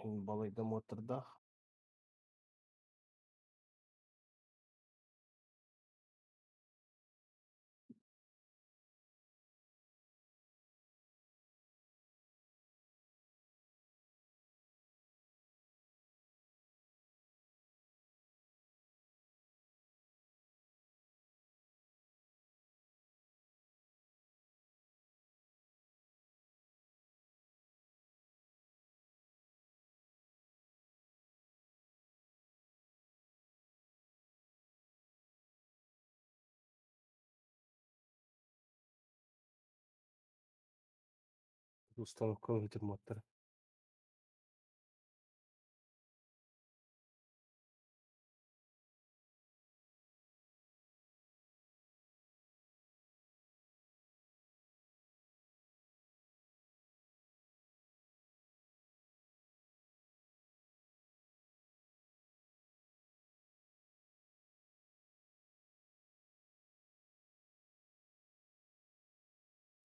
Балайда муоттардаах. Установка ыытар муоттара.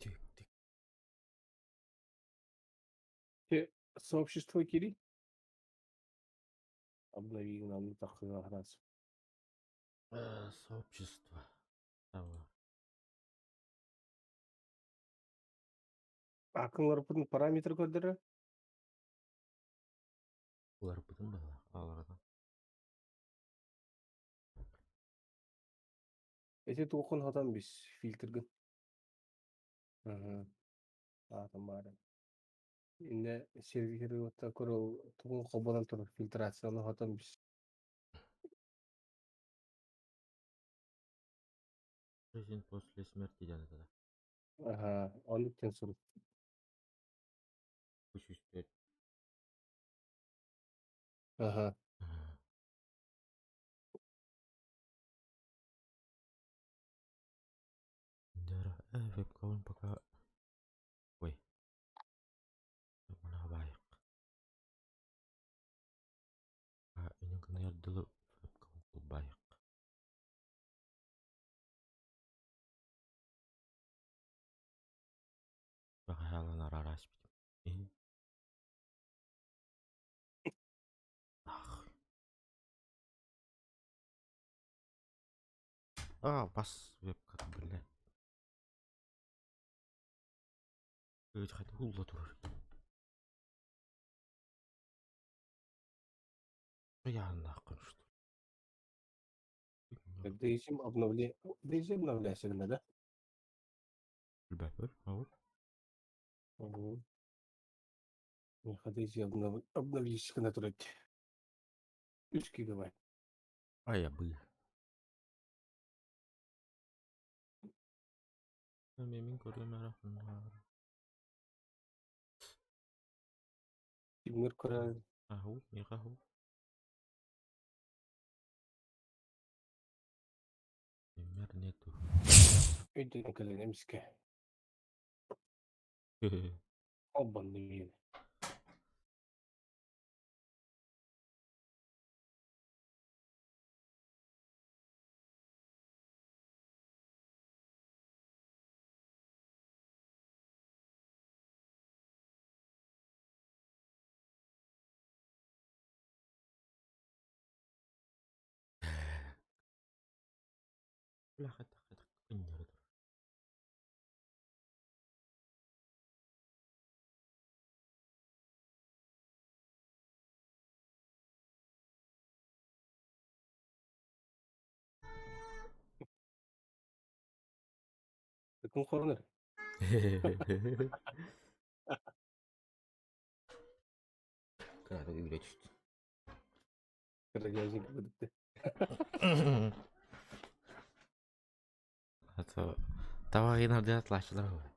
Тик-тик. Сообщество кири? Обнови нам раз. Сообщество. Того. Акыларбытын параметр көрдөрө. Уларыппытын быһыылаах ааларата. Эти туохун хатан бис фильтргын. Аатым баара. Инне сервер көрө тугун холбонон турар фильтрацияны хатан бис. Жизнь после смерти диэн этэ. Аха, оннук диэн сурук. 304. Аха. Вебкаун пока... Ой. Баайык. Инин кынайардылы вебкаун кулбайык. Бахалан арарас бит. Ах. А, бас вебка, блядь. Хотя улла турар. Я нахуй что ли? Дейзим обновле... Дейзи обновляйся, да? Ребят, а вот. Угу. Дейзи обновись на турать. 3 гигабайт. А я бы. Мен көрөм. Тимир көрөр. Аху, михаху. Пример нету. Өйдөн кэлэн эмискэ. Оббанны. Бляха, так, так, күннері тұр. Күн коронер. Кыратык үйрө түштү. Кыргызник бүттү. А то табагын атлашылар ғой.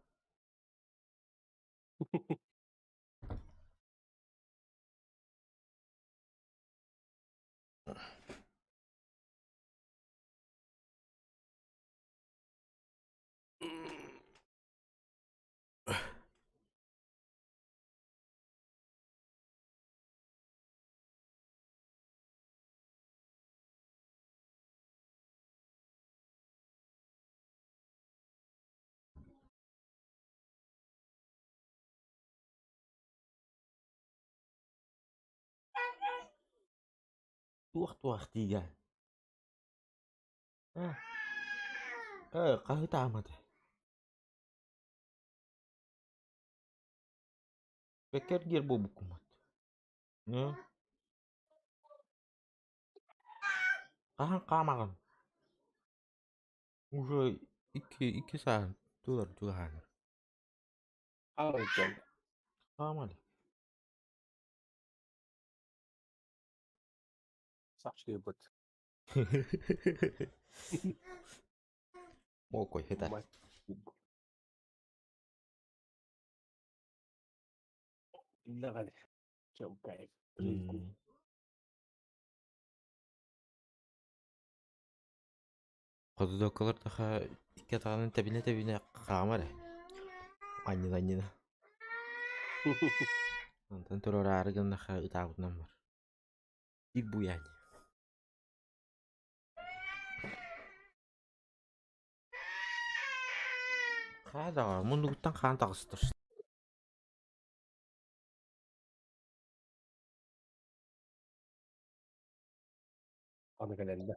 Туох-туох диiгэ? Ээ, ээ, хаһыытаамата. Бэккэ эргиэр буолбуккуммут. Ээ, хаһан хаамаҕын? Уже икки икки сааһын туолар чугаһаан. Хааман. Хаама илик. Сахчыыбыт. Мокой сытар. Даҕаны. Чуолкай. Хотудоккалар таха икки атаҕынан тэбинэ-тэбинэ хаамар ээ. Анньына-анньына. Онтон туруораары гыннаха ытаабытынан бар. Биир буйаанньа. Хаа даҕа муннугуттан хаан таҕыстар. Аны кэлэннэ.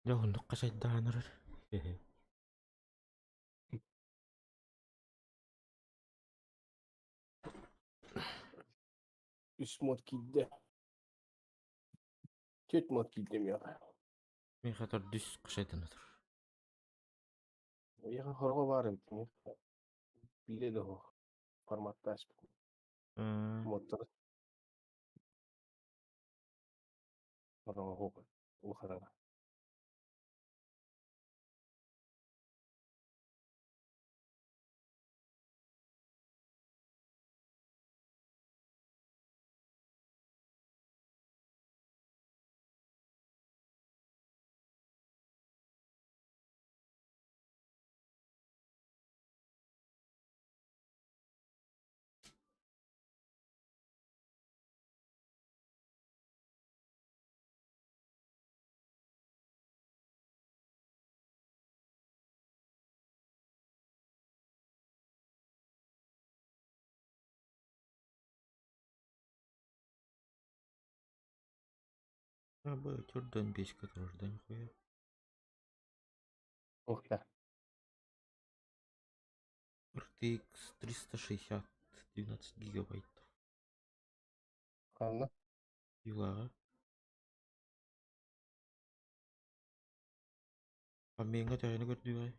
Дьэ оннук хачайдаан эрэр. Үс мод киирдэ. Түөрт мод киирдэ миэхэ. Миэхэ төрдүс хачайдана турар. Миэхэ хороҕо баар эбит. Миэхэ биирэ да суох. Форматтааспыт. Модтар хороҕо суох. Улахана. Абы төрдөн беске турар да нихуя. Ух да. RTX 360 12 гигабайт. Ханна? Юлаҕа. Обмеҥҥа төһөнү көрдүөҕэй?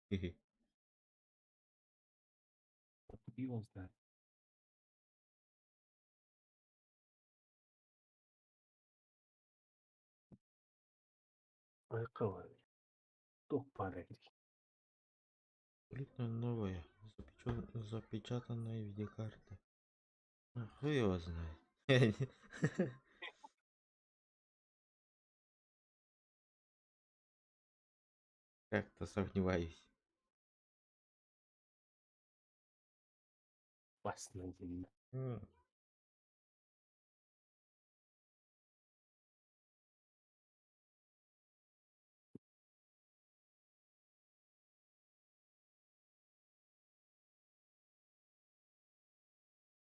Хи-хи. Его знает. Айкалай. Туох баар эбит. Абсолютно новая, запечатанная видеокарта. А, хуй его знает. Как-то сомневаюсь. Опасно диэн.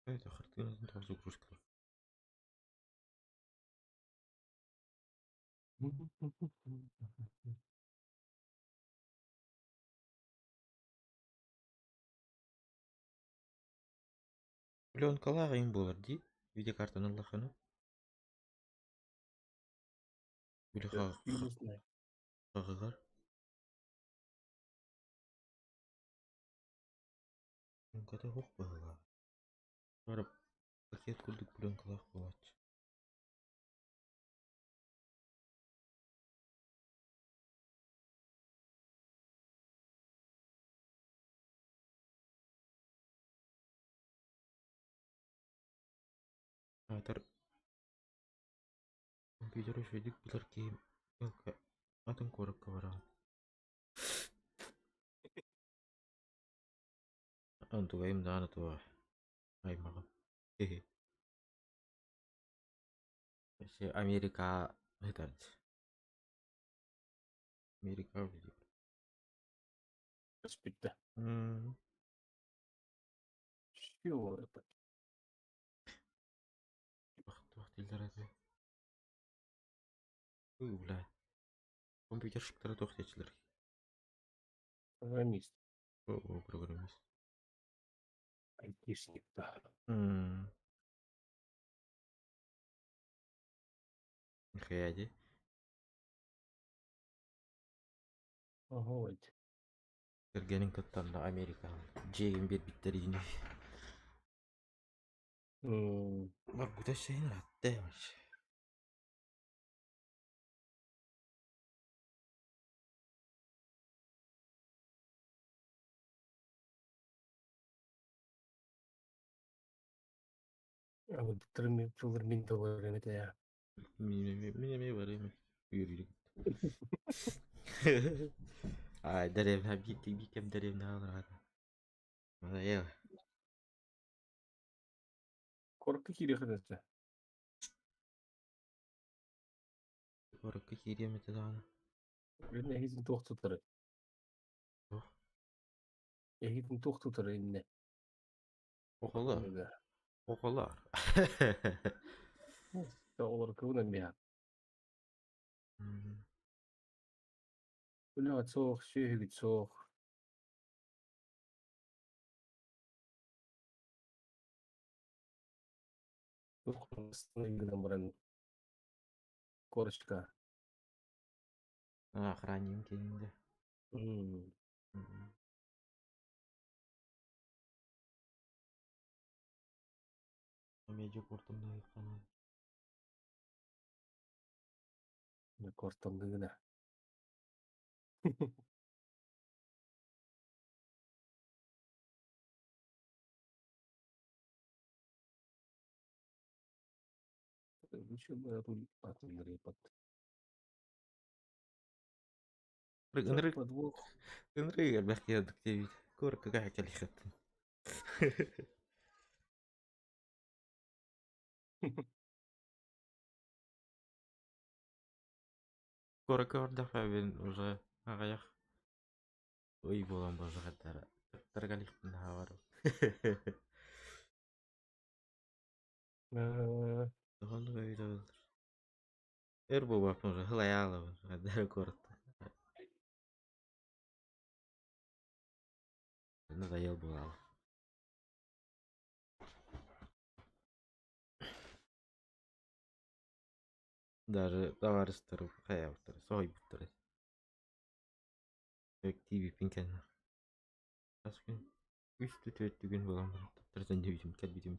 Это хартыгатын тоҕо загрузка. Пленкалаах эҥин буолар дии, видеокартаны ыллаххына. Били Не знаю. хаҕыгар. Пленката суох быһыылаах. Бары пакет курдук пленкалаах буолааччы. Аатар компьютер үчүгэйдик билэр киһи мелко атын куоракка бараҕын. Онтугайым даҕаны туох аймаҕым. Вообще Америка ыытарчы. Америка үлэлиир. Көспүттэ. М, Чего это? Туох дииллэр этэй? Uu, бля. Компьютерщиктара туох диэччилэр? Программист. О, программист. Айтишник, да. М, Нихуя дии. Вот. Кэргэнин кытта онно Америкаҕа дьиэгин биэрбиттэр ини. М, Барбыта син ыраатта вообще. А вот тылыр мин тылыр это я. Мин эмиэ барыам үөрүүрүк. Аа, дэриэбинэ биир биир кэм дэриэбинэҕэ олорор. Надоело. Коротко киириэххэ Куоракка киириэм этэ даҕаны. Мин эһигитин туох тутары? Туох? Эһигитин туох тутары иннэ? Оҕолор. Аныга. Оҕолор. Оҕолор кыбынан миһа. М, Үлэҕит суох, сүөһүгүт суох. Туох гынан баран корочка. А, охранник киинде. М, М. Эмиэ куртумнааххына. Кортамныгына. Ынырык Подвох. ынырык элбэх киһи диэбит. Куоракка кэлиэххиттэн. Куоракка бардахпына уже аҕыйах ый буолан буоллахтара. Таргалихпын хаалар. Оннук эбитэ буоллар. Өр буолбаппын уже сылайаалабын куораттан. Надоел буолаалы. Даже табаарыстарым хайаабыттара, соһуйбуттара. Тиийбиппин кэннэ. Хас күн? Үс да түөрт күн буолан баран таптары кэлбитим.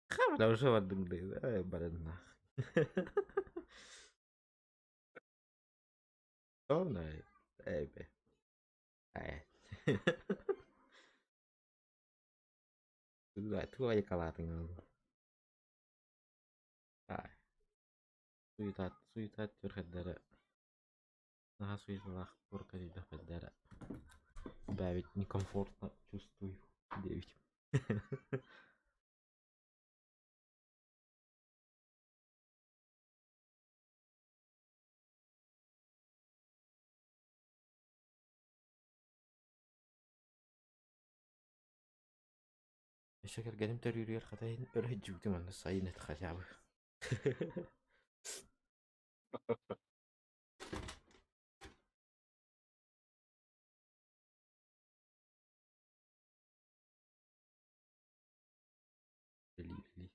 Хабара уже бардым бараннаах. Сонно эбэ. Ээ. Туга айыкалаатыҥ ол? Аа. Суетат, суетат түрхэддэрэ. Наһаа суеталаах куоракка тиийдэхпэрдэрэ. Бэйэбит некомфортно чувствую диэбитим. Өссө кэргэним төрүүрүгэр хата иһин өрө сылдьыбытым онно сайын этэ хотя бы. Үлэлии-үлэлии.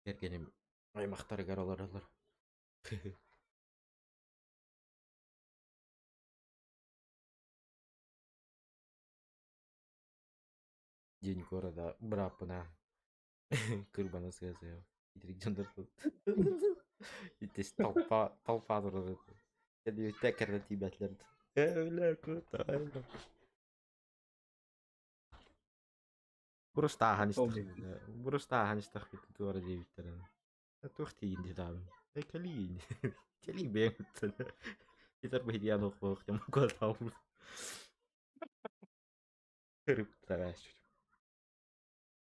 Кэргэним аймахтарыгар олороллор. День города бырааппына кырбана сыа-сыа итирик дьоннор итис толпа толпа турар кэлиэттэ кэрэ тиийбэтилэр өлө кутайда Бурустааһан истэхпитинэ бурустааһан истэхпитинэ туора диэбиттэрин туох тиийин диэтаабын э кэлиий кэлиий бэйэҥ итэр быһыйаан охуох дьон куотаабын Ырыптарааччы.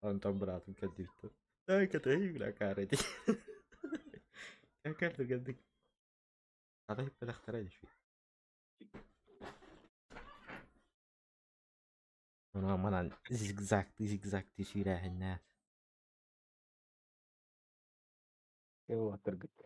Онтон быраатым кэлдибиттэр. Ай, кэтэһии бля каара дии. Кэлдик кэлдик. Ата иһиппэтэхтэрэ дии. Онон манан зигзагтыы зигзагтыы сүүрээһиннээх. Улаттыргыт.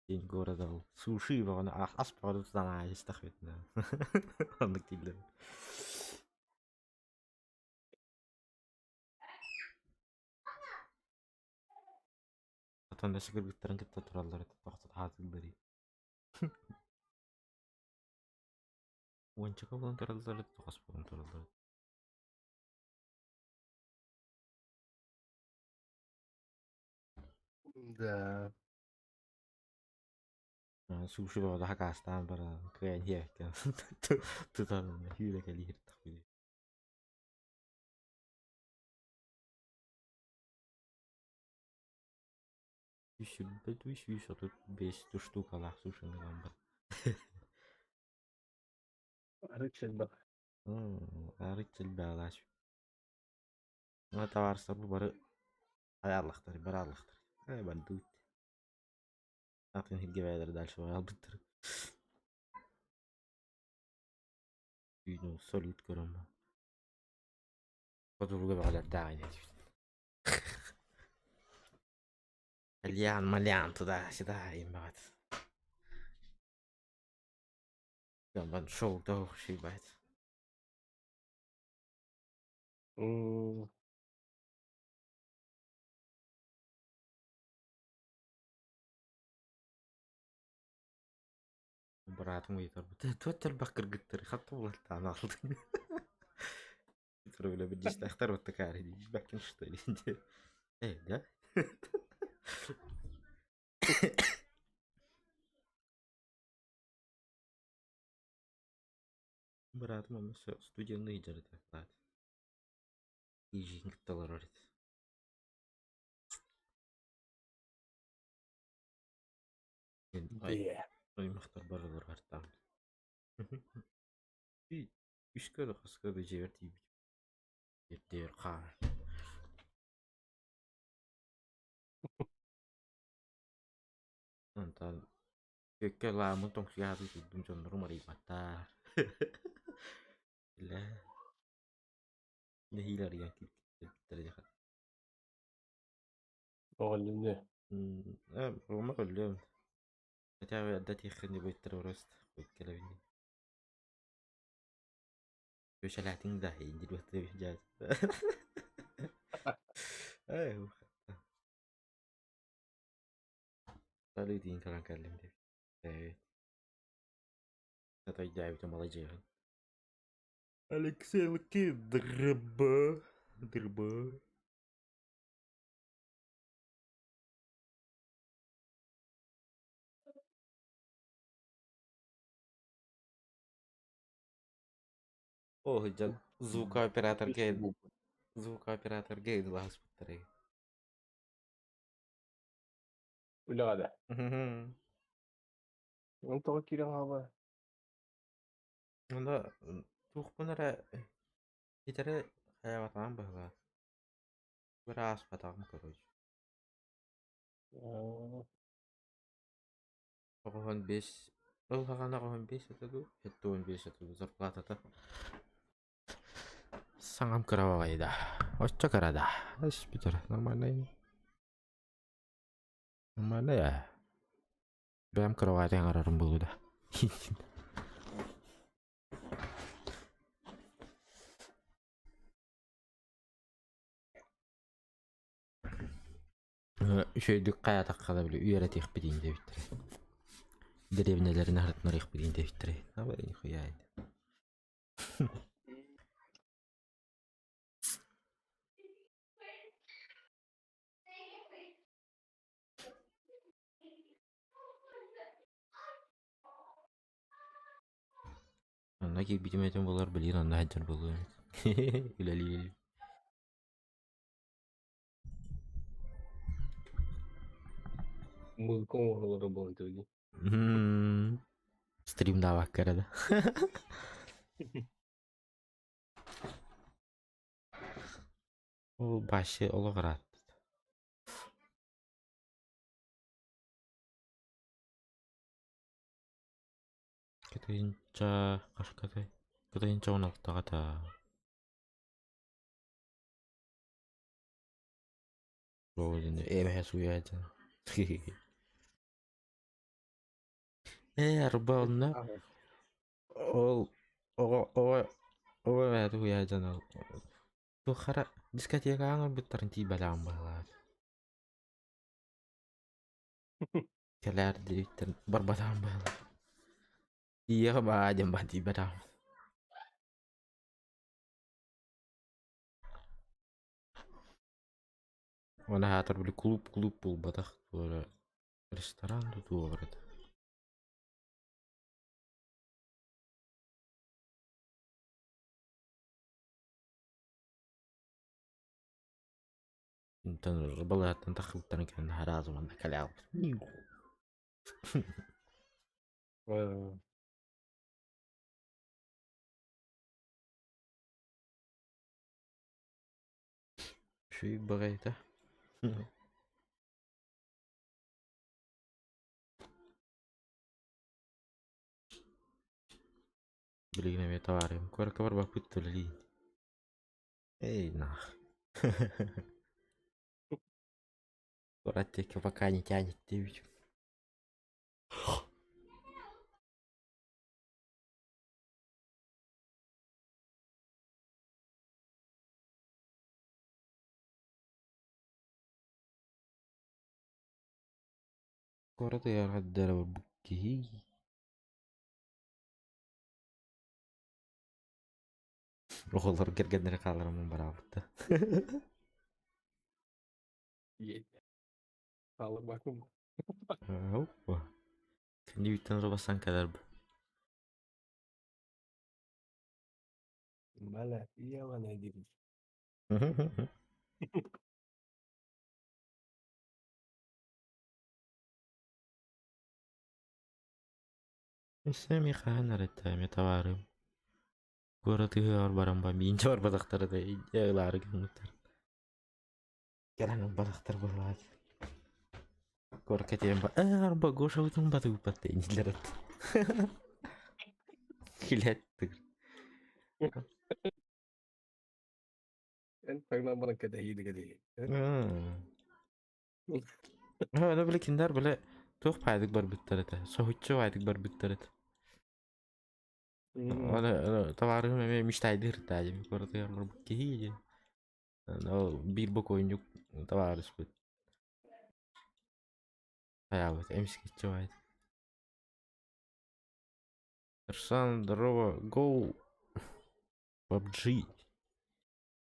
День города суши бөҕөнү ас бөҕөнү тутан аайыстахпытына оннук дииллэр. Отон да кыргыттарын кытта тураллар этэ тохтото хаатылларый. Уончака буолан тураллар этэ тоҕус буолан тураллар. Да. Суши бөҕө хакаастаан баран кыайан иһээккэ тутан сүүрэ кэлииһиртэхпит. 335 штукалаах сушины ылан бар. Арыт элбэх. Арыт элбэҕэлээх. Табаарыстарбыт бары айааллахтар, барааллахтар. Э, бардыбыт. Атын сиргэ бэйэлэрэ дальше бараалбыттар. Түүнү салют көрөм. Хотуруга бөҕөлөрдөөх ини Альян, малян туда-сюда ебать. Бан шоу ебать. Быраатым ыйытар, туох элбэх кыргыттары хатта булаттаан аҕалдыҥ? Которые бирдиистээхтэр вот такая дии, что ли? Э, да? Быраатым онно студенный дьарыктаах. Иижин кытта олорор этэ. Дээ. Аймахтар барылар артаан. Үскэ да хаска да дьиэбэр тиийбитим. Ирдээр хаан. Онтон күөккэ лаамын тоҥсуйаатын турдум дьоннорум арыйбаттар. Илэ нэһиилэ арыйан киирбиттэрэ дьэ. Оҕонньону. Рома көрүлүөм. Хотя бы отдать их не будет террорист. Хоть кэлэбин. Көшеләтиң да индир дьаат. Эй, Салют кэлэн кэллим диэбит. Э, Атайдаабыта маладьыаһын. Алексей Дырба. Дырба. О, дьон звукооператор гейн. Звукооператор гейн лааспыттарай. Үлэҕэ да. Ол тоҕо киирэн хаалла? Онно туохпун эрэ итэрэ хайаабатаҕым быһыылаах. Бырааспатаҕым короче. Аа, 95 ол хаҕана 95 этэ дуу, 75 этэ дуу зарплатата. Саҥам кыра баҕайы да, оччо кыра да, эс бүтэр нормальный нормальный ээ. Бэйэм кровати аҥарарым буолуо да. Үчүгэйдик хайаатахха да били үөрэтиэхпит иин диэбиттэрэ. Дэриэбинэлэрин аһартынарыахпыт иин диэбиттэрэ. Абай нихуя Онно киирбитим этим буолар, билигин онно сылдьар буолуом. Үлэлиир. Музыка оҥоһуллара буолан дии. Стримдаабакка эрэ да. Ол вообще олох ыраатта. Кытыйынча хашкатай. Кытыйынча 16-ҕа Эбэһэ сууйааччы. Ээ, арба онно ол оҕо оҕо оҕо эбэһэ уйаадьан ол туох эрэ дискотекаҕа ыҥырбыттарын тиийбэтэҕим быһыылаах. Кэлээр диэбиттэрин барбатаҕым быһыылаах. Тиийиэҕи баа диэн баан тиийбэтэҕим. Уонна аһаатар били клуб-клуб буолбатах туора ресторан да туох эрэ Онтон балыыһаттан тахсыбыттарын кэннэ араас уонна кэлээҕит Үчүгэй баҕайыта. Билигин эмиэ табаарыһым куоракка барбаппыт үлэлиин. Эй, нах. Куорат диэки пока не тянет диэбитим. Куорат ыйааҕар барбыт киһи Оҕолор кэргэннэрэ хааларыммын бараабыт да. Хаалларбаккын. Опа. Кэннибиттэн робасан кэлэр Мала иявана дири. Өссө эмиэ хаһан эрэ эмиэ табаарым. Куорат ыһыаҕар баран ба миинчэ барбатахтара да ылаары гыммыттар. Кэлэн ылбатахтар быһыылаах. Куоракка тиийэн ба ээ арба Гошабытын батыыппат дииллэр эт. Килэттир. Эн таҥнан баран кэтэһиини кэтэһии. Аны били кинилэр били туох паайдык барбыттар этэ, соһуччу баайдык барбыттар этэ. Аны табаарыһым эмиэ мечтайдыыр таайым куоратыгар барбыт киһи диэн. Ол биир бокуонньук табаарыспыт хайаабыт эмискэччи баайдык. Арсан, здорово, go PUBG.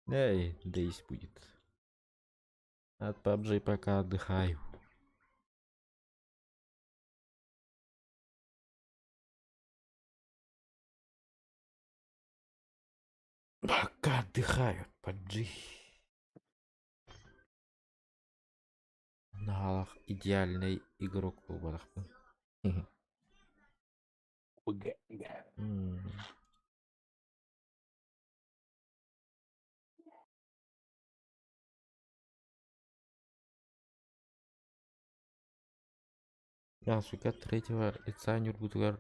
Эй, Дейс будет. От PUBG пока отдыхаю. Пока отдыхаю от PUBG. Наһаалах идеальный игрок буолбатахпын. М. Сука, третьего лица Нюрбутугар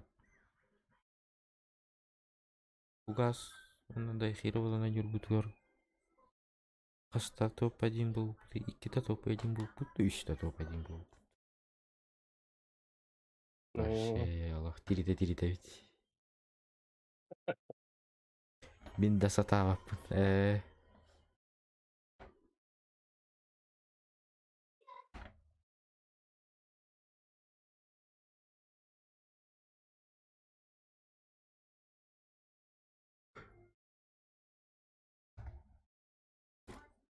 Угас уонна Дайхирова Ньургутугар хаста топ-один буолбут, иккитэ топ-один буолбут, үстэ топ-один буолбут. Вообще, олох тиритэ-тиритэбит. Мин да сатаабаппын.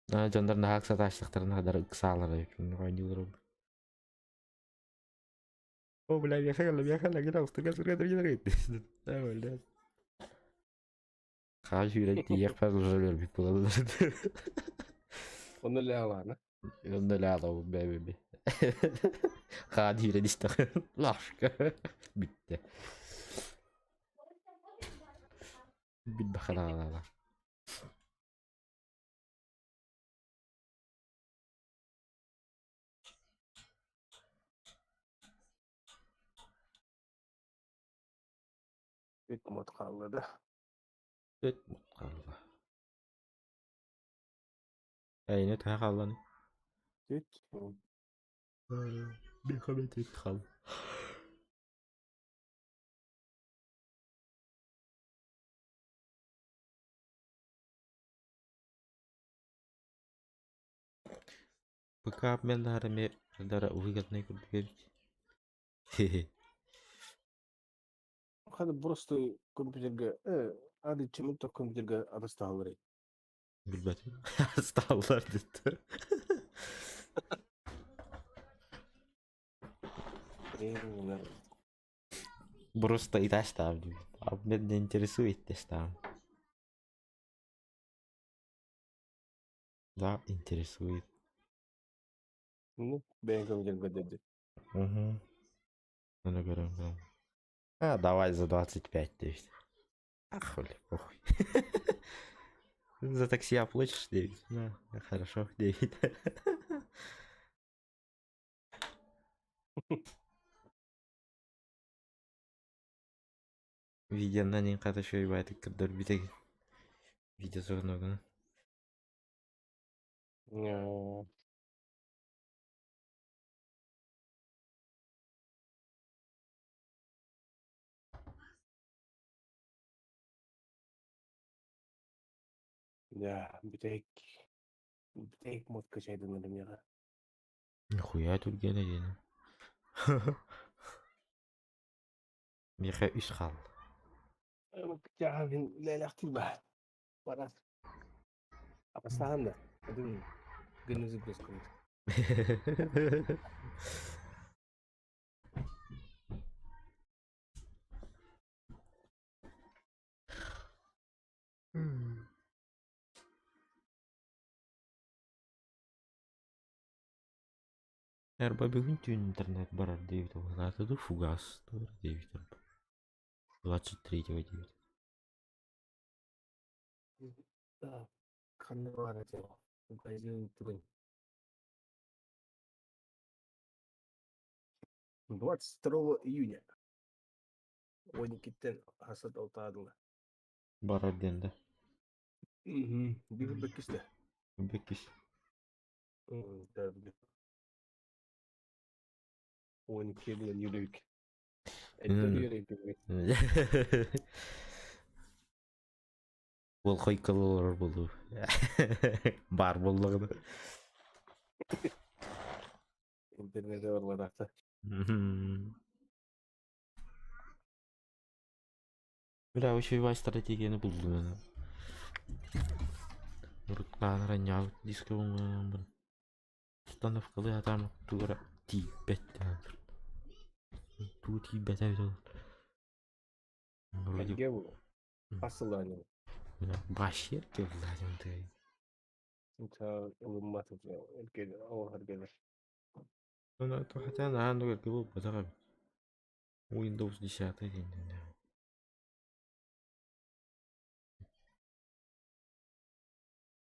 Дьоннор наһаа ыксатааччыларына хадары ыксаалара оонньуулар. О, бля, вехала, вехала, гра, Да, бля. Хаал сүүрэн тиийиэхпэр уже өлөрбүт буолаллар. Онно лаалаана. Онно лаалабын бэбэби. Хаан сүүрэн истэҕин. Лашка. Бүттэ. Билбэхэ Үт мут хаалла да. Үт мут хаалла. Эйне төһө хаалланы? Үт. Бихабет үт хаал. ПК обменнаһар эмиэ дара выгоднай курдук эбит. Ханы просто компьютерга ады чемута компьютерга атастаһаллар. Билбэтим. Астааллар диттэр. Просто и там Обмен не интересует там. Да, интересует. Ну, бэйэҥ компьютерга диэди. Угу. Ну, говорю, да. А, давай за 25 9. А, хули, похуй. За такси оплатишь 9? Да, хорошо, 9. Видеонан иҥ хата үчүгэй көрдөрбүтэ видео суругун. Дьэ, бүтэһик бүтэһик муотка чайданар миэхэ. Нихуя түргэнэ диэн. Миэхэ үс хаалла. Мин үлэлээхтик баар. Барар. Апастаһан да. Адым гыннызы көскөмүт. Эрба бүгүн түүн интернет барар диэбит уһулаата дуу фугас диэбит 23-го диэбит. Ханна баар этэ Фугазин бүгүн. 22 июня. 12-тен хасат алтаадыла. Барар диэн да. Бүгүн бэккистэ. Бэккис. Бүгүн. 12 буlan yürüyük. Эттер үөрэ Ол хойкалы олорор буолуу. Баар буоллаҕына. Интернете барбатахта. Бля, үчүгэй стратегияны булдум. Уруттаан аранньаабыт диско оҥороммун. Установкалыы сатаан тугу эрэ тиийбэт Тугу тиийбэтэ эбитэ ол. Вроде Эргэ бу. Хас сыллаан вообще ты. Инта ылыммат эргэ ол эргэлэр. Ну, хотя наһаа эргэ буолбатах эбит. Windows 10 диэн.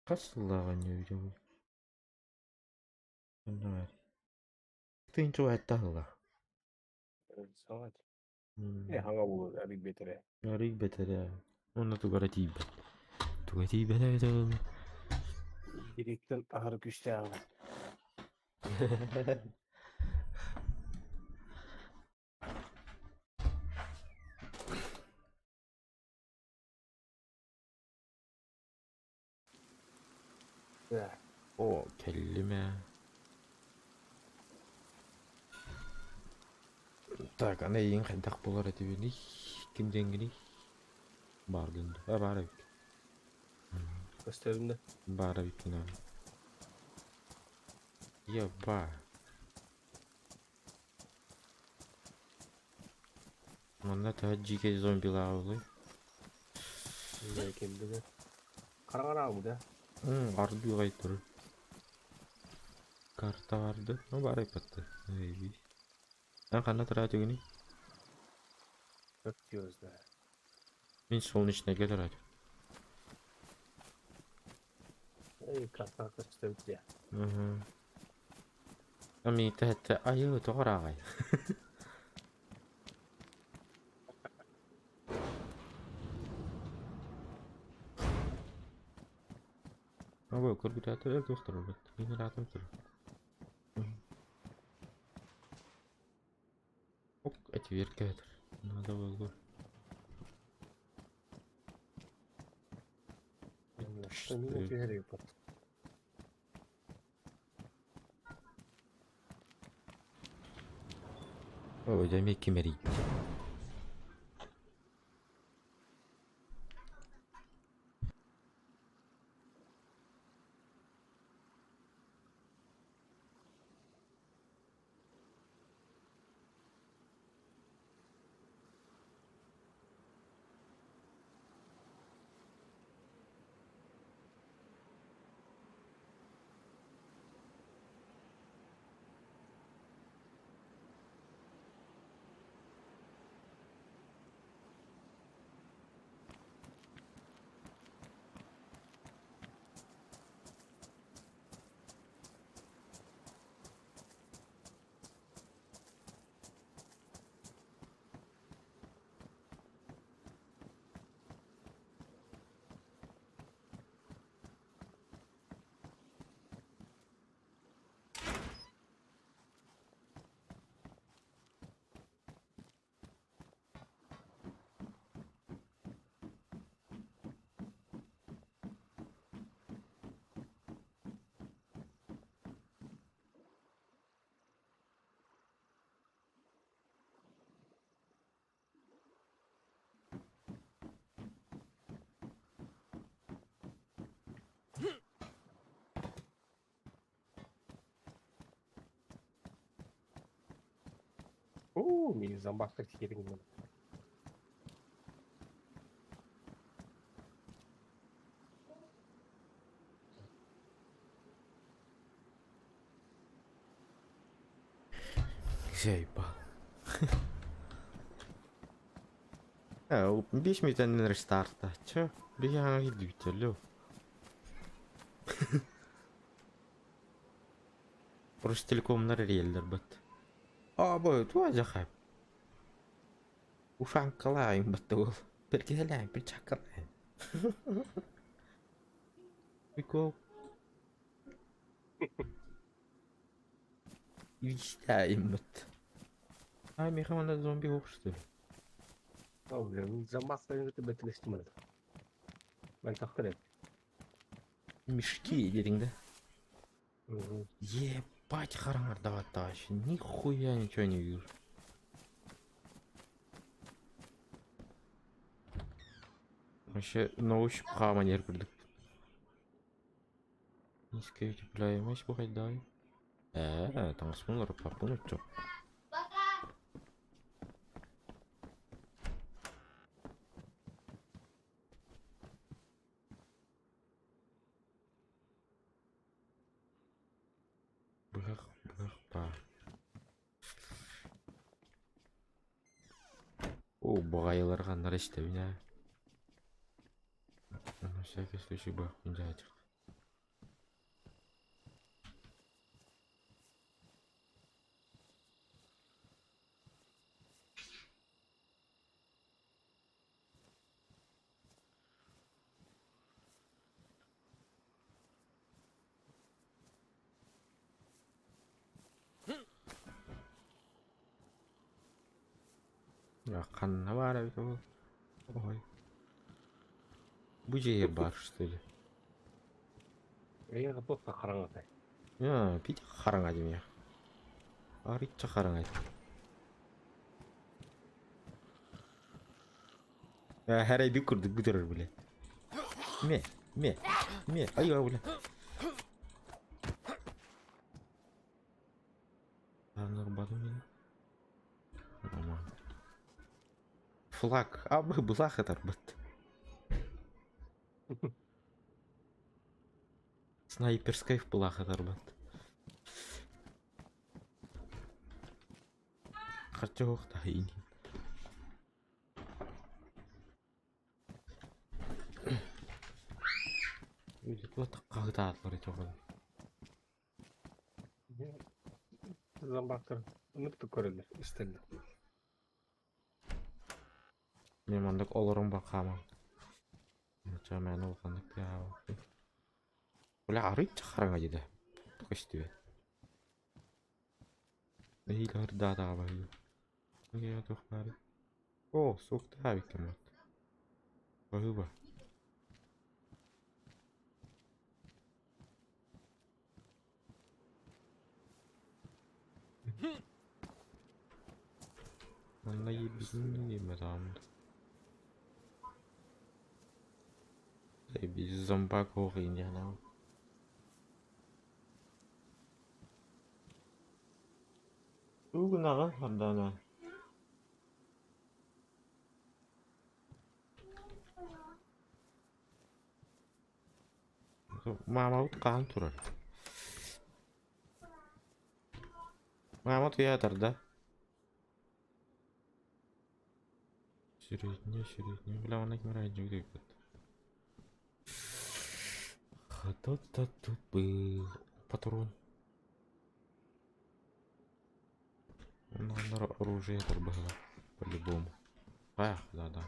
Хас сыллааҕа эбитэ ол? Онно баар. Тыынча уһаттаах сыллаах. Саҥа хаҥа буолуо арый бэтэрэ. Арый бэтэрээ. Уонна тугу эрэ тиийбэт. Туга тиийбэтэ эбитэ буолла. Директор аһары күүстээҕин. О, кэллим ээ. Так, аны эйигин хайдах булар этибиний? Ким диэҥҥиний? Бааргын дуу? А, баар эбит. Көстөрүн да. Баар эбиккин аа. Еба. Манна төһө дьиикэй зомбилаабылый? Кимдигэ. Хараҥараабыт да. Ардыы аҕай турар. Карта барды. Ну, баар эбиппатты. Эйби. Эн ханна тураатыгыный? Как его знаю. Мин солнечныйга тураатым. Эй, карта көстөбүт дии. Угу. Амита это айыы тоҕо ырааҕай? Абы көрбүтэ туохтар бит. Мин ыраатым турар. Ок, отверка этер. Надо было. Мин түһэр эбиппит. О, дьэ эмиэ ким эрийдэ? Оо, мин зомбактар киирин. Заебал. 5 минутанан рестарта. Чё? Биһиги килдибит Ростелекомнар эрийэллэр бат. А, бу туа жахап. Ушанкалаайын батта ол. Перкиһэлээн, перчаткалаайын. Прикол. Илистээйин бат. А, миэхэ манна зомби суох что ли? О, блин, зомбактарын кытта бэтилэстим аны. Мэлтэхтэр эбит. Мешки диэтиҥ да? Мгм. Ебать хараҥардабат вообще. Нихуя ничего не вижу. Вообще на ощупь хааман курдук. Низкая утепляемость бу хайдай. Таҥаспын уларыппаппын оччо. Быһах, быһах баар. О, баҕайылар ханна эрэ истэбин ээ. На всякий случай быһахпын дьаһайдых. Ханна баар эбит ол? Ой. Бу дьиэ баар что ли? Эйиэхэ туох да хараҥатай. Аа, пить хараҥа диэмиэх. Арыычча хараҥа. Хэрайбит курдук бүтэрэр бile. Ме, ме, ме, айва бile. Анарбадым мин. Нормально. Флаг. А мы былах ытарбыт. Снайперскай былах ытарбыт. Харчы суох таһыйын. Хаһытаатылар ити оҕону. Зомбактар ынырык көрөллөр, истэллэр. Мен маннык олорон бакааман. Ча мээнэ улаханнык тыаһаабаппын. Бля арыйча хараҥа дьида. Көстүбэт. Эһиил ырдаатаҕа баһыы. Туох баарый? Оо, суохтаах эбиккин бат. Баһыыба. Манна иирбитин иирбэтэҕим да. Зомбак оһох ииниэхнээҕим. Тугу гынаҕын, Сардаана? Маамабыт хаһан турар? Маама тыйаатар да? Средняя, средняя. Бля, она ким раньше Кто-то тут был. Патрон. Ну, оружие это было. По-любому. Ах, да-да.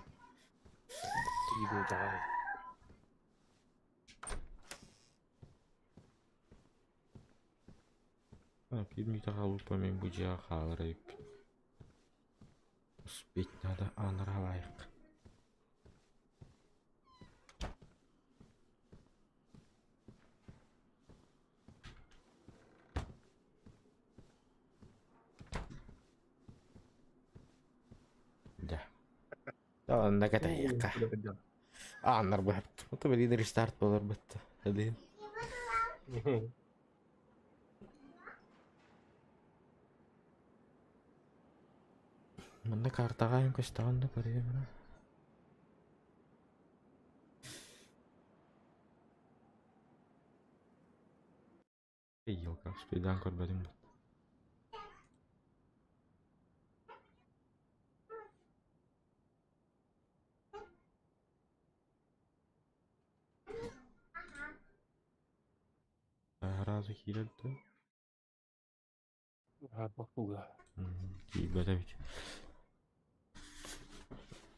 Иду, да. Так, Дмитрий мен бу дьиэҕэ хаалар эбиппин. Успеть надо анаралайык. Да. Онно кэтэһиэххэ. Ааннар быһат. Ото билигин рестарт буолар бытта. Эдин. Манна картаҕа көстөҕүн да көрүөм. Елка, спидан көрбөтүм. Разу киирэр дуо? Бохтуга. Киирбэтэ эбит.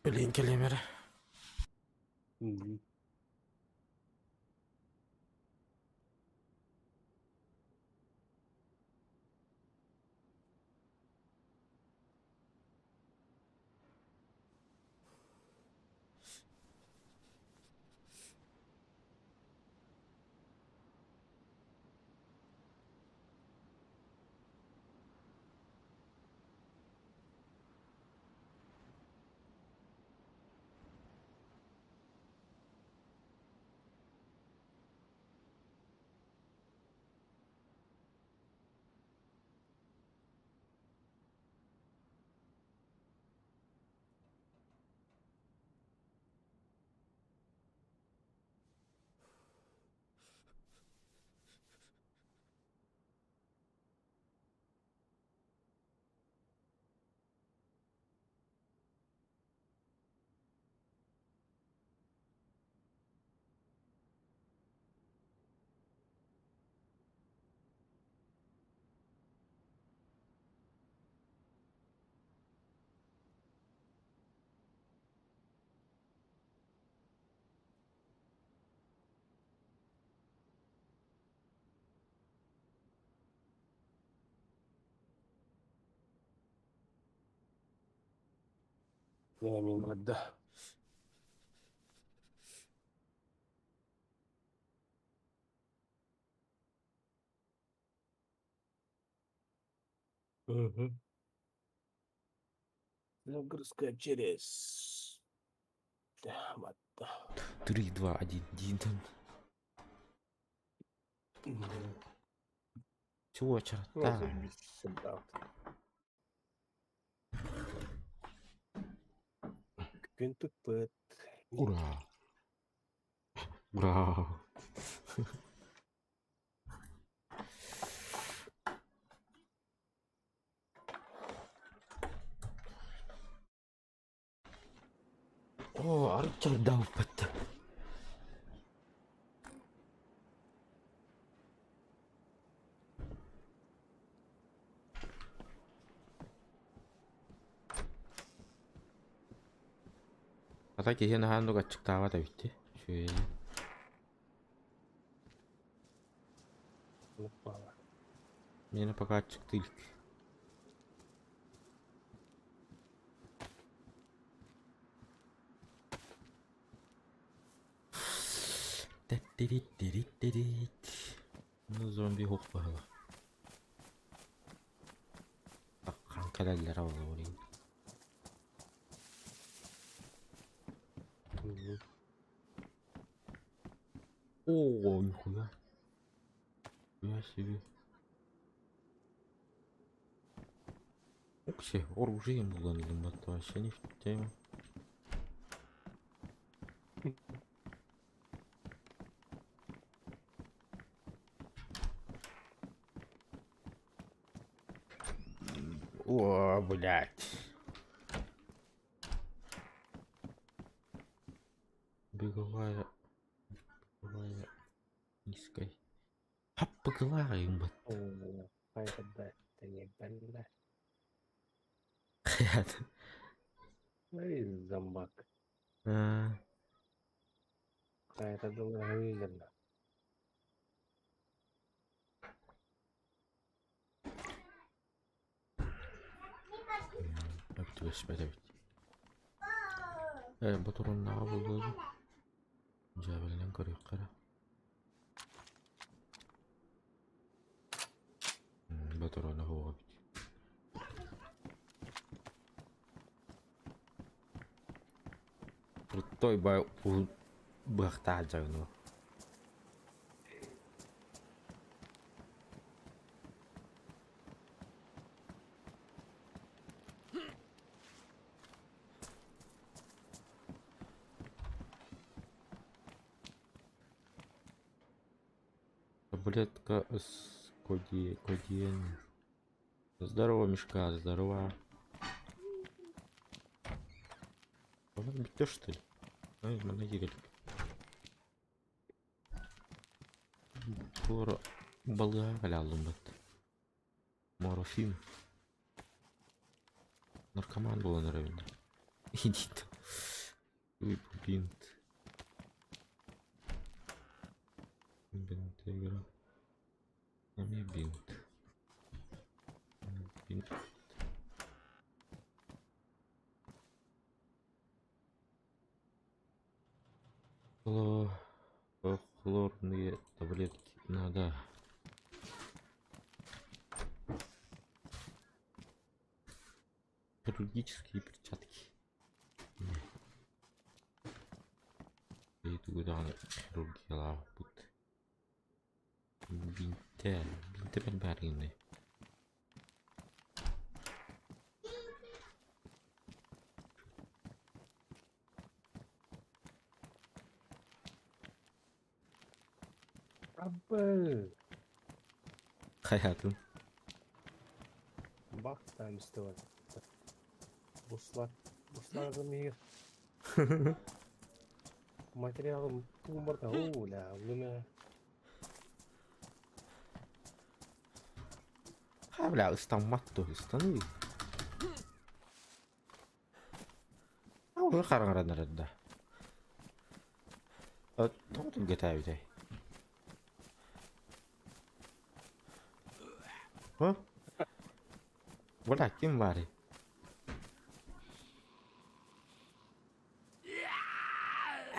Билин кэлиэм эрэ. Дьэ, мин барда. Мгм. Загрузка через батта. Три, два, один, дин-дон. Чего Ну, черта? заебись, всегда. Күн тыкпыт. Ура! Ура! О, Артур дал патта. Ата киһи наһаа оннук аччыктаабат эбит дии. Үчүгэй. Миэнэ пока аччыктыы илик. Тэттирит-тирит-тирит. Ну, зомби суох быһыылаах. Хаан кэлэллэрэ буолуо билигин. О, нихуя. Нихуя себе. Укси, оружием булан батта вообще не в тему. О, блядь. Беговая... Беговая... Низкой. Хаппыгылаайым бат. Зомбак. А, Это было видно. Түбэспэт эбит. Э, ботуруннаҕа буолуо дуу? Дьээбэлэнэн көрүөххэ эрэ. Ботуруона суох эбит. Крутой бай уһун быһахтаах дьаҥныы. Таблетка с коди... кодиен. Здорово, Мишка, здорово. Она битте, что ли? Ай, манна киирэлик. Туора балыыһаҕа кэлэ бат. Морфин. Наркоман буолан эрэбин. Идит. Бинт. Бинтегра. Эмиэ бинт. Бинт. Хлорные таблетки надо. Хирургические перчатки. Тугу даҕаны хирургиялаабыппыт. Бинтэ, бинтэ бэрбээргинний. Абы! Хайатын. Бах там истибэт. Буслар. Бусларга миигин материалым тугум барда оо ля лына Ха, бля, ыстаммат дуо, ыстаныы. Уже хараҥаран эрэр да. Тоҕо түргэтээбитэй? Һа? Бля, ким баарый?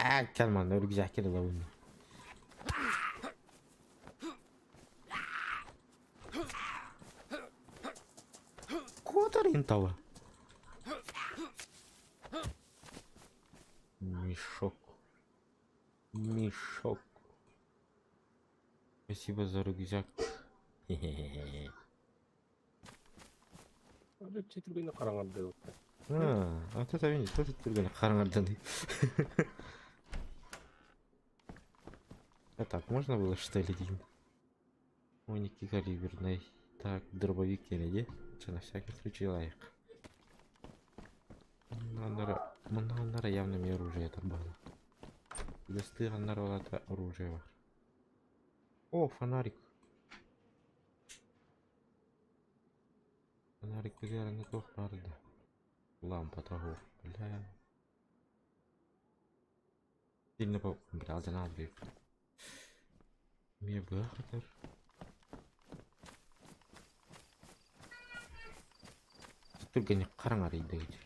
Ээ, кэл манна рюкзакка ылабын. Куотар того. Мешок. Мешок. Спасибо за рюкзак. Хе-хе-хе. Түргэнник хараҥардыы. А, вот это видишь, вот это түргэнник хараҥардан. А так, можно было что ли, Дим? Ой, калиберный. Так, дробовик или Это на всякий случай лайк. Муннара явно мне оружие это было. Достыганнар оружие бар. О, фонарик. Фонарик билиарны туох баар да. Лампа того. Бля. Сильно по... Бля, алдьанан албыйык. Эмиэ быа хатар. Түргэнник хараҥарыйда ити.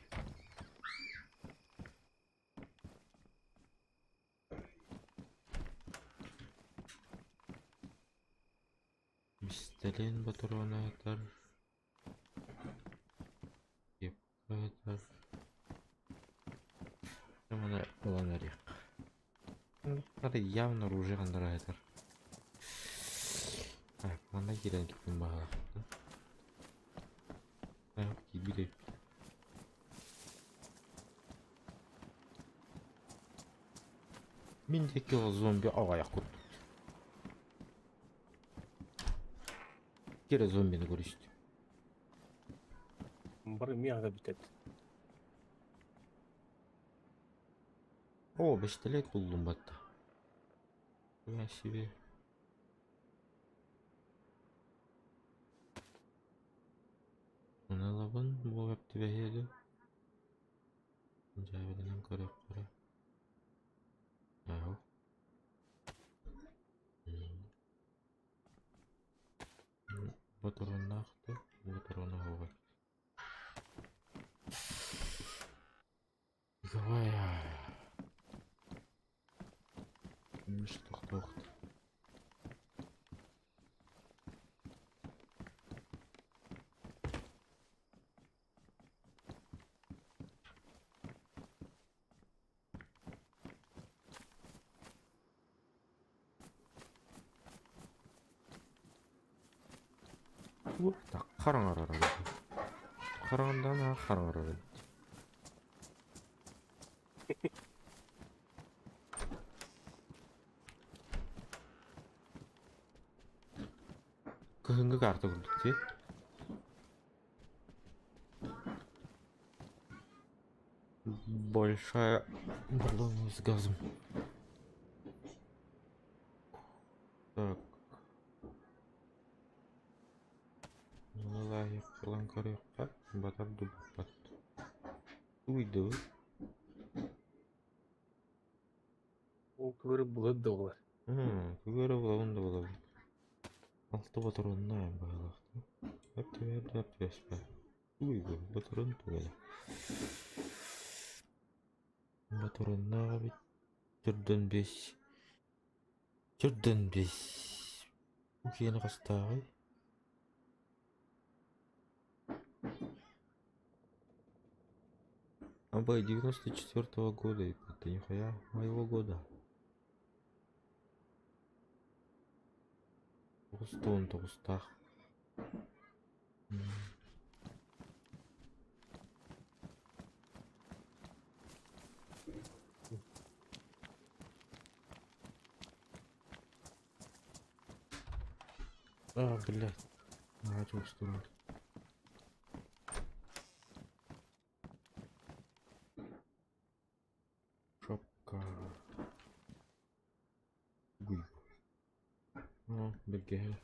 Мистэлин ботуруонаатар Кепкаатар Маны ылан эриэх. Явно оружие хандараатар. Так, манна киирэн киппин баҕалаахпын. Так, киирбит эбит. Мин диэки ол зомби аҕыйах курдук. Кире зомбины көрүстүм. Бары миэхэ бүтэт. О, бэстэлиэт буллум батта. Я себе. Ылабын буолап түбэһиэ Дьээбэлэнэн көрүөххэ Ааһ Ботуруоннаах да ботуруона оһуобай. Давай. Тохтоох. Так хараҥарар Хараҥардаан хараҥарар эбит. Кыһыҥҥы карта курдук дии. Большая баллон с газом. Так. Лайық ылан көрүөххэ, батар дубуппат. Уйду. Ол көрүп булат да болар. Көрө булабын да булабын. Алты батаронна баһылаахтым. Өп түбэспэ. Уйгу, батарон тугала. Батароннааҕа бит төрдөн бес. Төрдөн бес. Бу киэнэ хастааҕый? Абай 94-го года, это нихуя моего года. Тоҕус тоҕустаах. А, блядь. А, чувствую. Шапка. Гуй. О, бэргэһэ.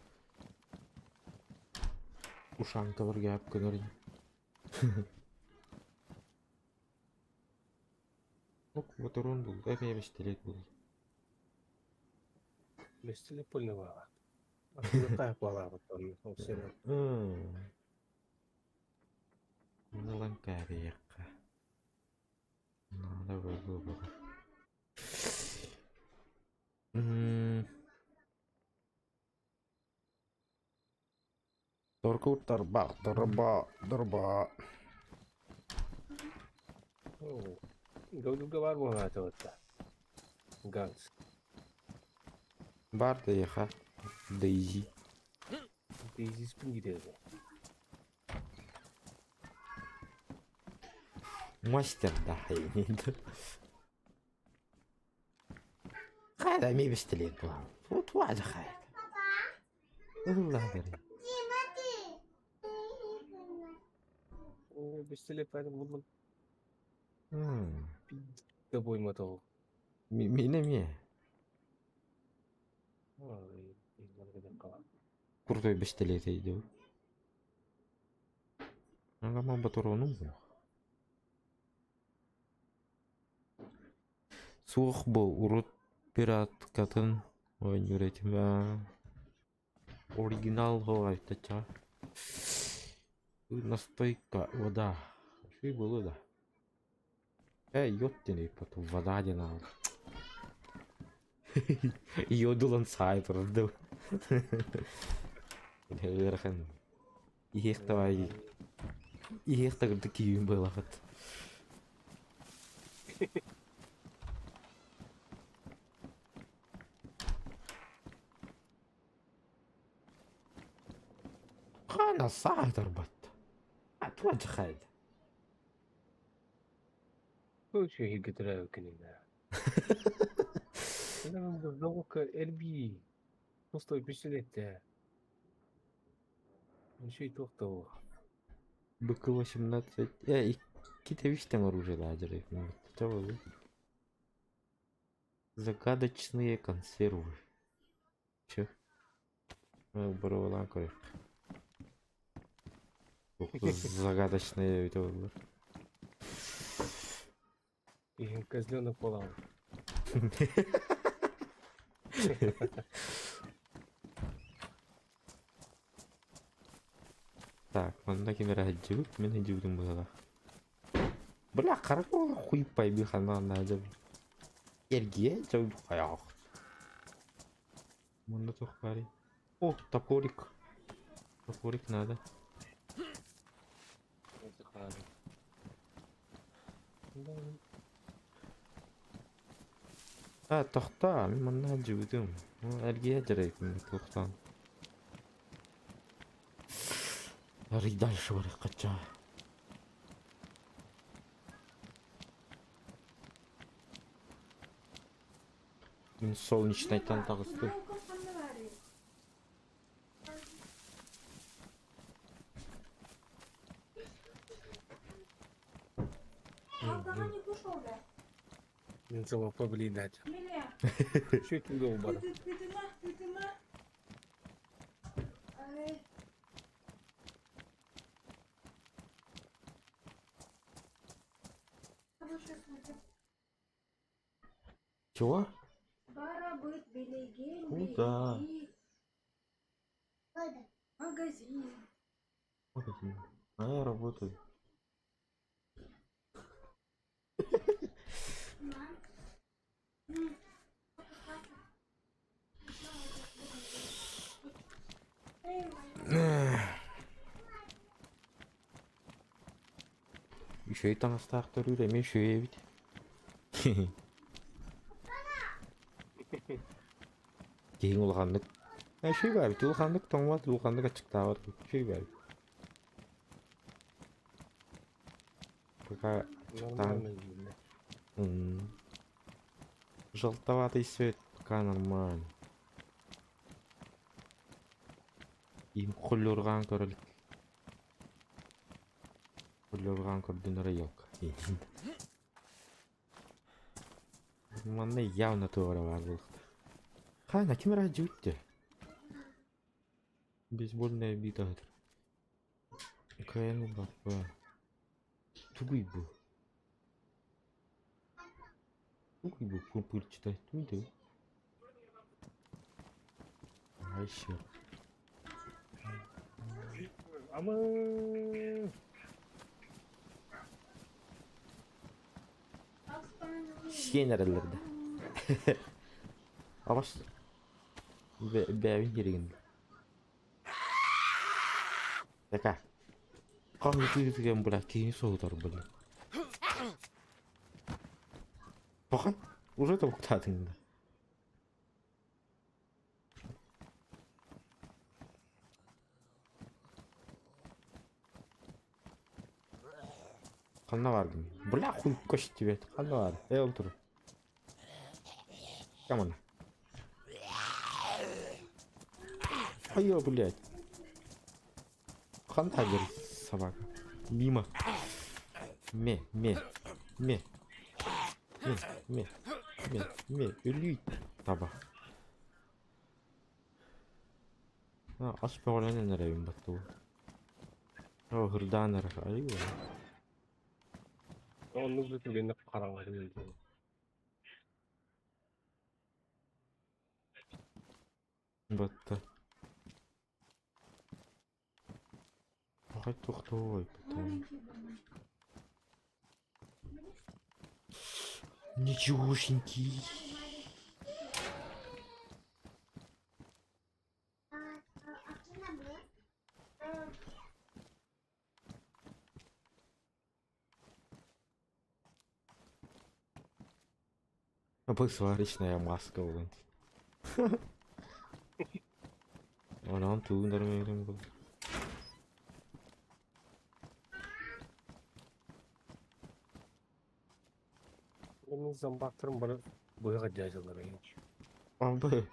Ушанка баргаап гынар. Ок, моторон был. Это пистолет был. Бэстиле польнывала. Атыылатаах буолаабыт ол сирин. Ылан кээбиэххэ. Надо было. Торку тарбах, дорба, дорба. Дойдуга баар буолаатыбыт Ганс. Бар да Дейзи. Дейзиспин киирээри. Мастер да Хайда эмиэ бистэлиэт буолан. Туаджа хайда. Ылла бери. Бистэлиэт буллум. Да буйматого. Мин эмиэ. Крутой бистэлиэт өйдөө. Ага батуронум буох. Суох бу урут пираткатын оонньуур этим аа Оригинал хоҕойточа Настойка вода. Үчүгэй буолуо да. Э, йод диэн потом вода диэн аҕал. Йодулан саай турдум. Ыарахан. Иһиэх давай. Иһиэх тагырды киһим буолахыт. Хана саатарбат. Атуаджхайд. Үчүгэй төрөөбүккүнүн Эрбии Пустой пистолет Үчүгэй туох да буолуо. БК-18. Э, икки тэбис тэҥ оружиелаах дьарык. Загадочные консервы. Чё? Боруобалаан көрүөххэ. Загадочные эбитэ буоллар. Иһин козленок буолаҕын. Так, манна ким эрэ сылдьыбыт, мин сылдьыбытым быһыылаах. Бля, хара буола хуй пойми ханна надо. Эргийэ дьон хайаах. Манна туох баарый? О, топорик. Топорик надо. А, тохтоо, мин манна сылдьыбытым. Эргийэ дьарайбын туохтаан. Арый дальше барыахха Мин солнечнайтан таҕыстым. Мин солоппо блин Чуть долбар. Чего? Куда? Магазин. Магазин. А я работаю. Үчүгэй таҥастаах төрүүр эмиэ үчүгэй эбит. Киһиҥ улаханнык үчүгэй баар эбит, улаханнык тоҥмот, улаханнык аччыктаабат үчүгэй баар эбит. Пока аччыктаан Желтоватый свет пока нормально. Им холлурҕаан көрө илик. Холлурҕаан көрдүн эрэ елка. Манна явно туох эрэ баар буолуохтаах. Хаана ким эрэ дьүттэ? Бейсбольная бита ыһытар. Кыайан ылбаппа. Тугуй бу? Тугуй бу пырчытай? Тугуй Ай, черт. Ама Сиэн эрэллэр да. Абас бэйэбин киригин. Така. Хаһыытыы бля, киһини соһутар бля. Пахан, уже тобуктаатыҥ да. Ханна бааргын? Бля, хуй көстүбэт. Ханна баар? Э, ол тур. Кам она? Айо, блядь. Ханна говорит собака. Мимо. Ме, ме, ме. Ме, ме, ме, ме. Өлүй таба. А, ас бөҕөлөнөн эрэбин баттыбы. О, хырдаан эрэ. Айуу. Оннук да түгэнник хараҥа диэн. Батта. Хай тохтой потом. Ничегошеньки. Сварочная маска буолан. Онон тугун дармайрым был. Мин зомбактарым бары быһа дьаадьалара. Абы.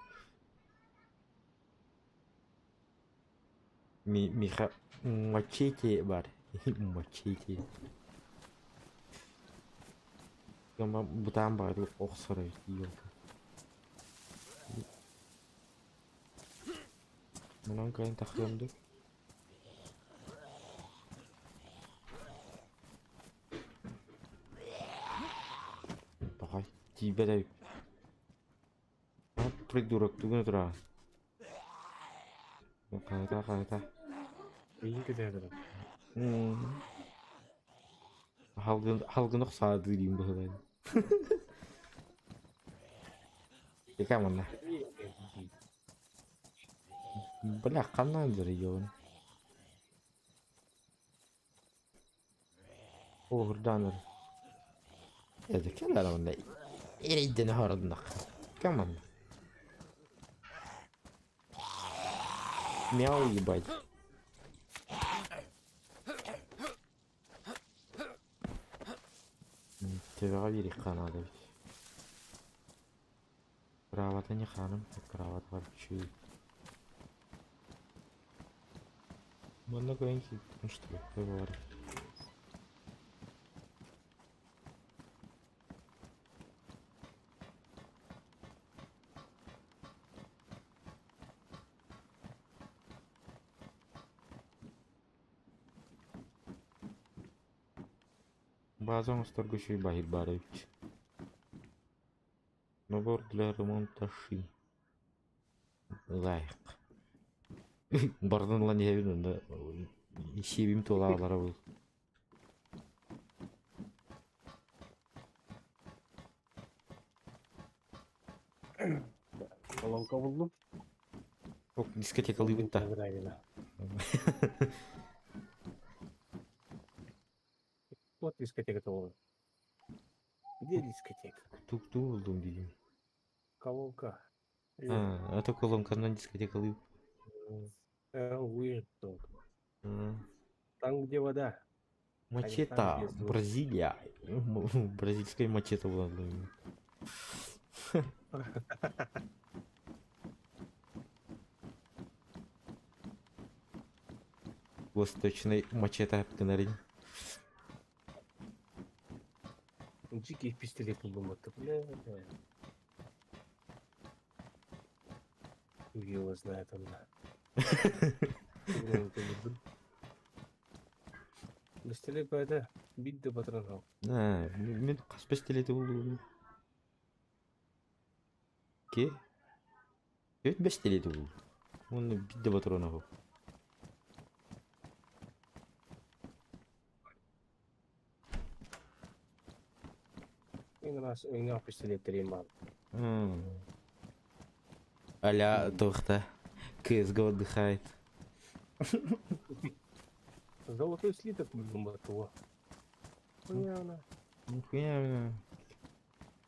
Ми Миха мачете бар. Мачете. Ama бытаан баҕайы охсор эбит елка. Манан кыайан тахсыам дуу? Баҕай тиийбэт эбит. Придурок тугун тураҕын? Хаһыта хаһыта. Миигин кэтэһэ Халгын халгын охсаадыы диин быһылаан. Эка манна. Бля, ханна дырыйон. Оһурдааныр. Это кэлэр онно. Эрэйден оһордунах. Кам манна. Мяу ебать. Төбөҕө биэриэххэ наада эбит. Кыраабата не хааным, кыраабатыгар үчүгэй. Манна көрөн киирбитим что ли, баар. База оҥосторго үчүгэй баһыйар баар эбит. Набор для ремонта шин. Лайк. Барытын ылан иһэбин онно сиэбим туолаалара был. Колонка буллум. Ок, дискотекалыыбыт да. Вот дискотека буолар. Где дискотека? Тук-туу буллум диигин. Колонка. А, а то колонканан дискотекалыы. Weird dog. Там, где вода. Мачете, Бразилия. Бразильская мачете буолан Восточный мачете гынарин. Дикий пистолет буллум бля. Его знает он. Пистолет это бит да патрон. А, мин хас пистолети буллум. Ки? Түөрт пистолети буллум. Уонна биир да патрона суох. Раз өҥнөөх пистолеттерим баар. Аля туохта CSGO отдыхает. Золотой слиток булгумматыга. Хуяна. Нихуя.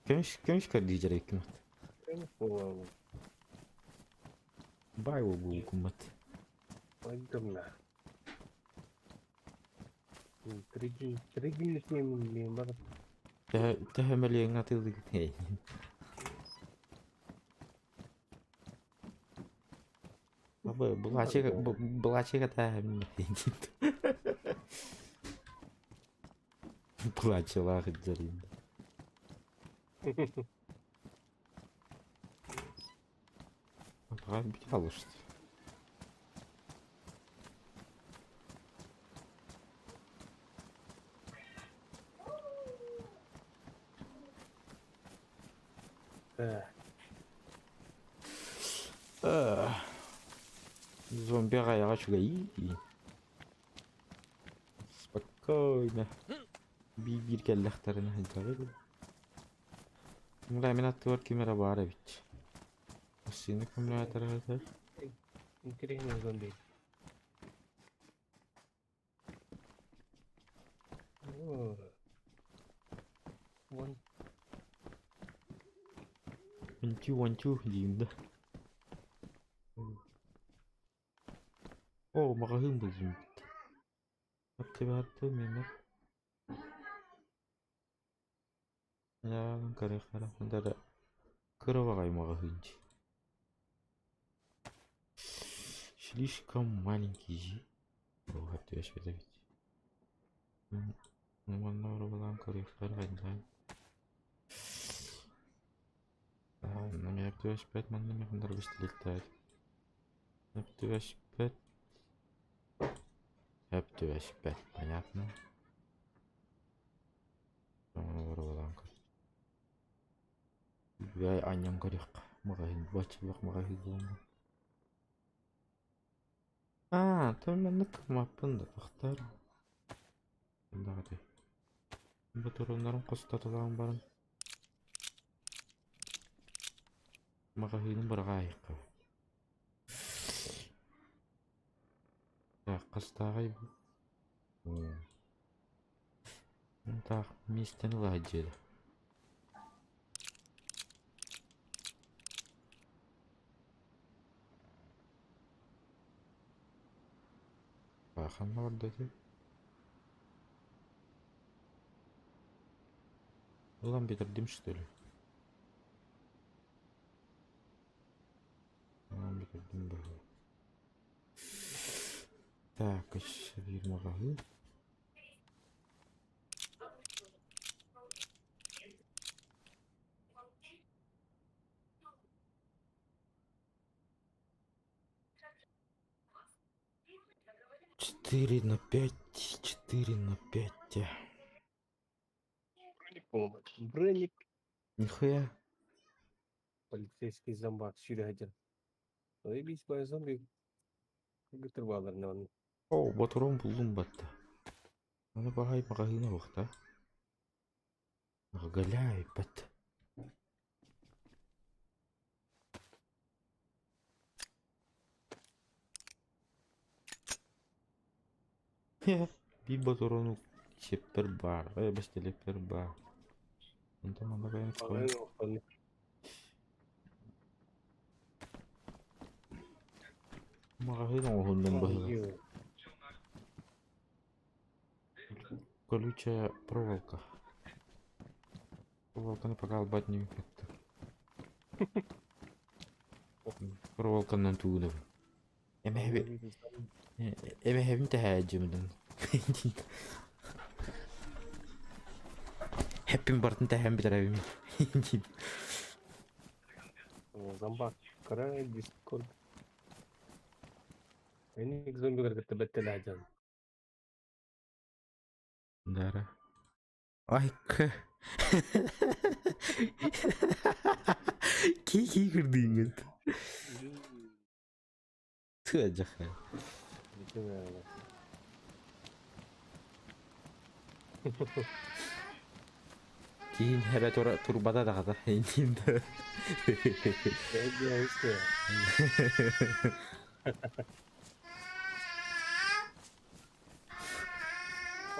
Көмүс көмүс көрдүү дьарайкымат. Көмүс буолуо. Бай булгуммат. Ойдумна. Тригин бар. Төһө мөлүйүөҥҥэ атыылыгын Былаачыга тааһым Былаачылаах илдьэрин. Баҕар бүтэ алышты. Зомби аҕайаҕа үчүгэйий. Спокойно. Биир-биир кэллэхтэринэ сылдьабыт. Мин аттыбар ким эрэ баар эбит. Массыына аккумулятора сытар. Интересный зомби. One. 1 2 1 2 диим да. Оо, маҕаһыын буллум. Аттыбар миэнэ. Көрүөххэ эрэ кыра баҕайы маҕаһыын дии. Слишком маленький Оо, түбэспит эбит. Манна уруһулаан көрүөххэ эрэ хайдаҕый. Манна түбэспэт, манна эмиэ бистэликтээт. Түбэспэт. Түбэспэт, понятно. Уруһулаан көр. Үчүгэй анньан көрүөххэ. Маҕаһыын баччалаах маҕаһыын буолла. Аа, то маннык маппын да тахтар. Даҕаты. Бу туруннарын хостотолоон баран маҕаһыыным быраҕаайыкка. Так, хастааҕай бу? Так, миэстэни ыла сылдьыа. Ханна барда ити? Ылан бүтэрдим что ли? Ылан бүтэрдим быһыы. Так, өссө биир маҕаһыын. 4 на 5, 4 на 5. Броник, по-моему. Броник. Нихуя. Полицейский зомбак сүүрэ сылдьар. Заебись, бай зомби кыргыттар бааллар. Оо, ботурун буллум батта. Аны баһай маҕаһыына буохта. Галяйбат. Биир ботуруону сиэппэр баар, бэстилиэппэр баар. Онтон манна кэлэн Маҕаһыын оҥоһуннум быһыылаах. Колючая проволока. Проволоканы пока албат инибин кытта. Проволоканан туугунабын. Эмэһэби эмэһэбин тэһээдьимин. Хэппин бартын тэһээн бүтэрэбин. Зомбак. Кыра Дискорд. Эник зомбилар кытта бэттэлээдьэн. Дара. Айка. Ки кырдыыҥҥыт. Тыа дьаха. Киин хэбэ тура турбата даҕата интим да.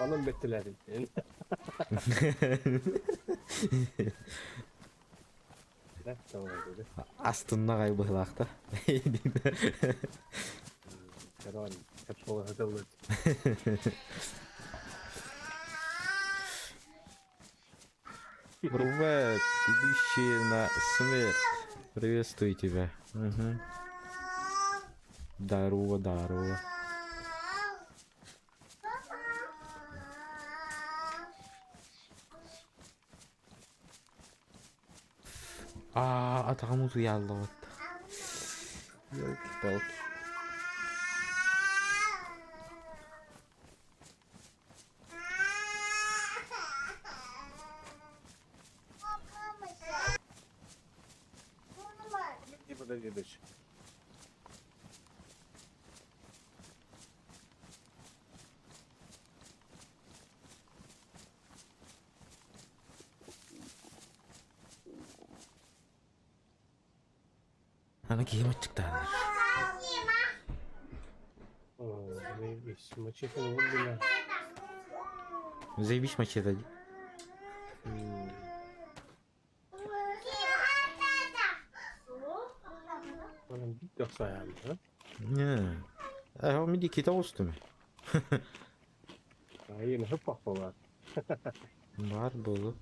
Онон бэттилэрин. Астынна аҕай быһыылаахта. Корон, саппылаһытыллыт. Привет, идущие на смерть. Приветствую тебя. Угу. Здорово, здорово. Аа, атаҕым утуйааллыбыт. Елки-палки. Иди подожди, дочь. Аны киһим аччыктаанар. Заебись, мачете выбили. Заебись мачете. Не. Э, миди кита устуми. Айын хыппах болар. Бар болу.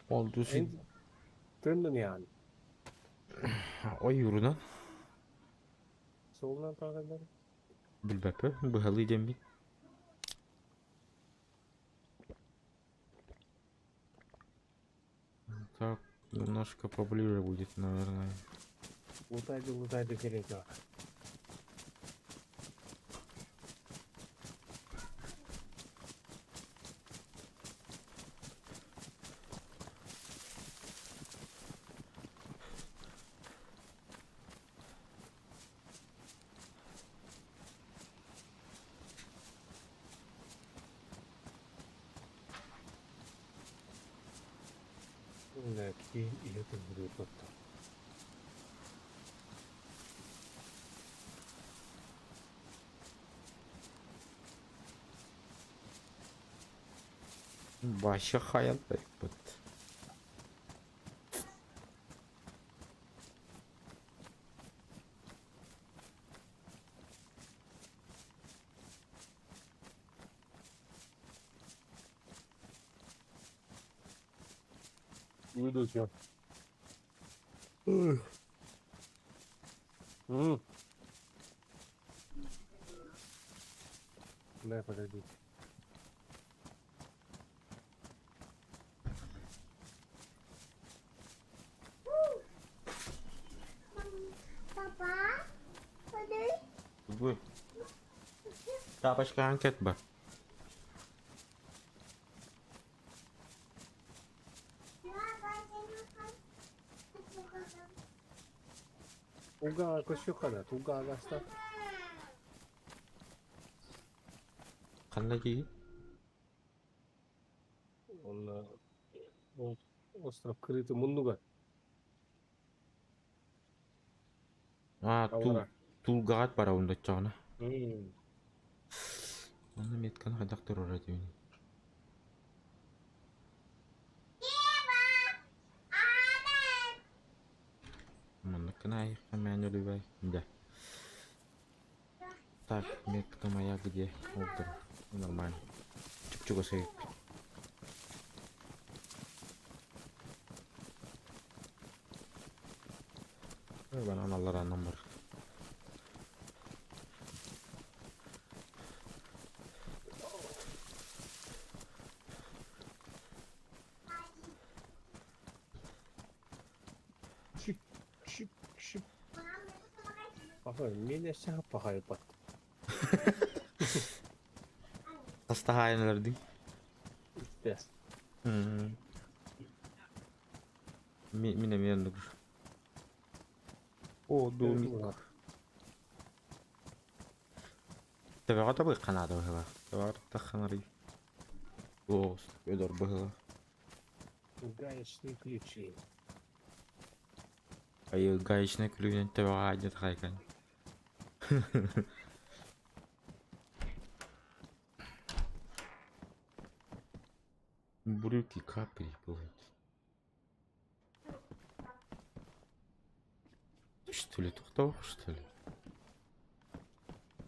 Oldu sin. Тындын яан. Ойуурунан. Суолунан тааҕаллар. Билбэппин, быһалыы диэммин. Так, немножко поближе будет, наверное. Лутайды, лутайды керек бар. Киин иһитин буруйбуттар. Вообще хаялбайбыт. Уйдут я. М. Дай подождите. Бу. Тапочка анкет бар. Уга көстүөххэ туга агаста. Ханна дии? Онно ол остров крытый муннуга. А, тул Аллара. тулгаҕат барабын доччоҕуна. М. Онно метканы хайдах туруора этибиний? Манныккын аайыхха мээнэ үлүбэй. Да. Так, метка моя где? Олдор. Нормально. Чуп-чугас эбиппин. Банан аллараанан бар. Чип, чип, чип. Паха, меня пахайпат. Хастаһаайын өлөрдүҥ. Тест. Мин эмиэ оннук. О, домик. Төбөҕө табыахха наада быһыылаах. Төбөҕө тахханарый. Оо, өлөр быһыылаах. Гаечные ключи. Айы гаечный ключ төбөҕө аанньа тахайкан. Брюки капри, блядь. Что ли, тохтоох, что ли?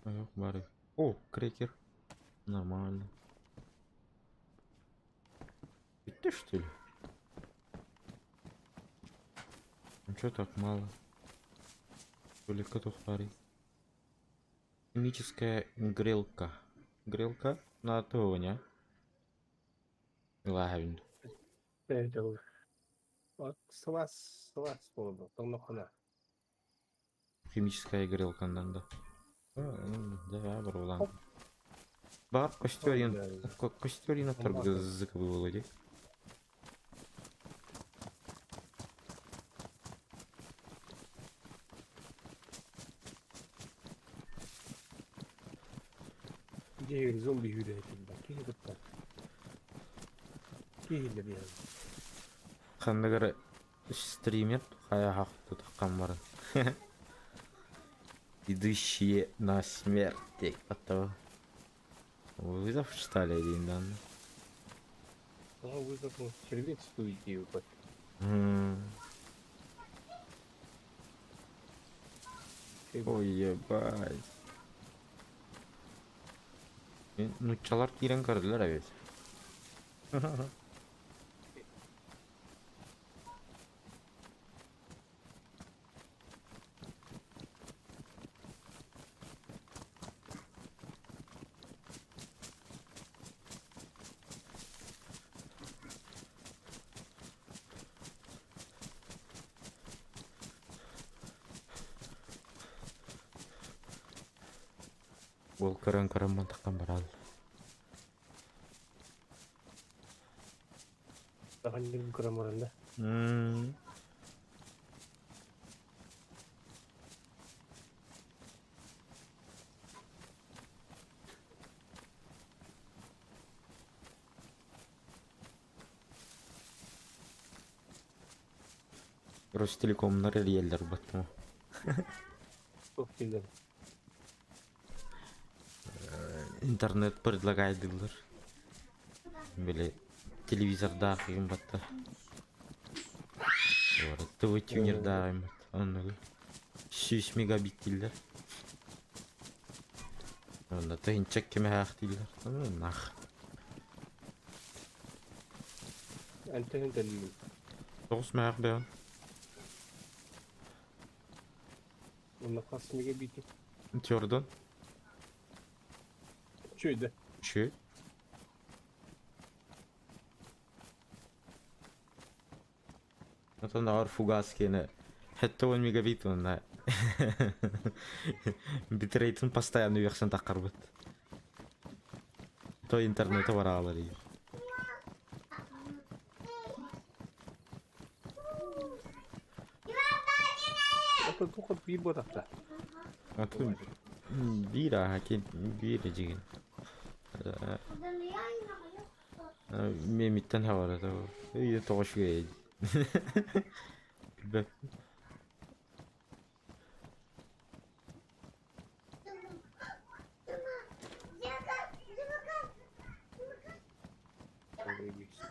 Ох, бары. О, крекер. Нормально. Ты что ли? Ну чё так мало? Только тухтарый. Химическая грелка. Грелка на тоня. Ладно. Сылаас, сылаас буолла, тоҥноххуна. Химическая грелкандан да. Да, барулан. Бар костерин, костерин торгызык было. Дьиэ зомби үүрээччилэр киһи кытта киһилэр диэн. Ханныгар стример хайа тутаххан баран. Идущие на смерть. Потом. Вызов что ли один дан? Тоҕо вызов червец диэбиппит. Ой, ебать. Нуччалар киирэн көрдүлэр эбит. Ол көрөн көрөн мантахтан барал. Ханнык көрөн баран да. Ростелекомнар эрийэллэр баттыма. Туох дииллэр. Интернет предлагайдылар. Били телевизордаах игин батта. ТВ тюнердаах игин батта. Оннугу. 100 мегабит дииллэр. Онно тыһынча кимэһээх дииллэр. Нах. Антен тэллим. Тоҕус мээх бэйэн. Онно хас мегабити. Тёрдон. Үчүгэй Үчүгэй. Оттон аар фугас киэнэ 70 мегабит уонна битрейтин постоянно үөхсэн таххарбыт. То интернети бараалар ии. Оттон туох биир буотахта. Атын биир ааһа биир эдьигин. Мемиттэн хабарата. Үйэ тоҕо үчүгэй. Билбэт.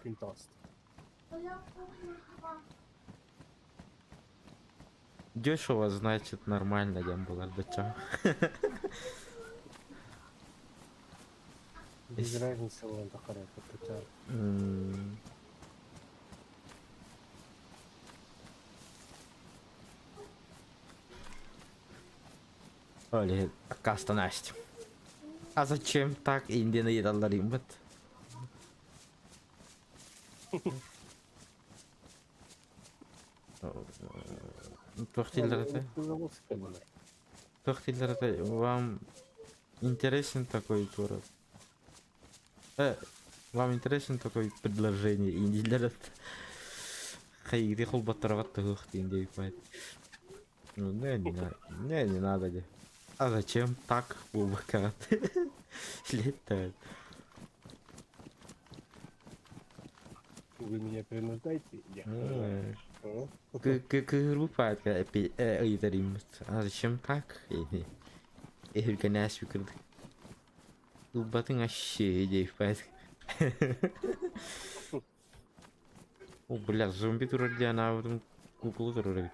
Күн таҕыста. Дешево, значит, нормально диэн буолар баччаҕа. Без разницы буолан таххара кыттачаан. Оле, аккаастанасть. А зачем так индияны ыйыталлар Туох дииллэр этэ? Туох дииллэр этэ? Вам интересен такой город? Вам интересен такой предложение индийлэр этэ? Хайыгы холботтороҕот туһуох диэн диэбит Ну, не, не, не, не надо де. А зачем так буолбаккаҕыт? Летает. Вы меня принуждаете? Я. Кыһырбыт ыйытар А зачем так? Эһүргэнээс кырдык. Ылбатыҥ ащы диэбит. О, бля, зомби турар диэн аабытым куукула турар эбит.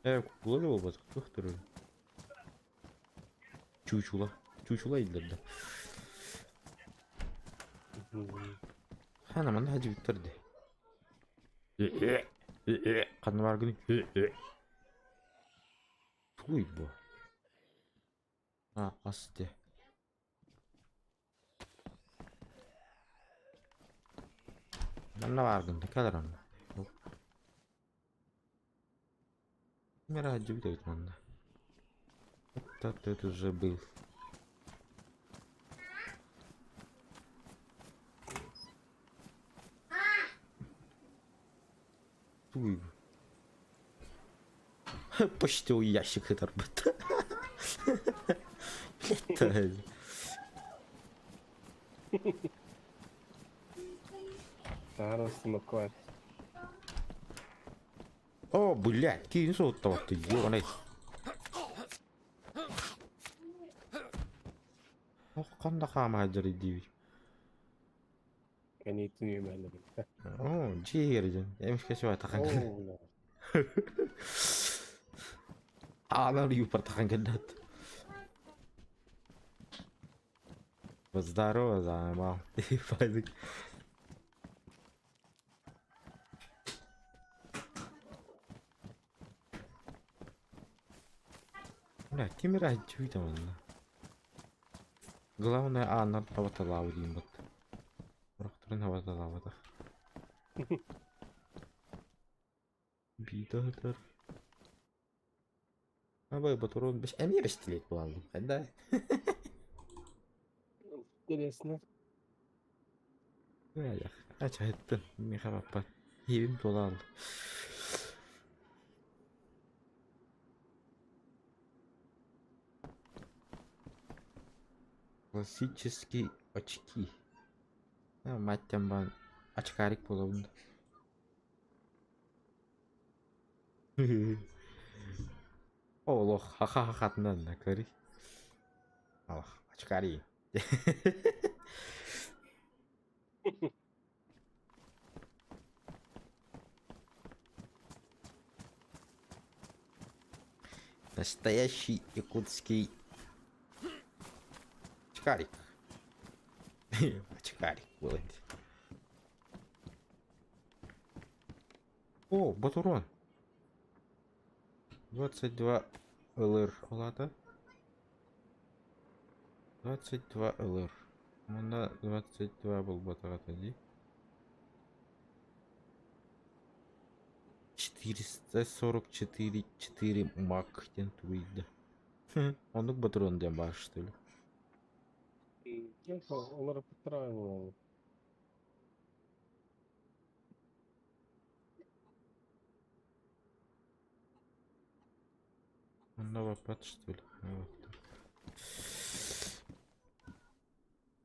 Э, куукула да буолбатах, туох турар? Чучула. Чучула ииллэр да. Хана манна хадьыбыттар де. Ханна бааргыный? Тугуй бу? А, ас де. Манна бааргын да кэлэр онно. Ким эрэ сылдьыбыт эбит манна. Это тут уже был. Туй. Почтовый ящик ытарбыт. Блядь. Таһаар О, блядь, киин суоттабатты, ёбаный. Ох, ханна хаама сылдьарый диибит. Кэниитин үөмэһэлэрин. Оо, дьиэ иһигэр дьон. Эмискэ сыбаатахан кэллэ. Оо, бля. Аалар юпартахан кэллэт. Здорово, заебал. Пойду. Бля, ким эрэ айдьыйда манна. Главное ааннар хабаталаабыт диэн бат. Сорохторун хабаталаабатах. Биитэ ыһытар. Абай ботурун беш эмиэ бэстилиэт буолаллым. Да. Интересно. Ачаһыттын миэхэ баппат. Иэбим туолаал. Классические очки. Мать бан очкарик буолабын. Олох ха-ха-хатынан көрүй. Ох, очкари. Настоящий якутский очкарик. Очкарик был. О, Батурон. 22 ЛР. Улата. 22 ЛР. Манна 22 буолбатаҕа дии. 444 4 мак диэн тугуйда. Оннук батурон диэн баар что ли? Олоруппуттара Онно баппат что ли? Вот.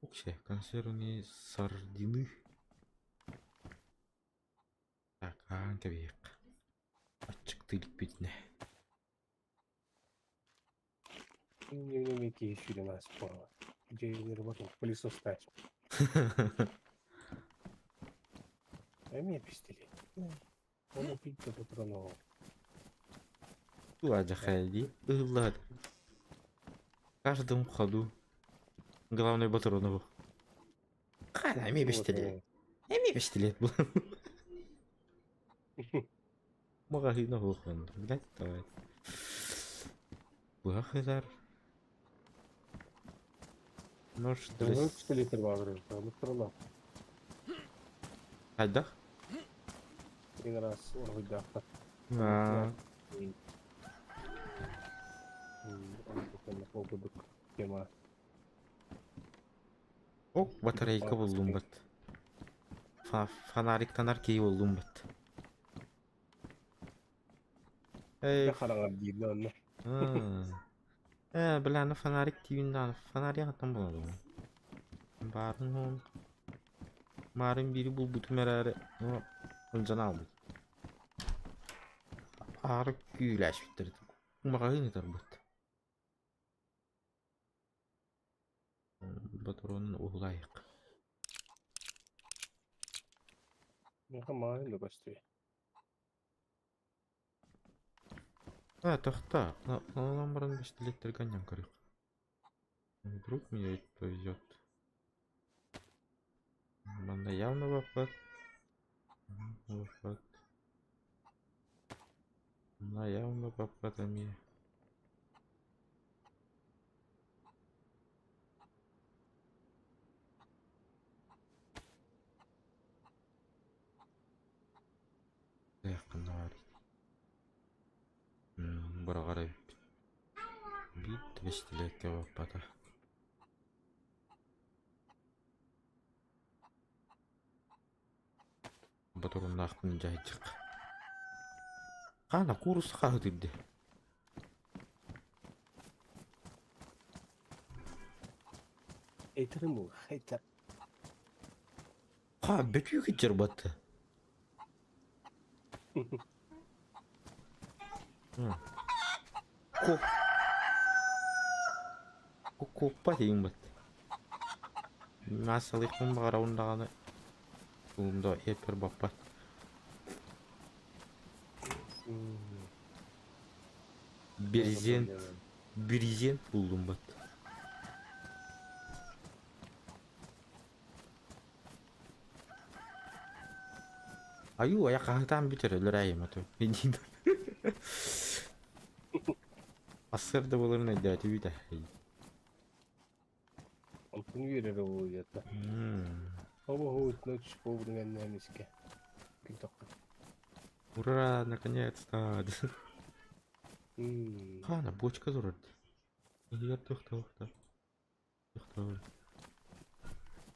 Вообще, консервные сардины. Так, аан кэбиһиэххэ. Аччыктыы иликпитинэ. Не киһи сүүрэн ааспыт. Дьэ, работал пылесос стать. Эмиэ пистолет. Оны пить патронов. Туладьахай дии. Ыһыллаат. Каждому ходу. Главное патроновых. Хана, эмиэ пистолет. Эмиэ пистолет был. Маҕаһыына суох блядь, давай. Быһах ыытар. Нож для... Пистолеттер баар патронов. Хайдах? Один раз уруһуйдаахтар. Аа, Ол тема. О, батарейка буллум бат. Фонариктанар киһи буллум бат. Эй, Хараҥар диир онно. Э, бля, аны фонарик тиийин даҕаны фонарик хантан булабын? Баарын уон Маарын биири булбутум эрээри, ылдьан аалбыт. Аара күүлээспиттэр маҕаһыын ытарбыт. Ботуруонун уһулаайык. Миэхэ маҕаһыын да көстүө. А, тохтоо. Онон баран бэстилиэттэргэ анньан көрүөх. Вдруг мне ведь повезет. Манна явно баппат. Баппат. Манна явно баппат эмиэ. Ханна баарый? Быраҕар эбиппит. Биир да бэстилиэккэ баппата. Ботуруннаахпын дьаһайдьык. Хаана куурусса хаһытыырды. Эйтерим бу, хейтер. Ха, бөтүү китчер батты. Ку Куппа дейин бат. Массалыйхпын баҕарабын даҕаны уумда эппэр баппат. Брезент брезент булдум бат. Айуу, айа хаһытаан бүтэр өлөр айым аты. Ассыр да боларын өйдөөтүбүт ээ. Онтун үөрэр буолуйата. Обоһуутна түспуобутун кэннэ эмискэ күн Ура, наконец-то! Хана, бочка турар. Иһигэр туох-туох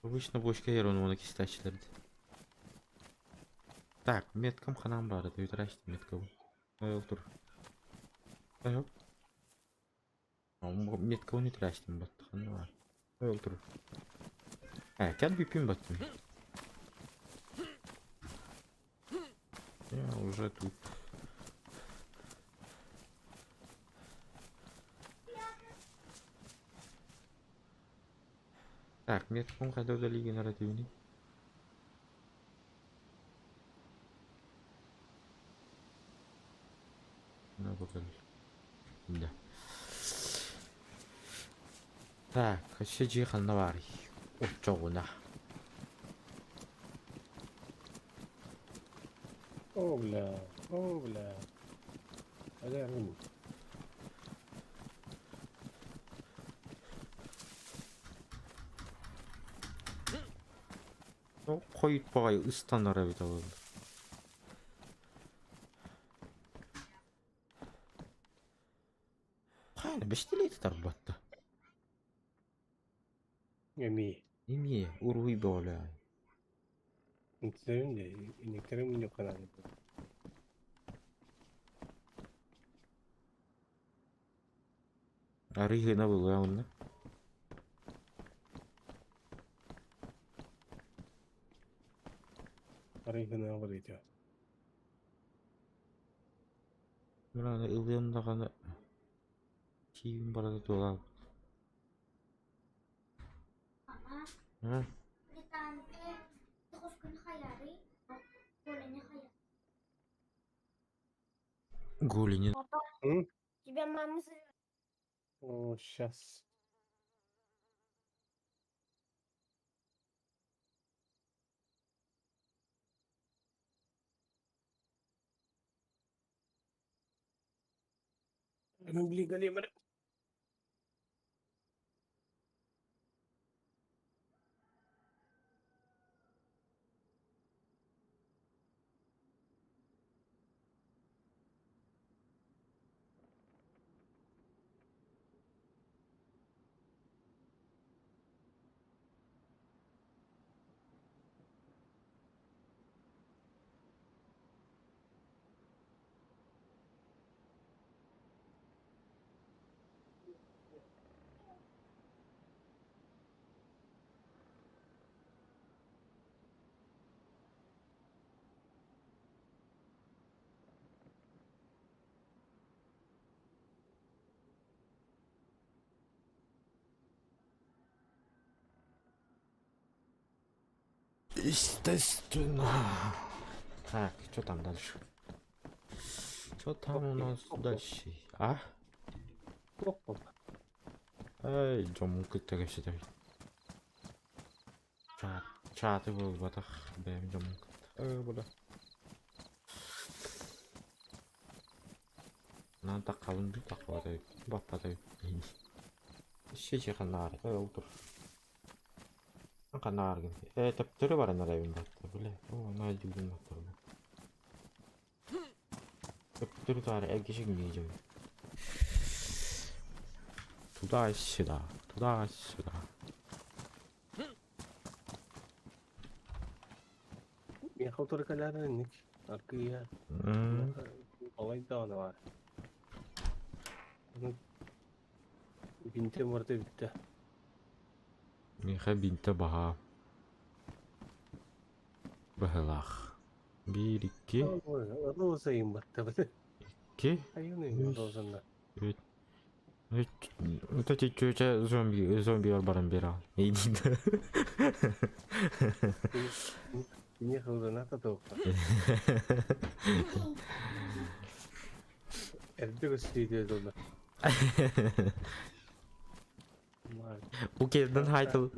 Обычно бочка иһэр ону кистээччилэр Так, меткам ханан баара бүтэрээччи меткабын. Ол тур. Меткабын үтэрээчтим батта ханна баар. Ол тур. Э, кэл бүппүн баттым. Я уже тут. Так, меткам хайда удалигин аративни. Ну, покажи. Да. Так, өссө дьиэ ханна баарый? Оччоҕуна. О, бля, о, бля. Алярым. Ну, хойут баҕайы ыстанар эбит ол. Хайа, бэстилиэти тарбатта. Эмиэ. Эмиэ, уруһуй бөҕөлөөн. Интилэрим де, инниктерим мунньукканаан. Арыйыына булуа онно. Арыйыына барыйда. Мин ылыам даҕаны тиийим барыта туолаабыт. А? Голени. М? Тебя мама зовет. О, сейчас. Ну, блин, големер. Естественно. Так, что там дальше? Что там у нас дальше? А? Туох буолла? Эй, дьоммун кытта кэпсэтэбин. Чаат, чааты буолбатах, бэйэм дьоммун кытта. Э, бля. Наан таххабын дуу, таххабатай, баппатай. Ищи ханнаары, э, ол тур. Ханнааргын. Э, төптөрү баран эрэбин батта, бля. О, на дьүүлүн баттарбын. Төптөрү таары эргишигин дьон. Туда-сюда, туда-сюда. Миэхэ утары кэлээрин инник. Аргыйа. Балай даҕаны баар. Бинтэ барыта бүттэ. Миэхэ бинтэ баһаам. Быһылаах. Биир, икки. Роза им баттабыт. Икки. Айыны розанна. Үт. Үт. Это чүчэ зомби зомби баран бера. Иди. Киниэхэ ылынаата туохха. Эрдэ көстүү долла. Букетин хайтыл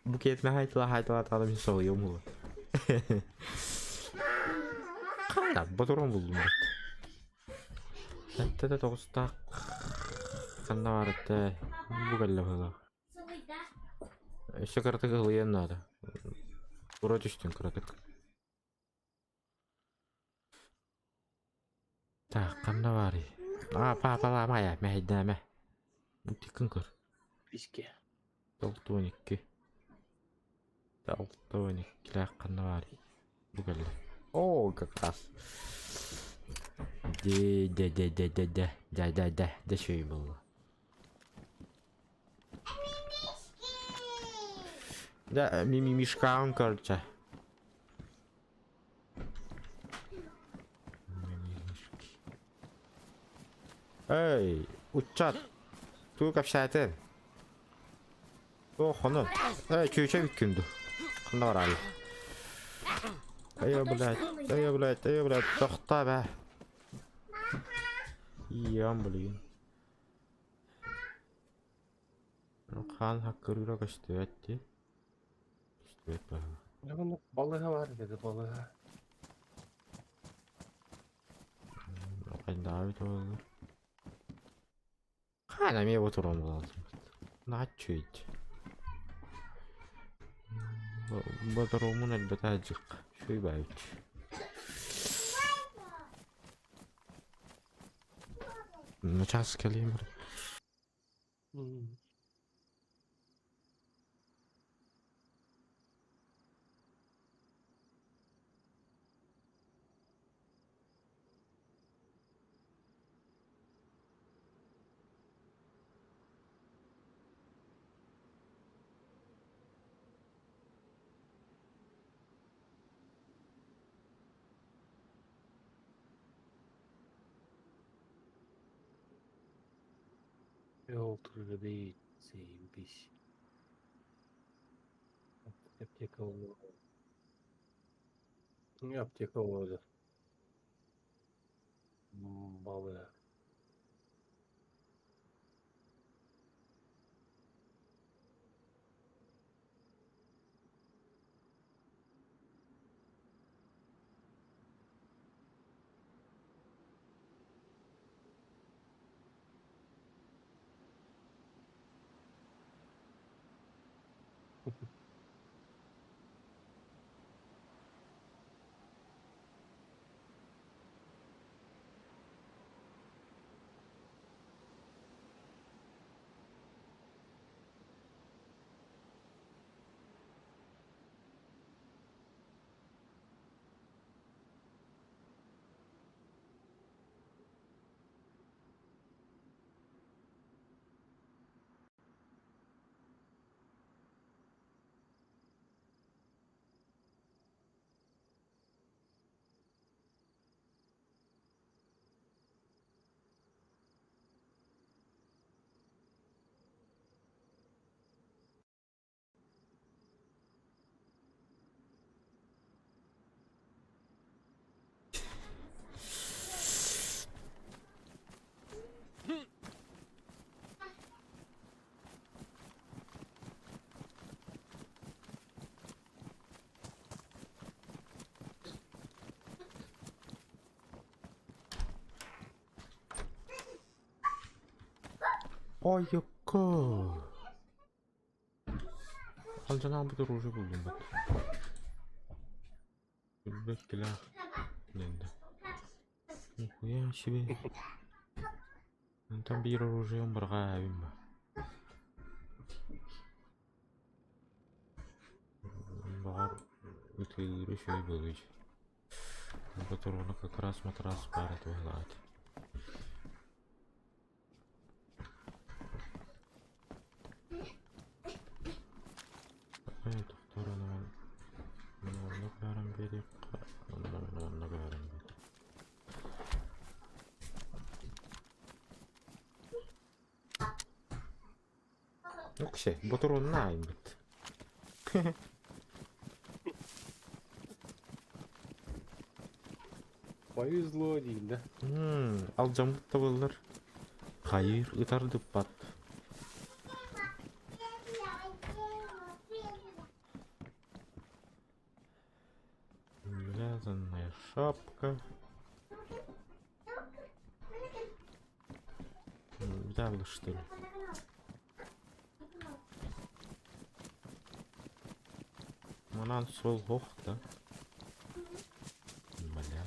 букетин хайтыла хайтыла тадым соғыйым булу. Қайда ботурон булдум бит. Сэттэ тоҕустаах ханна баар этэ бу кэллэ быһыылаах. Өссө кыратык ылыйан наада. Тура түстүн кыратык. Так, ханна баарый? Аа, паапалаама мэһэйдээмэ. Тиккин көр. Иске. 62. 62 ханна баарый? Бу кэллэ. О, как раз. Де де де де де де де де де де шөй буолла. Да, мимимишкаҕын көрчө. Мимимишки. Эй, уччат! Тугу кэпсээтин? Туох хонон? Эй, чүөчэ бүккүн дуу? Ханна бараары? Эй, блядь, эй, блядь, эй, блядь, тохтоо бээ. Иэм билигин. Хаан хаккырыыра көстүбэт дии. Көстүбэт быһыылаах. Онно балыыһа баар этэ балыыһа. Хайдаа эбит буоллар. Хаан эмиэ бу туран буолаллар. Нааччуйт. Бодоруумун элбэтэ сылдьыахха. Үчүгэй баайбыт. Начаас кэлиэм эрэ. Олтырды заебись. Аптека oldu. Аптека oldu. Балыыһа. Ойукку! Алдьан аалбыт оружие буллум бат. Билбэт килээх диэн да. Нихуя себе. Онтон биир оружием бырҕаа эбин ба. Баҕар ытыыры үчүгэй буолуой. Патроны как раз матрас баар этэ быһыылаах. Тохтор онон онно көһөрөн биэриэххэ онно онно көһөрөн биэр. Оксе, ботуруонна аайбыт. Повезло диин да. Алдьаммыт да буоллар. Хайыыр ытардыппат. Вязаная шапка. Взял, что ли? Манан суол ох да. Бля.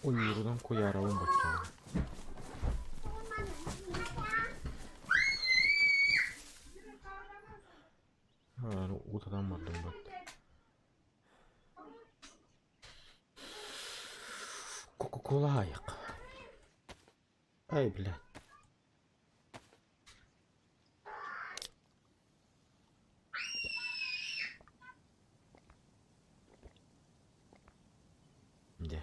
Ойуурунан куйаарабын баччаҕа. Утатан бардым бат. Кока-кола айық. Ай, блядь. Дьэ.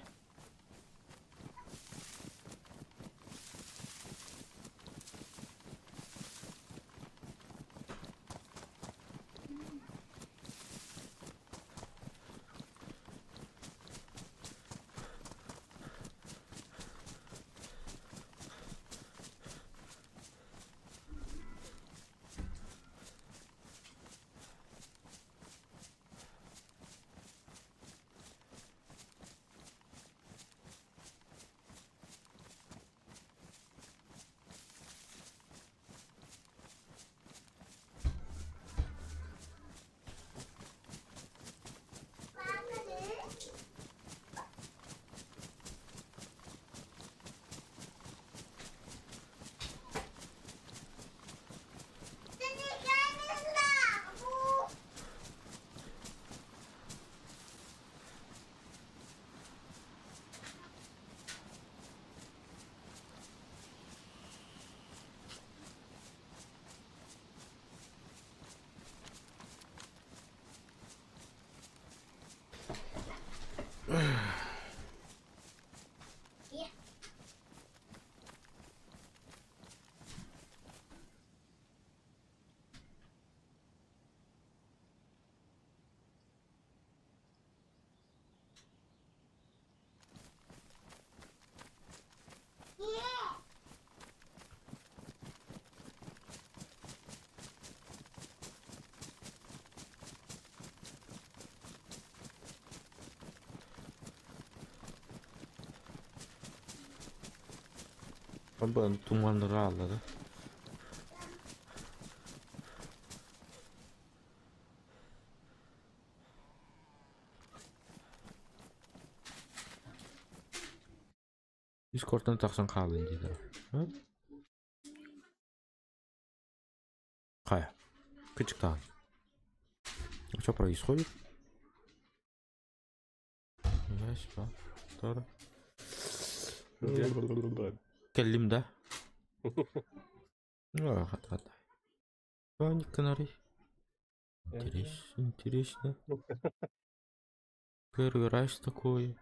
Туманнары ааллара. Дискордтан тахсан хаалын диэтэ. Хайа, кычыктаан. Что происходит? Раз, два, три. Кэллим да? Хата Канарий. Интересно, интересно. Первый раз такое.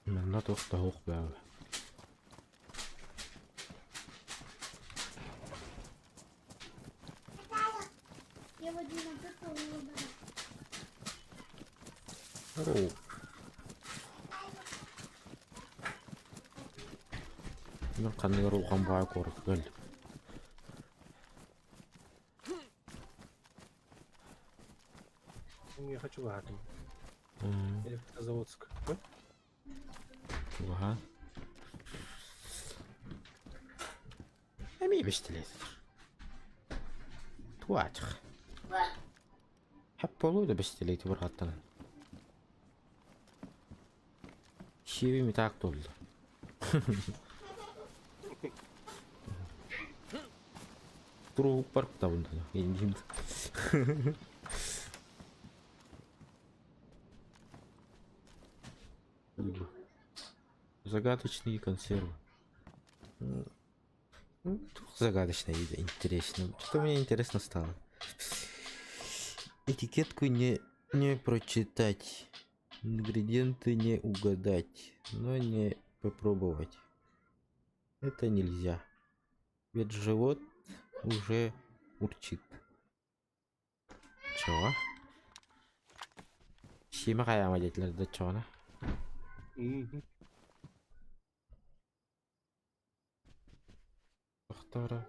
Манна туох да суох бөҕө. Оо. Мин ханныгар улахан баҕайы куоракка кэллим. Я хочу в Электрозаводск. Чугаһаан. Эмиэ бистилиэтир. Туачих. Хапполу да бистилиэти бырҕаттанан. Сиэбим и так туолла. Турууппар кутабын индим. Загадочные консервы. Ну, загадочная еда, интересно. Что мне интересно стало? Этикетку не прочитать. Ингредиенты не угадать, но не попробовать. Это нельзя. Ведь живот уже урчит. Чего? Сима хайама диэтилэр да чоҕуна. Тохтооро.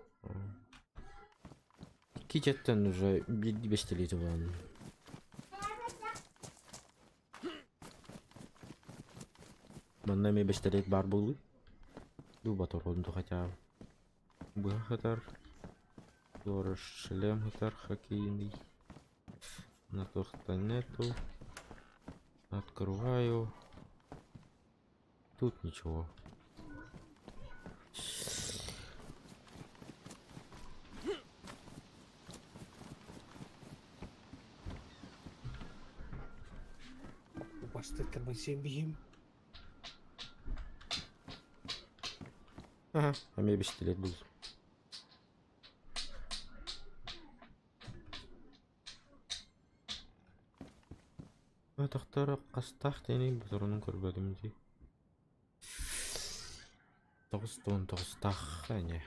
Икки дьэттэн уже биирдии бэстилиэти булан. Манна эмиэ бэстилиэт баар буолуй. Дуба торуон ду хотя бы. Быһа сытар. Туора шлем сытар хоккейный. На туохта нету. Открываю. Тут ничего. Бастыктарбын сиэн биһим. Ага, эмиэ бистилиэт буллум. Атахтара хастаах диэний ботурунун көрбөтүм дии. 99-таах ини.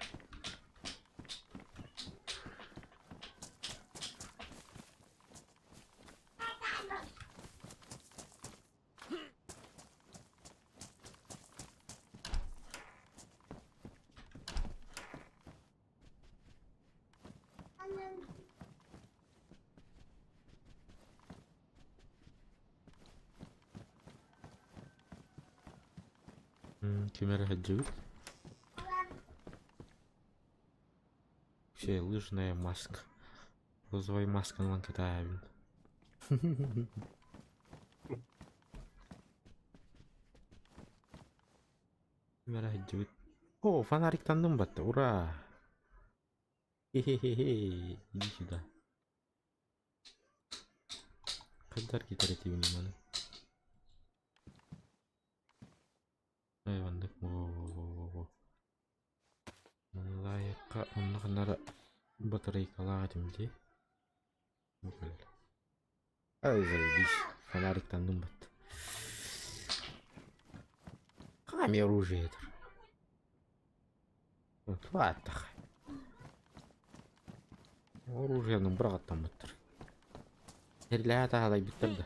Ким эрэ сылдьыбыт. Все, лыжная маска. Розовая маска ылан кэтээбин. Ким эрэ сылдьыбыт. О, фонариктанным батта, ура! Хе-хе-хе-хе, иди сюда. Хайдар китэрэтибин маны. Эй, маннык во-во-во-во. Лайыкка онно ханнара батарейкалаах этим дии. Ай, заебись. Фонариктанным бат. Хаами оружие это. Туаттах. Оружиены быраҕаттаммыттар. Эрилэһэ таһалайбыттар да.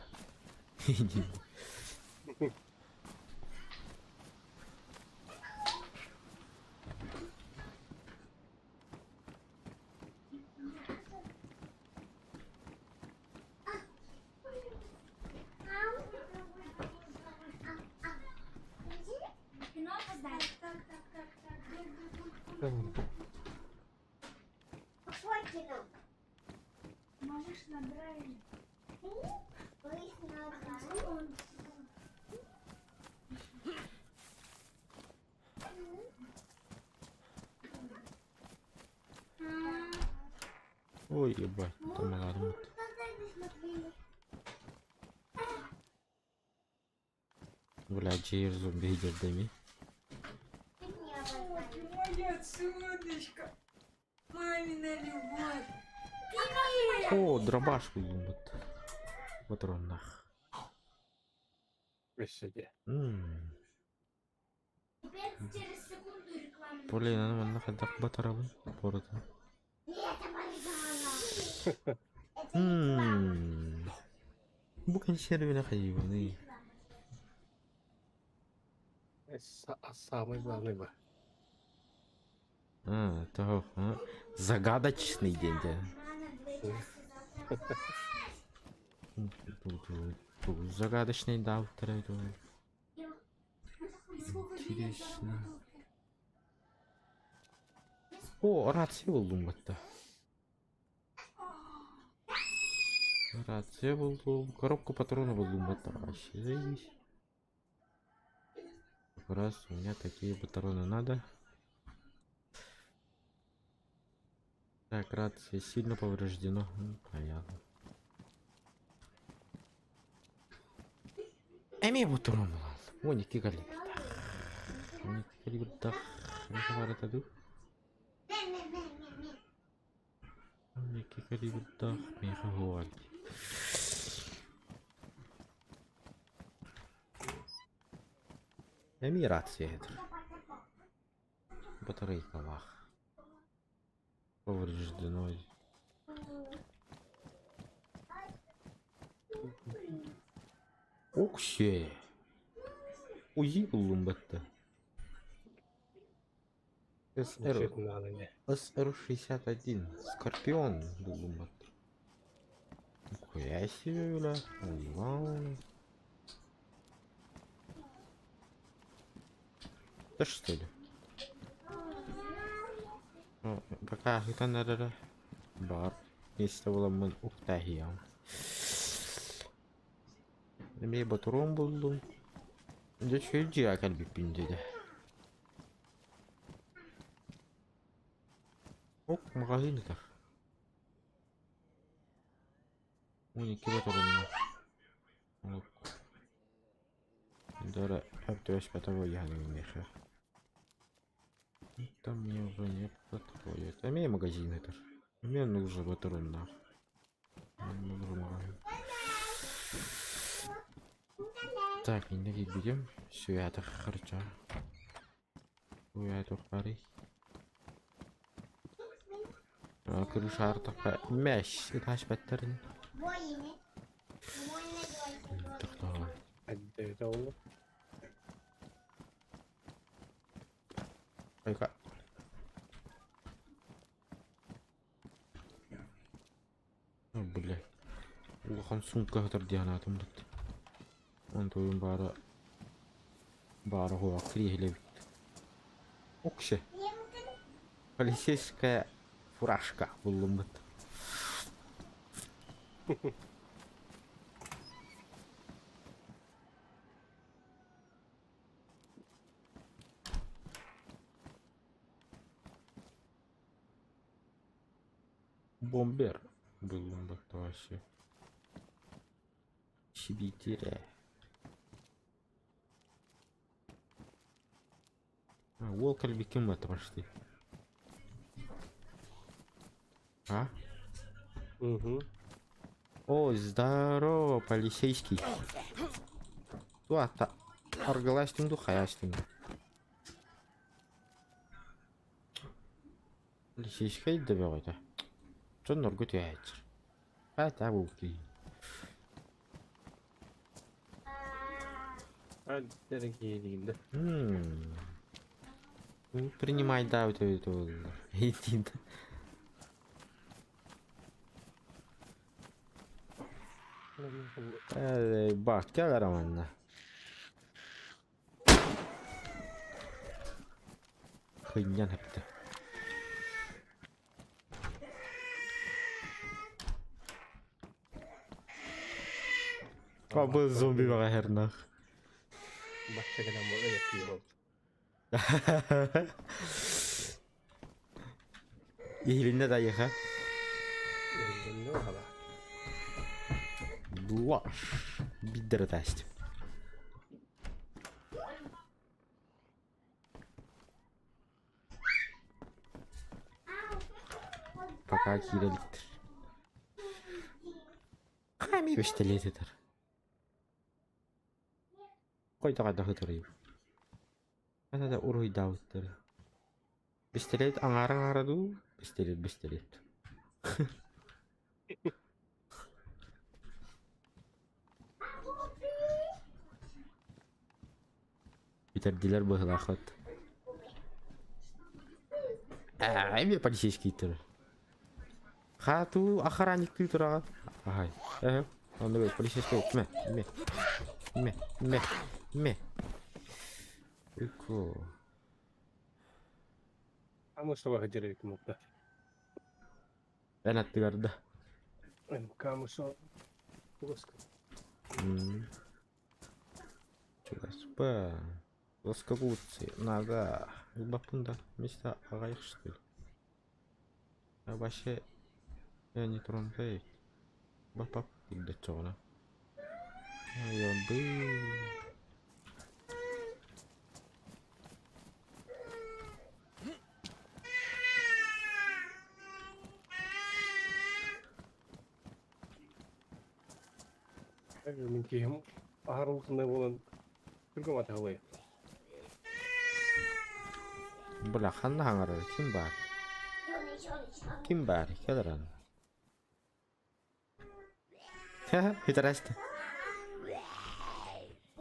Ой, ебать, там алармыт. Бля, чейр зомби дердеми. Моя солнышко, мамина любовь. О, дробаш булбут. Патроннах. Өссө дии. Блин, аны манна хайдах батарабын поротун. Бу консервина хайыбыный. Самый главный ба. А, того, а, загадочный день дьэ. Загадочный даутера Интересно. О, рация буллум батта. Рация буллум. Коробку патронов буллум батта. Вообще заебись. Как раз у меня такие патроны надо. Так, рация сильно повреждена. Ну, понятно. Эмиэ патрон булан. 12 калибрдаах. 12 калибрдаах. Миэхэ баар этэ дуу? 12 калибрдаах миэхэ уһуоҕар дии. Эмиэ рация этэр. Батарейкалаах. Повреждено. Оксее. Узи буллум батта. СР СР-61 Скорпион буллум батта. Нихуя себе, бля. Вау. Да что ли? Пока ыытан эрэрэ баҕар миэстэ буламмын уктааһыйаҕым. Эмиэ ботуруон буллум. Дьэ үчүгэй дьиэҕэ кэлбиппин диэтэ. Ок, маҕаһыын ытар. 12 ботуруоннаах. Ок. Дора өп-түбэспэтэ буолуо миэхэ. Там мне уже не подходит. А мне магазин это. Мне нужно патронов. Мне нужен магазин. Так, инники будем. Все, харча. Уятых пари. Крыша артахха мэш ытааш баттарын. Тохтоо. Эдде ол. Айка. О, бля. Улахан суумка сытар дии санаатым быт. Онтуйум баара баара уһуох кириэһилэбит. Окше. Полицейская фуражка буллуммут. Бомбер буллуммут вообще. Сибитире. А, уол кэлбиккин это почти. А? Угу. О, здорово, полицейский. Туата. Аргыластың ду хаястың. Полицейский да бөҕөтө. Дьоннорго түһээччи. Хаата булки. Дэрэгиэлигин Принимай да вот это Иди. Бак, кэлэр манна. Хынньан эптэ. Абы зомби баҕаһырнах. Бачча кэлэн бу өйөттүү буолбут. Иһилиннэ да айыха. Иһилиннэ баҕала. Блаш. Биддere тасть. Пока киирэ иликтэр. Хаамыы бэстэлиэт этэр. Хойдох хайдах ытырый. Хана да уруһуйдаабыттар. Бэстэлиэт аҥаара аҥаара дуу, бэстэлиэт бэстэлиэт. Бүтэрдилэр быһыылааххыт. Ээ, эмиэ полицейский турар. Хаатуу охранниктыы тураҕын. Аһай. Ээ, онно полицейский мэ, мэ, мэ, мэ, мэ. Уйко. Камышева дьиэбит мукта. Эн аттыгар да. Камышева. Чугаска. Чугаспа. Плоскогубцы. Нога. Ылбаппын да. Вместо аҕайах что ли? А вообще я не тронутый. Бапап даччоҕуна. Айабы. Мин киһим аһарылыкынай буолан түргэн атаһылай. Бля, ханна хаҥарар? Ким баар? Ким баар? Кэл эрэн. Хитрэсти.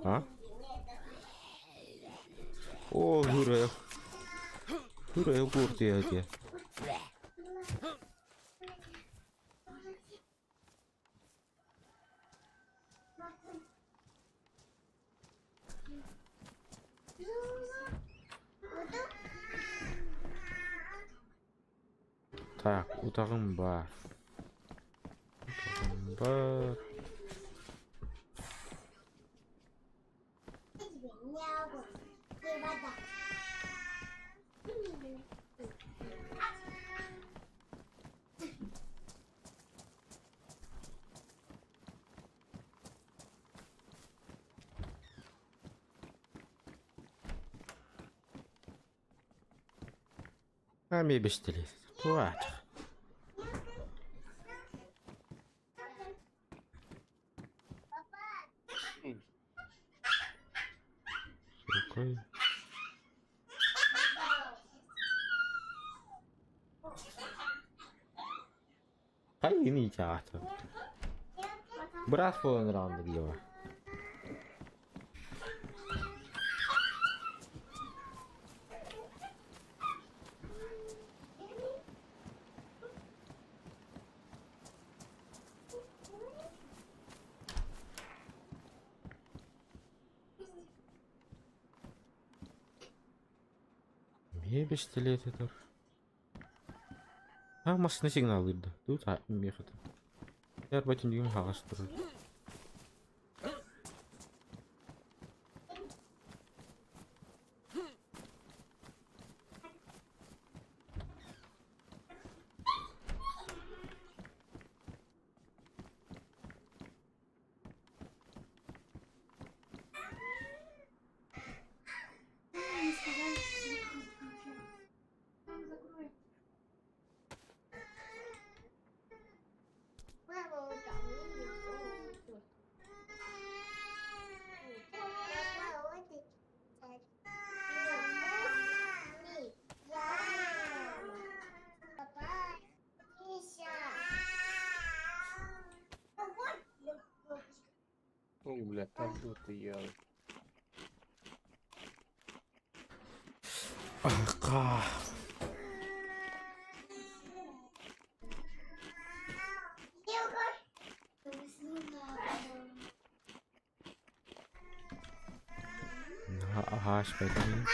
А? О, hurray. Hurray куртуя дии. Так, утаҕым баар. Утаҕым баар. Эмиэ бистилиир. Туох Какой? Хайыный театр. Быраас буолан раунда диэҕэ. Эмиэ бэстилиэтэ тур. А, массыына сигналлыыр да. Тут миэхэ Арба түннүгүм хаҕас турар. Мне сказали, что не включай. Мам, закрой. Ой, блядь, так вот и я. Аха. Аһаашпайтын.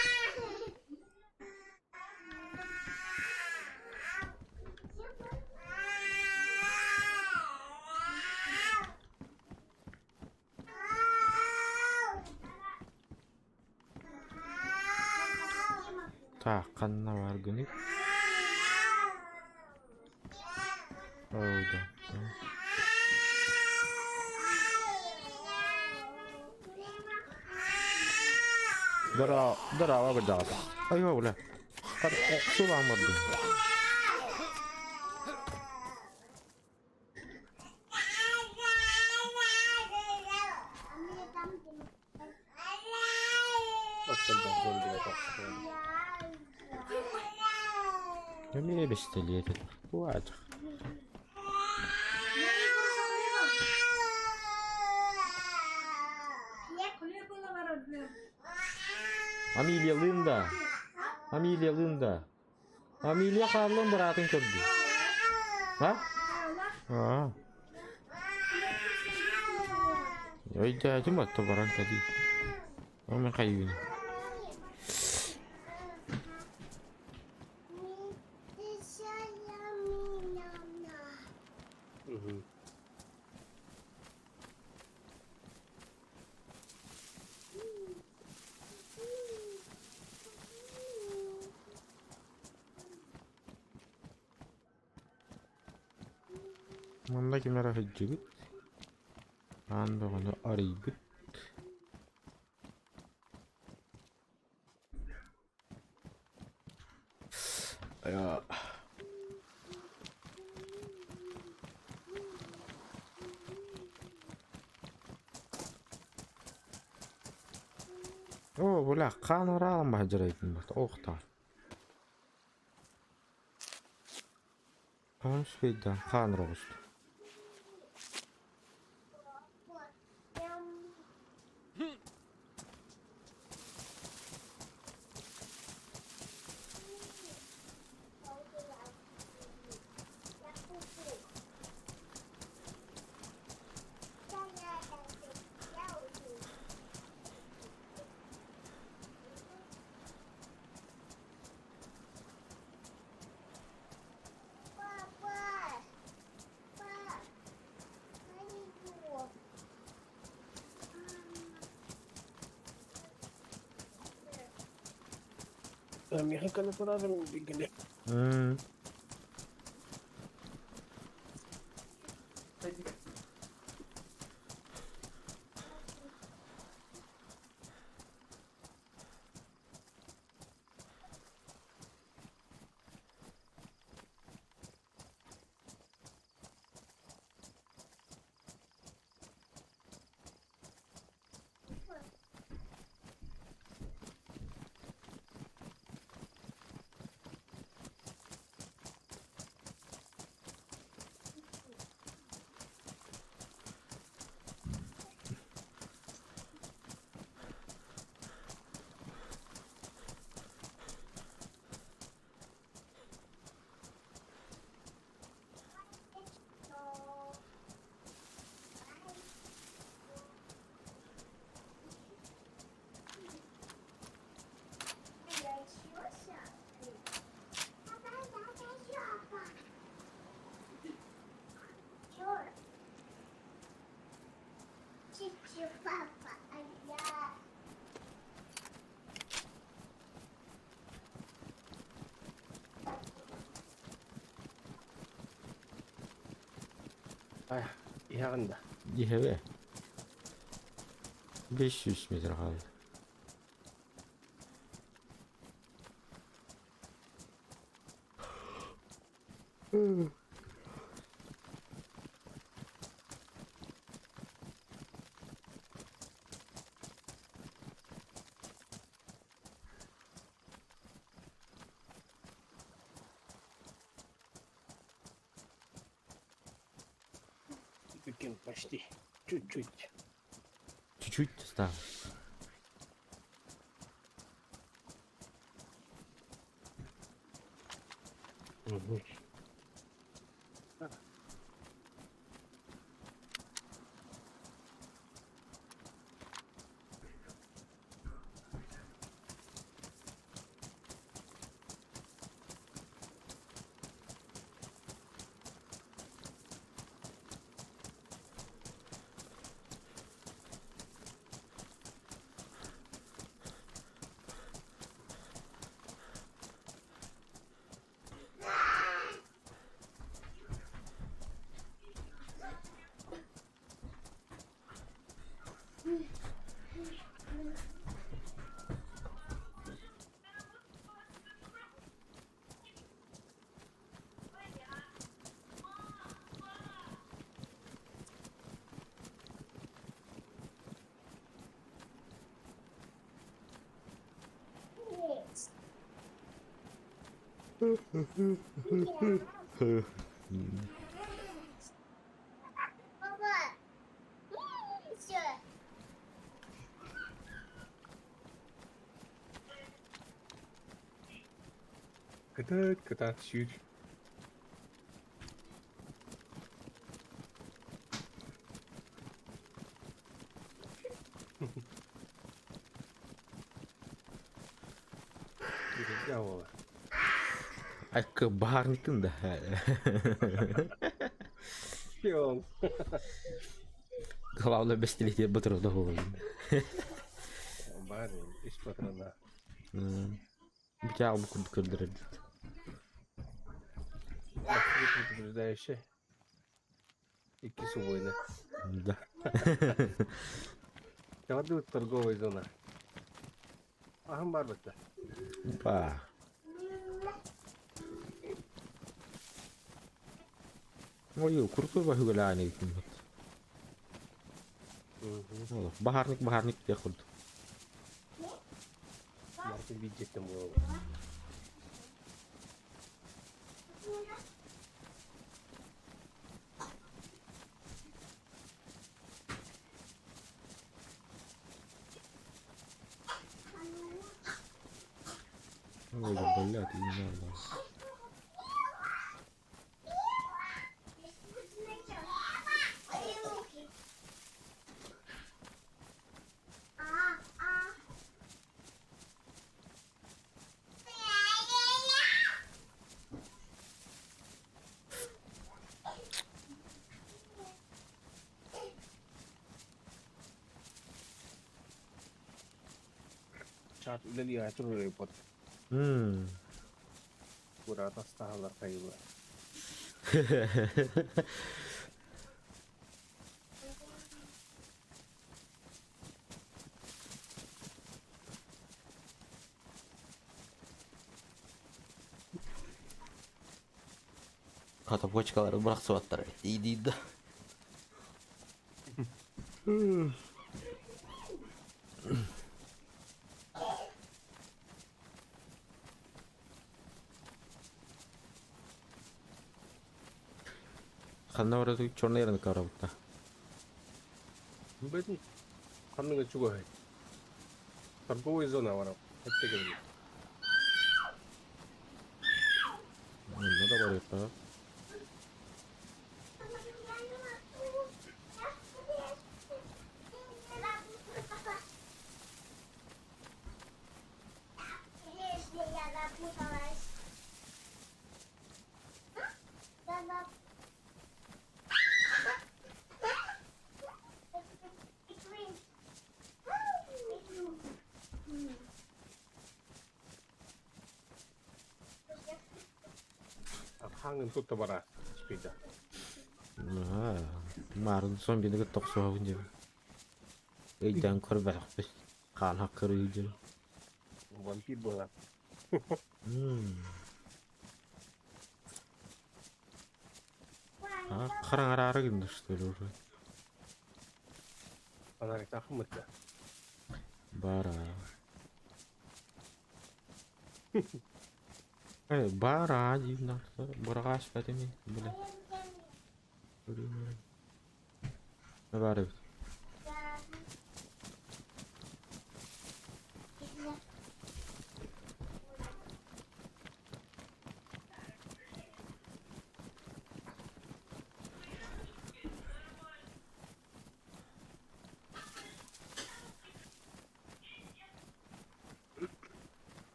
Так, ханна бааргыный? Ол да. Здорово, здорово, кырдьаҕас. Айва, бля. Сулаан бардым. Эмиэ бэстэлиэт Туаадьах. Амилия Лында. Амилия Лында. Амилия хааллан быраатын көрдүү. А? Аа. Өйдөөтүм отто баран кэлии. Ол мин хайыыбын. Манна ким эрэ сылдьыбыт. Аан бөҕөнү арыйбыт. Оо, бля, хаан араалан баһдьарайдын бат, оохтаа. Хаан үчүгэйдээн хаан оҕуста. Миэхэ кэлэ турар билгини. Иһэҕин да? Иһэбэ. 500 метр хаалла. Бүккен почти. Чуть-чуть. Чуть-чуть осталось. Угу. Кытаат, кытаат сүүр. Биһиги буолар. Айка баһаарникын да. Шпион. Главное бэстилиэтигэр батырда буолун. Баар ис патрона. Бүтэ бу курдук көрдөрөр дит. Предупреждающий. Икки субойна. Да. Чаҕардыбыт торговая зона. Аһым бар бытта. Опа. Ой, крутой баһыгалаан эбитин. Баһаарник баһаарник диэх курдук. Мартын биирдиттэн буолар. Ой, блядь, не надо. Чат үлэлии турар репорт. Курата астаһалар хайылар. Хата почкалары бырахсыбаттар дии да. Ханна барар черный рынок барабытта. Бэтин ханныга чугаһый. Торговая зона барап. Эттеген. Онно да барыахха. Хаҥын тутта бара. Спида. Марын зомбины кытта охсуһабын диэн. Өйдөөн көрбөтөхпүт. Хаан хаккырыы диэн. Вампир была. А, хараҥараары гынна что ли уже? Фонарик ахмытта. Бара. Бара диин быраҕаас бэтими бile. Баар эбит.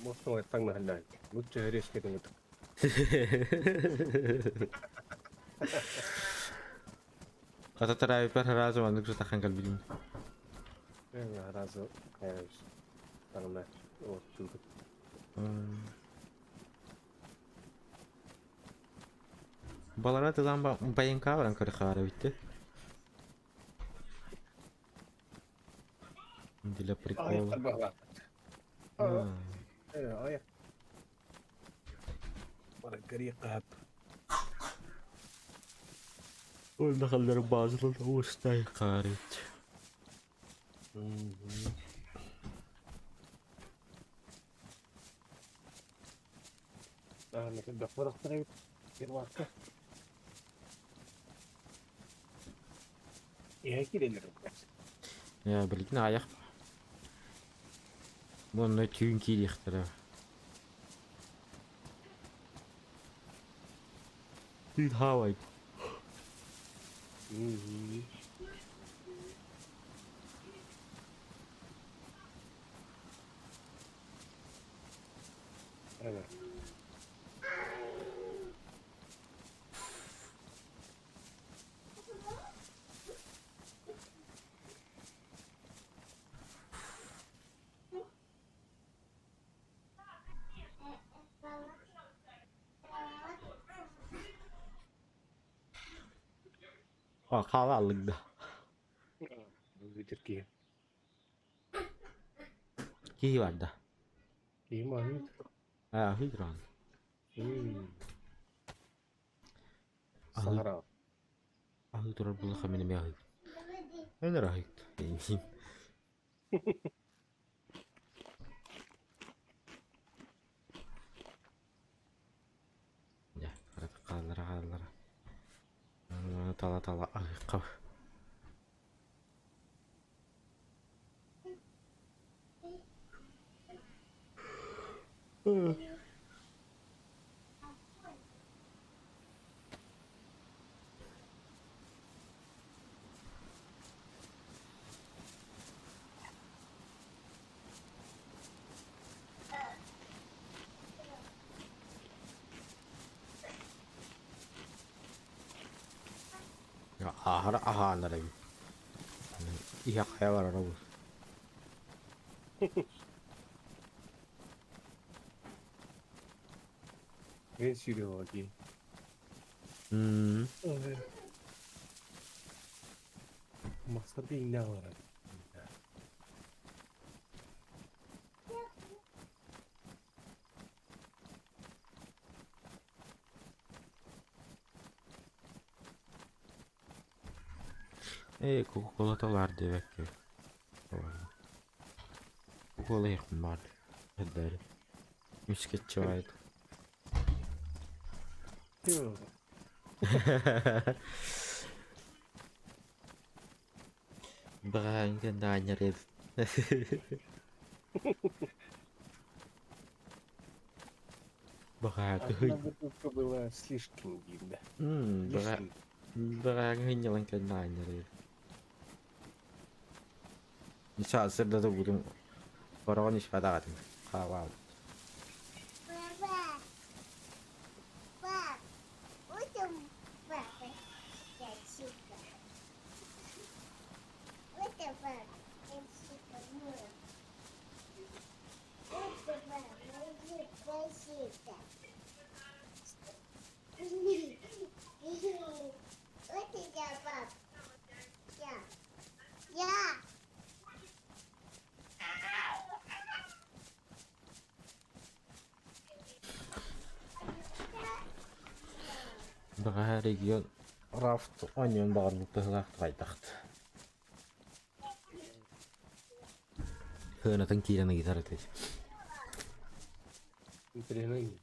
Мостовой таҥнаһаллаан. Лучше резко гынныт. Ата тараайпар сразу маннык сутахан кэлбитим. Сразу таҥна оттугут. Балара тылан байыҥкаа баран көрөхөөрө эбитти. Для прикола. Аяқ. Баран Ол базылы уустай хаарит. Иһэ киирэллэр. Я билигин аҕыйах. Уонна түүн киириэхтэрэ. Түүн хаалайт. Evet. Хааллык да. Бүтэр киһи. Киһи барда. Киһи маһыт. Аа, хыйдран. Саһара. Аһыы турар булаха мин эмиэ аһыыбын. Эн эрэ аһыйт. Дьэ, хааллара хааллара. Тала-тала аһыахха. Аһара аһааннар эбит. Иһэ хайа барара бу. Мен сүүрүөҕэ дии. Мастар иҥнэ аҕалара. Ээ, Кока-Колата баар диэбэккэ. Кока-кола иһиэхпин баҕар. Эрдээри. Мискетчи баайыт. Баҕаһын кэннэ аанньар эбит. Баҕаһа кыһый. Одна бутылка была слишком видно. Баҕа баҕаһа кыһынньалаҥ кэннэ аанньар эбит. Сарсыарда турбутум хороҕон испэтэх этим хаалаабыт. Бэҕэһээ регион рафт оонньуон баҕарбыт быһыылаах хайдахт. Сыанатын киирэн ыйытар этэ. Интэриэһинэй.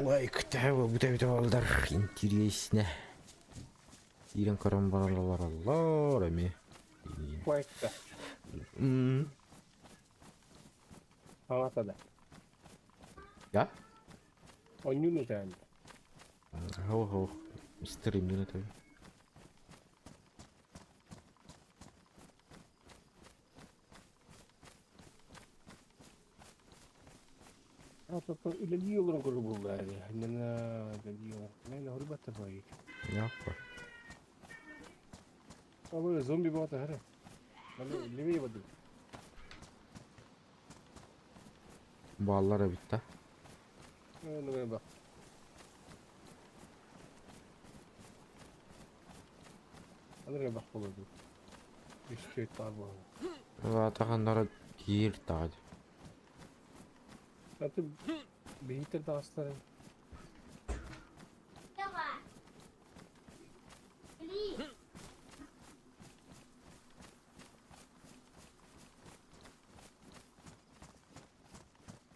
Лайк бүтэ буолдар интересно. Киирэн көрөн баран олороллор эмиэ. Лайкта. Аҥата да. Я? Онньуун ытаан. Хо-хо. Стримнин это. Үлэлии олорон көрөр буолла иннэнэ үлэлии олорон. Мен horбатта бай. Яппа. Абы зомби баата хара. Маны левее бады. Бааллар эбит да. Ну ба. Аны бак болду. Үч төрт бар болду. Ватаханнара Киир таҕа Аты биһиктэр таҕыстар.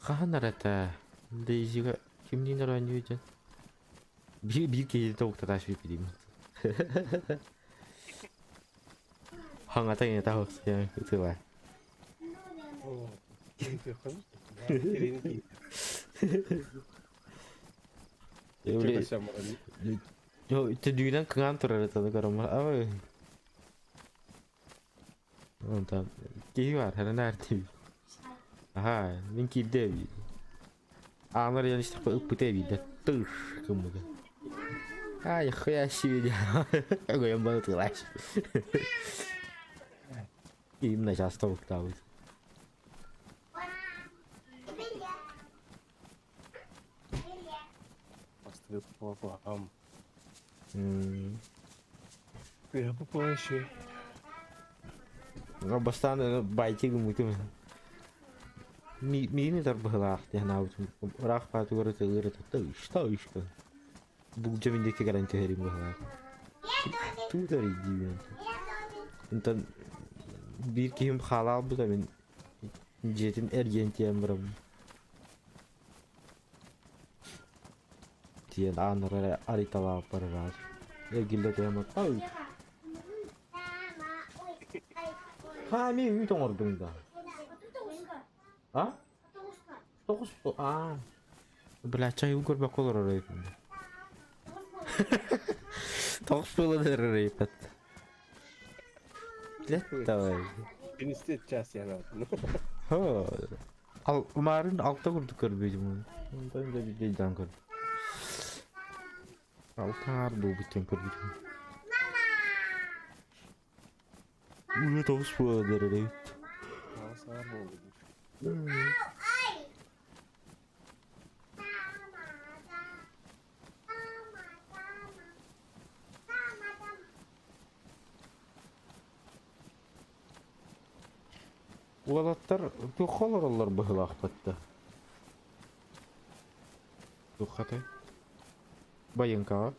Хаһан эрэ этэ Дейзига кимниин эрэ оонньуу диэн биир биир киһини тобуктатааш бүппүтүм хаҥата иҥэтэ охсуйан ытыла Төдүүнэн кыҥаан турар этэ көрөм ой Онтон киһи баар ханан диибин. Аһаа, мин киирдэ эбии. Аанар ыйан истэхпэ ыппыта эбии да тыш гыммыта. Ай, хуя себе Огойон баны тылааш. Именно часто уктаабыт. Бастыгы куһаҕам. Кыһапы плащи. Бастаан байтик гыммытым. Миини тарбыһылаах диэн аабытым. Ыраах баатыгар ытылыыр ытытта ышта ышта. Булдьа мин диэки кэлэн түһэрим быһылаах. Туутар диибин. Онтон биир киһим хаалаалбыта мин дьиэтин эргийэн тиийэн барабын. Тиийэн ааннары эрэ арыйталаабыппар ыраас. Эргиллэ түһэн ой Ха эмиэ үүт оҥордуҥ да? А? Тоҕус аа. Бля, чайы көрбөккө олорор эбиппин. Тоҕус буолан эрэр эбиппит. Давай. Инистет час яна. Хо. Ал умарын алта курдук көрбүтүм. Онтон да видеодан көрдүм. Алтаар буолбуттан көрбүтүм. Уйа тоҕус буолан эрэр эбит. Саар буолбут. Уолаттар туохха олороллор быһыылаахпыт да? Туоххатай? Байыҥкаҕа?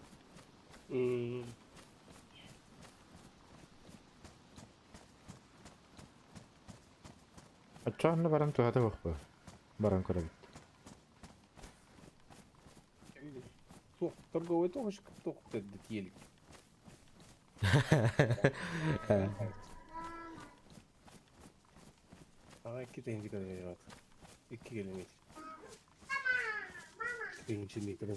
Оччоҕо баран туһата суох Баран көрөбүт. Туох торговый тоҕус туох тиэлик. Аҕа икки тыһыынча кэлин Икки кэлин Тыһыынча метр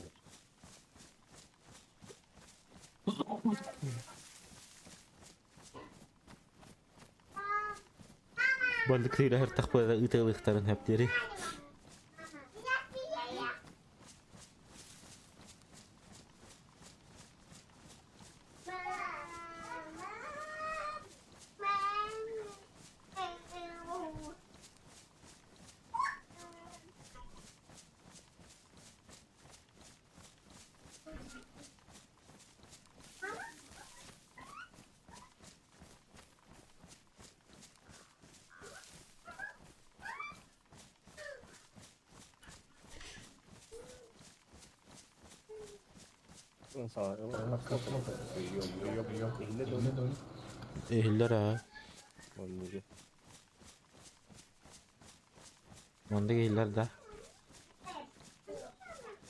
Балык тыыраһар тахпыта ытыалыахтарын сөп диэри. Иһиллэр аа. Маннык иһиллэр да?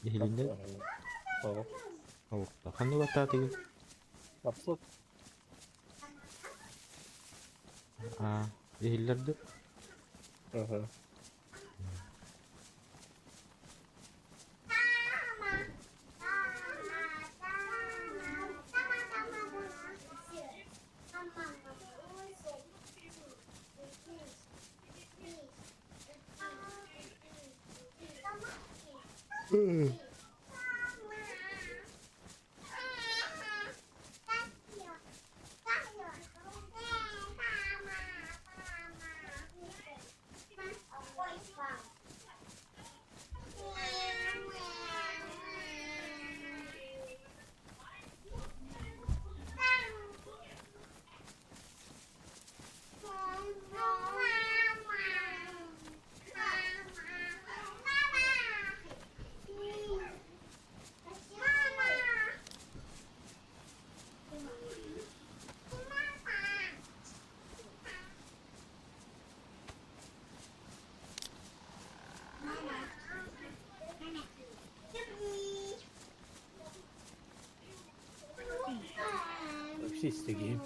Иһилиннэ? Ханнык баттаатыгын? Аа, иһиллэр да? Вообще истигиһим.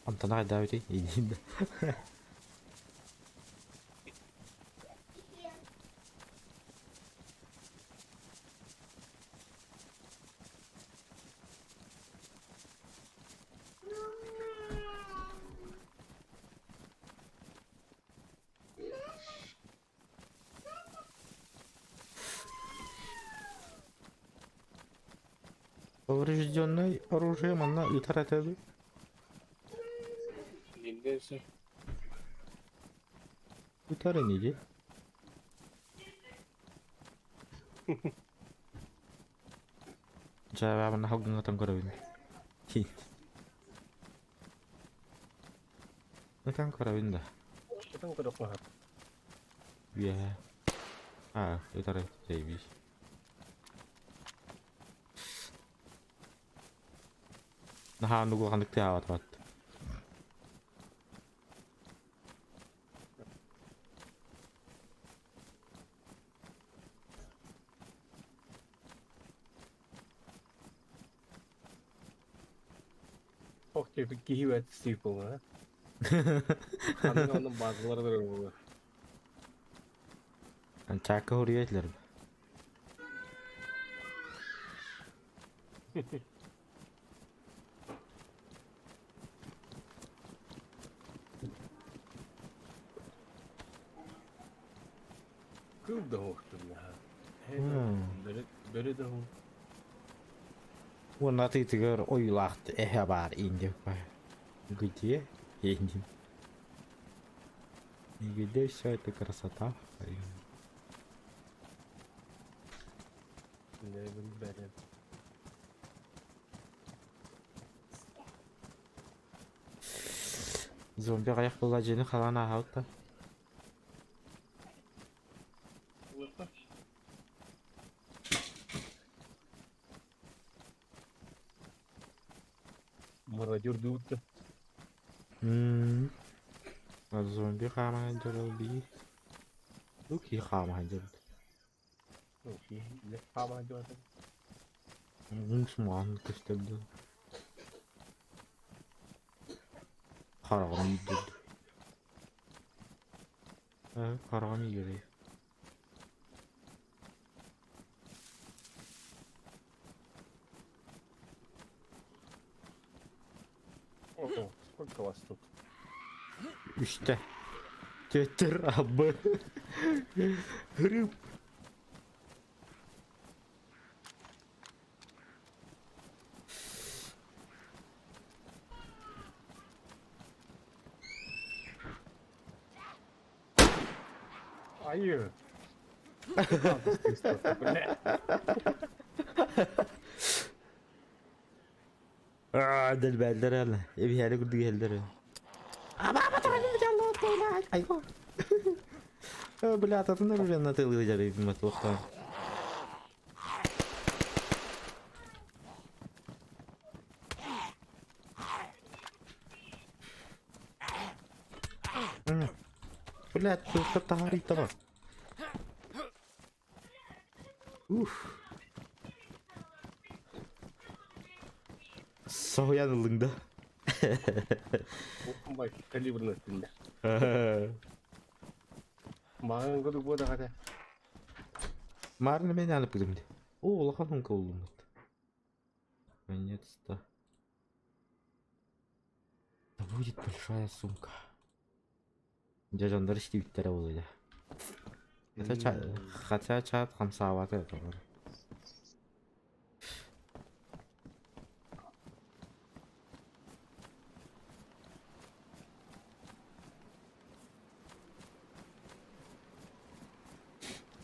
Онтон аҕайдаабытый ииниин да. Поврежденное оружие манна ыытар этэ дуу? Билбэт сөп. Ыытар ини дии. Дьэ, манна халгыҥҥытан көрөбүн. Ытан көрөбүн да. Ытан көрөххө сөп. Үөһэ. Аа, ытары заебись. Наһаа оннук улаханнык тыаһаабат. Ох, диэбит киһи бэрт стив буолла. Ханнык онно базалар буолла. Чаакка хоруйа этилэр. Кыл да оһохтун наһаа. Бөрө бөрө да оһох. Уонна атыытыгар ойуулаах эһэ баар индик баар. Где? Индин. И где вся эта красота? Билбэтим. Зомби аҕыйах буолла дьиэни халаан ааһабыт да. Мародер дуутта. М. Зомби хаама сылдьар ол биир. Бу киһи хаама сылдьар. Хаама сылдьар. Муус маҕан көстөр дуу. Хараҕым иирдэр. Ээ, хараҕым иирэр. Ого, сколько вас тут? Үстэ. Түөттэр абы. Рыб. Айыы. Бля. Аа, дэлбээллэр ала. Эбиһээри курдук иһэллэр. Айго. Бля, атын оружие тылы жарыйдым туохтаан. Бля, туохта таһаарыйтаба. Уф. Соһуйан ыллыҥ да? Бай, калибрный өттүндэ. Маҕан курдук буотах этэ. Маарына мен алып дии. О, улахан сумка буллуммут. Наконец-то. Да будет большая сумка. Дьэ дьоннор истибиттэрэ буолуо. Хотя хотя чат хамсаабата это бар.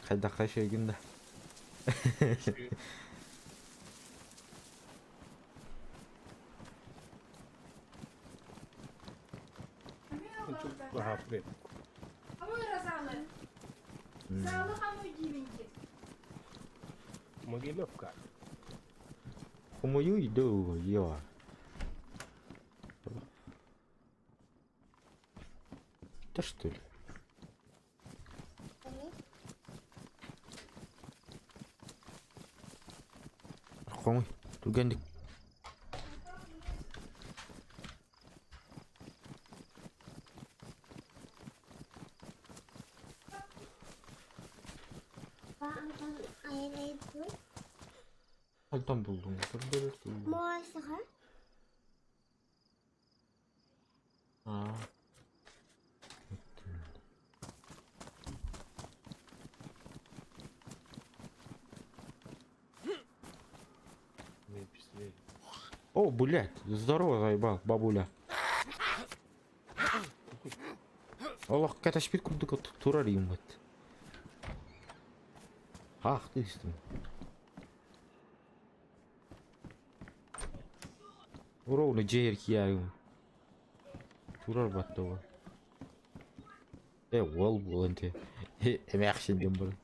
Хайдахха үчүгэйгин да. Могилевка. Хомуйуй дуу, йо. Өлбүттэр что ли? Хоҥуй, түргэнник. Хантан буллуҥ? Аа. О, блядь, здорово, заебал, бабуля. Олох кэтэспит курдук турар ииммит. Ах ты истим. Ровно дьиэ киирээриҥ. Турар баттаҕа. Э, уол буолан ти. Эмээхсин диэн баран.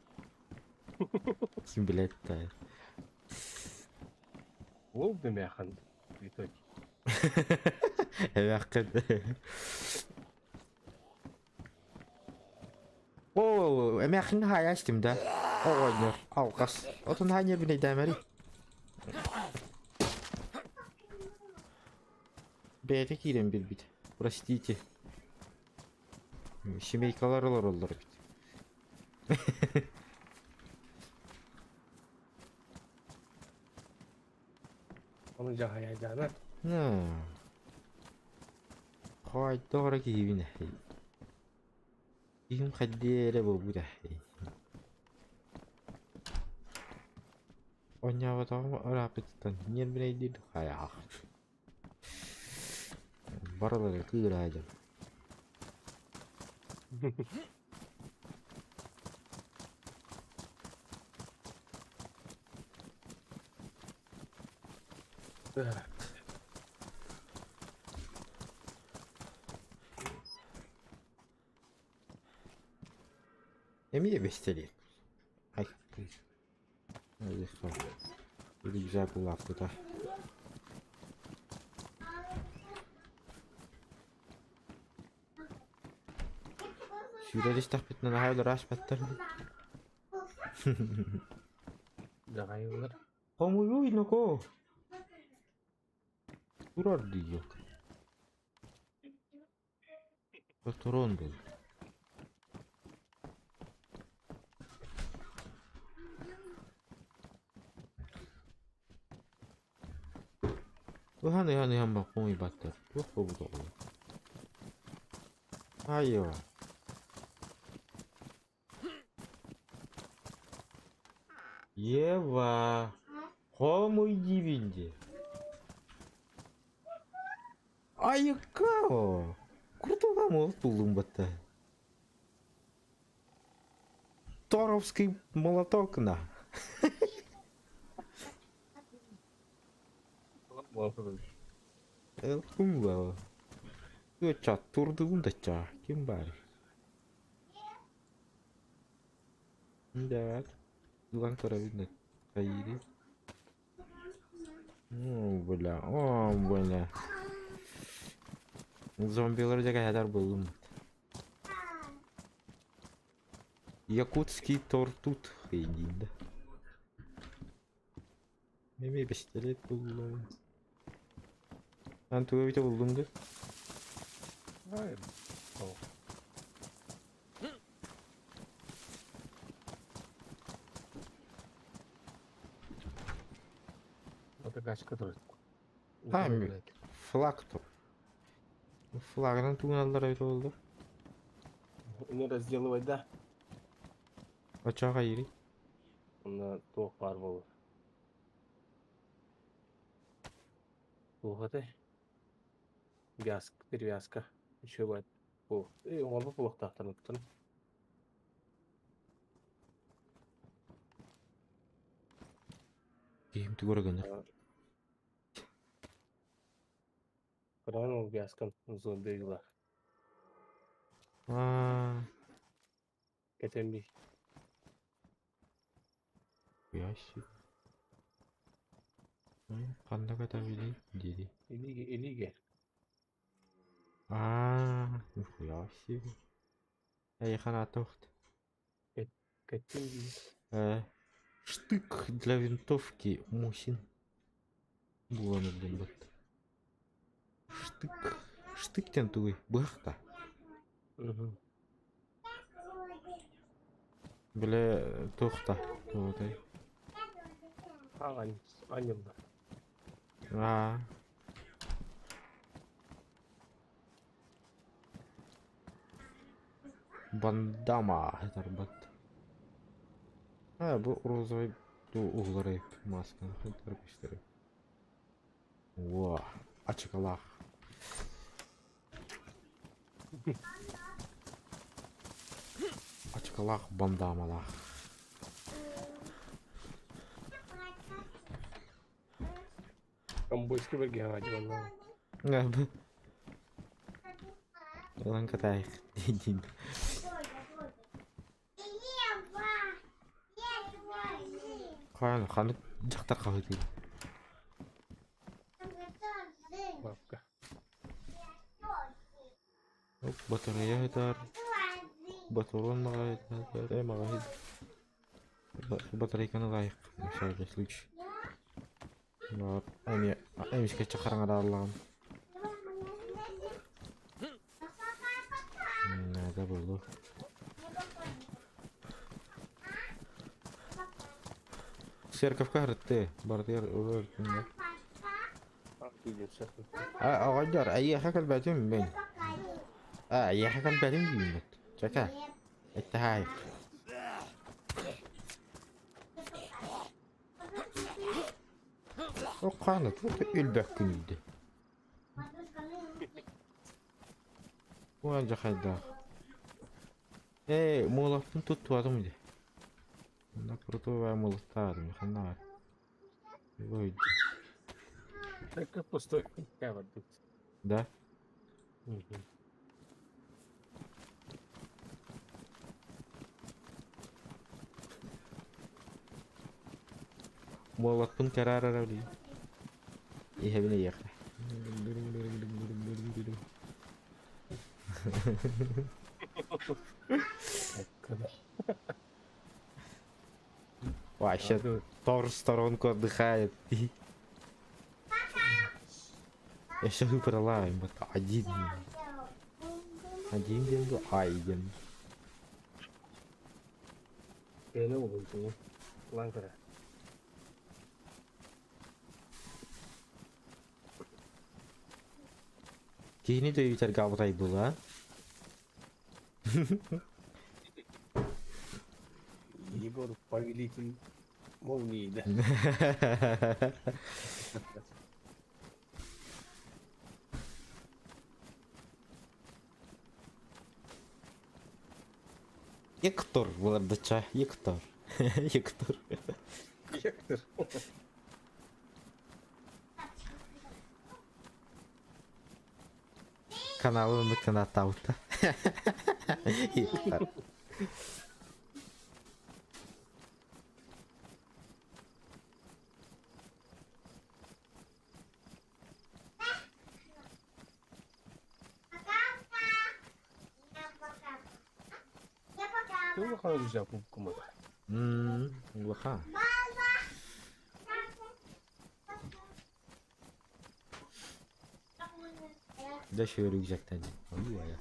Син билэт да. Уол да эмээхин в итоге. Эмээххин. О, эмээхин хаайа истим да. Оҕонньор, алҕас. Отун хаанньа бинэйдээмэри. Бэйэтэ киирэн билбит. Простите. Семейкалар олороллор эбит. Ону дьаһайа Хоойдоох эрэ киһибин эһэй. Киһим хайдыы эрэ буолбут эһэй. Оонньооботоҕум ырааппытыттан ньиэрбинэйдиир хайаах. Барылары кыыраайдым. Эмиэ бэстэлиэт. Ай, Рюкзак улааппыта. Сүүрэр истэхпитинэ наһаа өлөр ааспаттар дии. Дьаҕайыллар. Хомуйуй ноко. Турар дии. Патрон был. Ыһан ыһан ыһан баккуҥуйбаттар. Туох буолбут оҕолор? Айыа. Ева, хомуй диибин дии. Айыкка! Куртуга мол буллум батта. Торовский молоток на. Кум Чат турдугун да чаа. Ким баар? Да, ылан көрөбүн да хайыырый? О, бля, о, бля. Зомбилар дьэ кэһэтэр буоллум. Якутский тортут диин да. Эмиэ бэстилиэт буллум. Ан тугу эбитэ буллум да? Ай, о. Вот гачка турар. А, флаг тур. Флагынан тугуналлар эбит буоллар. Не разделывать, да? Оччоҕо хайыырый? Онно туох баар буолар. Туох этэй? Вязка, перевязка. Еще Бу оҥорбут буолуохтаахтар оттон. Киһим тугу эрэ гынар. Кыраан ол вязкам зомби ыла. Аа, Кэтэммий. ящик. Ханна кэтэбиний дири. Илиигэ, илиигэ. Аа, нихуя себе. Эйиэхэ анаатыбыт. Кэттим дии. Штык для винтовки Мосин. Булан ыллым бат. Штык. Штык диэн тугуй? Быһах да? Бile туох да? Тугутай? Анньыллар. Аа. Бандама тарбат. А, бу розовый ту углары масканы тарбыстыры. Во, ачыкалаах. Ачыкалаах бандамалаах. Камбойскай бэргэһэҕэ дьыбаннаах. Ылан катаайык диин. Хаан ханнык дьахтар хаһыытыыр? Бабка. Батарея сытар, батарон маҕаһыытар, маҕаһыын батарейканы ылаайык на всякий случай. Эмиэ эмискэччи хараҥарааллаҕым. Наада буолуо. Церковка ырытты, барытыгар ырыттым. Оҕонньор, эйиэхэ кэлбэтим мин. А, эйиэхэ кэлбэтим диибит. Чэкэ, эттэһаай. Хаана туох өлбөккүн дии. Уолдьа хайдах. Ээ, муолаппын туттубатым дии. Онно крутой муолаттаатым, ханна баар. Так пустой барбыт. Да? Муолаппын караарара дии. Иһэбин эйиэхэ. Вообще торс сторонку отдыхает. Я все выбрала, вот один. Один день, айден. Бэйэ угунтуҥу. Ылан көрө. Киһини дөйүтэргэ абытай була. Егор повелитель молнии, да? Ектор булардача, Ектор. Ектор. Ектор. Каналы ынныктан аттаабытта. Ектор. Тугу хаалыжа куккумата. Улахан. Дьэ шүөрүгүчэктэн. Ойуу айа.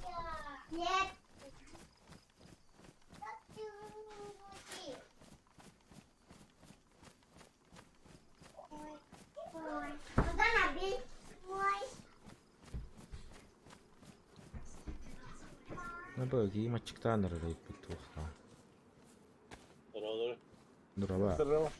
Бу маччыктаан эрэр туохтаах. Дурала. Здорово.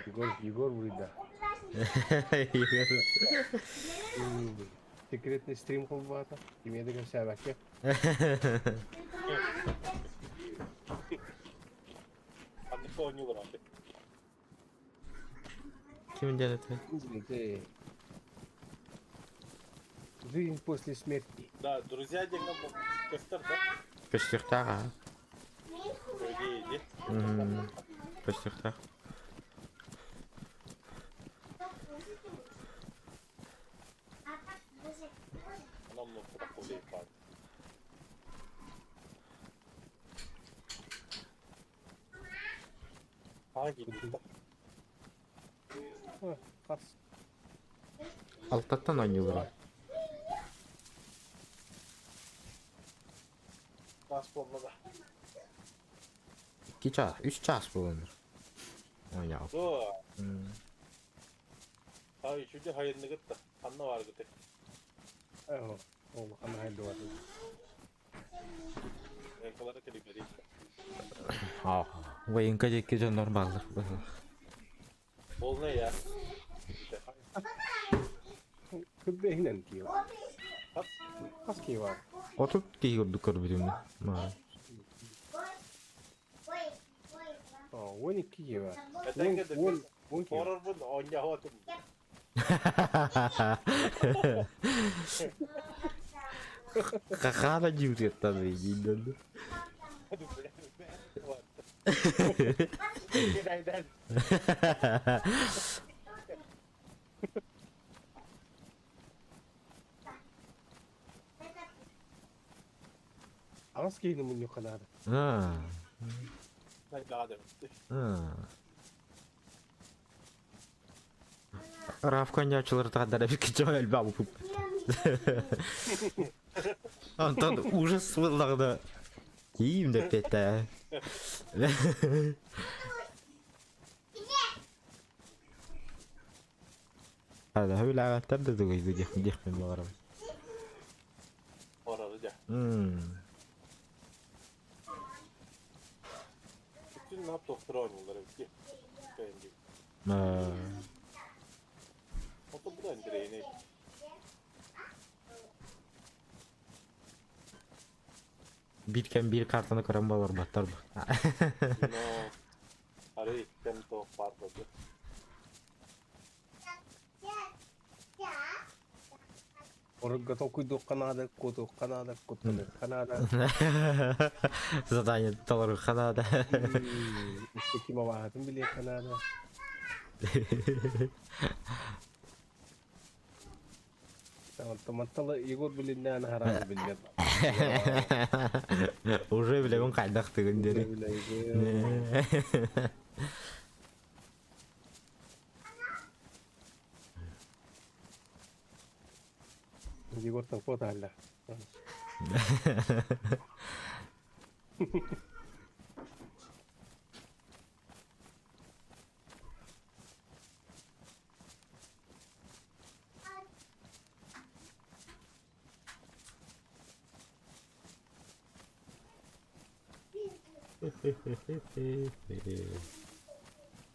Егор, Егор вроде. Секретный стрим холбата. Кимиэдэ кэпсээбэккэ. Ким диэн этэй? Жизнь после смерти. Да, друзья диэҥҥэ көстөр да? Көстүөхтээх аа. Көстүөхтээх. Алтаттан оонньууллара. Икки чаас, үс чаас буоланнар. Оонньообут. Военка диэки дьоннор бааллар быһыылаах. Кырдыһынан киһи Хас киһи баар? 30 киһи курдук көрбүтүм. 12 киһи баар. 10 10 киһи. Хахаана дьиутыттан дииллэр. Аҕыс киһини мунньукка наада. Рафка оонньооччулары таҕардар эбиккэ дьон элбэх буппут. Онтон ужас буоллаҕына киим дэппиэтэ. Хада үлээбэттэр да дугуйду диэх диэхпин баҕарабын. Биир кэм биир картаны көрөн болорботтор бу. Орукка толкуйдуохха наада, куотуохха наада, куттаныахха наада. Задание толоруохха наада. Ким абааһытын билиэххэ наада. Мантала Егор билиннээн аһараан биллэр. Уже билэбин хайдах тыгын диэри. Егортан куотаалла.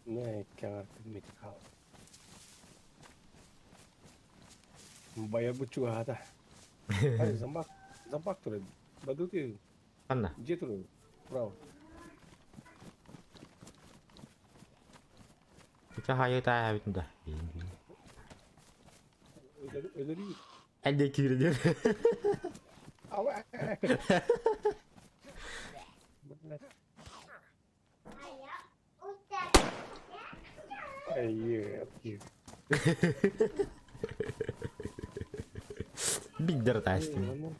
Нэ, хаал. Байа бучугаата. Ай, зомбак, зомбак турар. Бадути, Ханна? дьиэ турар. Право. Ити хайы тааһабытын да. Өлөрүү. Әлде киирдим. Ава. Блядь. Ай, Биддер таастым.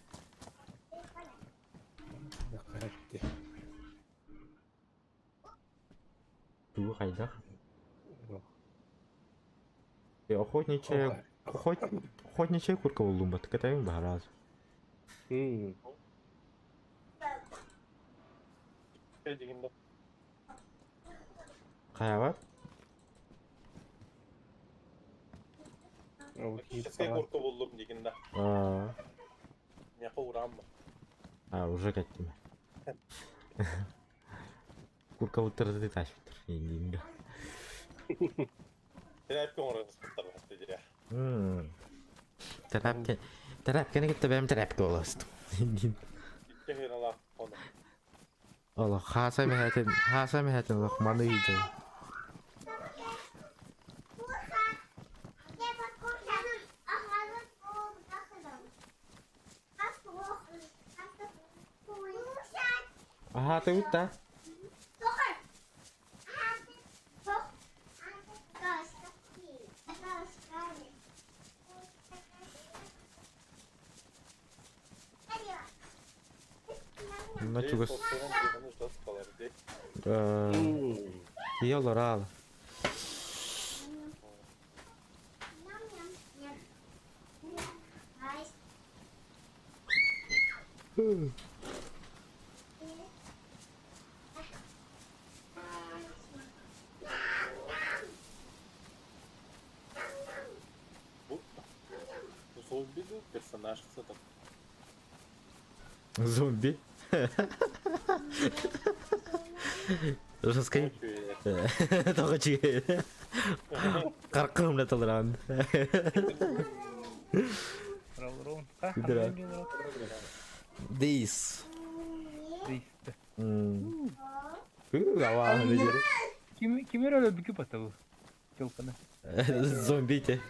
Тугу хайдах? Охотничья охотничья курка булдум бат. Катайым баараз. Хайа Аа. А, уже кеттим. Курка уттарды ташыптыр. Индинге. Тэрапке тэрапкени кытта бэйэм тэрапке олостум. Олох хааса мэһэтин хааса мэһэтин олох маны ыйдым. Аһаатыбыт да? Онно чугас Ийэ олороо Зомби персонаж это. Зомби. Жесткий. Тоҕо чигэ. Каркым толоран. Дейс. Ким эрэ өлбүкү батабы? Чолпана. Зомби те.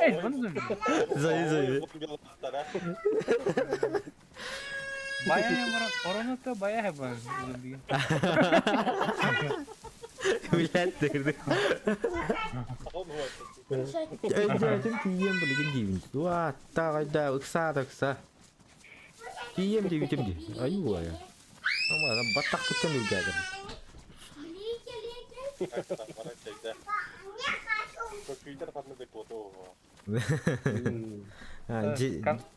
Эй, вон зомби. Зомби, зомби. Бая корона бая бар зомби. Блядь, дырды. Өйдөөтүм тиийэн билигин диибин. Уа, таҕайда, ыксаа да ыкса. Тиийэм диэбитим дии. Айуу айа. Ама баттахпыттан үргээтим.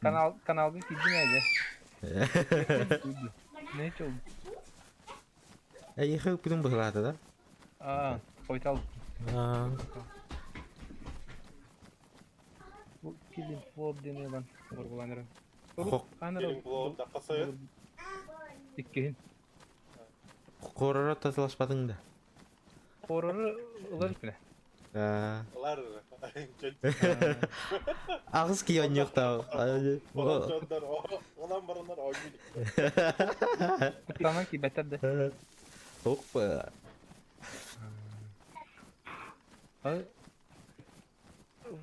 Канал каналга киирдим ээ Не чол? Эйиэхэ ыппытын быһылаата да? Аа, хойтал. Бу Killing Floor диэн ылан горгуланырым. Killing Floor таххасайын? Иккиһин. Хоррор таталаспатыҥ да? Хоррору ылар иккинэ. Ылар. Аҕыс киһи онньуохтаах. Онон бараннар оонньуу Куттанан киирбэттэр да. Опа.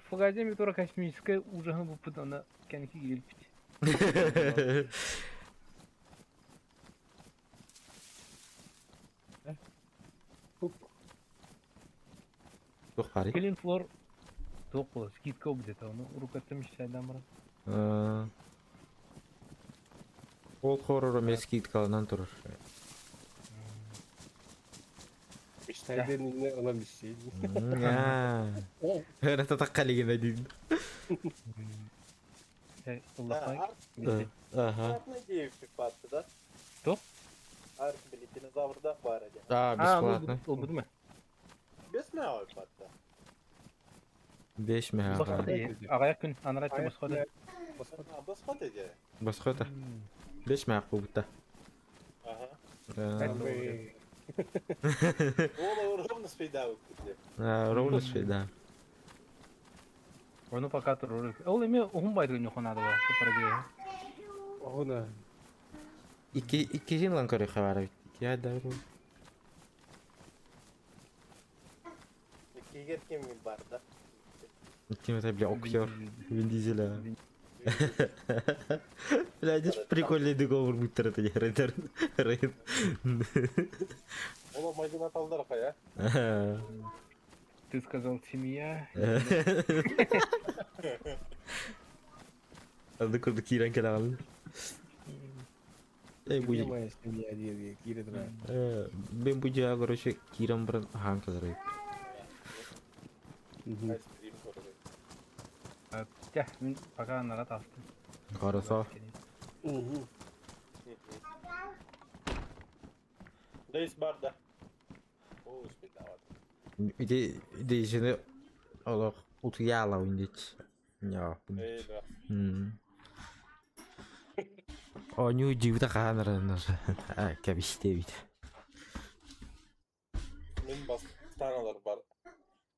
Фугазия метро космическая ужаһын буппут аны кэнники киирбит. Туох баарый? Killing Floor туох буолар, скидка будет, ону уруккаттан мечтайдан баран. Ол хоррор эмиэ скидкаланан турар. Мечтайден инне ылан билсей. Это так калигина дейм. Ага. Да? Что? Арк били динозаврда бар эди. Да, бесплатно. Ол бу Бес мә патта. Беш мә. Аҕыйах күн анараа босхо. Босхо эди. Босхо да. Беш мә кубта. Ага. Ол ровно спейда Ровно спейда. Ону пока турur. Ол эми уһун байды ньохонаады ба. Сапарге. Оҕуна. Икки иккисин лан көрө хабара. Икки айда. Иккигер ким бар да? Ким это, бля, актер. Вин Дизеля. Бля, это ж прикольный договор будет это не Рейдер. Рейд. Ола майдана талдар кая. Ты сказал семья. Аны курдук киирэн кэлэҕин. Эй, бу Моя семья диye киирэ турар. Мен бу дьиэҕэ, короче, киирэн баран аһаан кэлэр. Тя, мин пока анара таастым. Хорошо. Дейс бар да. О, спейда. Ити дейсини олох утуйаала индич. Я. Эй, да. Оонньуу дьиибитэ хаһан эрэ кэбистиэбит. Мин бастаналар бар.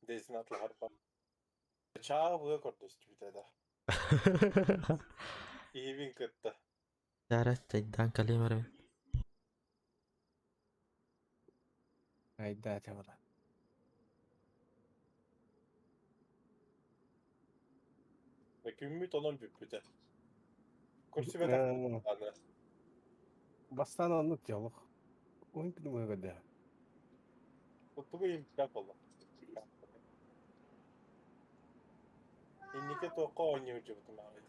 Дейсин атлар бар. Чаа буга көрдөстүбүтэ да. Иибин кытта. Дара тайдан калемара. Айда чабара. Күммүт онон бүппүтэ. Көрсүбэтэх аны. Бастаан оннук дьолох. Уһун күнү быһа көрдөһө. Тугу импэк буолла. Инники туохха оонньуу сылдьыбытым аҕай.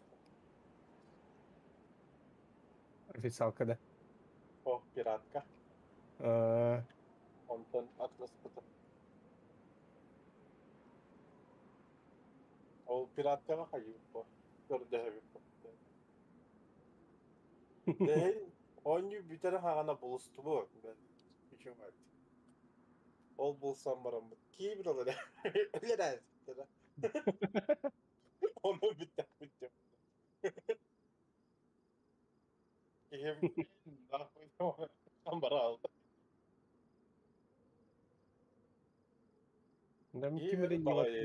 Официалка да. О, пиратка. Э, Онтон атласпытым. Ол пираткаҕа хайыыппа көрдөһөбүт. Дэһин оонньуу бүтэрэ хаҕана булустубу. Үчүгэй. Ол булсан бараммыт. Киибит ол эрэ. Өлөрөөт. Ону бүттэхпит диэн. Киһим бараалта. Да мин ким эрэ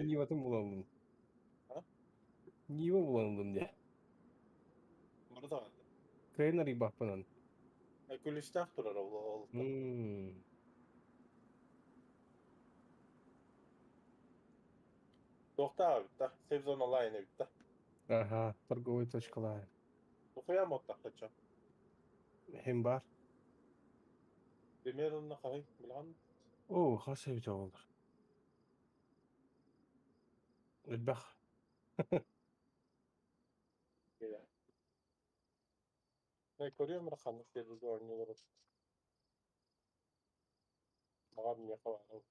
Ниватын булаллым. Нива булаллым дии. Бары Кыайан арыйбаппынан. Күлүстээх турар ол. Туохтаах эбит да? Save Zone Online эбит да? Ага, торговый точкалар. Тухуйа моттахтача. Хем бар. Примерно хаһый билэҕин? Оо, хас эбит оҕолор. Элбэх. Көрүөм эрэ ханнык сервергэ оонньуулар. Баҕар миэхэ баар.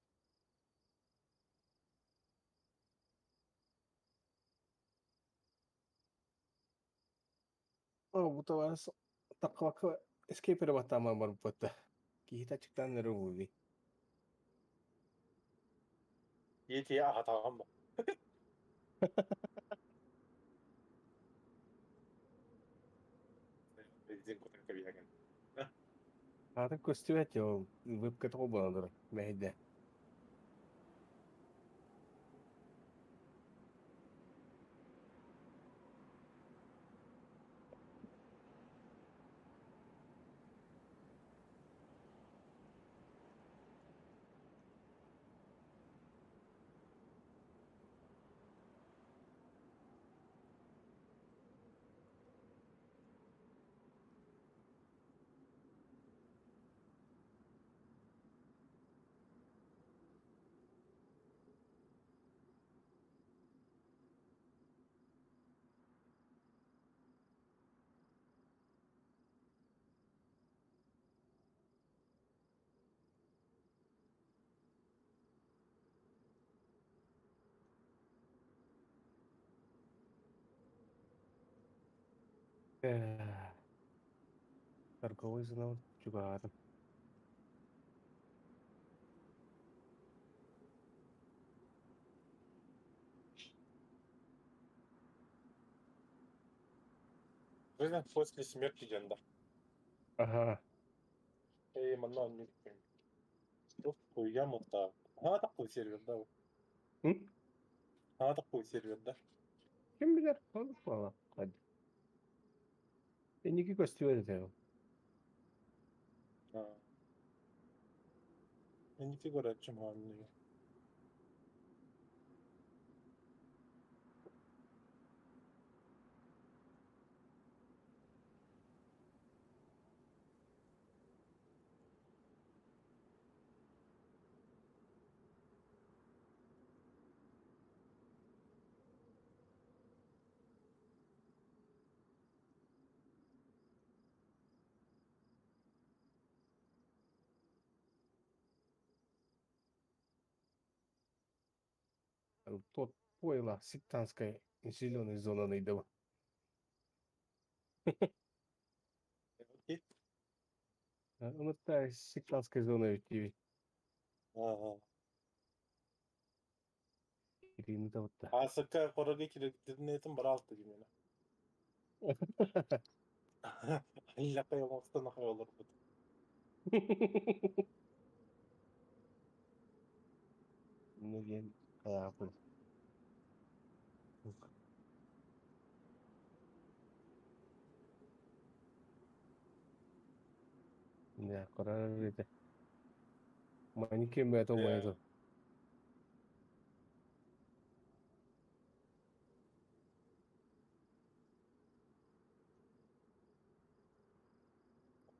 Оо, бу табаарыс таххыбакка эскейп эрэ баттааман барбыт да. Киһитэ аччыктаан эрэ уһуй. Иэтиэ аһатаҕым ба. Бензин кутан кэбиһэҥин. Аата көстүбэт ол вебка тоҕо буолан турар мэһэйдэ. Торговый зона чугаһаатым. Жизнь после смерти диэн да. Аха. Эй, манна оннук Туох муттаа. Хаһа таккуй сервер да. М? Хаһа таккуй сервер да. Ким билэр? Ол буола. Хадь. Инники көстүбэт этэ ол. Инники көрөөччүм хаанныгы. Тот пойла сектантская зеленой зона найдова. Ну, та сектантская зона ведь. Ага. Ирина да вот та. Асыкка корога кирдинетин бар алты деймін. Аллақай оңыстан ақай олар бұд. Ну, я хайаапын. Да, корар этэ. Манекен бэйэтэ умайа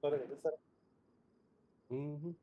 Сара. Мгм.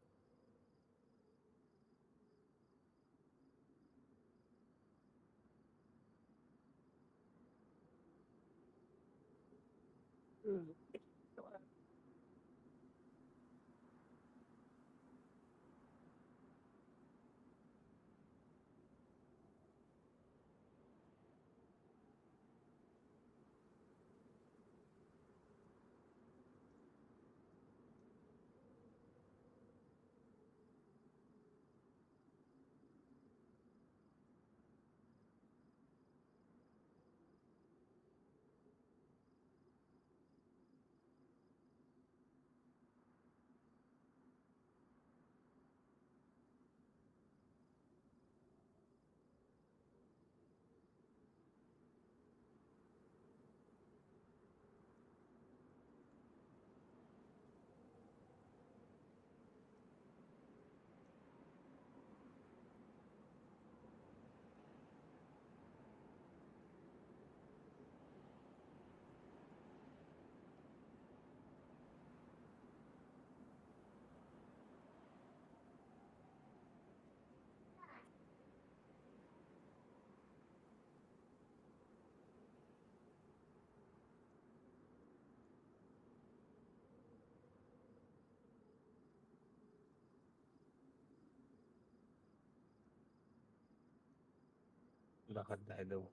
Лақат дайдау.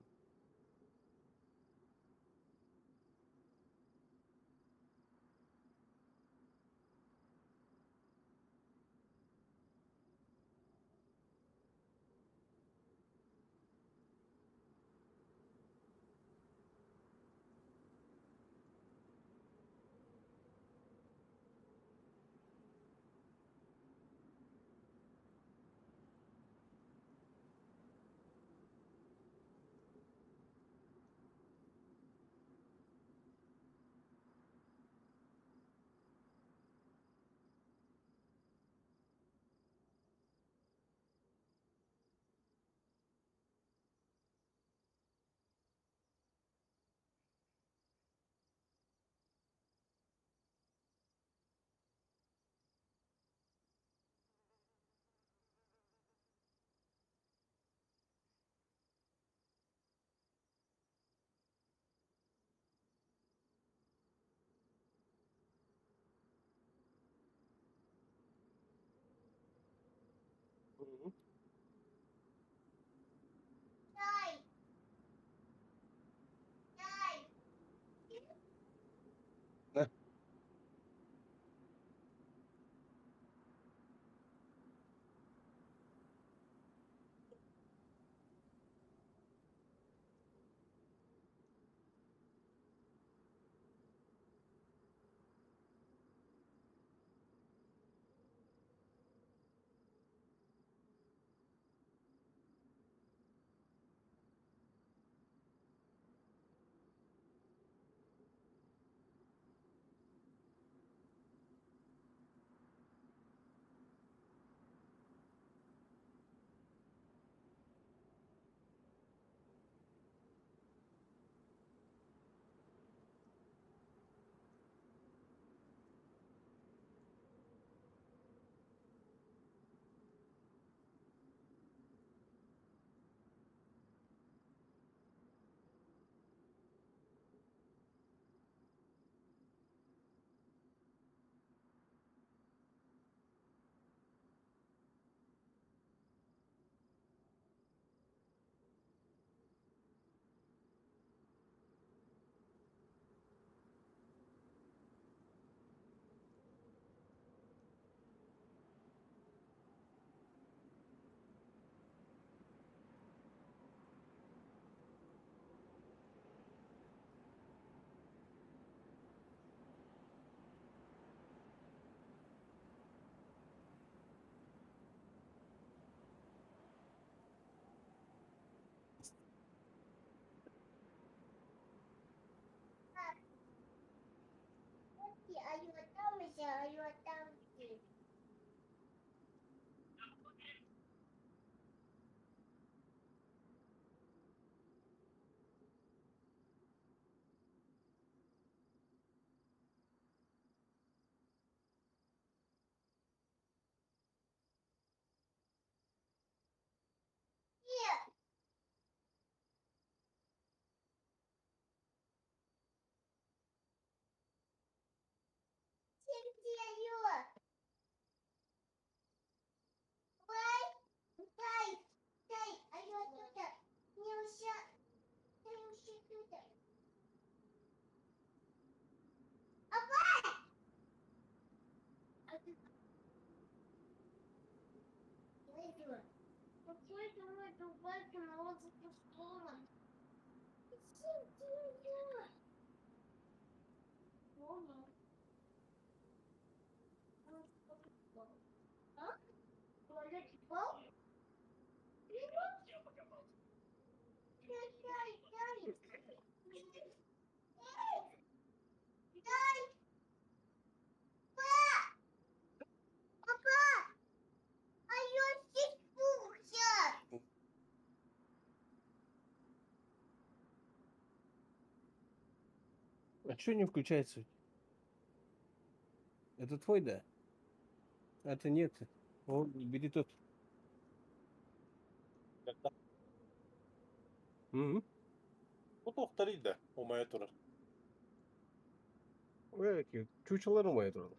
А что не включается? Это твой, да? Это нет. Он, бери тот. Угу. Бу туохтарый да, умайа турар. Чучелар умайа турар.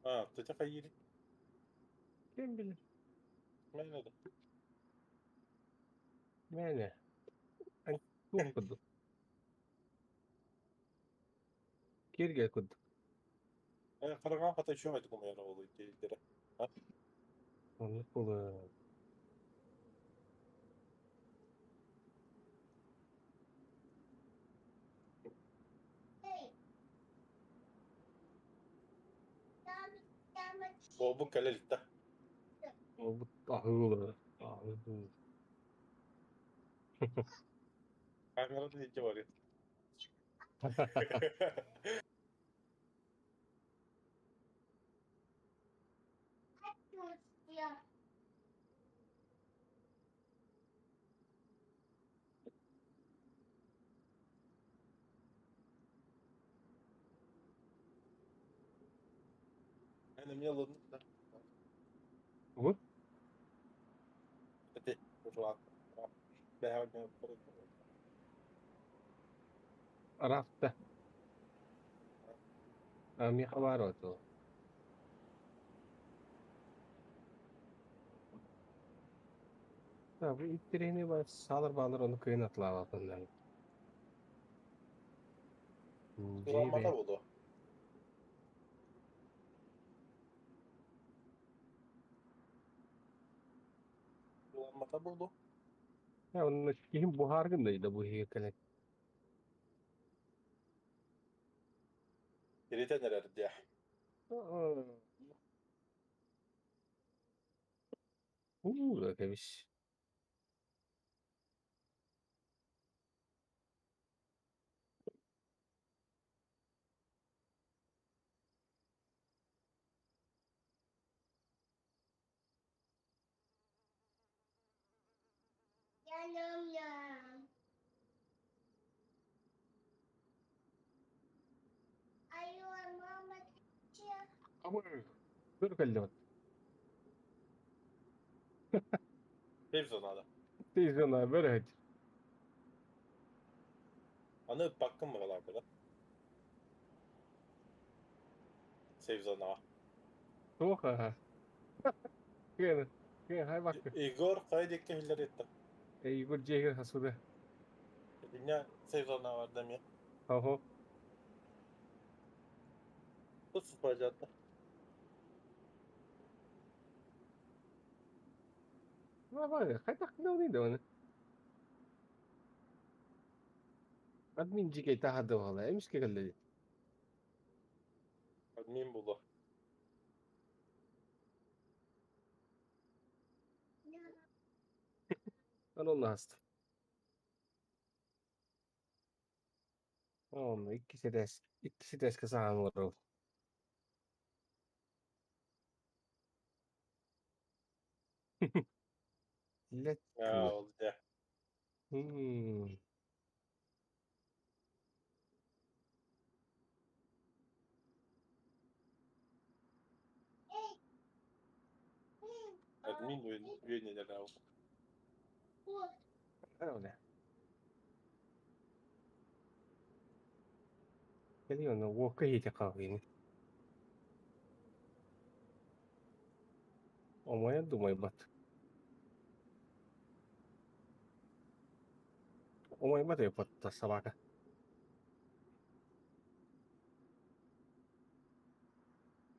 А, тетя хайыыр. Ким билэр? Мээнэ да. Мээнэ. Туох курдук. Киэргэл курдук. Э, хараҥаҕа хата үчүгэй умайар оҕолуу дииллэрэ. Оннук буолуо. Буолбут кэлэ илик да. Буолбут аһыы аһыы. Камератын илдьэ барыа. Эн эмиэ ылынныҥ да? Тугу? Ити, ушла. Бэһэҕэ Араахта. А миэхэ баар ото. Да, бу интэриэһинэй баар саалар баалар ону кыайан атылаабаппын. Тураммата Дьиибэ. буолуо. Тураммата буолуо. Онно киһим буһааргын да бу иһигэр кэлэн. Иритэн эрэр диэх. Уу да кэбис. Бөр кэллэбит. Сейф зонада. Сейф зона бөр эһэт. Аны ыппаккын баҕалаах да? Сейф зонаҕа. Туох аха. Кыана. Кыана хай бакка. Егор хайа диэки иһиллэр этэ. Егор дьиэгэр хасуда. Итиннэ сейф зонаҕа барда эмиэ. Оһо. Тут сыппажатта. Ма хайдах гынабыный да оны? Админ дьиикэй таһаарда буолла, эмискэ кэллэ дии. Админ буолуо. Аны онно ааста. Онно иккис этээс, иккис этээскэ саҥан олоробут. Let's Аа, ол дьэ. Админ үөннэнэр аау. Öyle. Кэлии онно уокка иһитэ хаалыыны. Омойон да умайбат. Умайбат эбит собака.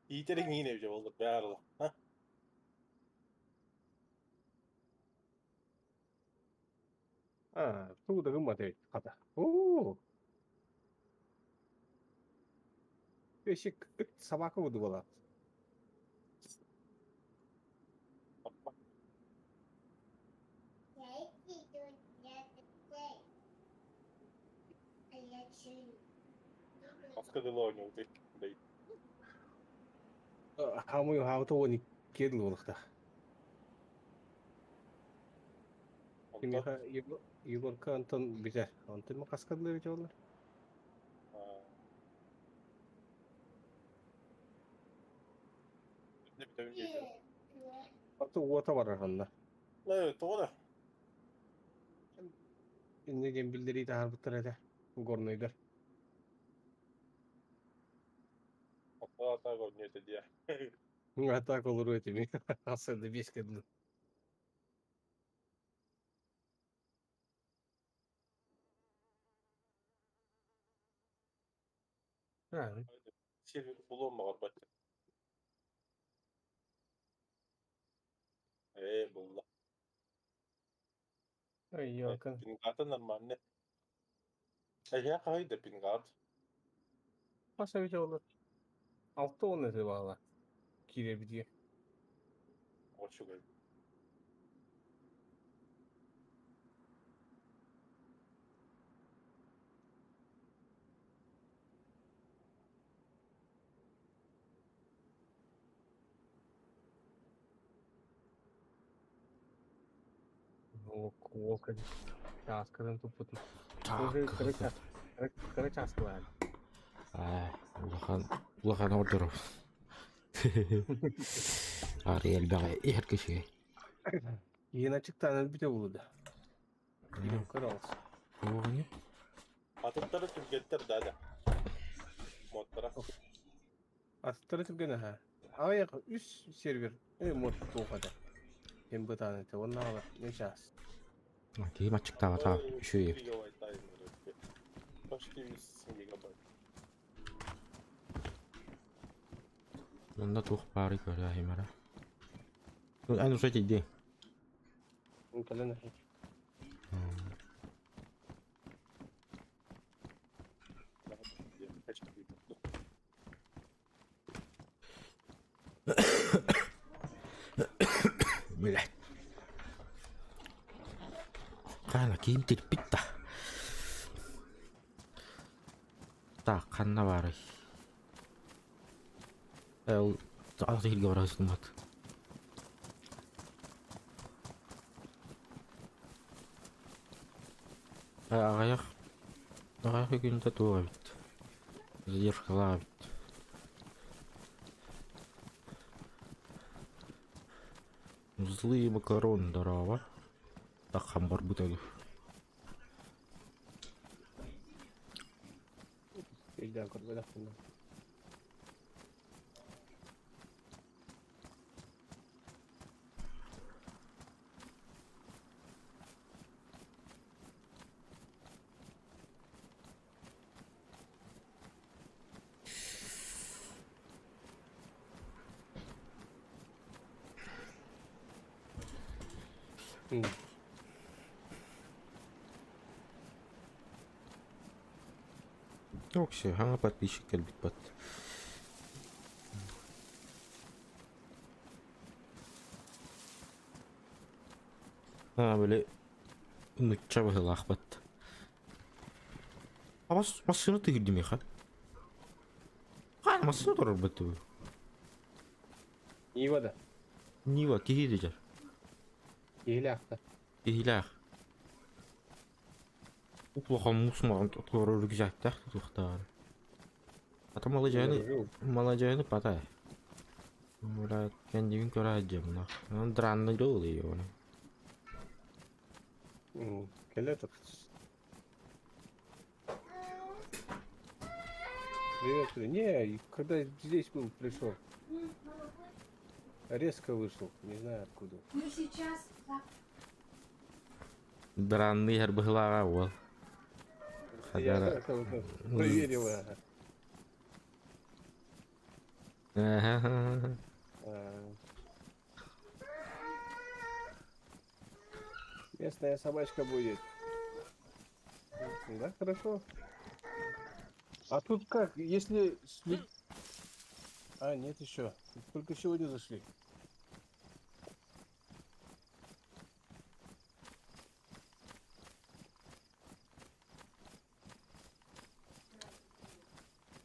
Иитэриҥ иин эбитэ буоллар баар ыла. Ха? А, тугу да гыммат эбит хата. Оо! Эшик ыт собака буду была. Хаска дылы оонньуубутуй? Бэй. Хамый хаалта уон иккиэ дылы буолуохтаах. Онтон Кимиэхэ Егорка онтон бүтэр. Онтон ма хаска дылы эбитэ буоллар? Бүтэ бүтэбин диэбитим. Аты уота барар онно. Э, тоҕо да? Инньэ диэн биллэрии таһаарбыттар этэ. Горнайдар. Ата көрүнүө этэ диэ. А так олоруо этим. Хасыарда биэскэ дылы. А, Сир булуом баҕарбат. Ээ, булла. ой, елка. Пингата нормально. Эһиэхэ хаһый да пингат? Хас эбитэ буоллар? 60 этэ баала. Киирэбитигэр. Очугай. Уолка чааскатын туппутун. Уже кыра чаас кыра чааскалаан. Аа, улахан улахан ордоров. Ары элбэҕи иһэр киши. Иһин ачыктаан өлбүтэ буолуо да. Көр алыс. Оҕону? Атыттары түргэттэр да да. Моттара. Атыттары түргэн аһа. Аҕыйах үс сервер мод туох этэ. Ким бытаан этэ. Оннааҕар не чаас. Киһи аччыктаабата үчүгэй. Гигабайт Почти 100 гигабайт. Онно туох баарый көрө аһымара. Эн уже тиийдиҥ. Кэлэн аһый. Блядь. Хаана киим тирпит да. Так, ханна баарый? Ол алты иһиргэ бара сытыммат. Аҕыйах аҕыйах күнтэ туох эбит. Задержкалаах эбит. Злые макароны здорово. Так хамбар бутылы. Өйдөөн көрбөтөхпүн. Окси, хаҥа подписчик кэлбит бат. Аа, били нучча быһыылаахпыт. А бас массыына тыһырды миэхэ. Хаана массыына турарбыт дуу? Нива да. Нива киһи дьэр. Киһилээх да. Киһилээх. Уплахан муус маҕан туорар рюкзактаах тутуохтааҕар. Ата маладьыаны маладьыаны патай. Бля, кэннигин көрө сылдьабын. Онон дранный да ылый оны. Кэлэ тур. Привет, Не, когда здесь был, пришел. Резко вышел, не знаю откуда. Ну сейчас, да. Дранный иһэр быһыылааҕа уол. Я Хадара. это уже проверила. Местная собачка будет. Да, хорошо. А тут как, если... А, нет еще. Только сегодня зашли.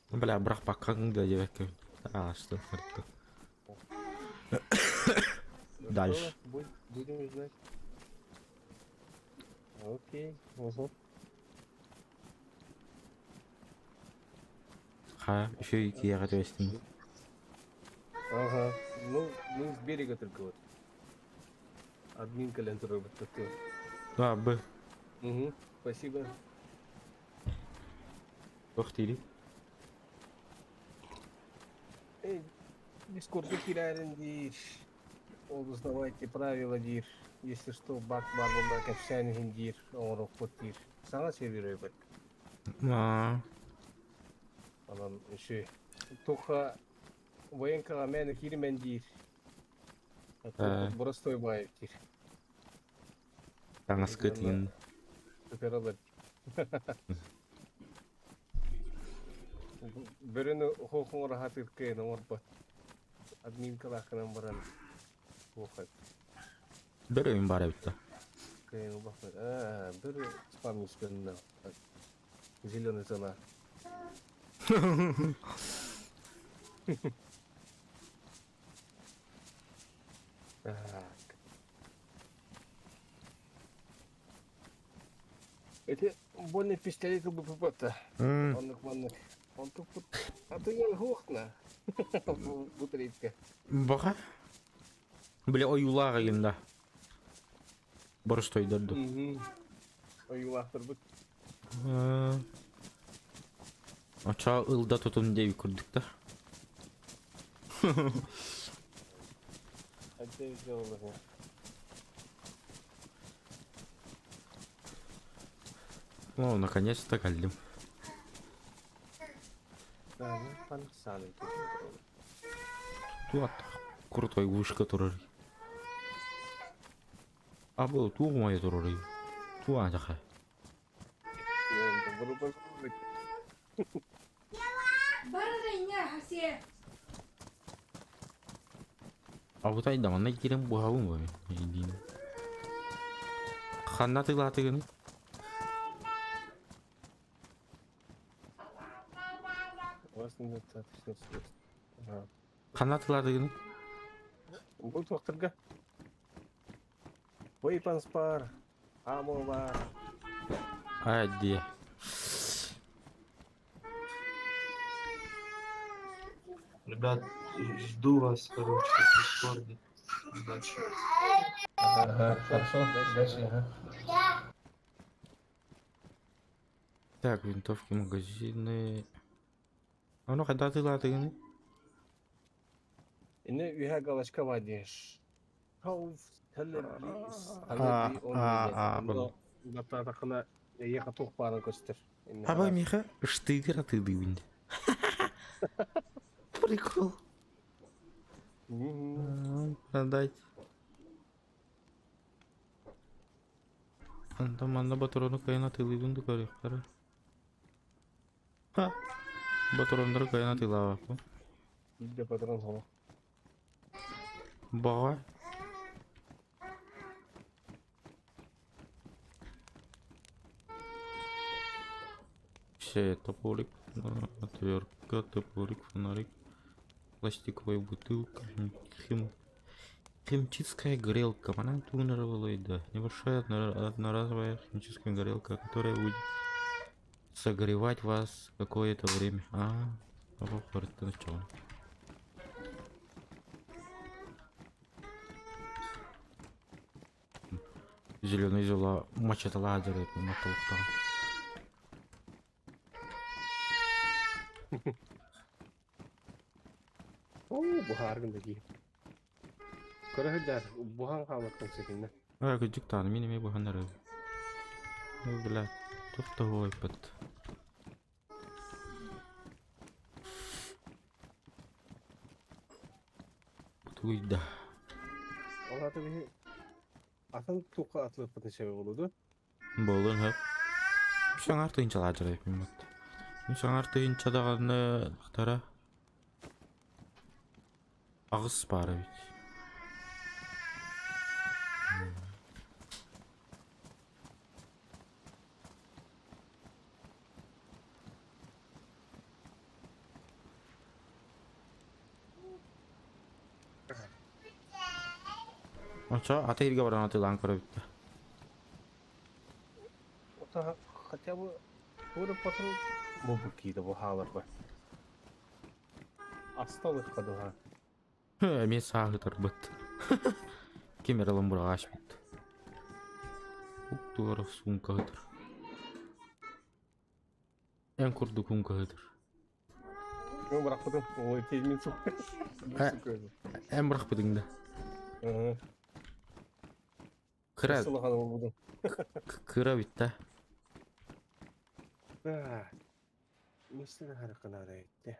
Бля, бырахпаккаҥ да диэбэккэ аастын Ну Дальше. что, будем ждать. Окей. Угу. Ха, еще киэҕэ түбэстим. Ага. Ну, мы с берега только вот. Админ календер такой. Да, б. Угу. Спасибо. Туох диирий? Эй, Дискорду киирээрин диир. Ол узнавайте правила диир. Если что, баг баар буолла кэпсээн иһин диир. Оҥоруохпут диир. Саҥа сервер эбит. Аа. Онон еще туха военкаҕа мээнэ кииримэн диир. Э. Боростой баайып диир. Таҥаскыт иҥин. Көтөрөлөр. Бөрөнү хоохуҥар аһатыыр кыайан оҥорбот. Админкалаахынан баран туохат. Бөрө ойун баар эбит да. Кыайан ылбаппыт. Аа, бөрө спам испэннэ. Зеленый зона. Так. Эти больно пистолеты БПП-то. Оннук маннык. Онтукпут атыгар хуохна. Бутыритка. Баха. Бля, ойуулаах игин да. Боростойдор ду. Ойуулаахтарбыт. Очо ылда тутун диэби курдук да. Отдаю сделала. О, наконец-то кэллим. Да, ну, пан Саныч. Туох крутой вышка турар. А был туох моя турар. Туа жаха. Барыня, все. Абытай да манна киирэн буһабын бу мин. Ханна тылаатыгын? У вас недостаточно средств. Ага. Ханна тылаатыгын? Бу туохтарга. Weapons бар, ammo бар. Аа дии. Ребят, жду вас, короче, в Дискорде. Удачи. Ага, хорошо, дальше, ага. Так, винтовки, магазины. Ону хайда тылаатыгыный? Инне үһэ галочка бар диэш. Хауф, А, а, а, был. Баттаатаххына эйиэхэ туох баарын көстөр. Инне Аба араас. миэхэ штыгер атыылыыбын. Прикол. Мгм. Продать. Онтон манна ботуруону кыайан атыылыыбын да көрүөхтэрэ. Ха! Ботуруоннары кыайан атыылаабаппын. Биирдэ патрон хоно. Баҕа. Все, топорик, отвертка, топорик, фонарик, пластиковая бутылка, хим... химчистская грелка. Она да. Небольшая одноразовая химическая горелка, которая будет согревать вас какое-то время. А, начало. Зеленый зола мачаталаадыр маталыктаҕа. Оо, буһааргын да дии. Көрө сылдьар, буһан хаалбаттан сэтиннэ. Аа, кырдьык даҕаны мин эмиэ буһан эрэр. Ой, бля, туох да уойбат. Тугуйда. Ол аата биһи атын туохха атылыппытын сөбө буолуо дуо? Буолуон сөп. Үс аҥаар тыһыынчалаах дьарайбын бат. Үс аҥаар тыһыынча даҕаны тахтара аҕыс баар эбит. Оччо аты иһиргэ баран атыылаан көрөбүт да. Ота хотя бы туора потом бу киирэ бу хааларба. Асталыкка духа. Эмиэ сааһытарбыт. Ким эрэ ылан быраҕаачпыт. Туора суумкаһытыр. Эн курдук уумкаһытыр. Мен бырахпытым. Ой, тиэмин сук. Эн бырахпытыҥ да. Кыра Сылахан болбудум. Кыра бүттэ. Мистер Хараканара этте.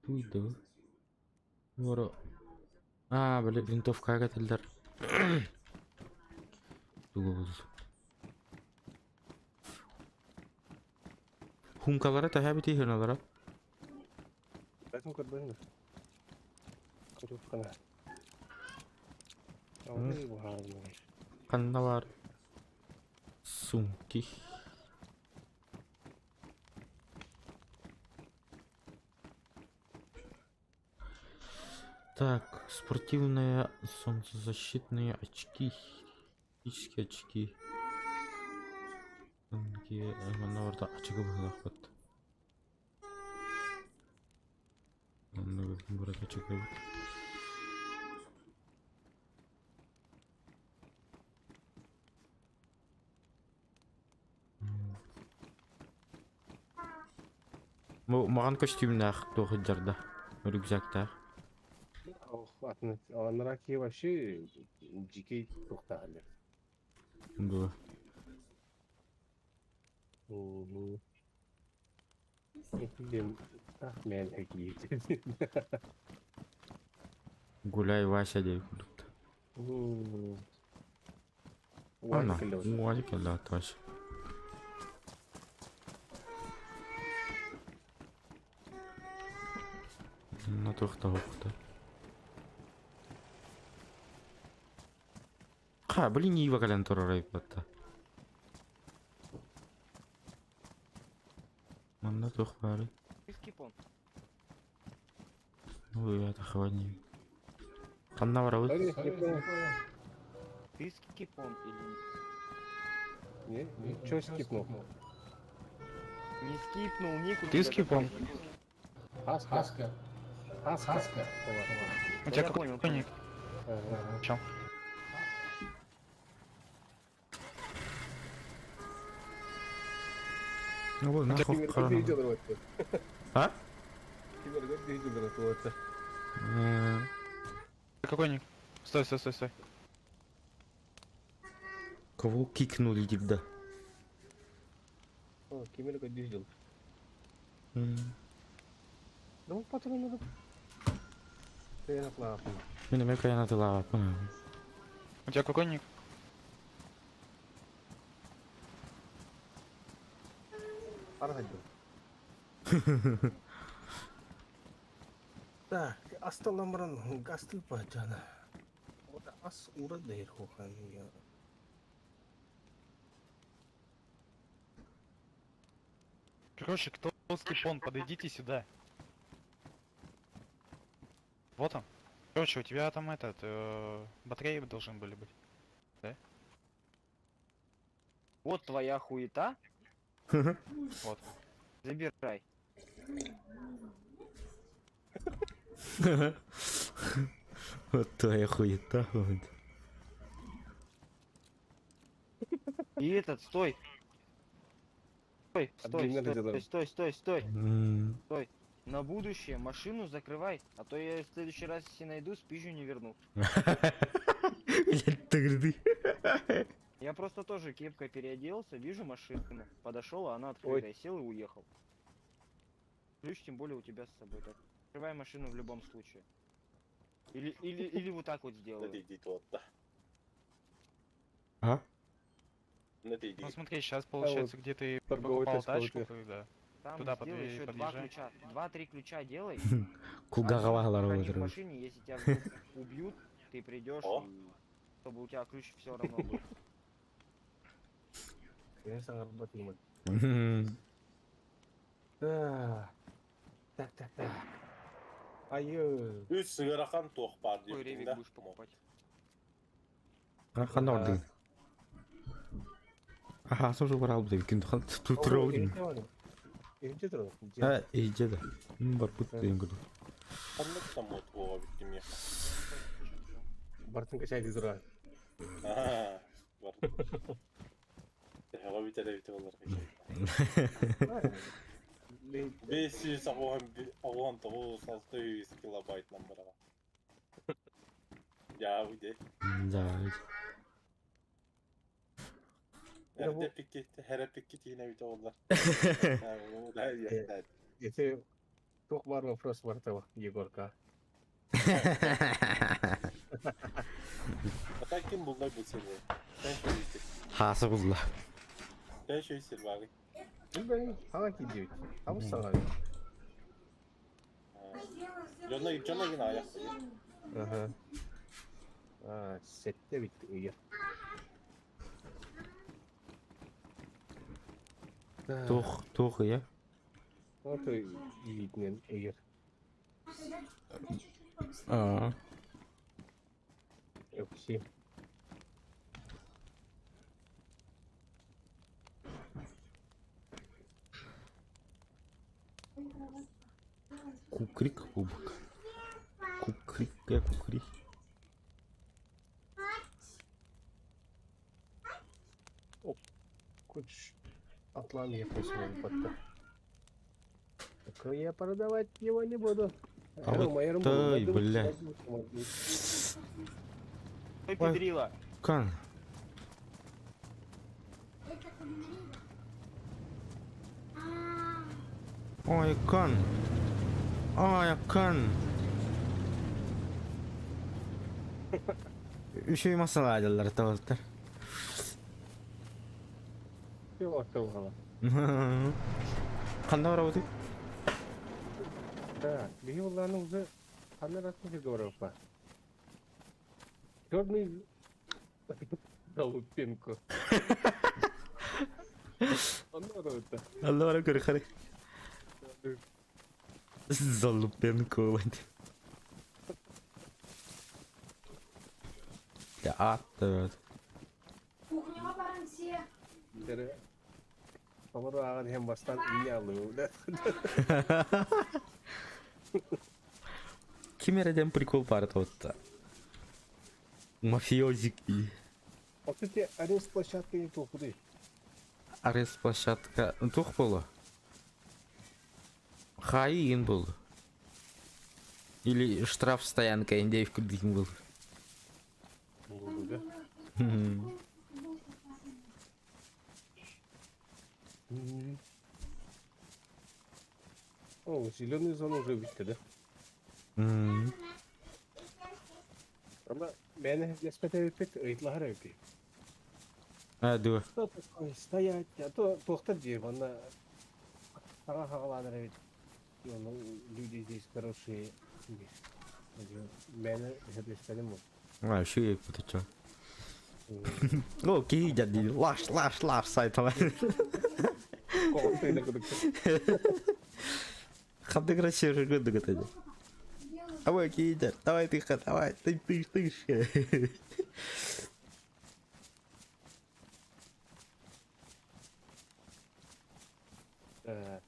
Туйду. Оро. А, били винтовкаға кэтэллэр. Тугу булду. Хункалара төһө эбитий хыналара? Бэтин көрбөтүм. Көрүп кана. Ой, буһаарым. Ханна баар? Сумки. Так, спортивные солнцезащитные очки. Физические очки. Тонкие, манна барда ачыгы быһыылаахпыт. Онно барыта ачыгы эбит. Бу маҕан көстүүмнээх туох сылдьар да рюкзактаах. Ох, атын анараа киһи вообще дьикэй туохтаах элэ. Бу Мм. Этилим ах мэн киһи. Гуляй Вася диэн курдук. Мм. Ана, Уазик элэ. Уазик элэ Вася. На туохта Ха, блин, Ива кэлэн турар эбит Манна туох баарый? Ты скипон. Ой, это хвани. Ханна барабыт? Не понял. Ты скипон или Не, не, чё скипнул? не? Не скипнул ник у Ты тебя скипон? такой. Хаска. Хаска. Хаска. У Да тебя я какой понял, ник? Ага. Чё? Ну вот, нахуй Кимер харанабыт. видео вот. А? Кимер видео вот. Э, Какой ник? Стой, стой, стой, стой. Кого кикнули дип да? О, кимер видео. М, Да вот патрон надо. Ты на Мин эмиэ кыайан атылаабаппын. У тебя какой ник? Архадил. Так, асталамран гастыл пачана. Вот ас ура дейр хохан я. Короче, кто скипон, подойдите сюда. Вот он. Короче, у тебя там этот, батареи должны были быть. Вот твоя хуета. Вот. Забирай. Вот твоя хуета. Вот. И этот, стой. Стой, стой, Отдельно стой, делаем. стой, стой, стой. М, На будущее машину закрывай, а то я в следующий раз, если найду, спизжу не верну. Блядь, тыгрды. Я просто тоже кепкой переоделся, вижу машину, подошел, а она открытая, сел и уехал. Ключ тем более у тебя с собой. Так, открывай машину в любом случае. Или вот так вот сделаю. Дии туотта. А? Не дии. Ну смотри, сейчас получается, где ты торговый покупал точка тачку, у тебя. когда Там Туда сделай еще два подъезжай. ключа. Два-три ключа делай. Кулгаҕа Один баһалар храни в олорор. машине, если тебя вдруг убьют, ты придешь, О. и чтобы у тебя ключ все равно был. Я саҥарбат Так, так, так, так. Айы. Үс сыгарахан туох баар Какой диэбитиҥ ревик да? будешь покупать? Ханна ордың? Аха, сожу бар алып деген тура один. Иһирдьэ турар. А, иһирдьэ да. Барбыт деген курдук. Ханнык да мод буола бүттүм я. Бартын качайды турар. Аа, бар. Төһөҕө бүтэр эбитэ буоллар. 589 килобайтынан бараҕа. Дьаа дьэ. Да. Эрдэ пикки, хэрэ пикки тиинэ эбитэ буоллар. Если туох баар вопрос бар Егорка. А ким булла бу сени? Хааса булла. Тэн шөйсер бары. Билбэйм, хаҥа киирдибит. Абыс саҥа. Дьоно дьоно гына аяқ. Аха. А, сэттэ бит ыйар. Туох, туох я? Вот илиитинэн ыйар. Аа. Өкси. Кукрик кубок. Кукрик, я кукри. Куч атлан я пусть Так я продавать его не буду. А вот той, бля. Ой, педрила. Кан. Это кулинария. А, Ой, кан. Ой, кан. Үчүгэй масалаадаллар табылтар. Ханна барабытый? Так, биһи буллааны уже ханна ратын сиргэ Черный Залупенко. Онно это. Алла бара көрө хары. Залупенко. Я ат. Кухняҕа баран сиэ. Дere Толору ааҕан иһэн бастаан инньэ алыы. Ким эрэ прикол баар туотта. Мафиозик и Вот эти арест площадка не туохуй. арест площадка туох буолла? Хаайыы буолла. Или штраф стоянка индеев курдук был. Да? О, зеленую зону уже видите, да? Ама мени леспетебиппит ыйтлаһар эбит. А, дуо. Что такое стоять? А то туохтар диир манна саҥа хаҕалаанар эбит. Ну, люди здесь хорошие. Мени леспетебим бу. А, үчүгэй бутуччу. О, киһи дьадди. Лаш, лаш, лаш сайтала. Хабды красиво курдук это. Давай, киһи давай ты, давай, ты, ты, ты. Так.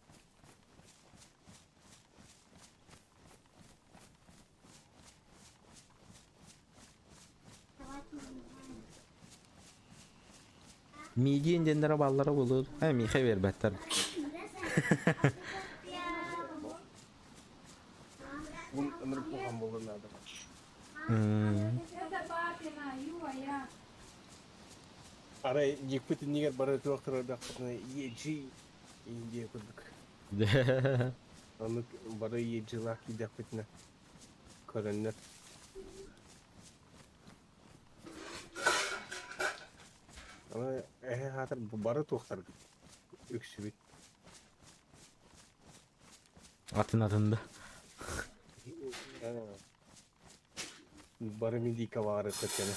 Миигин диэннэрэ бааллара буолуо. Э, миэхэ биэрбэттэр. Бу ынырык улахан буолуон наада. Это папина, Юа, я. Арай дьиэппит иннигэр бары туох турардаахпытына EG диэ курдук. Ону бары EG-лаах киирдэхпитинэ көрөннөр. Аны эһэ аатыр бары туохтаргыт үксүбүт. Атын атын да. Бары медика баары көтөнө.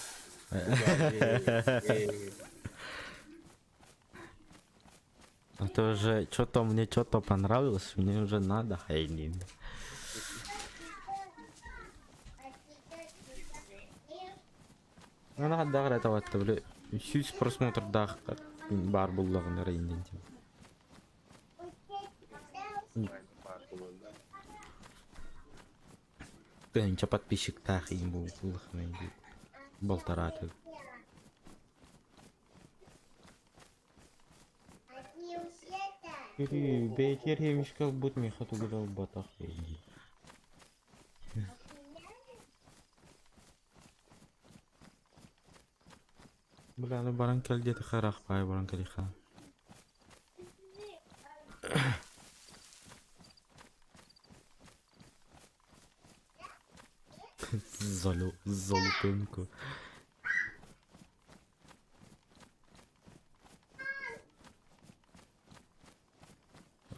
Это уже что-то мне что-то понравилось, мне уже надо хайнин. Ана хаддагар это вот били 100 просмотрдаах бар буллагын рейнден. Тыһыынча подписчиктаах иин буллахына балтарааты. Бэйэтигэр химический ылбыт миэхэ тугу да ылбатах дии. Бля, аны баран кэл диэтэххэ ыраах баайы баран кэлиэххэ. Золу, золотунку.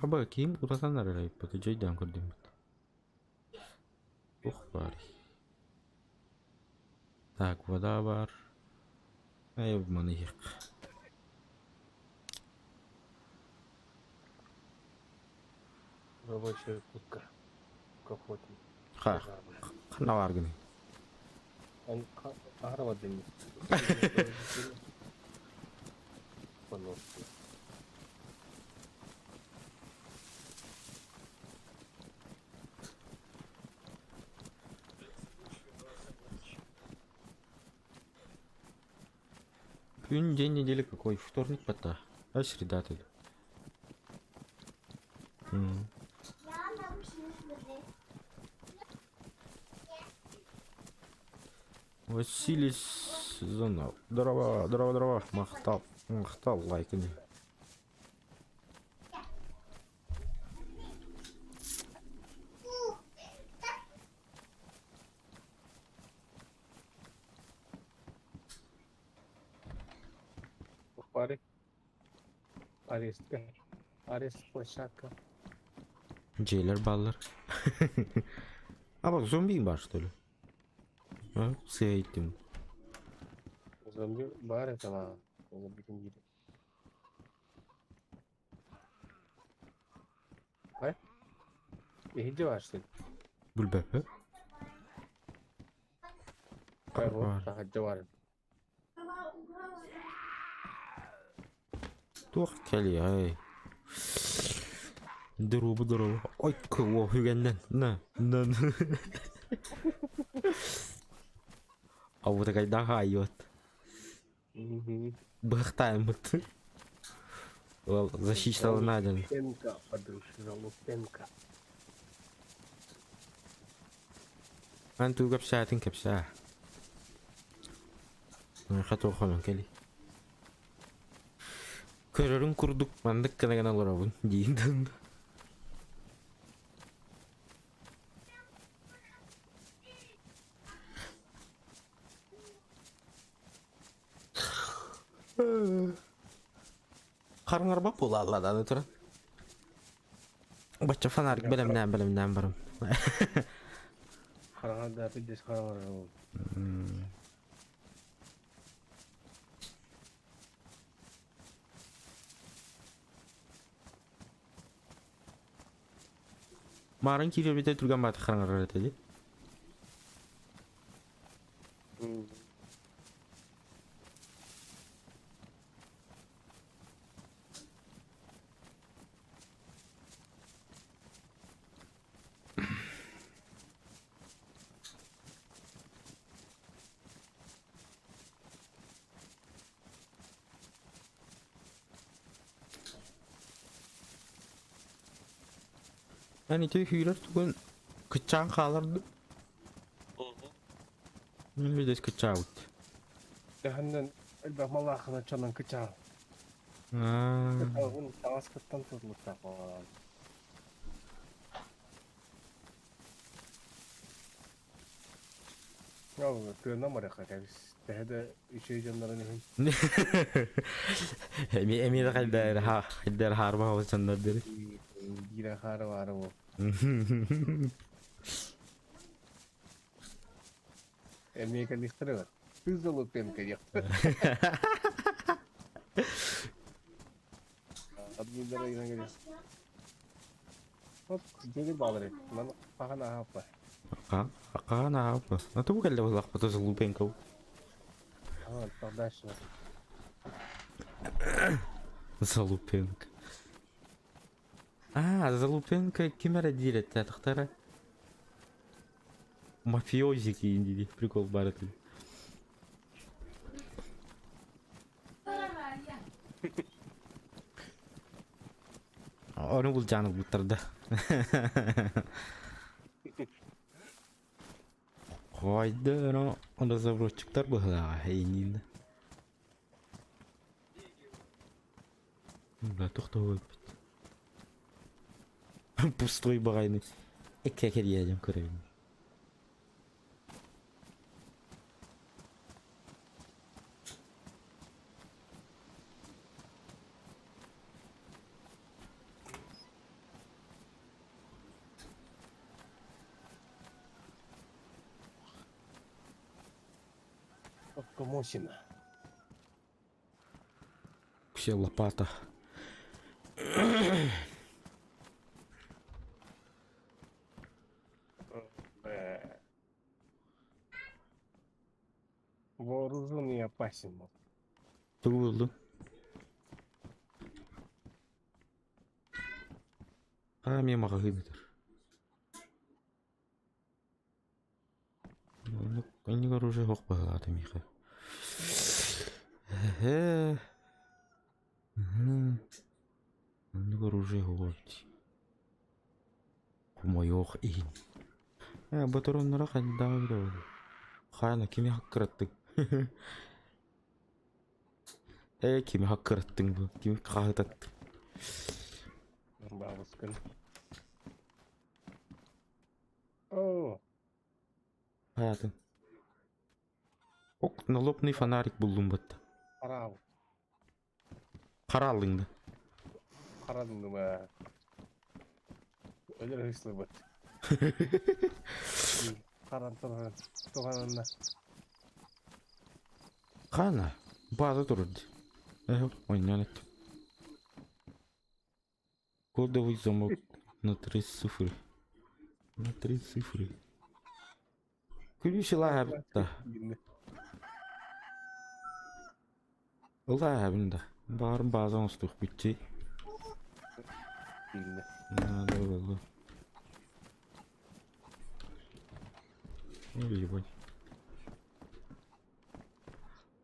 Аба ким утатан арарайппыт, дьойдаан көрдүммүт. Ух баар. Так, вода бар. Ай, маны иһиэх. Рабочая куртка. К охоте. Ха, ханна бааргыный? Аһара бардым. Понос. Күн день недели какой? Вторник пота. А среда ты. М. Василий Сезонов. Здорово, здорово, здорово. Махтал, махтал лайкни. Бары. Арестка. Арест площадка. Дьиэлэр бааллар. А бак зомби бар что ли? А, сыа иттим. Зомби бар это ма. Зомби ким диир. Ай? Иһирдьэ баар что ли? Билбэппин. Ай, вот, Бар. таһырдьа баар. Туох кэлиэй? Дорообо дорообо. Ой, кого үгэннэн. На, на. А вот такая хаайыат. Быхтааймыт. Ол защищала найден. Жалупенко, подружка, Жалупенко. Ан тугу кэпсээтин кэпсээ. Миэхэ туох хонон кэлий. Көрөрүн курдук маннык гына гына олоробун диин. Харҥарба буолаалла туран. Бачча фонарик бэлэмнээн бэлэмнээн барым. Хараҥа да пиздец хараҥа ол. Маарын киирэрбитэ түргэн бааты хараҥарар этэ дии. Эн ити күүрэр тугун кыччаан хаалар дуу? Мин билэс кыччаабыт. Төһөннөн элбэх малаахына чонон кычаал. Кыталгын таҥаскыттан тутулуктаах буолаҕын. Ол тыынан барыахха кэбис. Төһө да үчүгэй дьоннорун иһин. Эми эми да хайдар ха хайдар хаарба хабыс дьоннор дири. Биирэ хаары баара буол. Эмиэ кэлиэхтэрэ бар. Ты залупенко диэхтэрэ. Админдара игран кэлиэх. Оп, дьиэгэ баалар эбит. Маны хаһан ааһаппа. Хаһан ааһаппа. А тугу кэллэ буллахпыт залупенко. А, дальше. Залупенко. А, Залупенко ким эрэ диир этэ, тахтара. Мафиози киин дии прикол баар этэ. Ону булдьаан ылбыттар да. Хойда ону разработчиктар быһылааҕа эйиниин. Бля, тохтоо өлбүт. Пустой баҕайыны эккэ кэрийээдьим көрөбүн. Мосина. Все лопата. Вооружен и опасен. Тугу булдуң? А, мен маҕаһыын ытар. Инник оружие суох быһыылаата миэхэ. Эһээ. Инник оружие суох эбит. Хомойуох иһин. Ээ, ботуруоннара хайдаҕа эбитэ буолуо. Хаана кими хаккыраттыҥ? Ээ, кими хаккыраттыҥ бу? Кими хаһытаттыҥ? Бабушкин. О, Хайатын? Ок, налобный фонарик буллум батта. Харал. Хараллыҥ да. Харадым ээ. Өлөр ыһыслыбыт. Харан туран туганна. Хана, база турар дии. Э, ойнон эттим. Кодовый замок на три цифры. На три цифры. Күлүс ылааһабыт да. Ылааһабын да. Баҕарым бааза оҥостуохпут дии. Надо было. Ебать.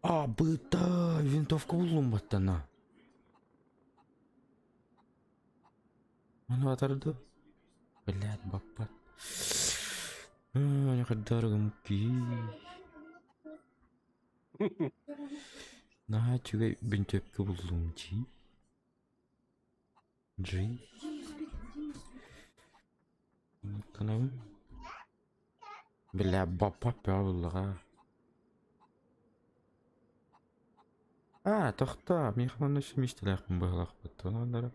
А, быта, винтовка буллум баттана. Ону атарды. Блядь, баппат. Аны хайдары кии. Наһаа үчүгэй бинтиэпкэ буллум дии. Джи. Канабын. Бля, баппат бөҕө буллаҕа. Аа, тохтоо, миэхэ манна өссө миэстэлээхпин быһыылаахпыт. Онон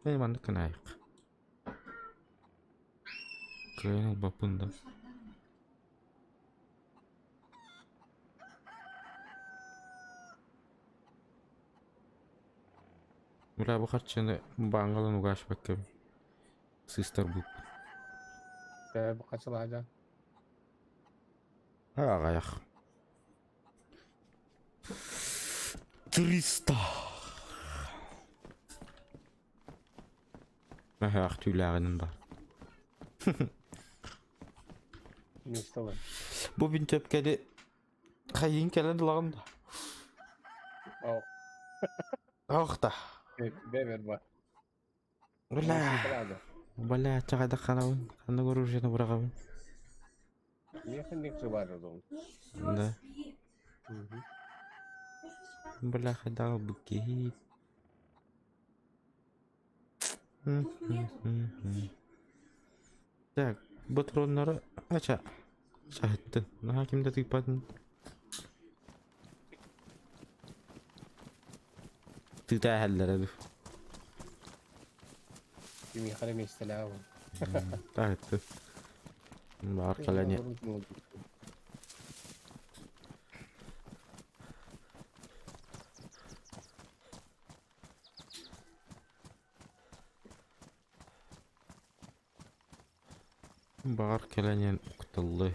Ээ, маннык гынаайык. Кыайан ылбаппын да. Бля, бу харчыны бааҥҥа ылан угаашпакка сыыстарбыппын. Ээ, бу хачылаадьа. Аҕайах. 300. Наһаах түүлээҕинэн бар. Миэстэлэр. Бу бинтиэпкэни хайыын кэлэн ылаҕын да? Оо. Ох да. Бэбэр бар. Бля. Бля, чаҕайдах ханабын, ханнык оружиены быраҕабын? Миэхэ сыбаар одун. Да. Бля, хайдах ылбыт киһи. Так, патроннары ача. Саһыттын. Наһаа ким да тыыппатын. Тыыта эһэллэрэ дуу. Кимиэхэ эрэ миэстэлээх ол. Таһыттын. Баар кэлэн Баҕар кэлэн иһэн укталлыы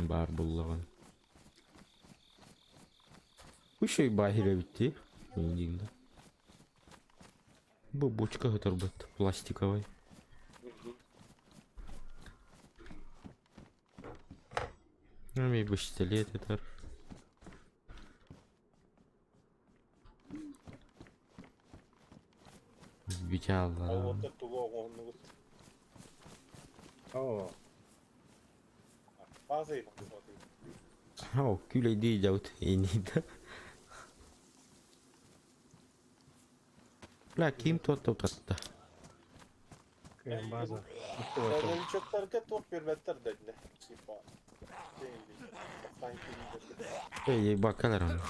баар буоллаҕын. Үчүгэй баай эбит дии диин да. Бу бочка сытарбыт пластиковай. Эмиэ пистолет этэр. Витялла. Ол уоттар тугу оҥоһуннугут? Оо, База О, күлэйдии дьабыт иннида. Бля, ким туотта утатта? кыайан база. Новичоктарга туох биэрбэттэр да иннэ. Типа. Эй, бакалар оны.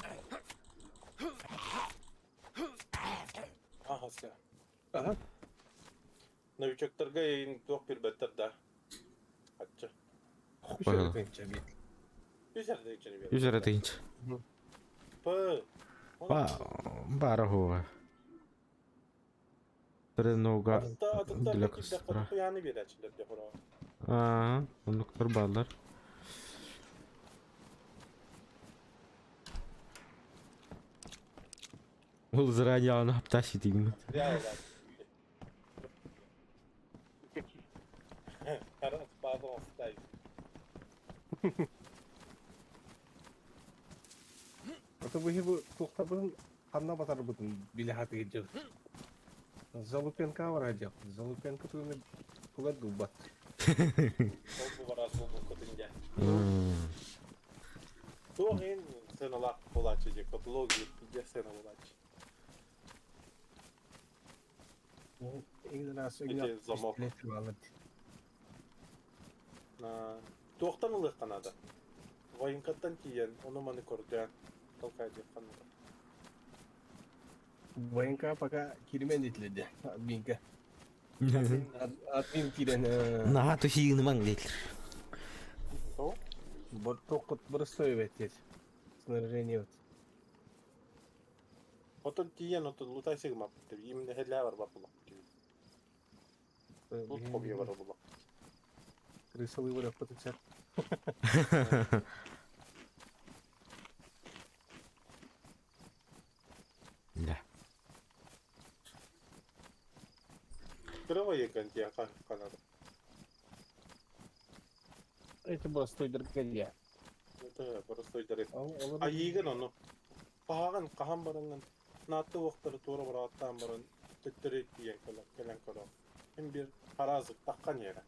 Ага, все. Ага. Новичоктарга эйин туох биэрбэттэр да. Ачча. Хоппа. Үс эрэ тыһыынчаны биэр. Үс эрэ тыһыынча. П. Ба, баара хуга. Тренога для костра. Куяны биэрээччилэр дьэ хоро. Аа, оннуктар бааллар. Ол заранее аны хаптааш итигин. Pardon, style. Это вы его туохтабын ханна батарбытын билэ хатыгы дьыл. Залупенко бар дьыл. Залупенко тугуна тугат губбат. Ол бу барас бу бу дьэ. Туох ин сыаналаах буолааччы дьэ, каталог дьэ сыана буолааччы. Эҥин араас Эти замок. Туохтан ылыахха наада? Военкаттан тиийэн, ону-маны көрдөөн, толкайдыахха наада. Военка пока киирмэн диэтилэр админка. Админ киирэн Наһаа тусиинымаҥ диэтилэр. Туоххут боростуой эбит диэт. Снаряжение вот. Отон тиийэн отон лутай сыгмаппыт именно хэлээ барбат булах. Лут хобби бар булах. Крысалы вырах потенциал. Да. Кырава еган тия канада. Это простой дыркадья. Это простой дырк. А еган ону. Паһаҕын хаһан бараҥҥын наатты уохтары туора быраҕаттаан баран төттөрү тиийэн кэлэн көрөҕүн. Мин биир араас ыттаххан иэрэ.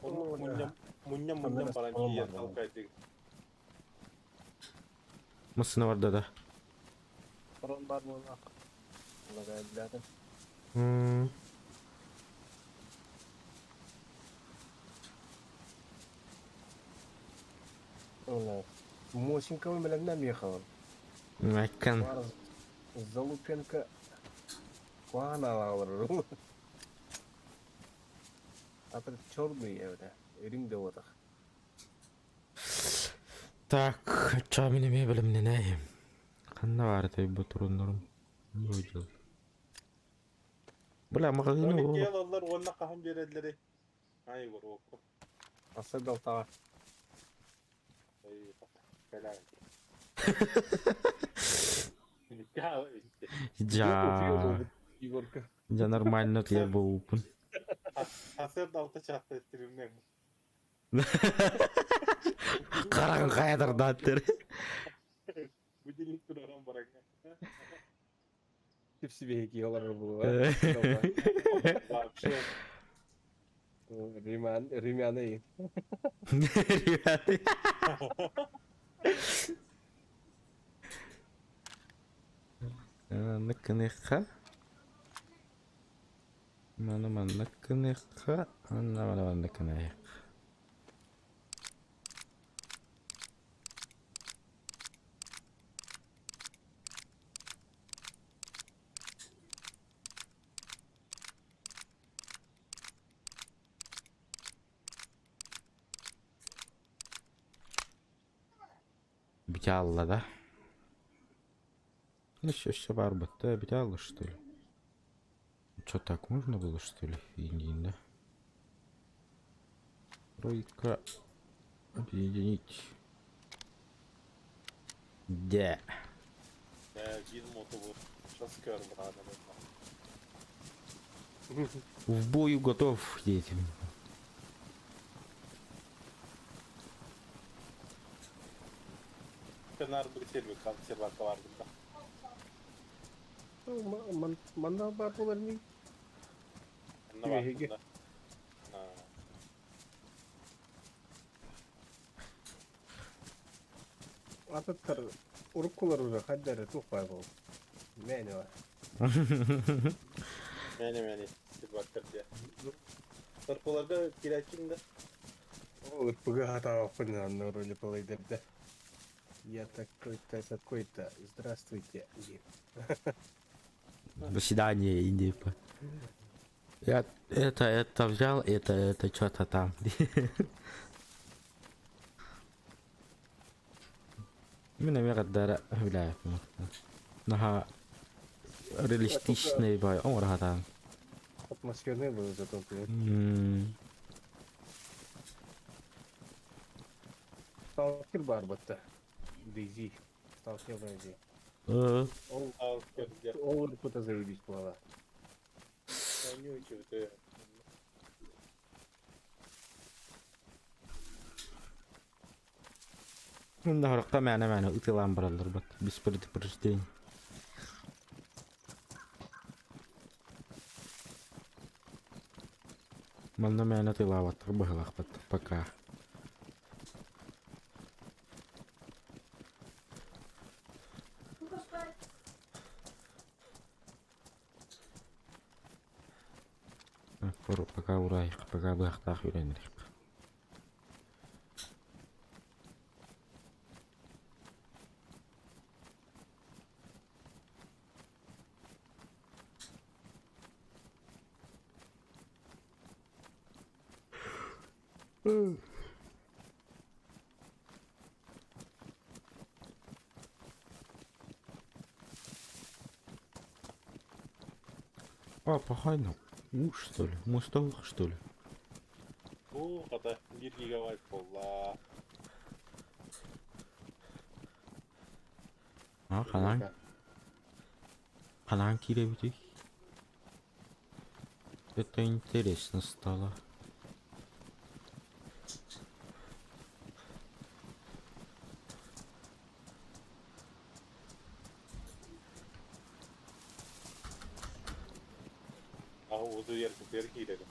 Оннук мунньан мунньан мунньан баран тиийэн алкайдыгын. Массыына барда да. Орон бар буоллах. Лагайдатын. Мосинковым бэлэмнээн миэхэ Айкан. Залупенко куһаҕан аалаҕалар Ата черный эбитэ, үрүҥ да буотах. Так, чаа мин эмиэ бэлэмнэнээйим. Ханна баар этэй бу туруннарым? Бля, маҕаһыын Оны киэл аллар уонна хаһан биэрэллэрий? Ай, уруокку. Асы далтаҕа. Дьа. Егорка. Дьа нормально утуйар буолбуппун. Сарсыарда алта чаастан стримнэҥ. Хараҕын хайа тардааттыр. Будильник тураран бараҥҥа. Типсибиһики олорор буолуо. Вообще. Румян, румяный. Румяный. Ныкыныхха. Маны маннык гыныахха, уонна маны маннык гыныахха. Бүтэ да? Ну все, все бар да, бүтэ что ли? Что так можно было, что ли? Индин, да? Тройка. Объединить. Да. Биир мотобу сейчас көрөн бараана. В бою готов, дети. Кенар бу сервер сервакка бардым да. Манна бар болар ми? Онно бардым да. Атыттар уруккулар уже хаддары тухпай бол. Мэни бар. Мэни мэни сервактар дия. Тарпаларга кирәчиң да. Ол ырпыга хатааппын анна роли палайдерде. Я такой-то, такой-то. Здравствуйте. До свидания, Индипа. Я это взял, это что-то там. Мин эмиэ хардара билээппин. Наһаа реалистичный бай оҥоро сатаан. Атмосферный был зато. М, Сталкер бар батта. Дейзи. Сталкер Дейзи. Ол Сталкер дия. ол ырпыта заебись была. Вонючий ты. Мин да мээнэ мээнэ ытылаан бараллар бат. Без предупреждения. Манна мээнэ тылаабаттар быһылаахпат пока. Ну-ка спать. Пока урайық, пока быһахтаах үйренерик. А, пахайно. У, что ли? Мостовых, что ли? Бу хата 1 гигабайт болла. А, ханан. Ханан кииребитий. Это интересно стало. А узу ер бер кииребит.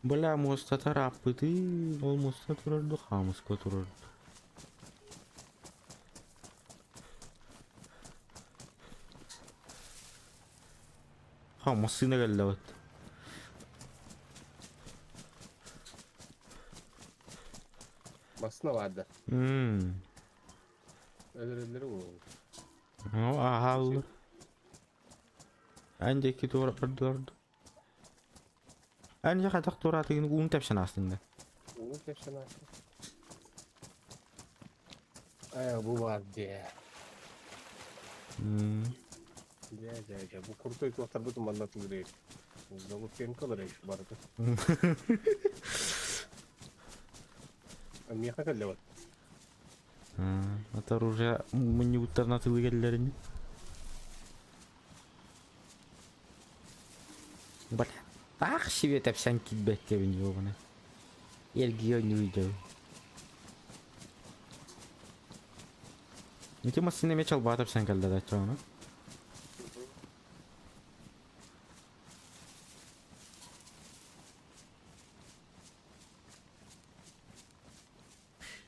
Бля, муоста тараппыты, ол муоста турарду, хаамыска турарду. Ха, массыына кэллэ вот. Массына барды. М. Өлөрөллөрү ол. Ну, аһаллы. Эн диэки туора бардылар. Эн дьэ туораатыгын уун тэпсэн аастыҥ да. Уун тэпсэн аастым. Э, бу бар дии. М. Дьэ, дьэ, дьэ. Бу крутой туохтарбытын манна тылырыыр. Залупенко барыта. Миэхэ кэллэ вот. От оружия мунньубуттарына тылы келлерин. Бля. Таах себе тэпсэн киирбэккэбин ёбана. Эргийэ ойнууйдуу. Ити массыына эмиэ чалбаа тэпсэн кэллэ да чоҕуна.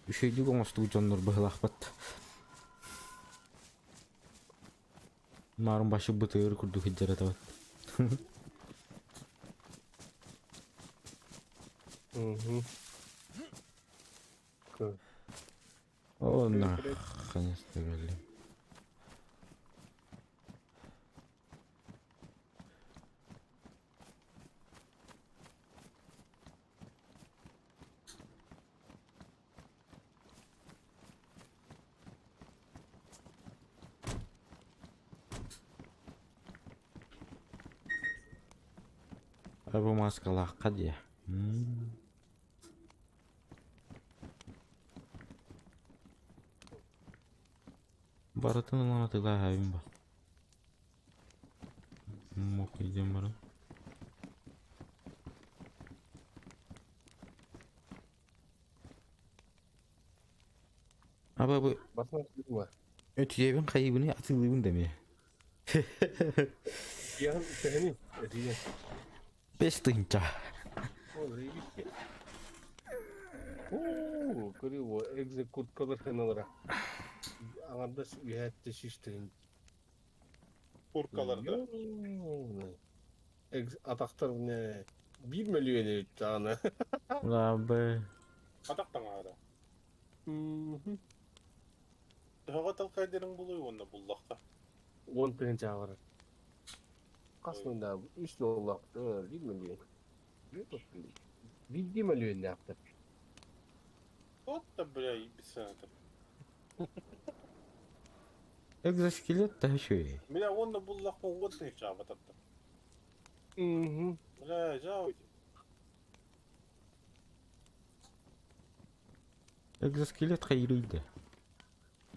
Үчүгэйдик оҥостубут дьоннор быһылаахпыт. Маарым башы бытыыр курдук сылдьар этибит. Угу. О, на, конечно, блин. Бу маскалаахха дии. Барытын ылан атыылаһабын ба. Мух идем баран. Аба бу Басына кыыма. өтүйэбин хайыбыны атыылыыбын да эмиэ. Яһын төһөнүй? Өтүйэн. Бэс тыһыынча. Ол рейбит. Оо, көрүү экзекуткалар хыналара. Аңардас үһәтте шиштерин. Куркаларда. Атахтар не 1 миллион эбит даҕаны. Лабы. Атах таҥаара. Төһөҕө талкайдарын булуй уонна буллахха. 10 тыһыынча барар. Хас да үс доллар 1 миллион. Биирдии мөлүйүөннээхтэр. Вот да бля ебисата. Экзоскелет да үчүгэй. Бля уонна буллахха уон тыһыынчаҕа батарда. Бля жауйди. Экзоскелет хайырыйда.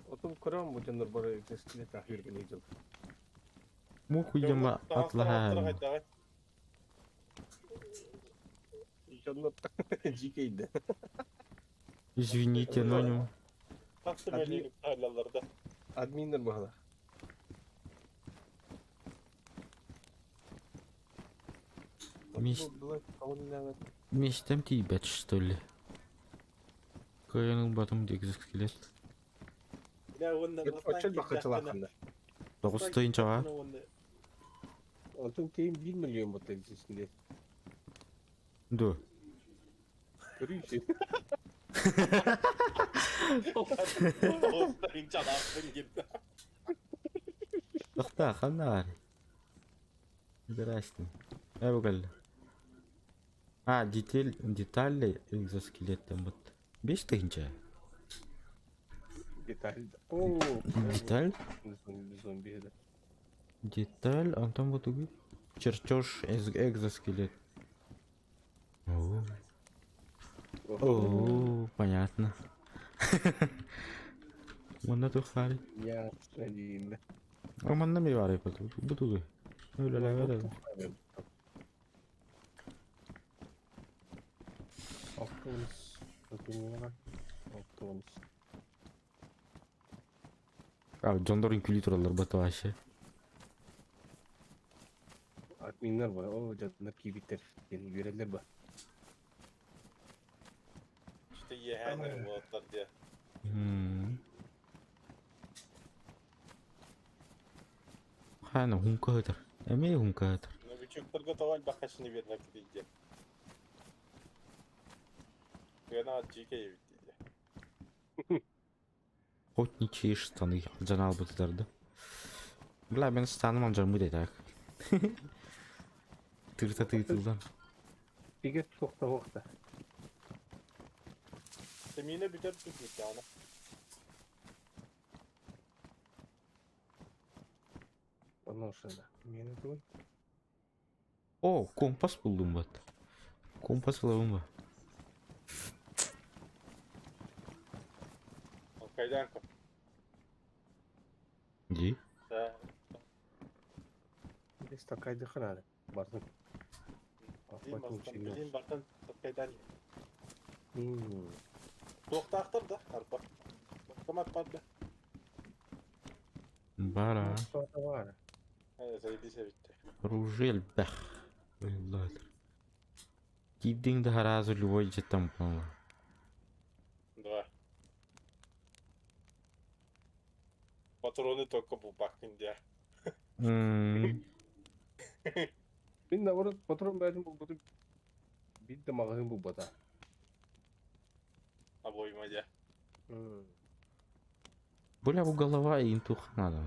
Отун көрөм бу дьоннор бары экзоскелет ахыргын ыйдыл. Мух уйдема атлаһаан. Дьоннор дьикейді. Извините, но не... Админнер баһалар. Мечтам тиийбэт что ли? Кыайан ылбатым дии экзоскелет. Оччол бакачалааханна. Тоҕус тыһыынчаҕа Онтон кейин 1 миллион бутта экзоскелет. Дуо? Көрүүчү. Тохтоо, ханна баарый? Здрасте. Ээ бу кэллэ. А, детель, детали экзоскелеттен бут. Бес тыһыынча. Деталь. О, Деталь? Зомби, зомби это. Деталь, онтон бу тугуй? Чертеж экзоскелет. О, о, понятно. Манна туох баарый? Я диин. О, манна эмиэ баарый бу тугуй? Үлэлээбэт эбит. Автобус. Автобус. А, дьоннор үҥкүүлүү тураллар бата вообще. Админнар бар. О, дьоннор киирбиттэр. Диэн үөрэллэр ба. Что иэһээн уолаттар диye. Хаана хуҥкаһытар. Эмиэ хуҥкаһытар. Новичоктарга тоҕо элбэх хашыны биэрбэккитий диэн. Кыанаҕа дьиикэй эбит дииллэр. Охотничьи штаны алдьан аалбытыгар да. Бля, мин станым алдьаммыт этэ так. Тыырта тыытыллан. Бигэ туохта туохта. Сэмиинэ бүтэр түһүктэҕинэ. Онно ошода. Мені туй. О, компас буллум бат. Компас ылабын ба. Кайданка. Дии. Да. Бес такайды ханады. Бардым. Билин бартан кайдан. Туохтаахтар да арба. Автомат бар да. Бара. Бар. Заебись эбит. Оружие элбэх. Ыллаатыр. Киирдиҥ да араас любой дьиэттэн булаллар. Два. Патроны только булбаккын диэ. Мин наоборот патрон бэйэтин булбутум. Биир да маҕаһыын булбата. Обойма диэ. Бля, бу голова и тух надо.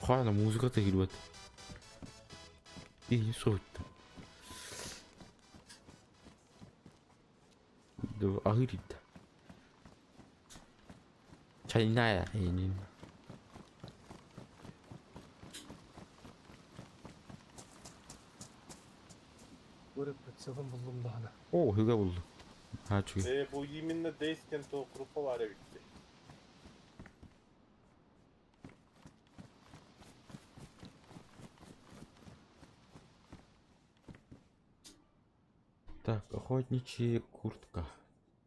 Хайна музыка тыгырбат. И сотта. Аһыыр Чайная эйнин. Көрө прицелын буллум даҕаны. О, үгэ булду. Ha чугай. Э, бу именно Дейстен то группа бар эбитти. Так, охотничья куртка.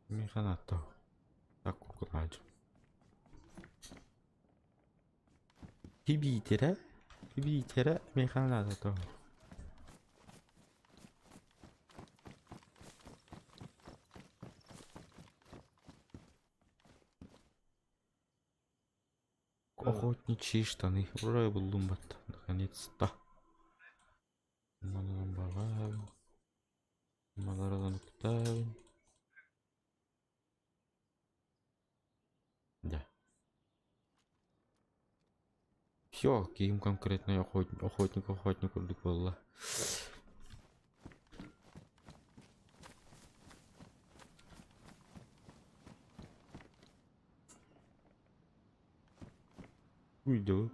Механато. Так, куртка надо. Кибитере. Кибитере механато. Охотничьи штаны. Ура, буллум бат. Наконец-то. Манан багабын. Малардан кутабын. Да. Все, киим конкретный охотник, охотник, охотник курдук буолла. Уйду.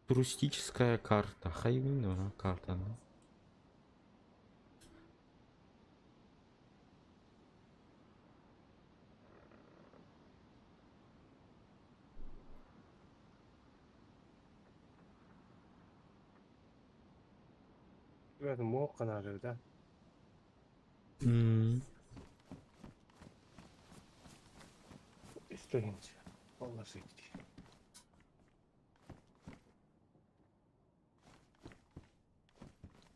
Туристическая карта. Хайвин, карта. Ну. Ребята, муох канары, да? Историнче. Положить.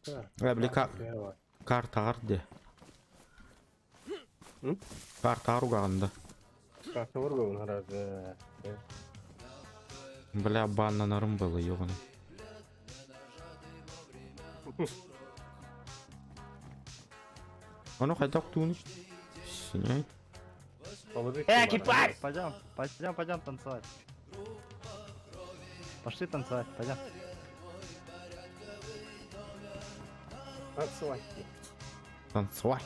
Так, Э, били давай. карта арде. М? Карта аруганда. Карта бар гора. Бля, баннанарым было, ёбаный. Оно хайдах туун. Снять. Э, кипарь! Пойдем, пойдем, пойдем танцевать. Пошли танцевать, пойдем. Танцевать. Танцевать.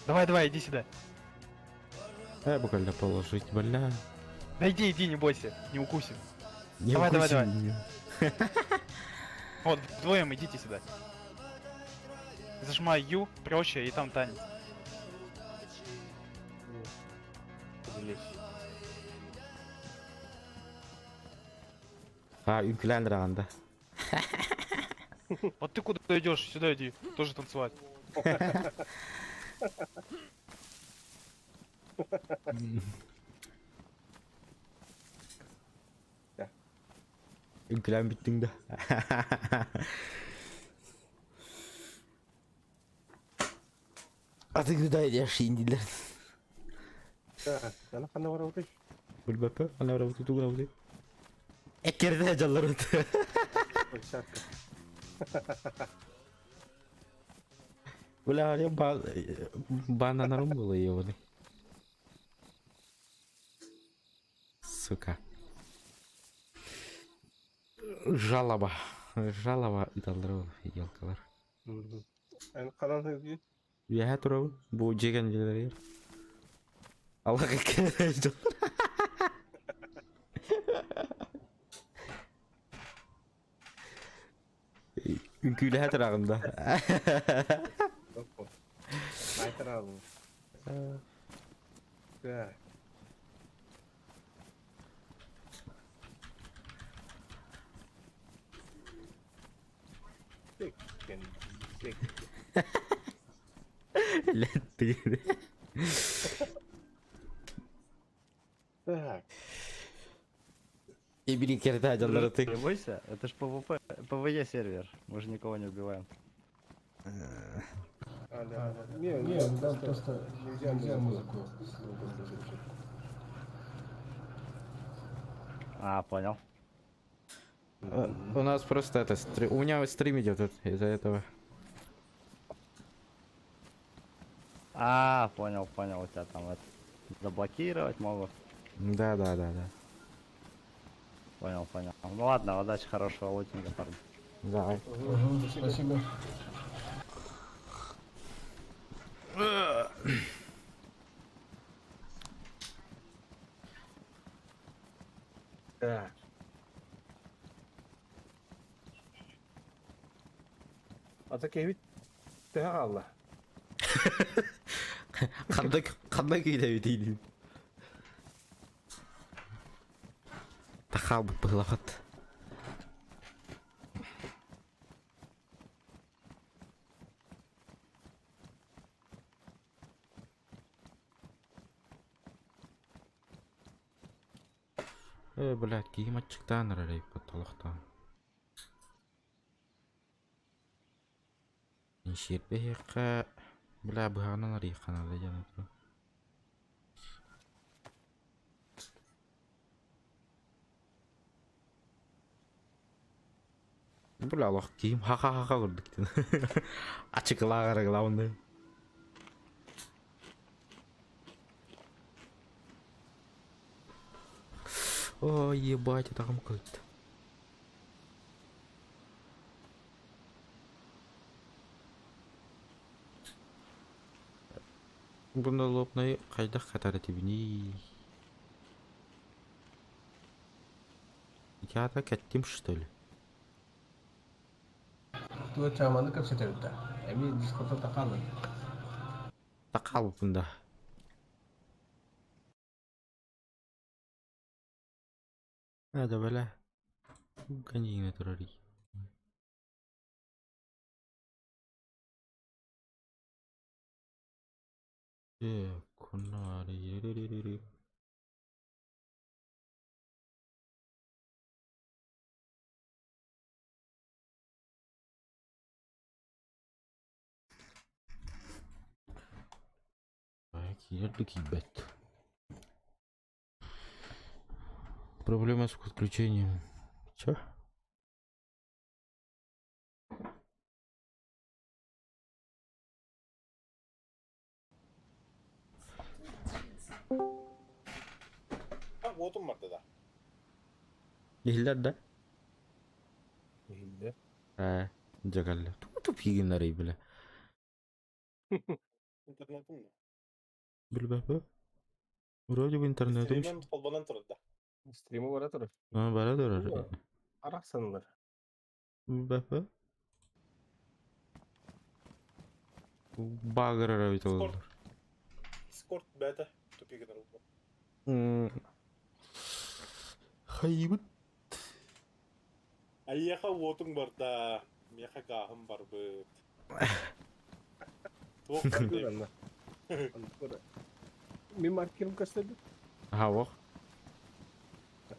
Давай, давай, иди сюда. Э, буквально положить, бля. Да иди, иди, не бойся, не укусим. Не Давай, давай, укуси давай. меня. Вот, вдвоем идите сюда. Зажимай Ю, прочее, и там танец. Прилечь. А, үҥкүүлээн анда. Вот ты куда идешь? Сюда иди, тоже танцевать. Үҥкүүлээн бүттүҥ да. А ты куда идешь, индилер? Так, ана ханна бар отыр. Билбэппин, ана работы тугу работы. Эккерде жаллар өтө. Площадка. Бля, я бананарым было ёбаный. Сука. Жалоба. Жалоба италлар елкалар. Эн ханан хызгы. Үөһэ турабын. Бу дьиэгэн дьиэлэригэр. Аллах эккерде Үҥкүүлэһэ тураҕын да. Айтарабын. Так. Секкен, сек. Летти. Так. Эбили керде жаллар Не бойся, это ж PvP, PvE сервер. Мы же никого не убиваем. А, да. Не, не, там просто нельзя музыку громко слушать. А, понял. У нас просто это, у меня стрим идет тут из-за этого. А, понял, понял, у тебя там это заблокировать могут. Да, да, да, да. Понял, понял. Ну ладно, удачи, хорошего лутинга, парни. Давай. Спасибо. Так. Ата кэбит төһө хаалла? Ханна ханна киидэбитий Тахаалбыт быһылахат. Э, блядь, киһим аччыктаан эрэр эбиппит олохтоон. Инсиэрбэ иһиэххэ, бля, быһаҕынан арыйыахха наада диэн этэ. Бля, олох киһим ха-ха-ха курдук диэн. Ачыкылаах эрэ главное. Ой, ебать, атаҕым кыйта. Бу налобнай хайдах хатар этибиний? Я-то кэттим, что ли? Туга чааманы кэпсэтэбит да. Эми дискорда тахаалын. Тахаалбыппын да. Надо бля. Ганина турарый. Э, Киирэр да киирбэт. Проблема с подключением. Чё? А, уотум барда да. Иһиллэр да? Иһиллэр. Ээ, дьэ кэллэ. Тугу тупигиннарый бile? Интернетим да. Билбэппин. Вроде бы интернетим Стримим холбонон турар да. Стримы бара турар. А, бара турар. Арахсаннар. Билбэппин. Багырар эбит Дискорд. олорор. Дискорд бэйэтэ тупигиннар буолла. Хайыбыт. Эйиэхэ уотуҥ барда, миэхэ гааһым барбыт. Туох бардый? Анна. Мин маркерым көстөрдүм. Аха,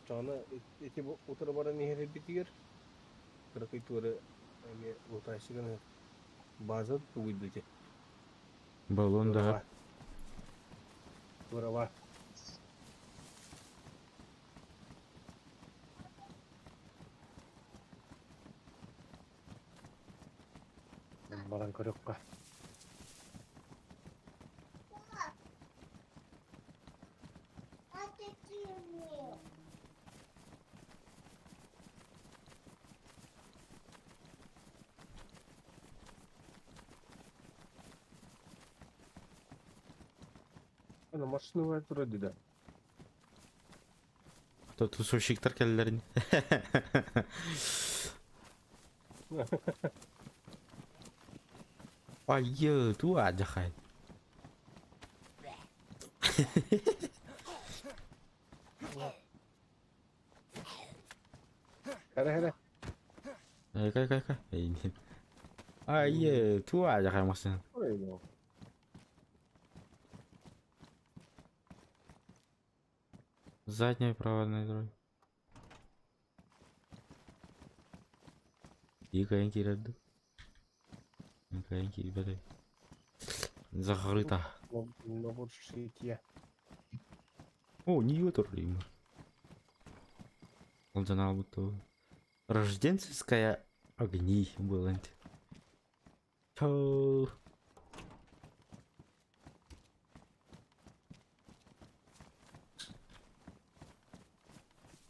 Оччоҕуна ити утары баран иһэр кыракый туора эмиэ лутаайсыгын база тугуйду ити. Баллон да. Туорава. Баран көрүөххэ. Ана машина бар турар да. То тусовщиктар кэллэрин. Айы, туа жахай. Хара хара. Кай кай кай. Айы, туа жахай машина. Ой, ну. Задняя проводная дорога. Икайын киирэрди. Кыайан киирбэтэй. Закрыто. Набор шитья. О, не турим. Олдьон аалбыт дуу. Рожденцевская огни буолан Чоо.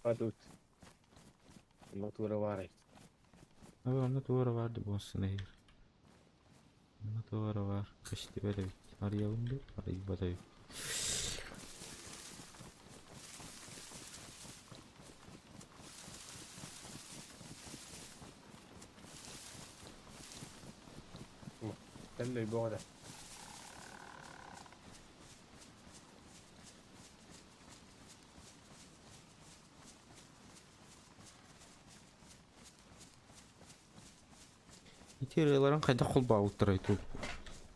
А тут. Натура баар Онно туора баар да буолсун эһиги. Онно туора баар. Көстүбэт эбит. Арыйабын дуу, арыйбат эбит. Тэллэй бөҕө да. Ити ырыаларын хайдах холбообуттарай тут?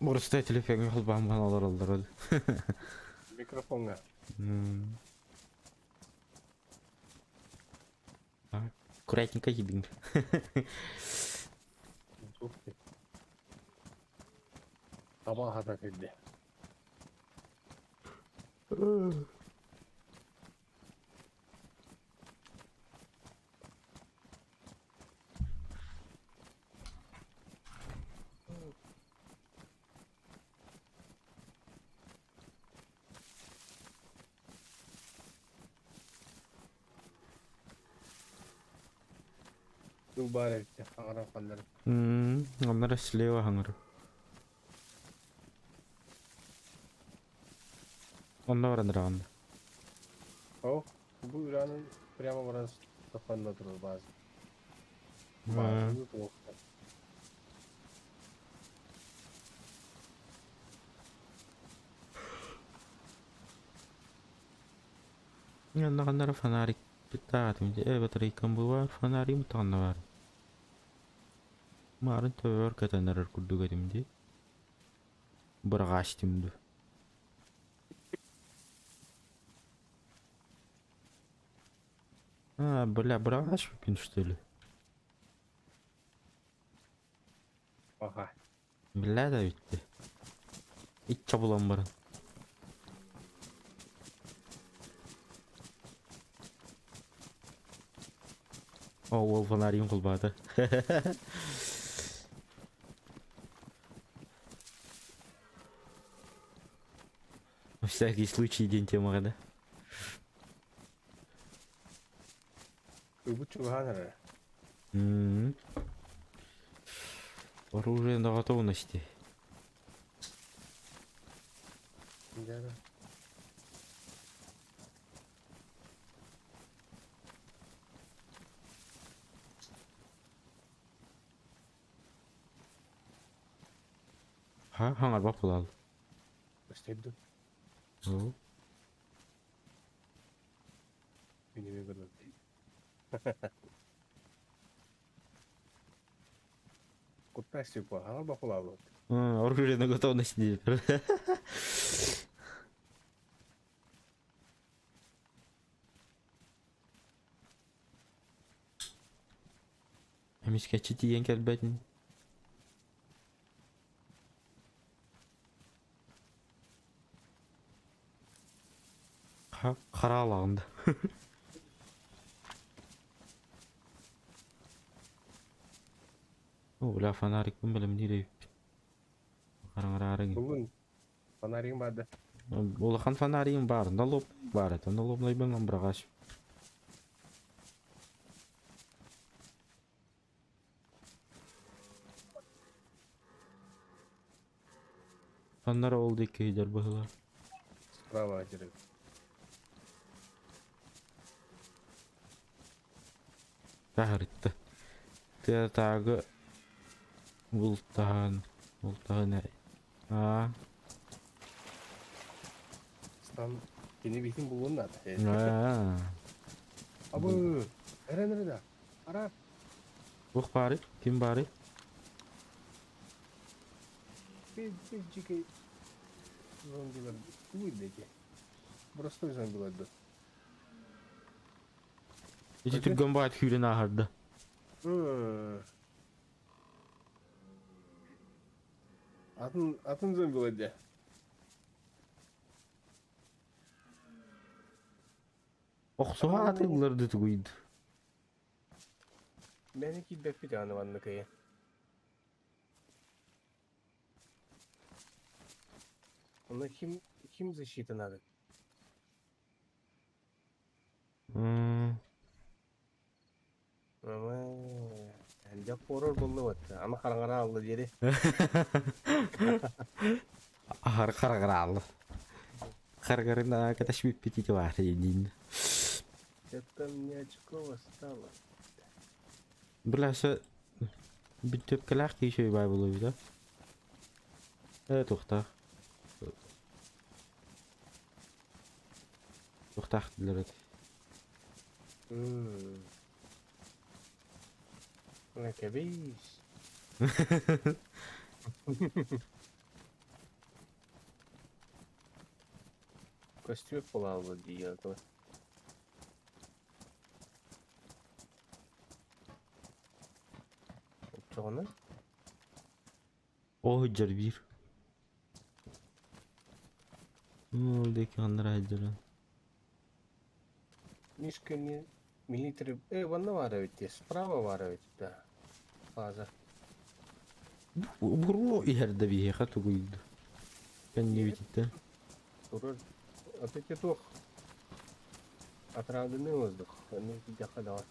Боростой телефоҥҥа холбоон баран олороллоро дуу? Микрофоҥҥа. М. Аккуратненько едим. Ух ты. Таба хата кэллэ. Тыл баар эбит хаҥаран халларым. Оннор слева хаҥар. Онно баран ыраҕын. О, бу үрэҕинэн прямо баран саппанна турар база. Базаны туохтар. Онно ханна фонарик питаатым э батарейкам баар фонарим таҕанна баар. Маарын төбөр кэтэн эрэр курдук этим дии. Быраҕаачтым дуу. А, бля, быраҕаачпыппын что ли? Аха. Бля да бүттэ. Иччэ булан баран. О, уол фонаригын холбоото. На всякий случай диэн темаҕа да. Ыбыт чугаһаан эрэр. М. Оружие на готовности. Дьэ. Ха, хаҥарбат буолаал. Өстөйдүм. Оо. Мин эмиэ көрбөт. Куттаас типа, хаҥарбат буолаалбыт. Оружие на готовности диир. Эмискэччи тиийэн кэлбэтин. Хараалаҕын да. О, бля, фонарикпын бэлэмниир эбиппин. Хараҥараары Бүгүн фонаригым баар да. Улахан фонаригым баар, налоб баар этэ, налобнайбын быраҕач. Ханна эрэ ол диэки сылдьар быһыылаах. Справа дьарык. Таһырытта. Тыатааҕы бултаһан, бултаһан аа Стан кини биһин булуон наада. Аа. Абы, эрэн эрэ да. Ара. Туох баарый? Ким баарый? Пиздец дикий зомбилар. Тугуй Простой зомбилар да. Ити түргэн баат күүрэн ааһарда. Атын, атын зомби дии. Охсуһа атыыллар да тугуйду. Мээнэ киирбэппит аны манныкайа. Онно ким, ким защита надо? Ама, элбэх хоррор буолла Ама хараҥара алла диэри. Ахар харагыраалла. Харгарын каташбиппит баар диин. Это мне очков осталось. Бля, се бүттөпкэлээх киһи бай буолуо Э, туохтаах. Туохтаах дилер эти. Кэбис. Костюм буолаалла дии Оччоҕуна? О, сылдьар биир. Ол диэки ханнара сылдьарын. Мишка не милитари... Ванна баар эбит дии, справа баар эбит да. База. Буруо иһэр да биһиэхэ тугуйду. Кэннибититтэн. Турар. Опять туох. Отравленный воздух. Онно киирдэххэ даҕаны.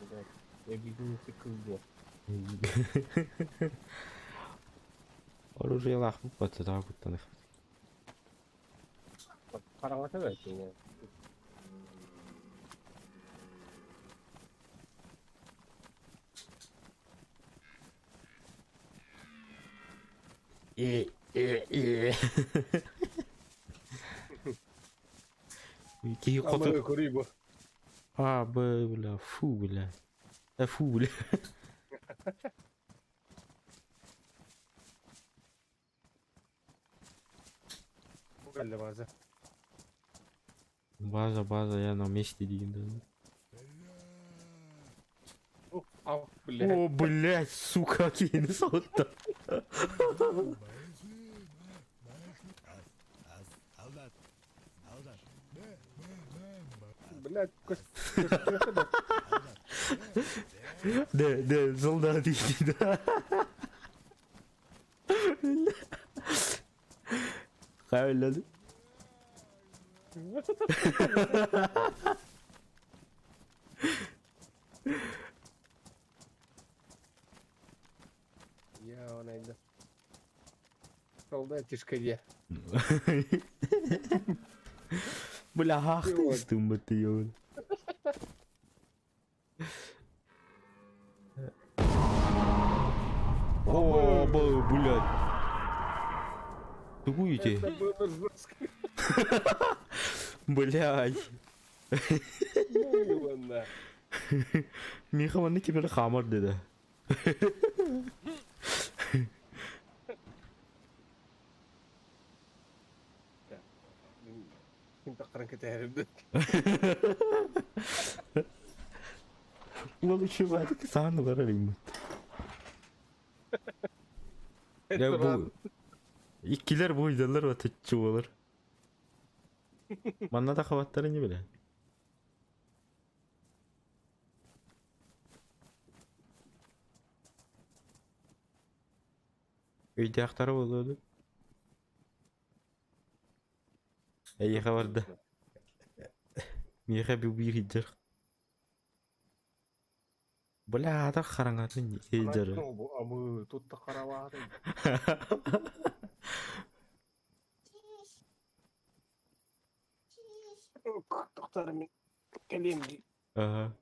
Блядь, объедините кылдьа. Оружиелаах баттатаа куттаных. Хараҥата бэрт ини. Э, э, э. Киһи хоту... Амары көрүй бу. А, Б, бля, фу, бля. Э, фу, бля. Бу кэллэ база. База, база, я на месте диэн да. О, ах, блядь. О, блядь, сука, киһини соһутта. Блядь, көстүөххэ да. Да, да, солдат иди, да. Хайла. Я найду. Солдатишка где? Бля, ах ты стымбыт ты. О, блядь. Тугуете? Это было жестко. Блядь. Ну, ладно. Миха манны кибер хамар dedi. Ким таққаран кэтэһэрбит. Уол үчүгэй сааны барар иммит. Я бу иккилэр буйдалар батыччы болар. Манна да хабаттары не биле. Өйдәхтары болуду. Эйиха барды. Миэхэ бу биир иджер. Бля, атар хараңатын иджер. Амы тут хараваары. Тоқтар мен кэлиэм дии. Ага.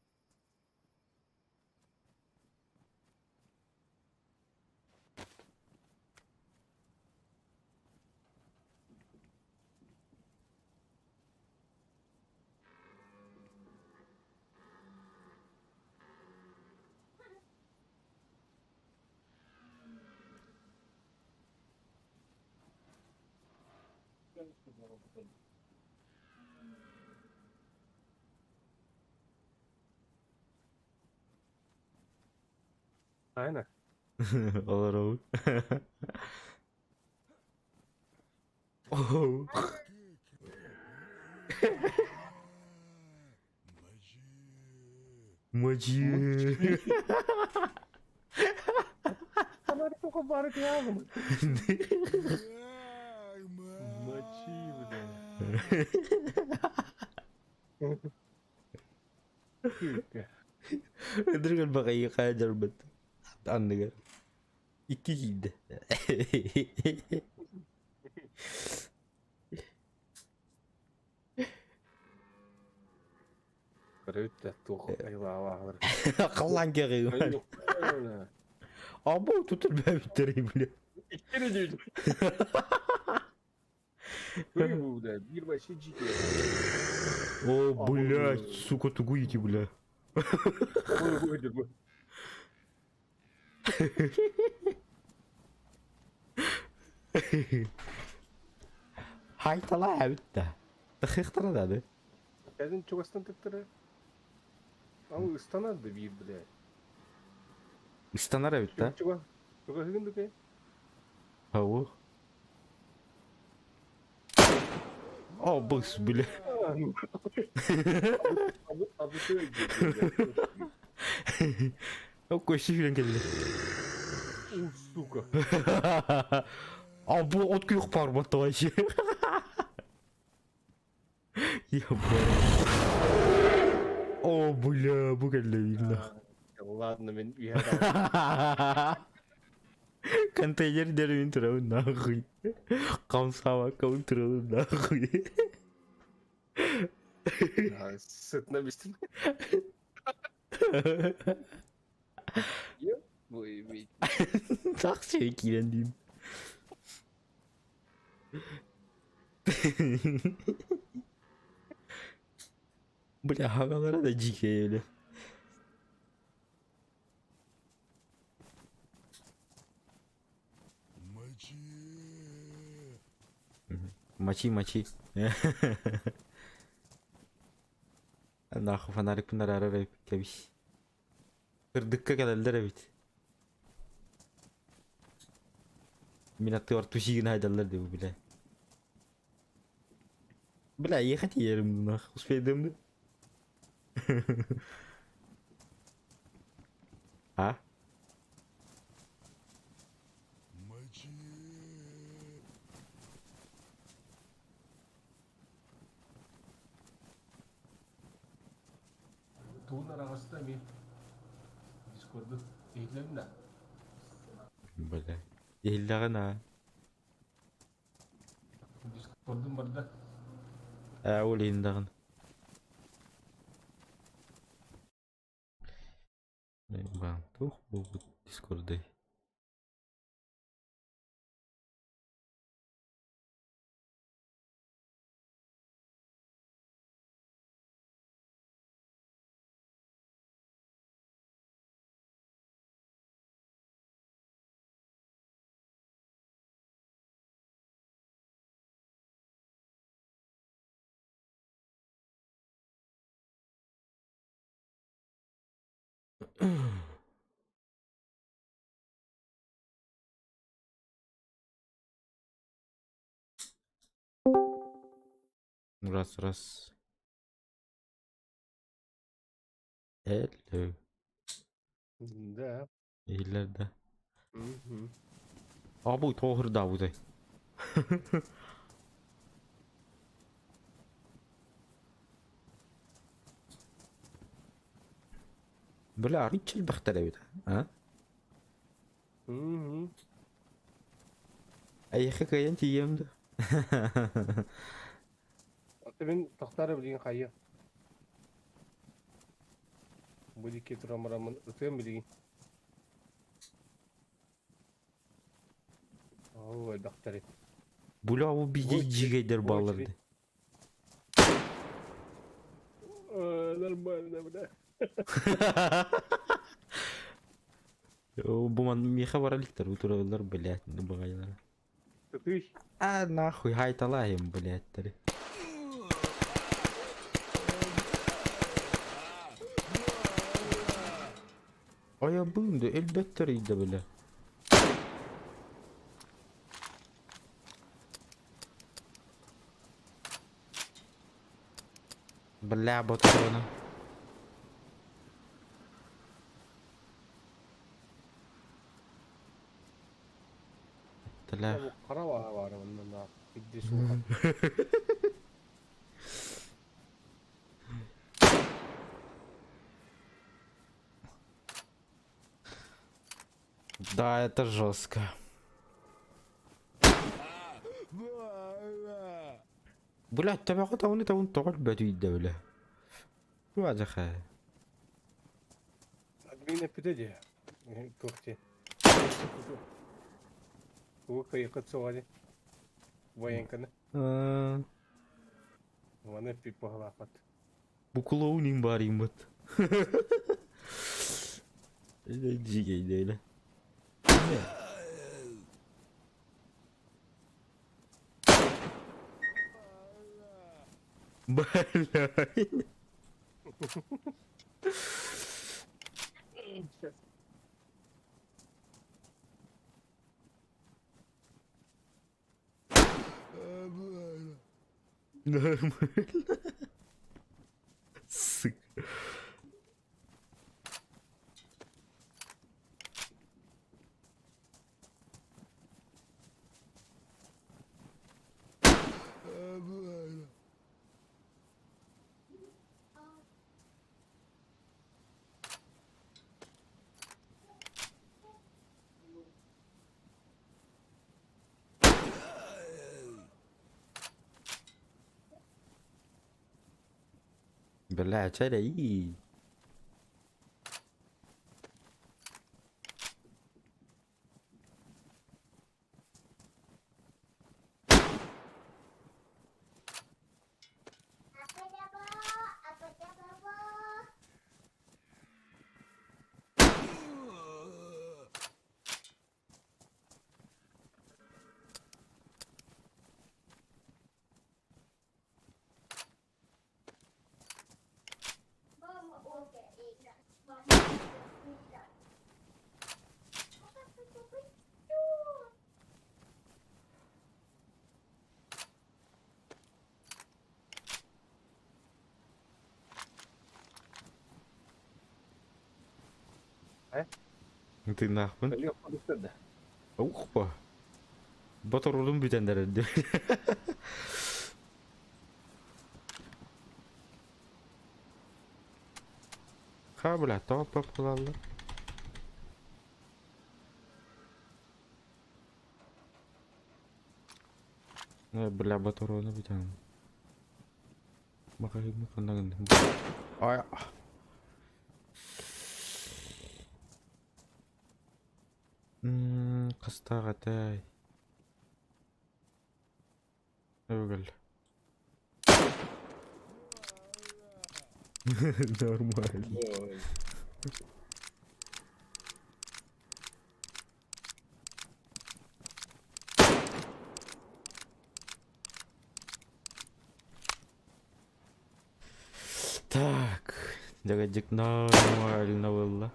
Айна. Олоробут. Оу. Мочи. Фонарик бары тиягым. Мочи, бля. Ынырыгар баҕайы хаадьарбыт анныгар икки киирдэ. Көрөбүт туох айылаабаҕалар. Халлаан кэҕиҥ. Або тутар бэбиттэрий бля. Иккини дии. Рыбу, бля, бир вообще дикий. О, блядь, сука, тугу ити, бля. Ой, ой, ой. Хайтала эбит да. Тахыхтара да да. Кэлин чугастан тыктары. Ал ыстанар да биир, бля. Ыстанар эбит да. Чуга. Чугаһыгын да Ау. О, быс, бля. О, көстүү сүүрэн кэллэ. У, сука. А бу от күөх парбат вообще. Ебать. О, бля, бу кэллэ видно. Ладно, мен үйэ Контейнер деревин турабын нахуй. Камсабакка турабын нахуй. Сытна бистим. Ой, бить. Тахсы киирэн диим. Бля, хагалара да дикие, бля. Мочи, мочи. Нахуй фонарикпын араарар кэбис. Кырдыкка кэлэллэр эбит. Мин аттыгар тусигин хайдаллар дии бля. Бля, ехать ерим нах, успейдым да? А? Тугун араҕаста эмиэ Дискорду иһиллэбин да? Бля. Иһиллэҕин аа. Дискордум барда. Ээ, ол иһин даҕаны. Баан туох буолбут дискордой? Раз, раз. Hello. Да. Иһиллэр да. Мгм. Абый тоһурдаабытай. Бля, арыйча элбэхтэр эбит, а? Мгм. Эйиэхэ кыайан тиийиэм дуо? Аты мин тохторо билигин хайыам. Бу диэки туран бараммын ытыам билигин. Оо, элбэхтэр Бля, бу биир дьигэйдэр бааллар Очередь. дии. Нормально, бля. Бу ман миэхэ бара иликтэр, утураллар, блядь, баҕайылара. Тыый. А нахуй, хайталаайым, блядь. Айабыын да өлбөттөр ыйда бile. Бля, боторону. Тэлээх. Хара баар оннуна бидди суха. Да, это жестко. Блядь, табаҕы тавыны тавын тоҕо өлбөтүйдэ бile. Туадьаха. Админ эппитэ дии. Туох дии. Тугу кыйыкыт суоҕа дии. Военканы. Маны эппит баһылаахпат. Бу клоунинг баар иммит. Дьигэйдейле. Блядь. Нормально. Сука. Бля, чарай. Ты нахуй? Ухпа. Батырудун бүтәндер инде. Ха, бля, топ топ кылаллар. Бля, батыруну бүтән. Макайым ханнагын. Ай. Хастаах этэй. Өгөл. Нормально. Так, дядик нормально было.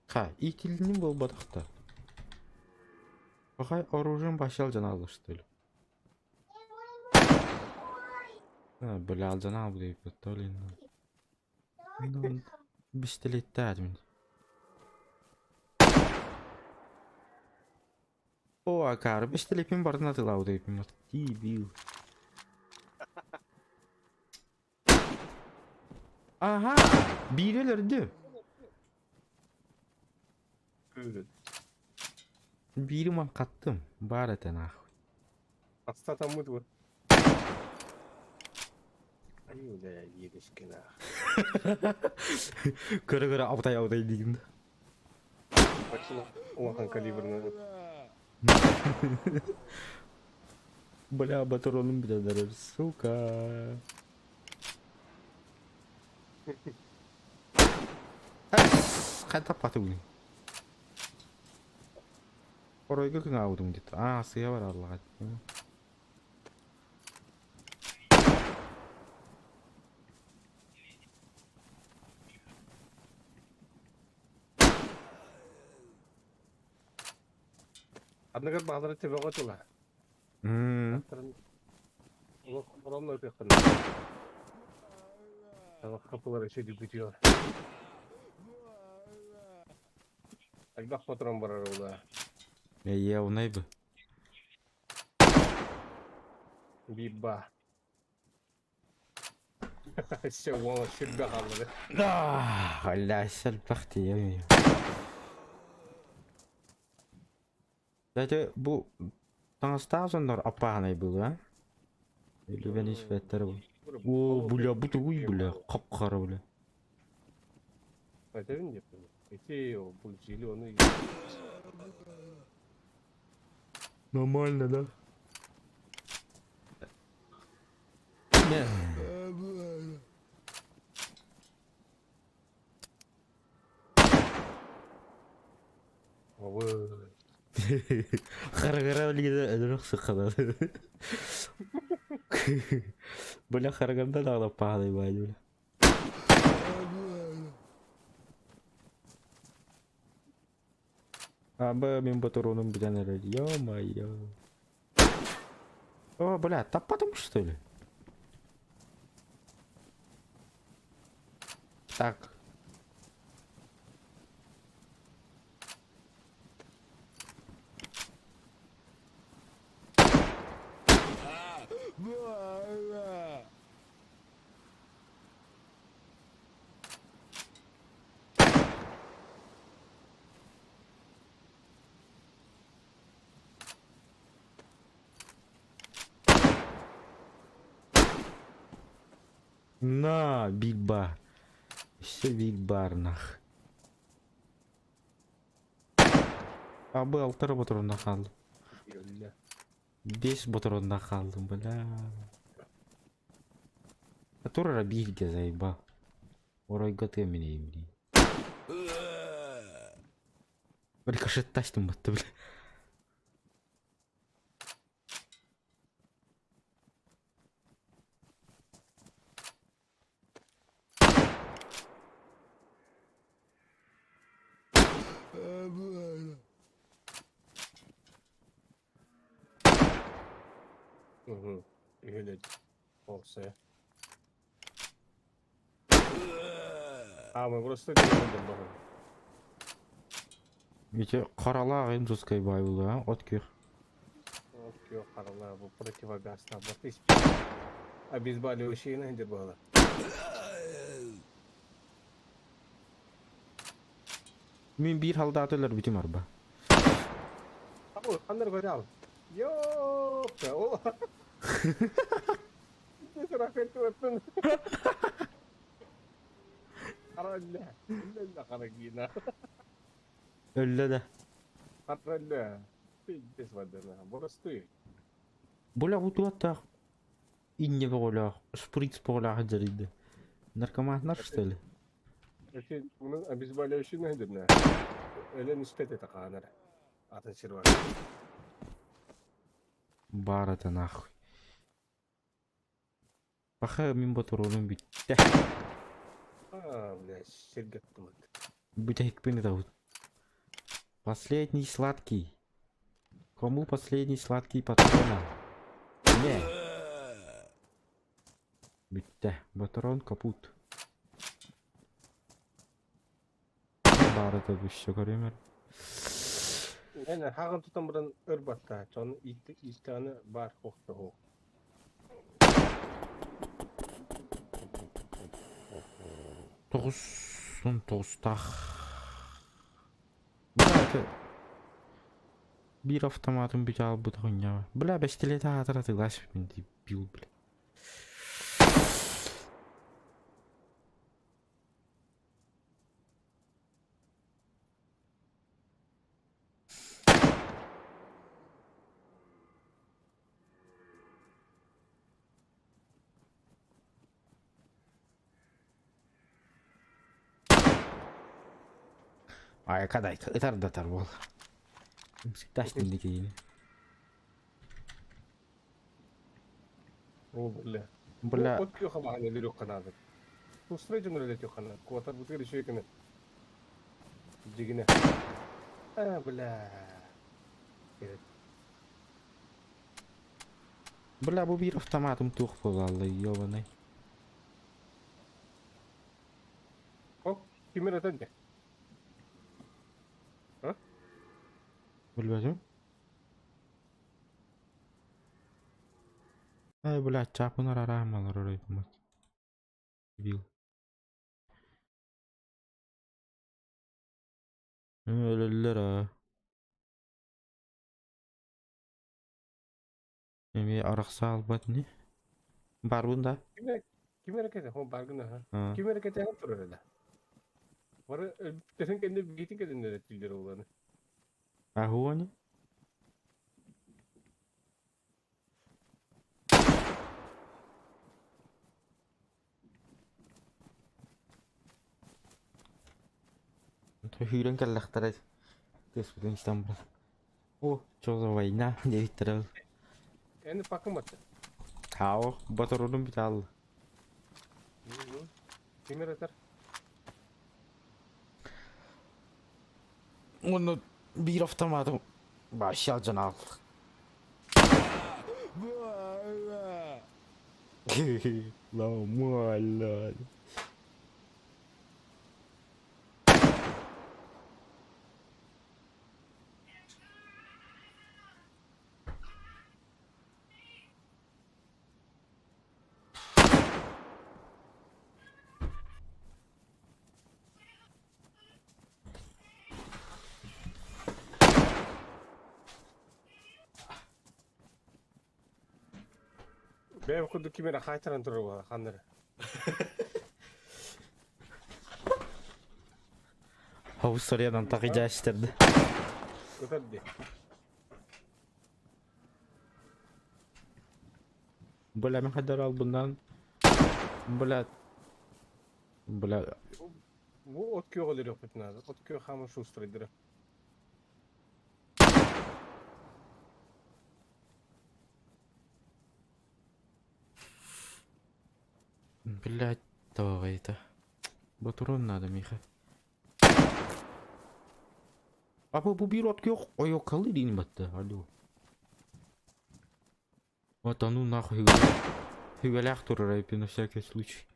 Ха, итилинин буолбатах да. Пахай оружием вообще алдьанааллар что ли? А, бля, алдьанаал диэбит то ли. Ну, бистэлиэттээтим. О, акаары бистэлиэппин барытын атыылаабыт эбиппин дебил. Аха, биири өлөрдүм. Биири маҥхаттым, баар этэ нахуй. Астатаммыт бу. Ай, бля, иэдэскэ Көрө-көрө абытай-абытай диигин да. Улахан калибрный. Бля, батаронум бүтэн сука. Хайда патыгын. Оройго кыҥаабытым дит. Аа, сыа бараллаҕа. Анныгар баалары төбөҕө тула. М. Олох оромно ытыаххын. Капылар өссө бүтүөр. Элбэх патрон барар ула. Явнай бы. Биба. Все, уола сүрбэ хааллары. Алла сэлбэх тиийэ. Кстати, бу таҥастаах дьоннор аппааһынай быылы, а? Үлүбэн испэттэр бу. О, бля, бу тугуй, бля, хап-хара, бля. Этэбин диэппин. Ити бу зеленый. Нормально, да? Не. Харагара билигин өлөрөх сыкканар. Бля харагарда даҕаны паалай баай бля. Аба мин ботуруонум бүтэн эрэр. Ё-моё. О, бля, таппатым что ли? Так. На, биг бар. Все биг бар нах. Абы алтара ботурунда хааллым. Бес ботурунда хааллым, бля. Турара бииргэ заебал. Оройго тыа минейм Рикошеттастым батты, бля. Угу. Олсе. А, мы просто делаем Ити харалаах индусскай баайбылы, от күөх. От күөх харалаах бу противогаз табат Обезболивающий где было. Мин биир халдааты өлөрбүтүм арба. Аннар көрө Ёпта, о. Рахет Өллө да. Бля утуаттаах инньэ бөҕөлөөх, шприц бөҕөлөөх дьарыйда. Наркоманнар что ли? Обезболивающий Өлөн испэт этэ хаанар. Атын сир бар. Баар это нахуй. Паха мин ботуруонум бүттэ. А, блядь, сиргэ аттымыт. Бүтэһикпин ытабыт. Последний сладкий. Кому последний сладкий патрона? Не. Бүттэ. Патрон капут. Баар это еще көрүмэр. Эн хаҕын тутан баран өр баттаа. Чон ииттэҕинэ баар хуохта Тоҕус тоҕустаах. Бля, это биир автоматын бүтэ албыт оҕонньоҕо. Бля, бэстилиэт аатар атыыласпын дебил, бля. Айка дайка ытар да ытар буол. Тастын киһини. О, бля. Бля. От күөх абаһаны өлөрүөххэ наада. Тустрай дьон өлөрүөххэ наада. Куотарбытыгар үчүгэй гына. Дьигинэ. А, бля. Бля, бу биир автоматым туох буолалла, ёбаный. Оп, ким эрэ этэн А? Билбэтим. Ай, блядь, чапын арараам олорор ойбумат. Дебил. Өлөллөр аа. Эмиэ арахса албат ини. Барбын да. Ким эрэ ким эрэ кэтэ, хо баргын аха. Ким эрэ кэтээн турар эле. Бары өлбүттэрин кэннэ биитин кэлиннэр этилдер оланы. Аһуони? Сүүрэн кэллэхтэрэ тыаспытын истэн баран «О, что за война?» диэбиттэрэ ол. Эн пакымат. Хаа, боторунум бүтэ Ким эрэ этэр? Уонна биир автоматым вообще алдьан аҕалла. Нормально. Бэйэм курдук ким эрэ хаайтаран турар буолла ханна эрэ. Хабыс соруйан тахыдьаастарды. Көтөр дии. Бля, мин хайдах албыннаан Бля Бля Бу от күөх өлөрүөхпүт наада. От күөх хааман шустрайдара. Блядь, давай это. Батурон надо, Миха. Апа бу биир от күөх ойуоккалыы диин батта, алло. Вот а ну нахуй Хүгэлээх турар айпи на всякий случай.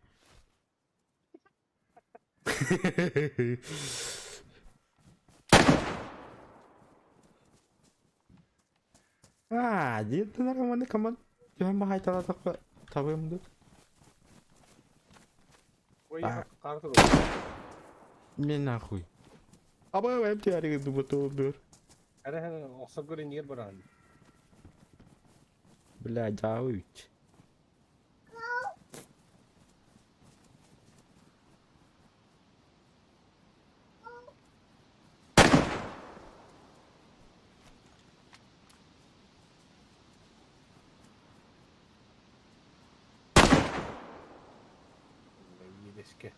Аа, диэн нормально команд. Түһэн баһайталаатахха табыам дуу. Ой, А. хаар турар. Не нахуй. Абай эм түһәригин дубутуубур. Эрэ охсоргор иннигэр бараҕын. Бля, дьаабы үч. Иэдэскэ.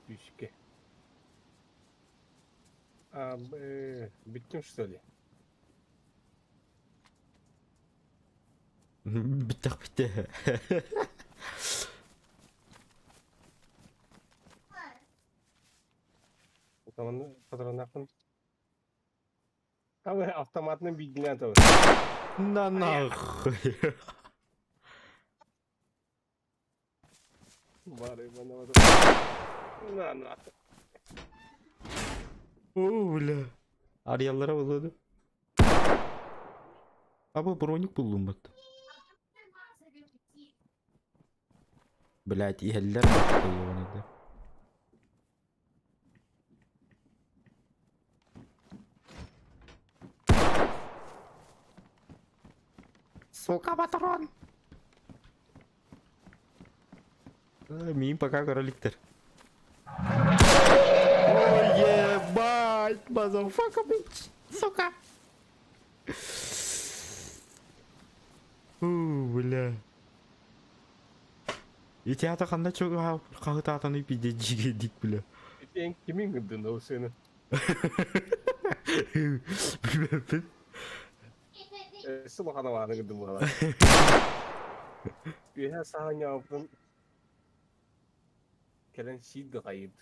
Күүскэ. А, бүттүм что ли? Бүттэх бүттэ. Утаманы патроннаахпын. Там автоматынан биирдинэн табы. На нахуй. Бары бана На на. О, бля. Арыйаллара буолуо дуу? Аба броник буллум бат. Блядь, иһэллэр батта ебаныйдар. Сука, патрон! Миин пока кроликтер. Ой, ебать, мазафака, bitch, сука. Фу, бля. Ити ата ханна чугаһа хаһытаатаны пиздец дьигэйдик бля. Ити эн кимиҥ гындын ол сыны? Билбэппин. Өссө улахан абааны гындын буолар. Үөһэ саһаҥҥаабытын кэлэн сиир да хайыт.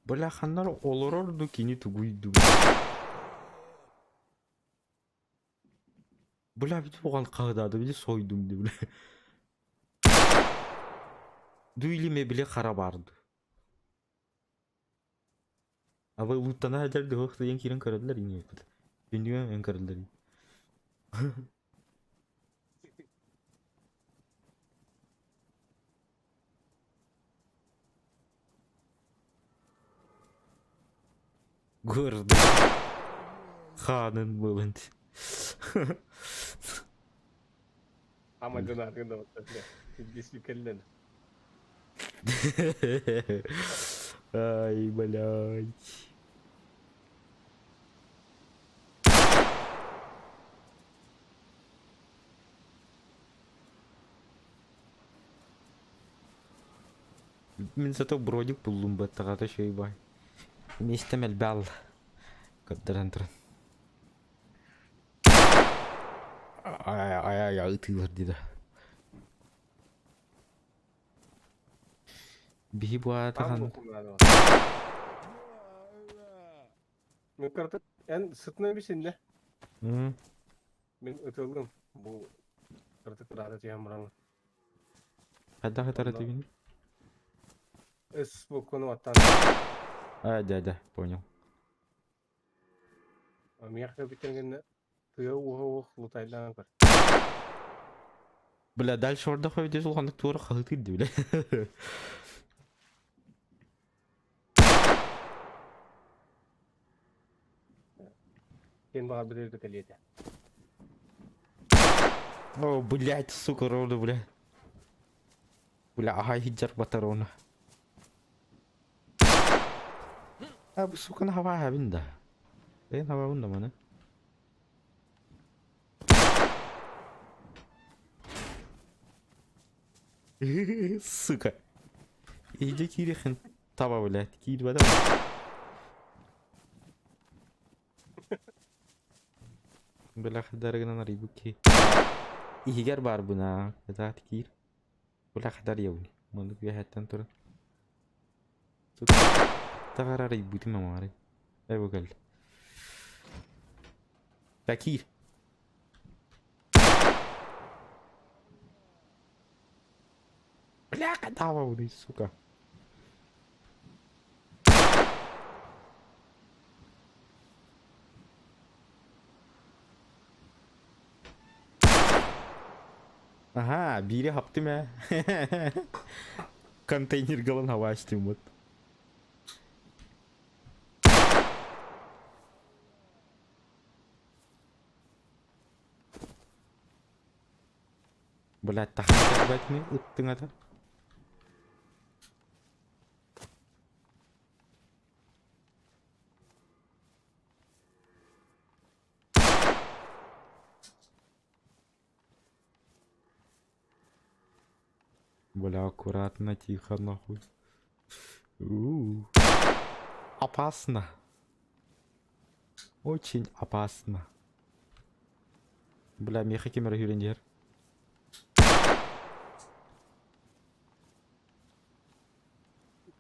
Бля ханнар олорор ду кини тугуй ду. Бля бүтүн оҕон хаһыдаады били сойдум ди бля. Ду или мебели хара барды. Абы луттана сылдьар дыһыах тыйан киирэн көрөллөр ини Күндүгэн эн көрөллөр. Гырды. Хаанын буолан. Ама дьон да Здесь кэллэн. Ай, блядь. Мин зато бродик буллум баттаҕата үчүгэй бай. Миэстэм элбээл көрдөрөн туран. Ай ай ытыылар дии да. Биһи бу аатахан Мин кыртык эн сытына бисинне. Мин ытыллым бу кыртык ыраата түһэн баран. Хайдах ытар этигин? Эс буккуну аттан. А, дядя, понял. Миэхэ бүтэн тыа уоһа уох лутайдаан көр. Бля, дальше ордох өйдөс улаханнык туора хаһытыыр дии, бля. Ким баҕарбыт ырыта кэлиэтэ. О, блядь, сука, роду, бля. Бля, ага, хиджар батарона. А, бу сука, на хава хабин да. Э, хава да маны. Сука. Иди кирихин. Таба, блядь, киирбэтэ. Бэлэх дарыгынан арыйбыт киһи. Иһигэр баарбын аа, кытаат киир. Бэлэх дарыйабын. Маннык үөһэттэн туран. Таҕар арыйбытым амаарый. Эй бу кэллэ. Да киир. Бляха, давай, сука. Ага, биири хаптым ээ. Контейнерга ылан хабаачтым вот. Блядь, тахсан кэлбэтми ыттыҥата. Бля, аккуратно, тихо, нахуй. У-у-у. Опасно. Очень опасно. Бля, миэхэ ким эрэ сүүрэн иһэр.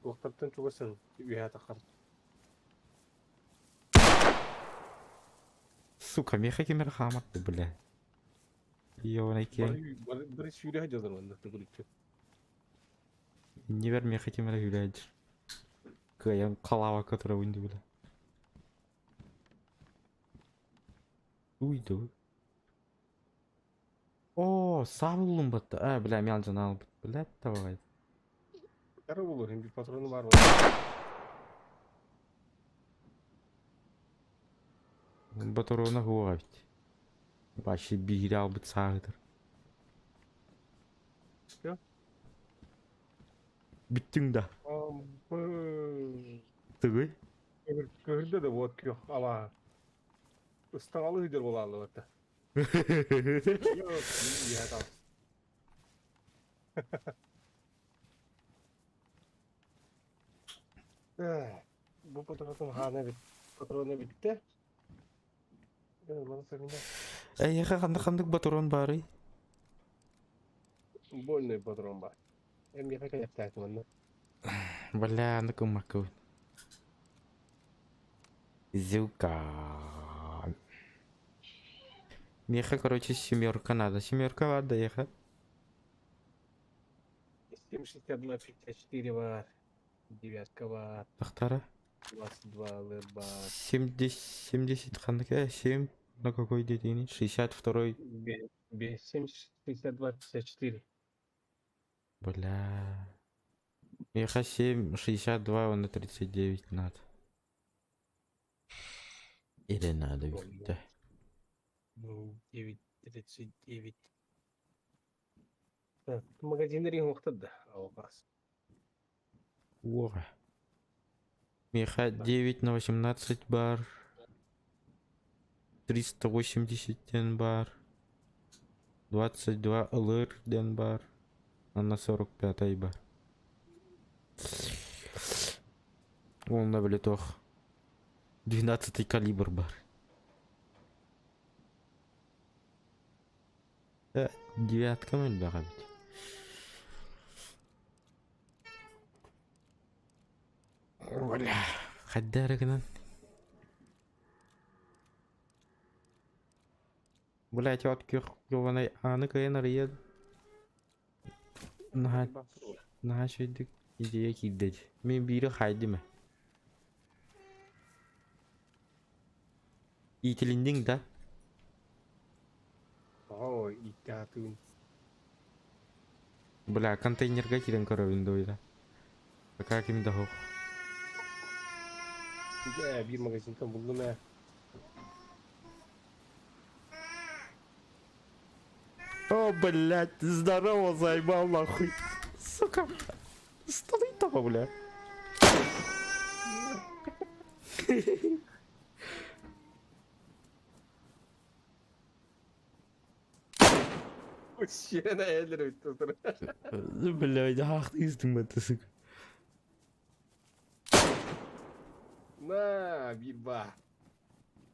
Туохтартан чугасын үөһэ таххар. Сука, миэхэ ким эрэ хааматты, бля. Ёбаный киэҥ. Бары бары сүүрэ сылдьаллар манна төгүрүччү. Иннибэр миэхэ ким эрэ сүүрэ сылдьар. Кыайан халаабакка турабын дии, бля. Уйду. Оо, саа буллум батта. А, бля, мен алдьан аалбыт. Блядь, давай. Кара булur, bir patronu var. Баторона хуа ведь. Вообще биири албыт сааһытыр. Всё? Бүттүҥ да. Ампы. Тыгый. Көрдө да вот күөх алаа. Ыстаҥалыы сылдьар буолааллыбыт. Бу патронум хаана бит патрона бүттэ. Эйиэхэ ханнык ханнык патрон баарый? Больной патрон баар. Эмиэхэ кэлэхтээтим онно. Бля, аны кыммаккыбын. Зюка. Миэхэ, короче, семерка надо. Семерка баар да эйиэхэ? 7,62, 54 баар. Девятка баар. Тахтара? 22 лыр баар. 70, 70 ханнык э? 7 на какой день? 62 7, 62, 54. Бля. Миэхэ 7, 62 уонна 39 надо. Или надо бүттэ. 9, 39. Так, магазиннар иһин да, алҕас. Уоҕа. Миэхэ 9 на 18 бар. 380 диэн баар. 22 ылыр диэн баар. Анна 45 бар. Уонна били туох 12 калибр бар. Э, девяткам элбэх эбит. Бля, хайда эрэ гынан. Блять, от күөх жобанай ааны кыайан арыйан наһаа наһаа үчүгэйдик идея киирдэ дии. Мин биири хаайдым ээ. Иитилинниҥ да? Ой, ииттээтим. Бля, контейнерга киирэн көрөбүн дуо Пока ким да суох. Дьэ, биир магазинтан буллум ээ. О, блядь, здорово, заебал нахуй. Сука. Стой там, бля. Сиэнэ эллэр эбит тур. Блядь, ах ты истиҥ сука. На, биир баа.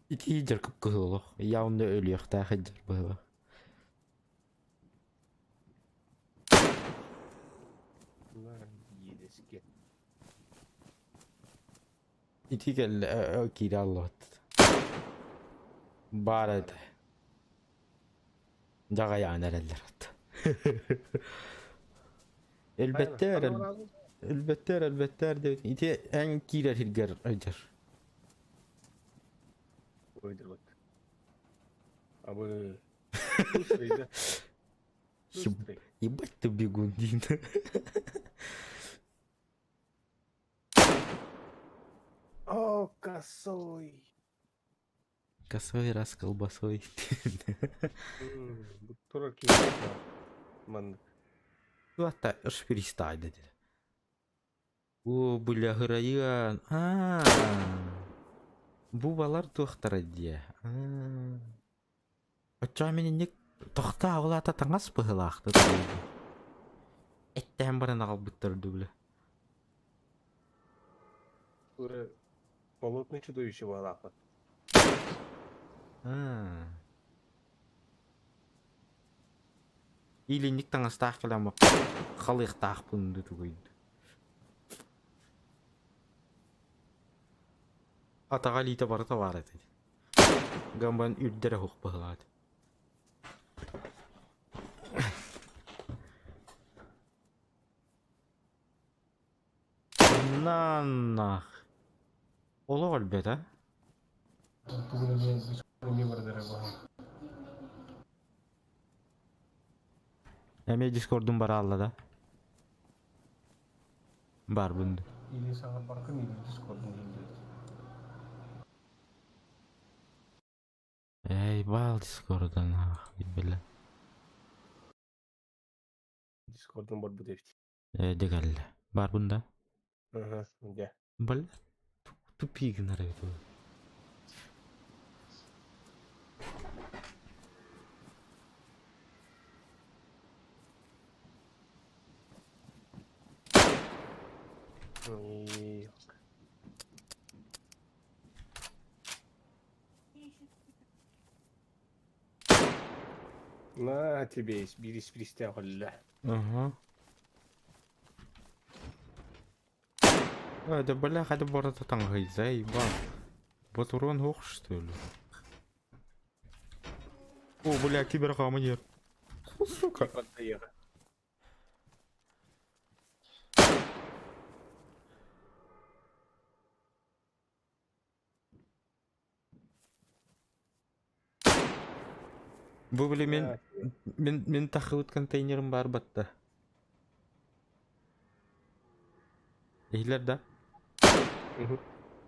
Ити дьаркып кыһылох. Явно өлүөхтээх дьар быһыла. На, иэдэскэ. Ити кэллэ киирэ аллыбат. Баар этэ. Дьаҕайаан эрэллэр атта. Элбэттээр, элбэттээр, элбэттээр диэбит. Ити эн киирэр сиргэр сылдьар. Ойдурбут. Абы. Быстрый, да? Быстрый. Ебать ты бегун, Дин. О, косой. Косой раз колбасой. Бу турар киһи маннык. Туата шпиристай деді. О, бля, гырайыан. Аа. Бу балар туохтара дии. Аа. Оччоҕо мин инник тохтоо улаата таҥас быһыылаахтык Эттээн баран аҕалбыттар дуу бля. Уже болотное чудовище баалаахпыт. Аа. Илинник таҥастаах кэлэн халыахтаахпын дуу тугуй Атаҕа илиитэ барыта баар этэ. Гамбан үрдэрэ суох быһыылаах этэ. На-нах. Олох өлбөт а? Эмиэ дискордум бараалла да? Баарбын дуу? Или саҥарбаккын, или дискордун иһиллибит. Эй, баал дискордан аах, бile. Дискордун барбыт эбит. Ээ, дьэ Баарбын да? Аха, дьэ. Бля, тупик гынар эбит ол. На тебе биир испиристээх өллө. Ага. А, да бля, это борода там заебал. Батурон ох, что ли? О, бля, киберхамонер. Сука. Бу били мин мин мин тахыбыт контейнерым баар батта. Иһилэр да?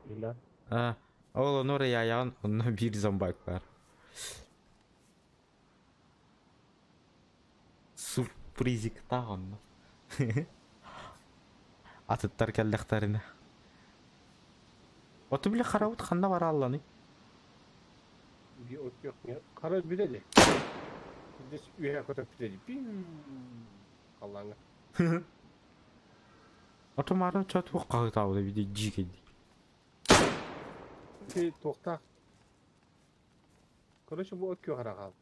Да. А, ол ону эрэ онно биир зомбак баар. Сюрпризиктаах онно. Атыттар кэллэхтэринэ. Оту били харабыт ханна бараалланый? Хара бүтэли. Здесь үөһэ көтөп бүтэли. Халлааҥҥа. Оту маарын чот хаһытаабыта биде дьиикэйди. Ти туохтаах. Короче, бу от күөх хараҕаал.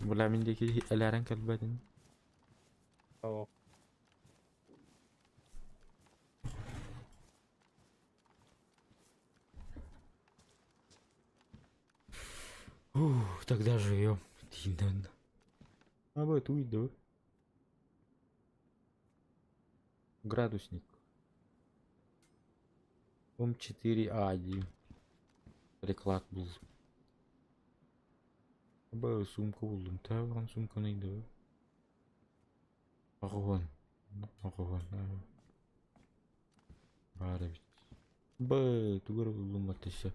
Бля мин диэки элээрэн кэлбэтин. О. Ух, тогда живем. Тиндан. А вот уйду. Градусник. М4А1. Приклад был. Б сумка булдум. Тагын сумканы иде. Огон. Огон. Бары бит. Б тугары булдум атышы.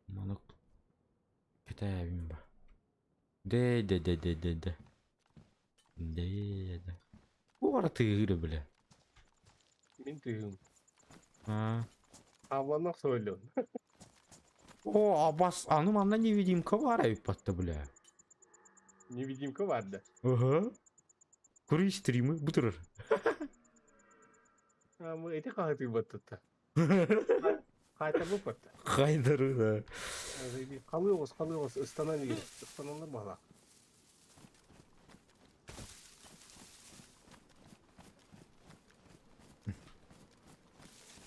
Маны китабим ба. Де де де де де де. Де де. Бу тыгыры бля. Мин тыгым. А. Абанах сөйлөн. О, абас, а ну манна невидимка бар эбит бля. Невидимка бар да. Ага. Көрүй стримы бутырыр. А мы эти кахаты баттыта. Хайта бу батта. Хайдары да. Калыгыз, калыгыз, ыстанан егер. Ыстананlar бала.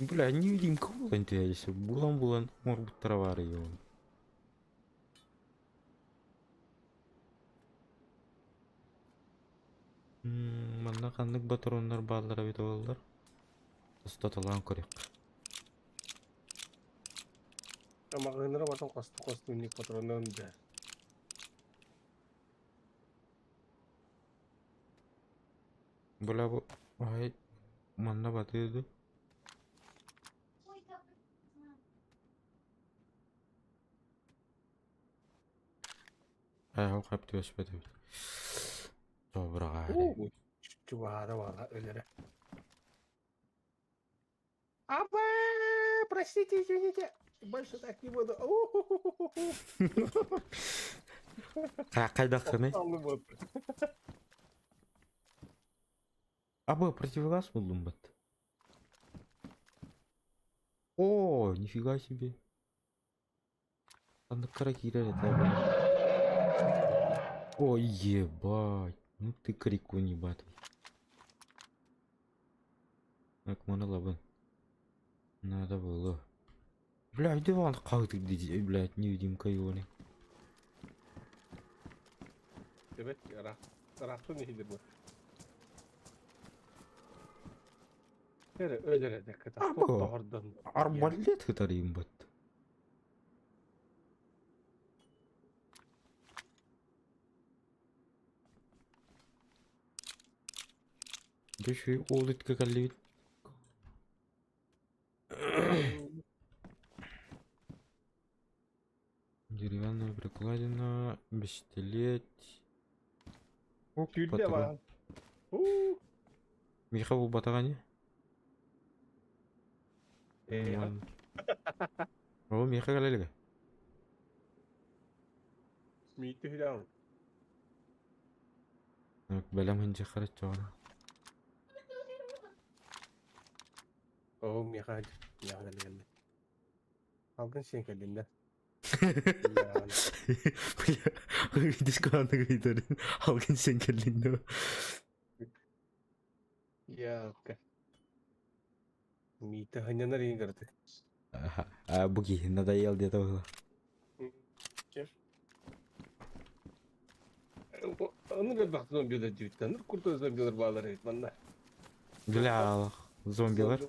Бля, невидимка булан тиәйсе. Булан булан морбуттара бар его. Манна ханнык батроннар бааллара бит олар. Тостаталаан көрек. Амагынара батан косту косту ник патронун да. Бля бу ай манна батыды. Ой, да, Ай ол кап түөспөт эбит. Добрага. Чубара вала өлөрө. Аба, простите, извините. Больше так не буду. Кайдакыны? Аба противогаз булдум бат. О, нифига себе. Анда кирер это. Ой, ебать. Ну ты крикун ебатый. Так, мана лабын. Надо было. Бля, иди вон, как ты, блядь, невидимка его. Evet, рахтун ихидир бу. Эре өлөрө де кыта. Тоғырдан. Арбалет хытарым бат. Дөшүй ол итке каллибит. Деревянная прикладина, бестилет. Оп, патрон. Миха бу батагани? О, Миха калелеге. Митти хилан. Бэлэм хынчыххар оччоҕуна. Оо, миэхэ миэхэ кэллэ. Алгын сиэн кэллин да. Бля, дисконты ыйтарын алгын сиэн кэллин да. Ялка. Миитэ ханньанар иһин кыраты. А бу киһи надоел диэтэ буолла. Ким? Ону элбэх зомбилар диэбиттэр. Нур курдук зомбилар баалар эбит манна. Бля, зомбилар.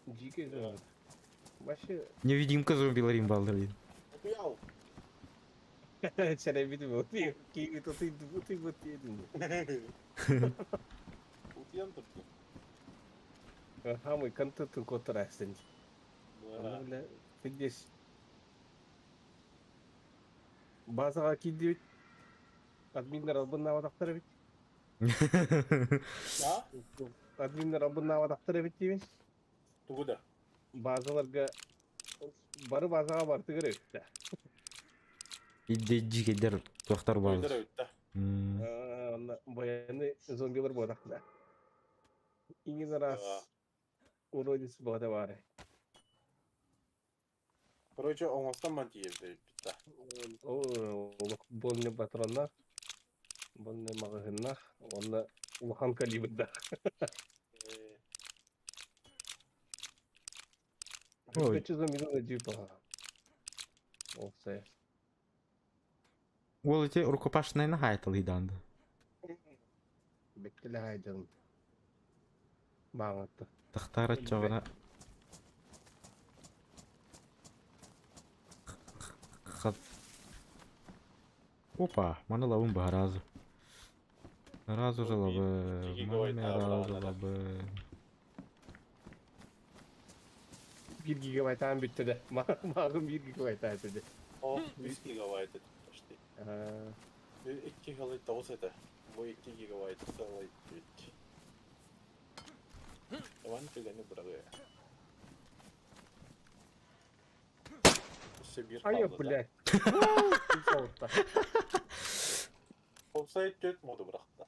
Дикий зомби. Вообще... Невидимка зомбилар им баалар диэн. Утуял. Сэрэйбитим вот ты вот един. Утуйан турдум. Хамый контент котарастын. Бля, ты здесь базаға киирдибит. Админнар албыннаабатахтар эбит. Да? Админнар албыннаабатахтар эбит диибин. Тугу да? Базаларга бары базаҕа бартыгар эбит да. Дьиикэйдэр туохтар Туйдар баалар. эбит да. Онно баяны зомбилар буолах да. Иҥин араас уродец бөҕөтө баара. Короче, оҥостон ман тиийэбит эбиппит да. Олох буолне патроннаах, буолне маҕаһыыннаах уонна улахан калибрдаах. Ой. Хочу зомбилар дьип Ол сайа. Уол ити рукопашнайны хаайталыйдаанды. Бэккэлэ хаайдьалын. Бааҥатта. Тахтаар оччоҕуна хат Опа, маны лабын баһаразу. Сразу же лабы. Гигабайт Маны разу абыраҕына. лабы. Биир гигабайтаан бүттэ да. Мааҕым биир гигабайтаан этэ дэ. О, 3 гигабайт это почти. 2 гигабайт тоҕус этэ. Бу 2 гигабайт сылай бүт. Иван түгэни быраҕыа. Өссө биир Айа, хаалла да. блядь. Соҕутта. Офсайд төрт моду бырахта.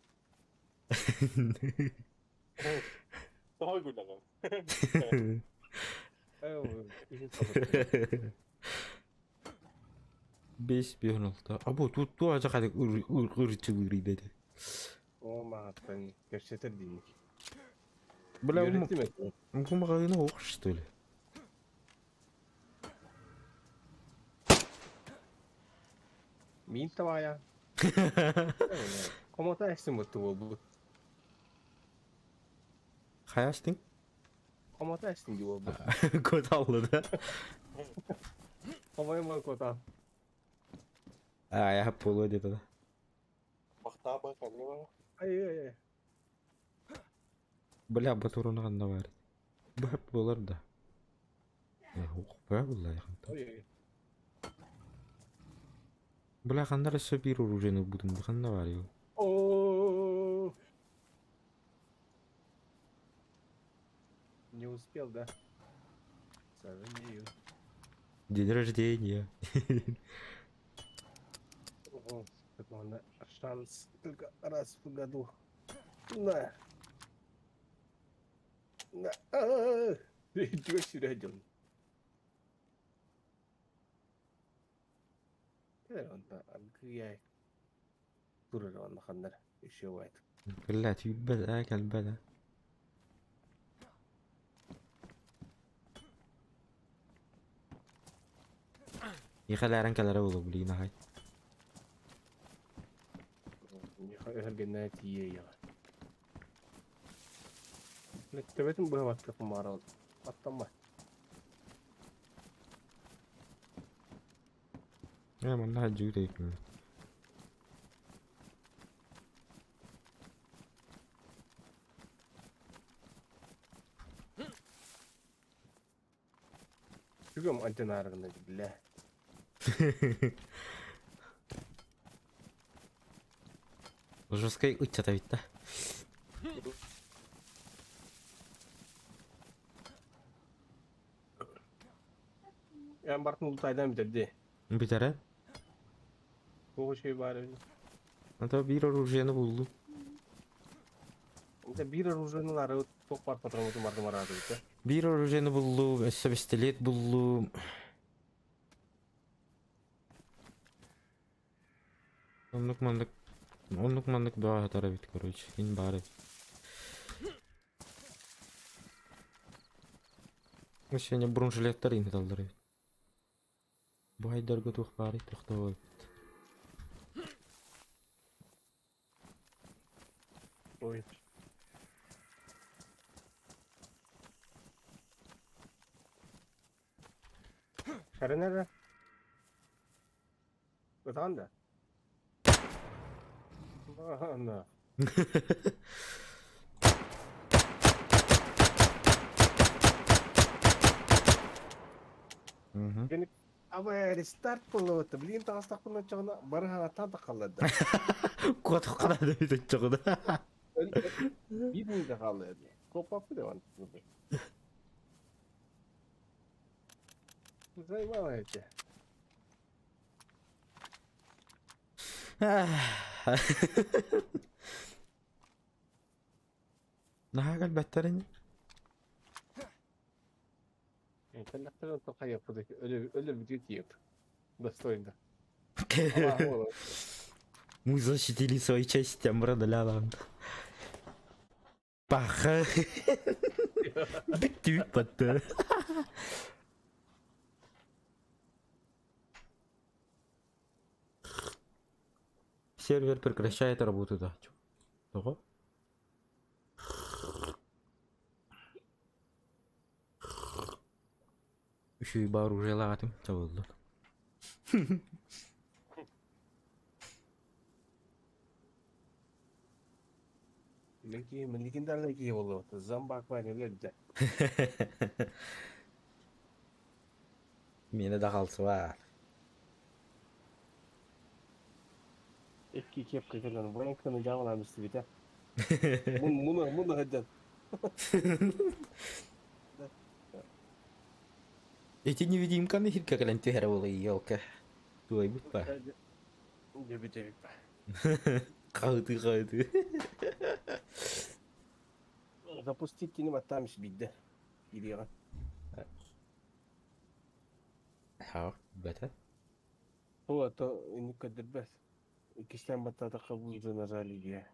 Тоҕо күлэҕин? Иһин соҕутта. Бес биир алта. Або тут туох дьахары ырчылыырый деді. Оо, мааттан кэпсэтэр диник. Бля, Үөрэттим этэ. бу маҕаһыына ох что ли? Мин табаайа. Комота эстим бутtu буолбут. Хайастың? Комота эстим дии буолбут. Кот алды да. Хомоймо кота. А, я полу где-то да. Бахтаабай ханна Ай ай ай. Бля, батурун ханна бар. Бу болар да. Ох, бля, булла Ой ой. Бля, ханна өссө биир оружиены будум, ханна бар ю. О. Не успел, да? К сожалению. День рождения. Ого, так ладно, шанс только раз в году. На. На. А-а-а. Иди сюда, дел. Турар еще бывает. Блять, бля, бля. Ихаляран калара болу, блин, ахай. Эргеннää тиийэ. Төбөтүн быһа баттык Аттамма. Я манна жуу дейпин. Бүгүм антенарыгына бля. Жесткай ыччата бит да. Эн бартын улутайдан битерди. Битере? Туох şey бар эбит. А то биир оружиены буллум. Это биир оружиены туох бар патронутун бардым араадыбыт. Биир оружиены буллум, өссө пистолет буллум. Оннук маннык оннук маннык бөҕө сытар эбит короче, ин баар эбит. Сегодня бронежилеттар ин сыталлар эбит. Бу айдарга туох баарый тохтоо эбит. Ой. Шарынара. Ытаан да? На. Мгм. Абы рестарт болуотта. Билигин таҕыстахпына оччоҕуна бары харатаан да хаалларда. Куотах хараада бит оччоҕуна. Биир мүнүүтэ хаалла дии. Куоппаппыт Иван. Заебало эти. Наһаа кэлбэттэр ини. Кэллэхтэрин онтон хайыаппыт өлөрбүтүгэр тиийэп. Достойно. Мы защитили свои честь, амбрадаля Паха. Бүттүбүт батты. Сервер прекращает работу, да. Того? Үчүгэй вооружиелаатым чабыллар. Легендарный киһи буолуо. Зомбак баар өлөрдө. Миэнэ да хаалсыбат. Икки кепка кэлэн военканы дьаабылаан истибитэ. Муну муну сылдьан. Ити невидимканы хиргэ кэлэн түһэрэ буолуо елка. Туойбут ба. Дебит ба. Хаһытыы хаһытыы. Запустить кини баттаам биирдэ. Киириэҕэ. Ха, бэтэ. О, то инник көрдөрбөт. Иккистээн баттаатахха бу уже нажали диye.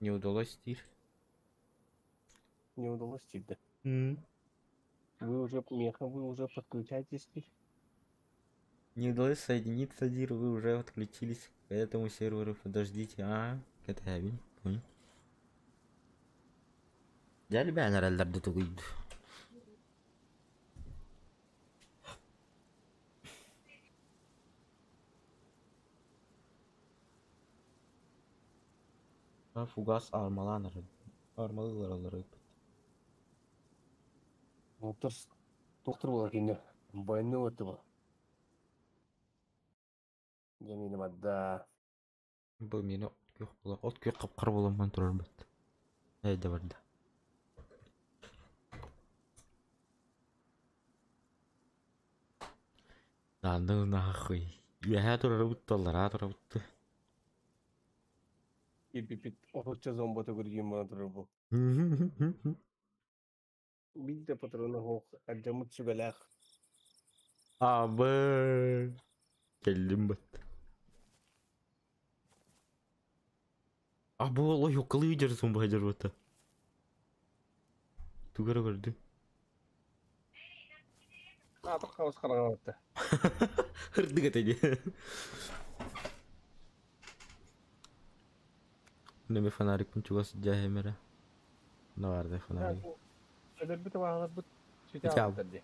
Не удалось диир. Не удалось диир Вы уже, меха, вы уже подключаетесь. Не удалось соединиться, Дир, вы уже отключились к этому серверу, подождите, а, это понял. Дьэ, элбээн эрэллэр да тугуй. Фугас армалаан эрэр. Армалыылар аллар ыыппыт. Доктор, доктор буолар кинилэр. Больной өттө Дьэ миэнэ барда. Бу миэнэ от күөх буолан, от күөх хап-хара буолан турарбыт. Эйдэ барда. Да ну нахуй. Үөһээ турарыбыт да аллараа турабыт. Киирбиппит отучча зомбота көргүүм буолан турар бу. Биир да патрона суох, алдьаммыт сүгэлээх. Абы кэллим бат. А бу ойуоккалыы дьарытын баһа дьарбата. Тугу эрэ көрдүм. Аатах хаос хараҥалатта. Ырдык этэ дии. Неме фонарикпын чугас дьээһим эрэ. Навардай фонарик. Өлөрбүт абааһыларбыт сүтэ хаалбыттар дии.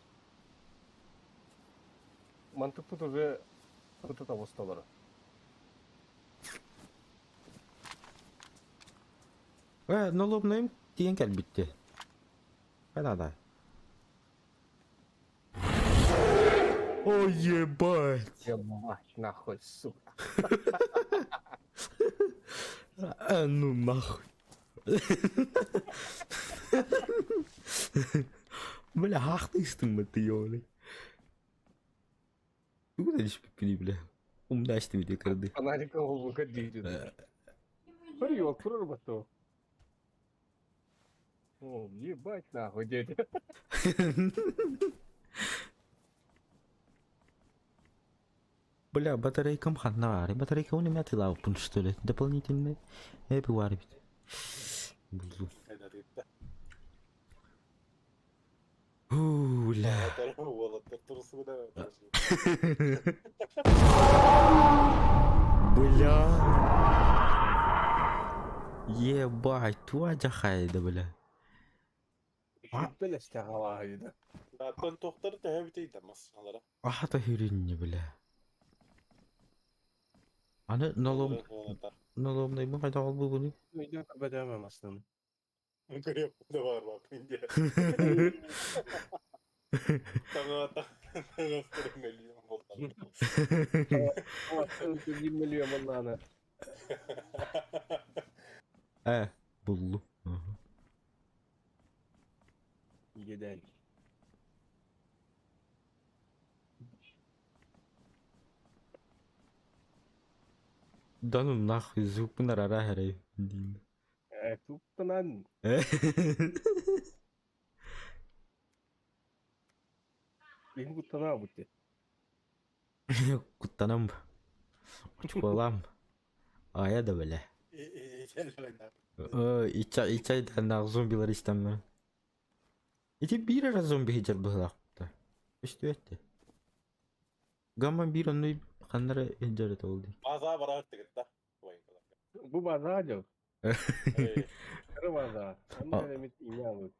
Мантыкпыт уже ыта тобустолоро. Э, налобнайым тиийэн кэлбитти. Канада. Ой, ебать! Ебать, нахуй, сука. А ну нахуй. Бля, хаахтыыстың ба ты ёлы. Тугу да түспүппүнүй бля. Умнаачты кырды. Фонариком олбука диир. Көрү турар бато. О, ебать нахуй, дядя. Бля, батарейкам ханна баар. Батарейка у меня тылауппун, что ли? Дополнительный. Эпи бар эбит. Булду. Айдарыытта. Бля. Уолаттар турсугуна. Бля. Ебать, туа жахайды, бля. Бэлэстэҕалаайда. Аттан тохтар төһө бүтей да массалара. Ахата хүрүнньэ, бля. Аны налом наломнай бу хайда ол бугуну. Өйдө көрбөтөмө массыны. Көрүп да бар бак инде. Таңа таңа миллион болду. Миллион маннана. Буллу. Еден. Да ну нахуй, звук нарара хэрэй. Туптанан. Бин куттана бутте. Куттанам. Очколам. Ая да бля. Ича ича да зомбилар истемме. Ити биир эрэ зомби сылдьар быһыылаахпыта. Көстүбэт Гамма биир онну ханна эрэ сылдьар этэ ол дии. База барар тигитта. Бу база жок. Кыры база. Аны эмит инябыт.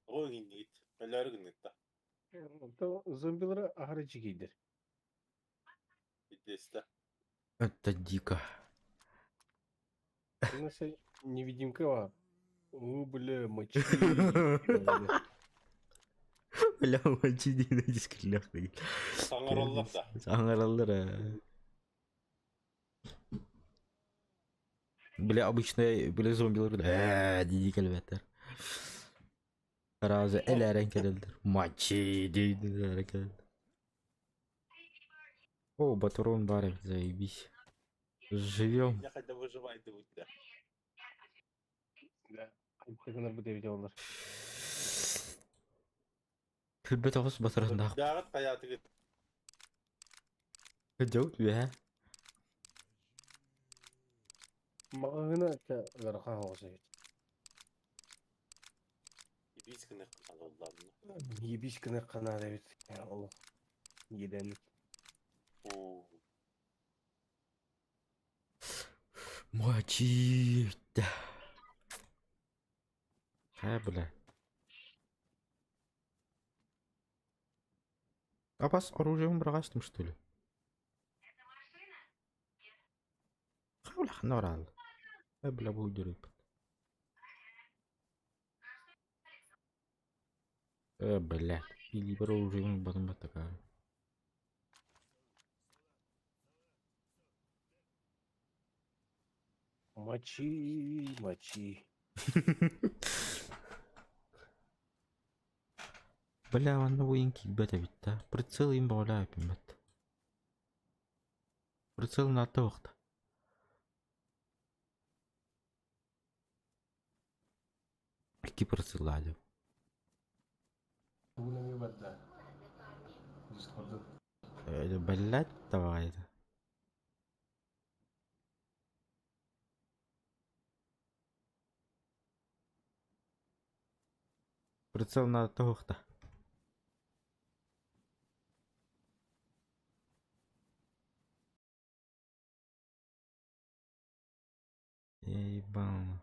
Ол гиннит. Өлөр гиннитта. То зомбилар ахары чигейдер. Идесте. Это дико. У невидимка бар. О, бля, мочи. Бля, мочи диэн дискиллэх деген. Саңараллар да. Саңараллар. Бля, обычно бля зомбилар дии кэлбэттэр. Разы элээрэн кэлэллэр. Мочи диэн кэлэллэр. О, батарон бар эбит, заебись. Живем. Я хотя выживай да. Да. Айтыгынар бу деп олар. Күлбэт оҕус батараннаах. Дагат хаятыгыт. Дьоут үһэ. Мағына та ыарахан оҕус эбит. Ибис гына алалларны. Ебись гына канаар эбит. Ол еден. О. Мочи. Хайа, бля. А вас оружием бырагастым, что ли? Бля, ханорал. Бля, бу деріп. Бля. Или бір оружием батым такая. Мочи, мочи. Бля, манна буйын киирбэт эбит да. Прицел им боҕолаа эпиммэт. Прицел наата уохта. Икки прицеллаадым. Тугунами барда. Дискорду. Блять, давай это. Прицел наата уохта. Ебан.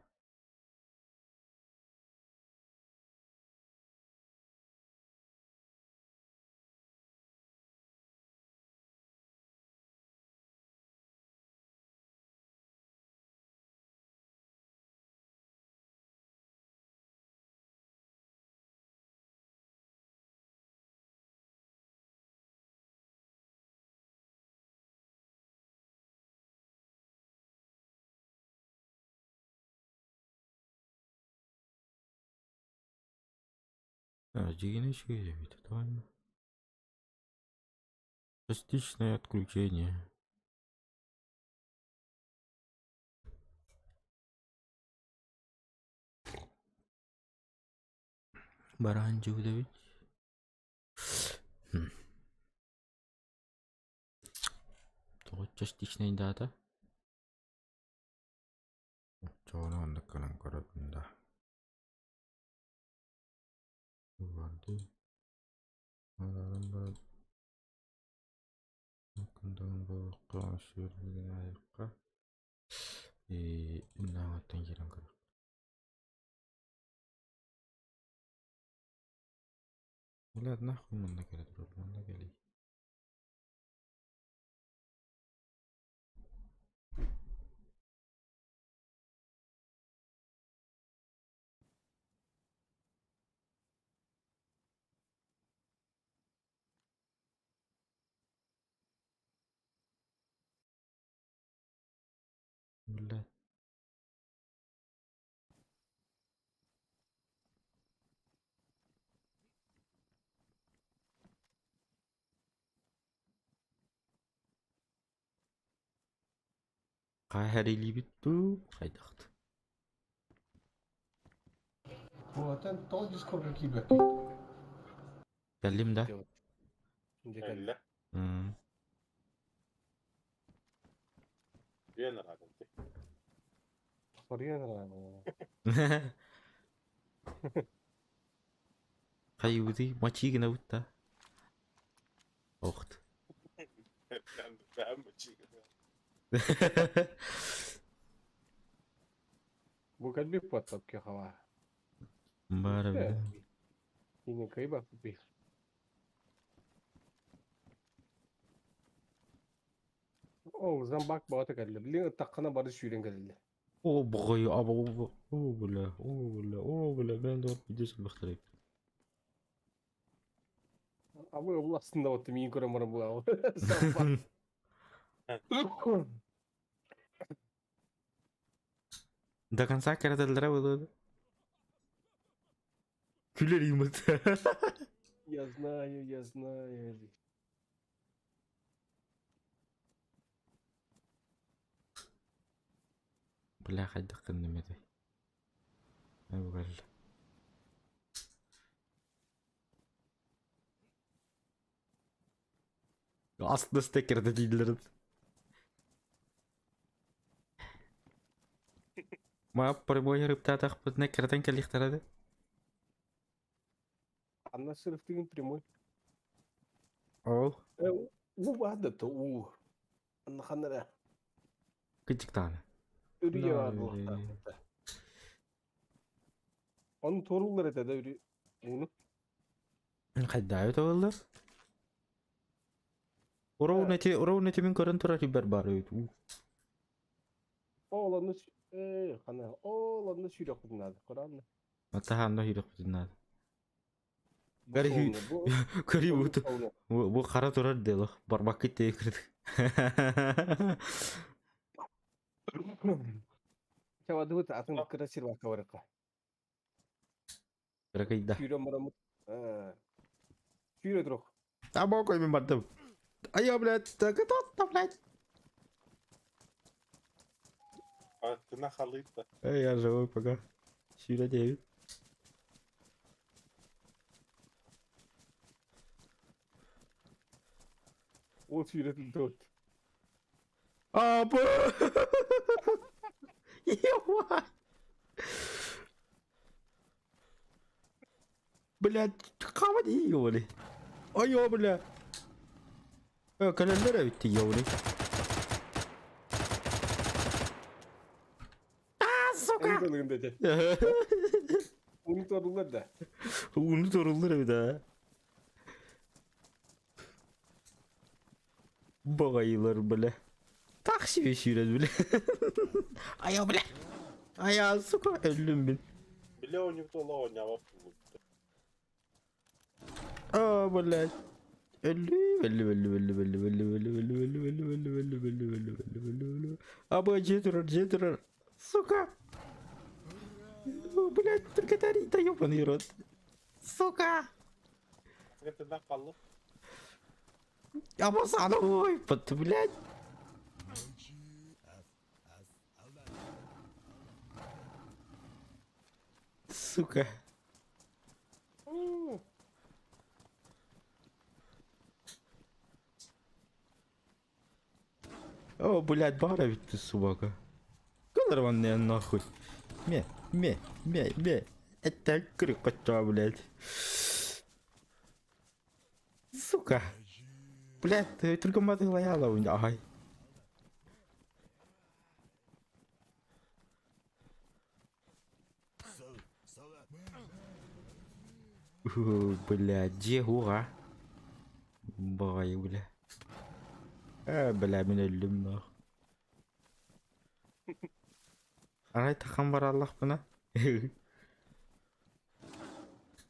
Дьигини үчүгэй эбит, тоҕо Частичное отключение. Бараан дьиэбит. Тоҕо частичнай дата? Оччоҕуна оннук гынан көрөбүн да. Барды. Аларым баран Иннаҕыттан киирэн көрөр. Блядь, нахуй манна кэлэ турар, манна кэлий. Блядь. Хайа дуу, хайдах Буотан тоҕо Дискордга киирбэккин? Кэллим да? Дьэ кэллэ. Кэллэ. М. Үөн араадын ти. Соруйан араадын. Хайыбытый мочи гынабыт да. Охт. Бэм мочи гына. Бу кэлбит буоттап кехава. Баар эбит. Кине кыйбаппыт. Ол зомбак баҕата кэллэ. Билигин ыттаххына бары сүүрэн кэлэллэр. О бҕайы аба о бля о бля о бля мен да видео сылбахтар эбит. Абы обул астында отты миин көрөн баран була. Зомбак. До конца кэрэтэллэрэ буолуо. Күлэр имат. Я знаю, я знаю. Бля хайдах гынным этэй. Бу Астына стекерді дииллэр. Ма прямой рыптаатахпытына кэрэтэн кэлиэхтэрэ да. Анна сырыктыгын прямой. Ол Уу баар да уу. Анна ханна кыдьыктааны. Үрүйэ баар буолуохтаах. Ону туорууллар этэ да үрү ууну. Хайдаабыт буоллар? Уроун эти уроун эти мин көрөн турар ибер баар эбит. Уу. Ол онну э хана ол онну сүүрөхпүтүн наада. Кораанна. Атаһаанна сүүрөхпүтүн наада. Көрүү бу бу хара турар дело. Барбаккыт тее кырдык. Чавадыбыт атын кыра сир бакка барыкка. Кыракыйда. Сүүрөн бараммыт. Сүүрө турук. Або кой мен бардым. Ай, блядь, так это, блядь. А ты нахалыт-то. Эй, я живой пока. Сүүрэ диэбит. Ол сүүрэтин туут. А, б. Ебать. Блядь, хавать ёбаный. Ой, бля. Э, кэлэллэр эбит ёбаный. А, сука! Эн дете. Уну торулар да. Ууну торуллар эбит аа. Баҕайылар, бля. Так себе сүүрэн, бля. Айа, бля. Айа, сука, өллүм мин. Бile оонньуубут олох оонньообот буолбут. А, блядь. Өллүм, өллүм, өллүм, өллүм, өллүм, өллүм, өллүм, өллүм, өллүм, өллүм, өллүм, өллүм, өллүм, өллүм, өллүм, өллүм, өллүм. Аба, дьиэ турар, дьиэ турар. Сука! Блядь, түркетарий, да ёбаный рот. Сука! Ты нахалыт. Абасаный, блядь. Сука. О, блядь, бара ведь ты, собака. Конорванная нахуй. Ме, ме, ме, ме. Это крюкота, блядь. Сука. Блядь, ты только маты лаяла у меня. Ай. Бля, дьиэ уоҕа. Баҕайы бля. Ээ, бля, мин өллүм нох. Арай тахан бараллахпына.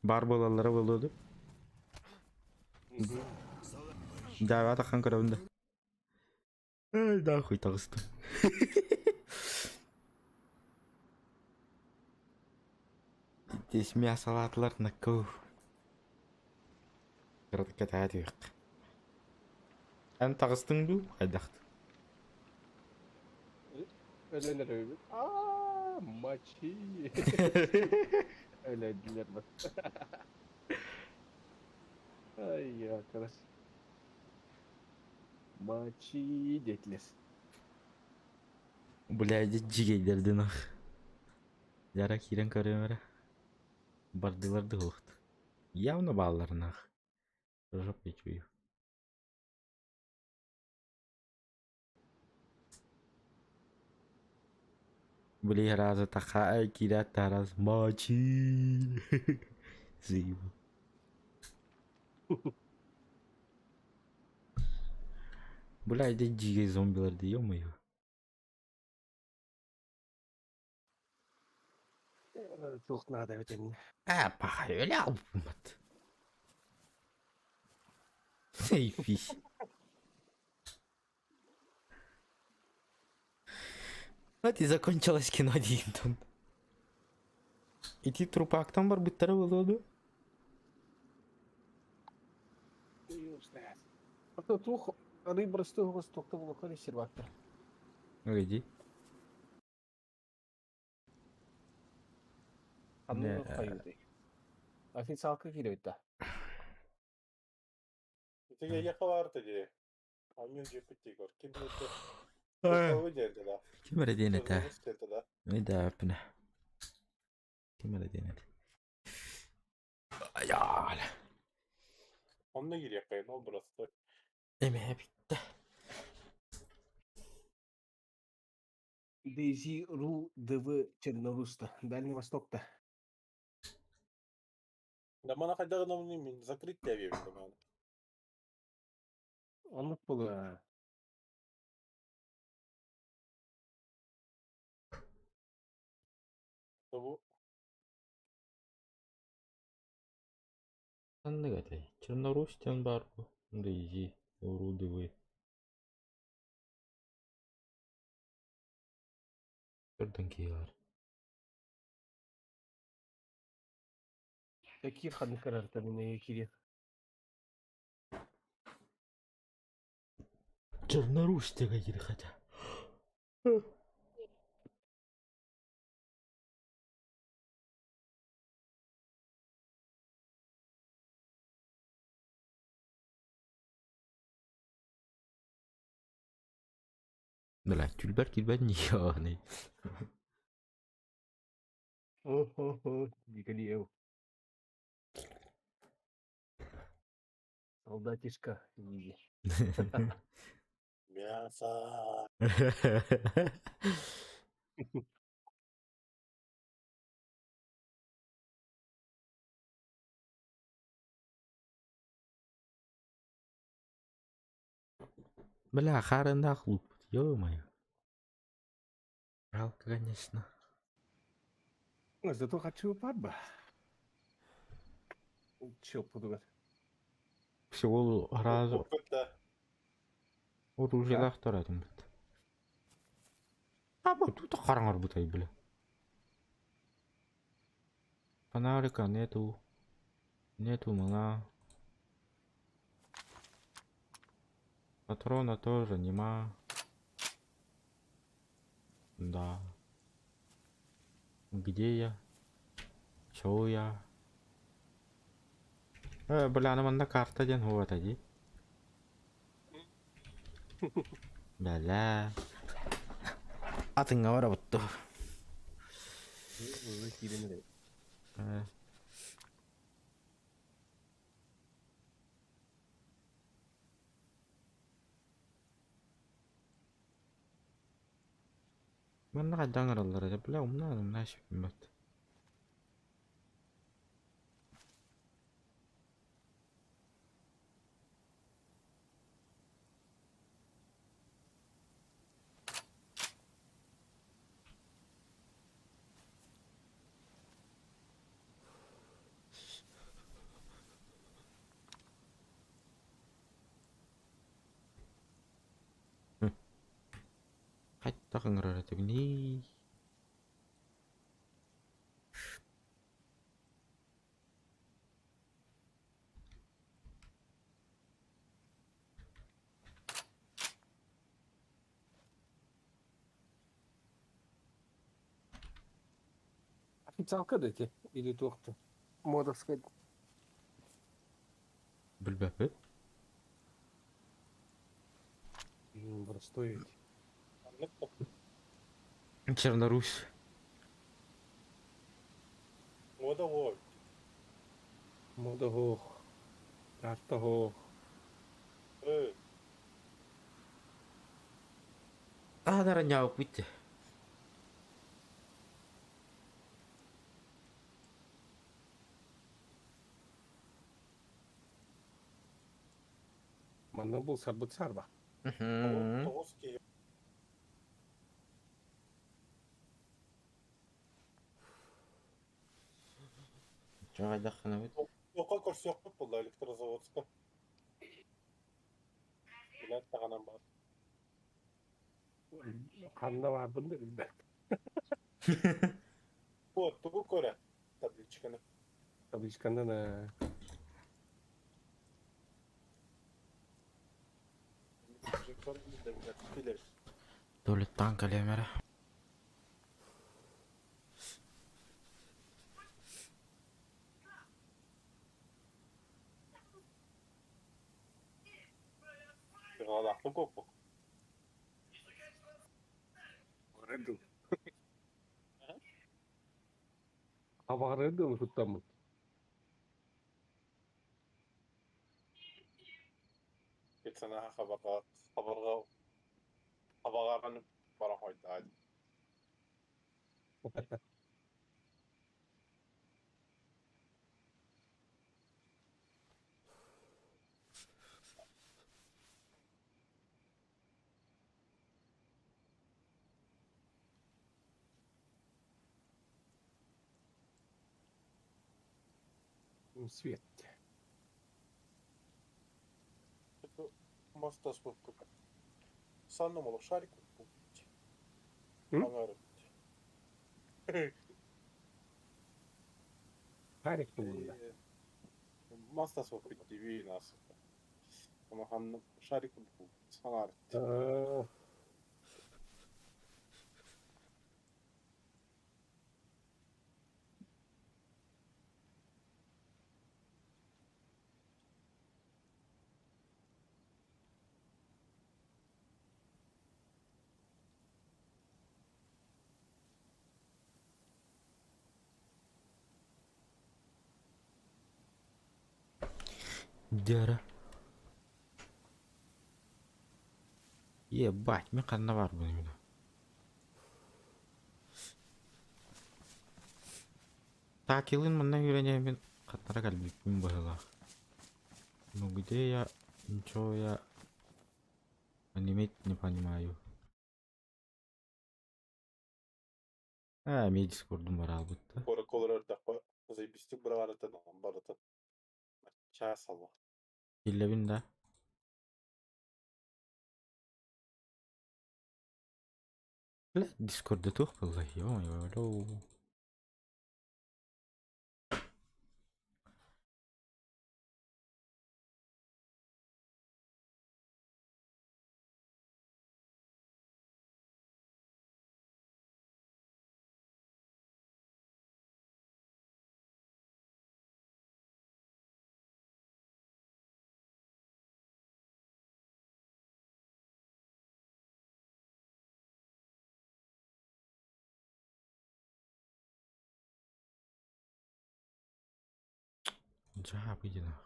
Баар буолаллара буолуо дуу? Дьааба тахан көрөбүн да. Эй, нахуй таҕыстым. Здесь мясолаатылар наккау. Кыратык кэтэһэ түһүөххэ. Эн таҕыстыҥ дуу, хайдахтын? Өлөн эрэ Аа, мочи. Өлөдүлэр бат. Ай, якорос. Мочи диэтилэр. Бля, дьигэйдэрдин ах. Яра киирэн көрүөм эрэ. Бардылар да уохт. Явно баалларын ах. Жопой чую. Били разы таха киирээт тарас мочи. Заебал. Бля, иди дикий зомбилар, да ё-моё. Туох наада эбит иннэ. А, пахайля, мат. Сейфись. Вот и закончилось кино Динтон. Ити трупактан барбыттара буолуо дуо? А туох арый боростуой оҕус туохта булуохха сервактар. Иди. Ханна хайыый. Официалка киирбит да. Ити эйиэхэ баарта дии. Анньыы дьиэппит дии Ким это? диэтэ да. Ким эрэ диэн этэ. диэтэ да. Өйдөөппүнэ. Ким эрэ диэн этэ. Айаал. Онно киириэххэ ол боростуой. Эмиэ бүттэ. DayZ Ру ДВ Черноруста. Дальний Восток-то. Да мана хайдах гынабын мин закрыть диэбиэбин да маны. Оннук буолуо. Бу Ханнык этэй? Чернорусь диэн баар бу. DayZ, Урудывы. Көрдөн киһи Такие ханнык карарта мин киирин. Чернорусь деген хотя. Бля, түлбэр килбэр нихуя. О-хо-хо, Николаев. Солдатишка. иди. мясо. Бля, харындах луп. Ё-моё. Жалко, конечно. Зато хочу парба. Че подумать? Всего разу Да. оружиелаах этим бит. А вот тут хараҥар бутай, бля. Фонарика нету. Нету мала. Патрона тоже нема. Да. Где я? Чё я? Бля, аны манна карта диэн хуота дии. Бэлээ. Атыҥҥа барабыт дуо? Уже киирэн эрэ. Манна хайдах ыҥыраллар этэ, бля, умнаан умнаа сүппүммэт. Хайдах ыҥырар этибиний? Официалка да эти или туохта? Модовская. Билбэппит. Простой ведь. Маннык Чернорусь. Мода ол. Мода хоох. Карта хоох. Таһынара ньаукпут. Манна был сарбыт сарба. Тоҕус киһи. Чо хайдаххынабыт? Туохха көрсүөхпүт буолла Электрозаводска. Билэр даҕанан бар. Ханна баарбын да билбэт. Вот, тугу көрө табличканы. Табличканан Билэр. Туалеттан кэлиэм эрэ. Сыҕалаахпын куоппук. Барыдым. Абаҕарыдым туттаммыт. Санаа хабарга хабарга хабаҕаран баран хойдаа. Свет. Мастас куппут. Санным олох шарик куппут. М? Аңарып. Шарик булла. Мастас куппут дии нас. Ону шарик куппут. Санаарыт. Дьэ Ебать, мин ханна баарбын именно. Такилын манна үөрэнэммин хаттара кэлбиппин быһыылаах. Ну где я, ничего я аниметь не понимаю. Аа, эмиэ дискордум бараабыт да. Куоракка олорор эрдэххэ заебистик быраҕарыттан барытын чаас алла. Биллэбин да. Бля, дискорда туох буолла, ё-моё, Дьаабы диэн аах.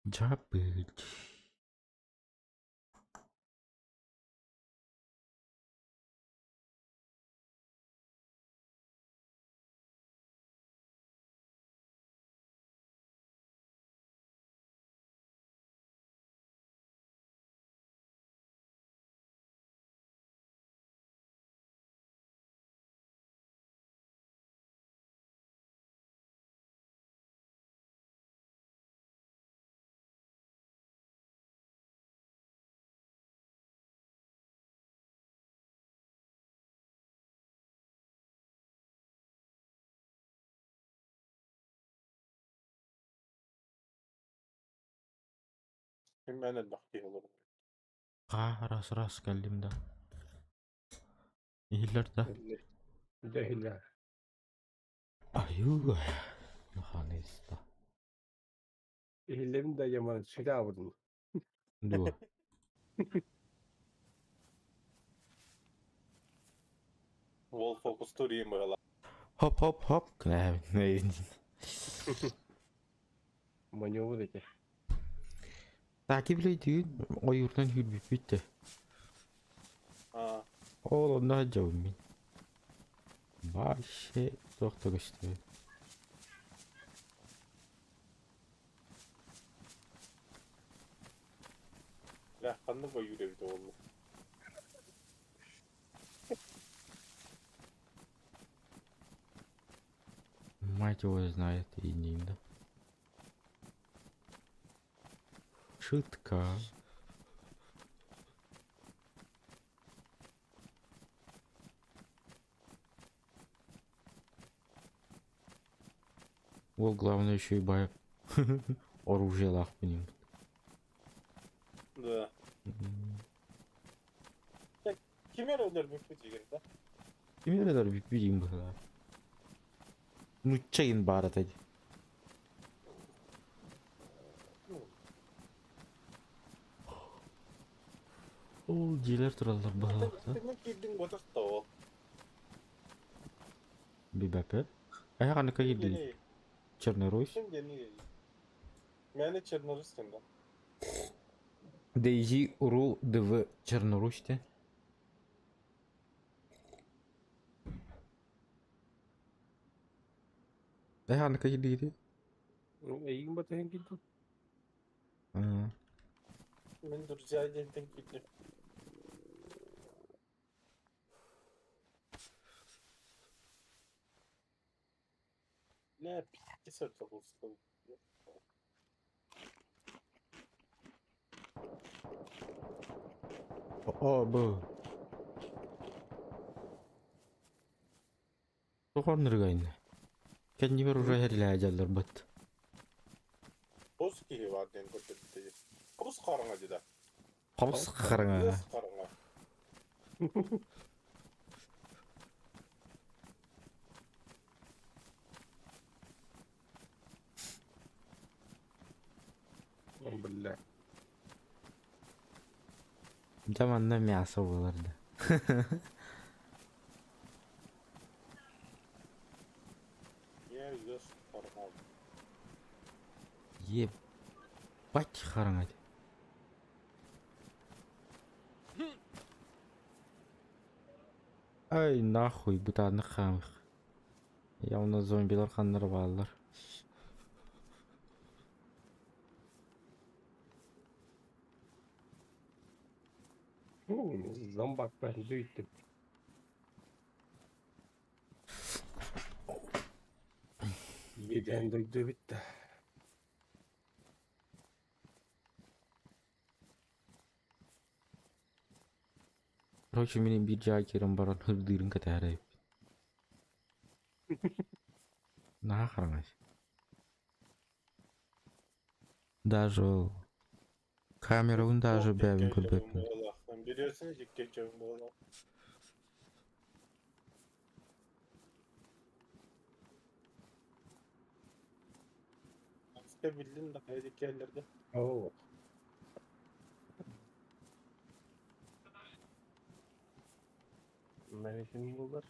Дьаабы. Ким эн элбэх киһи олорор. Хаа раз раз кэллим да. Иһиллэр да. Дьэ иһиллэр. Айуу Маханыста. Иһиллэбин да яман сүтаабытын. Дуо. Уол фокустуур иин быһалаах. Хоп хоп хоп. Кнээ. Маневр эти. Таки билейдиин ойууртан сүүрбүппүт да. Аа, Ол онно сылдьабын мин. Вообще туох да көстүбэт. Лэ, ханнык ойуур эбитэ буолла? Мать его знает и не да. Шутка. Ол главное еще и бай оружиелаах билим. Да. Ким эрэ өлөрбүппүт игр да? Ким эрэ өлөрбүппүт диин быһыылаах. Нучча игин баар этэ дии. Ол дьиэлэр тураллар быһыылаах да. Тыҥа киирдиҥ ботах да ол. Билбэппин. Эһэ ханныка киирдигит? Чернорусь? Ким диэний? Мээнэ Чернорусь диэн да. Дейзи Ру ДВ Чернорусь те. Эһэ ханныка киирдигитий? Эйигин батыһан киирдим. Мин друзья диэнтэн киирдим. Бля, пиздец это был О, бу. Тоҕо оннуругайна? Кэннибэр уже эрилээдьэллэрбит. Хос киһи баар диэн көрдөрбүтэ. Хос хараҥа дии да. Хос хараҥа. Хос хараҥа. Бля. Дьэ манна мясо буолар да. Е, өс хараҥа. Ебать хараҥа. Ай нахуй бытааннык хаамых. Явно зомбилар ханнары бааллар. Зомбак бен дүйттім. Еден дойду битті. Короче, мин биир дьаа киирэн баран ырдыырын кэтэһэр эбиппин. Наһаа хараҥа. Даже ол камерабын даже Туох бэйэбин диккэ дьабын көрбөппүн. буолалаахтан Билиэрсин диккэ дьабын буолалаах. Аска биллин да хайа диккэллэрде. Оо. Наветин булар.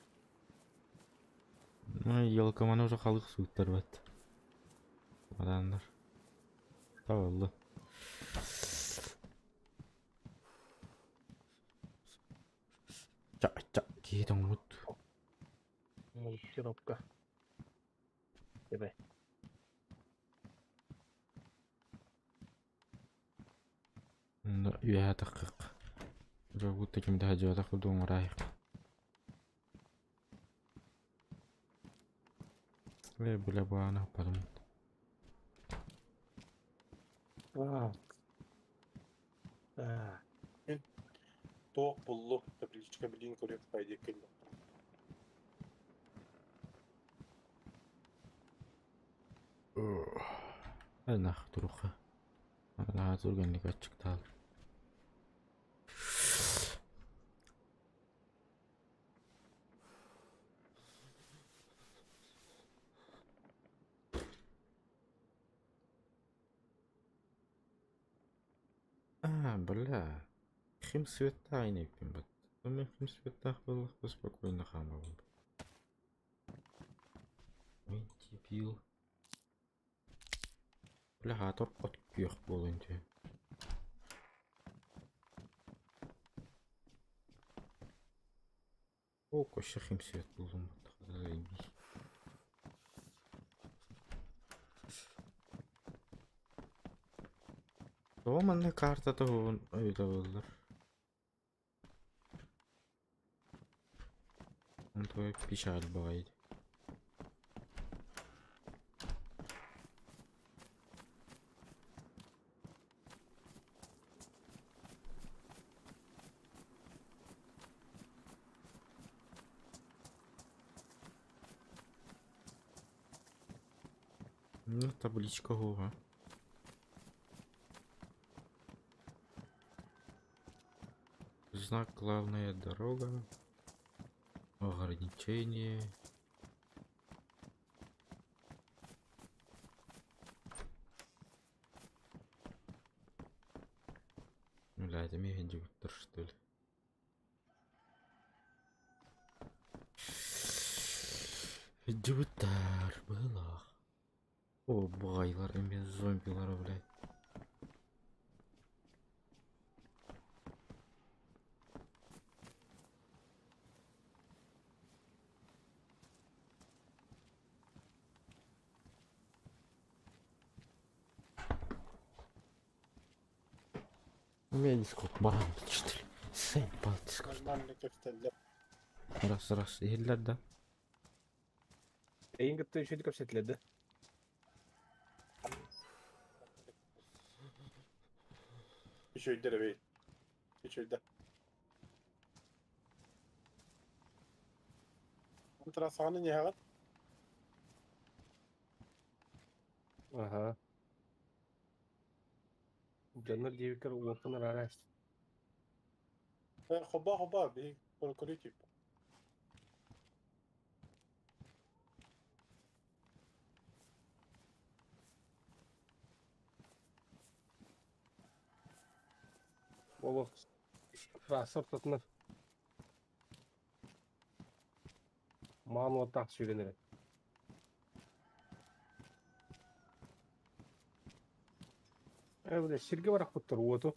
Ну, елкаманы уже халык сууттарбат. Аданнар. Табыллы. Ча, ча, киһи тоҥмут. Монтировка. Тебе. Үөһэ таххык. Дьэ, ким да дьиэтэх курдук оҥораайык. Э, бля, баана аппатым. А. А. Туох буллу табличка билин көрүөх пайдык кэллэ. Нах туруха. Наһаа түргэнник аччыктаал. А, бля. Хим светтаах иниппин бат. Мен хим светтаах буоллахпа спокойно хаамабын. Ой, дебил. Бля, хаатар от күөх буолан түһэн. О, көссө хим свет буллум. Заебись. Тоҕо манна картата уһун ыйыталлар? Онтуой печаль баҕайы. Ну, табличка оһуоҕа. Знак главная дорога. Ограничение. Бля, это мега что ли? Дебютар быһыылаах. О, баҕайылар эмиэ зомбилара, блядь. У меня дискорд баран что ли? Заебал дискорд. Нормально кэпсэтэллэр. Раз, раз, иһиллэр да? Эйин кытта үчүгэй кэпсэтилэр да? Үчүгэйдэр эбит. Үчүгэйдэр. Трассаны не Ага. Дьоннор диэбиккэр уоппун араас. Хоба хоба би көрү тип. Олох трасса ортотунан маан уоттаах сүүрэн эрэр. Э, бля, сиргэ барахпыттар уоту.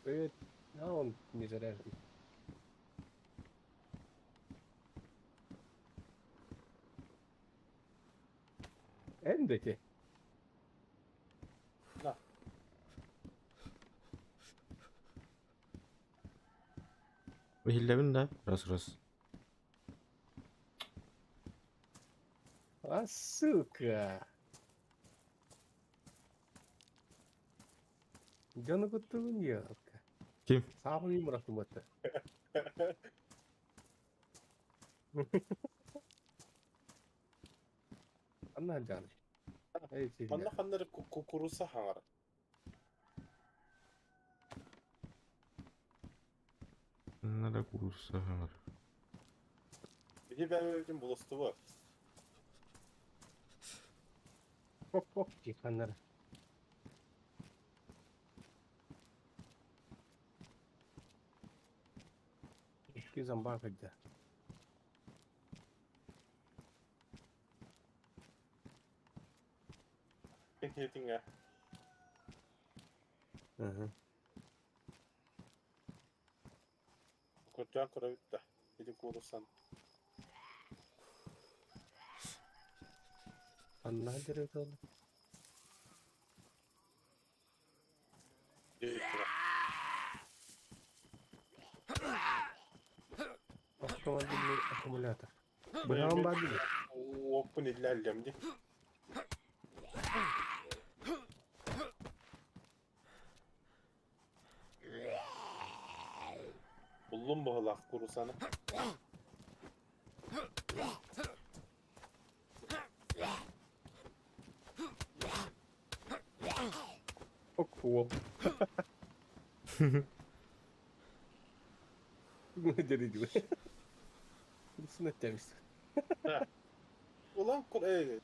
Привет. А он не заряжен. Эндети. Да. Иһиллэбин да? Раз, раз. А, сука! Дьону куттугун елка. Ким? Саабын мураттым батта. Анна жаны. Эй, Манна ханнары кукуруса хаҥар. Надо курса. Биһи бэйэбитин булустубут. Ок-ок дии ханнары. Икки зомбак кэлдэ. Хитиҥэ. Ага. Көрдөөн көрөбүт да. Ити куурусан. Анна деревья ол. Автомобильный аккумулятор. Быһаҕым баар дии. Уоппун иллээллэм дии. Буллум быһылаах куурусаны. Ок уоп. Деревья. Курусunu etmişsin. Ulan kur ey.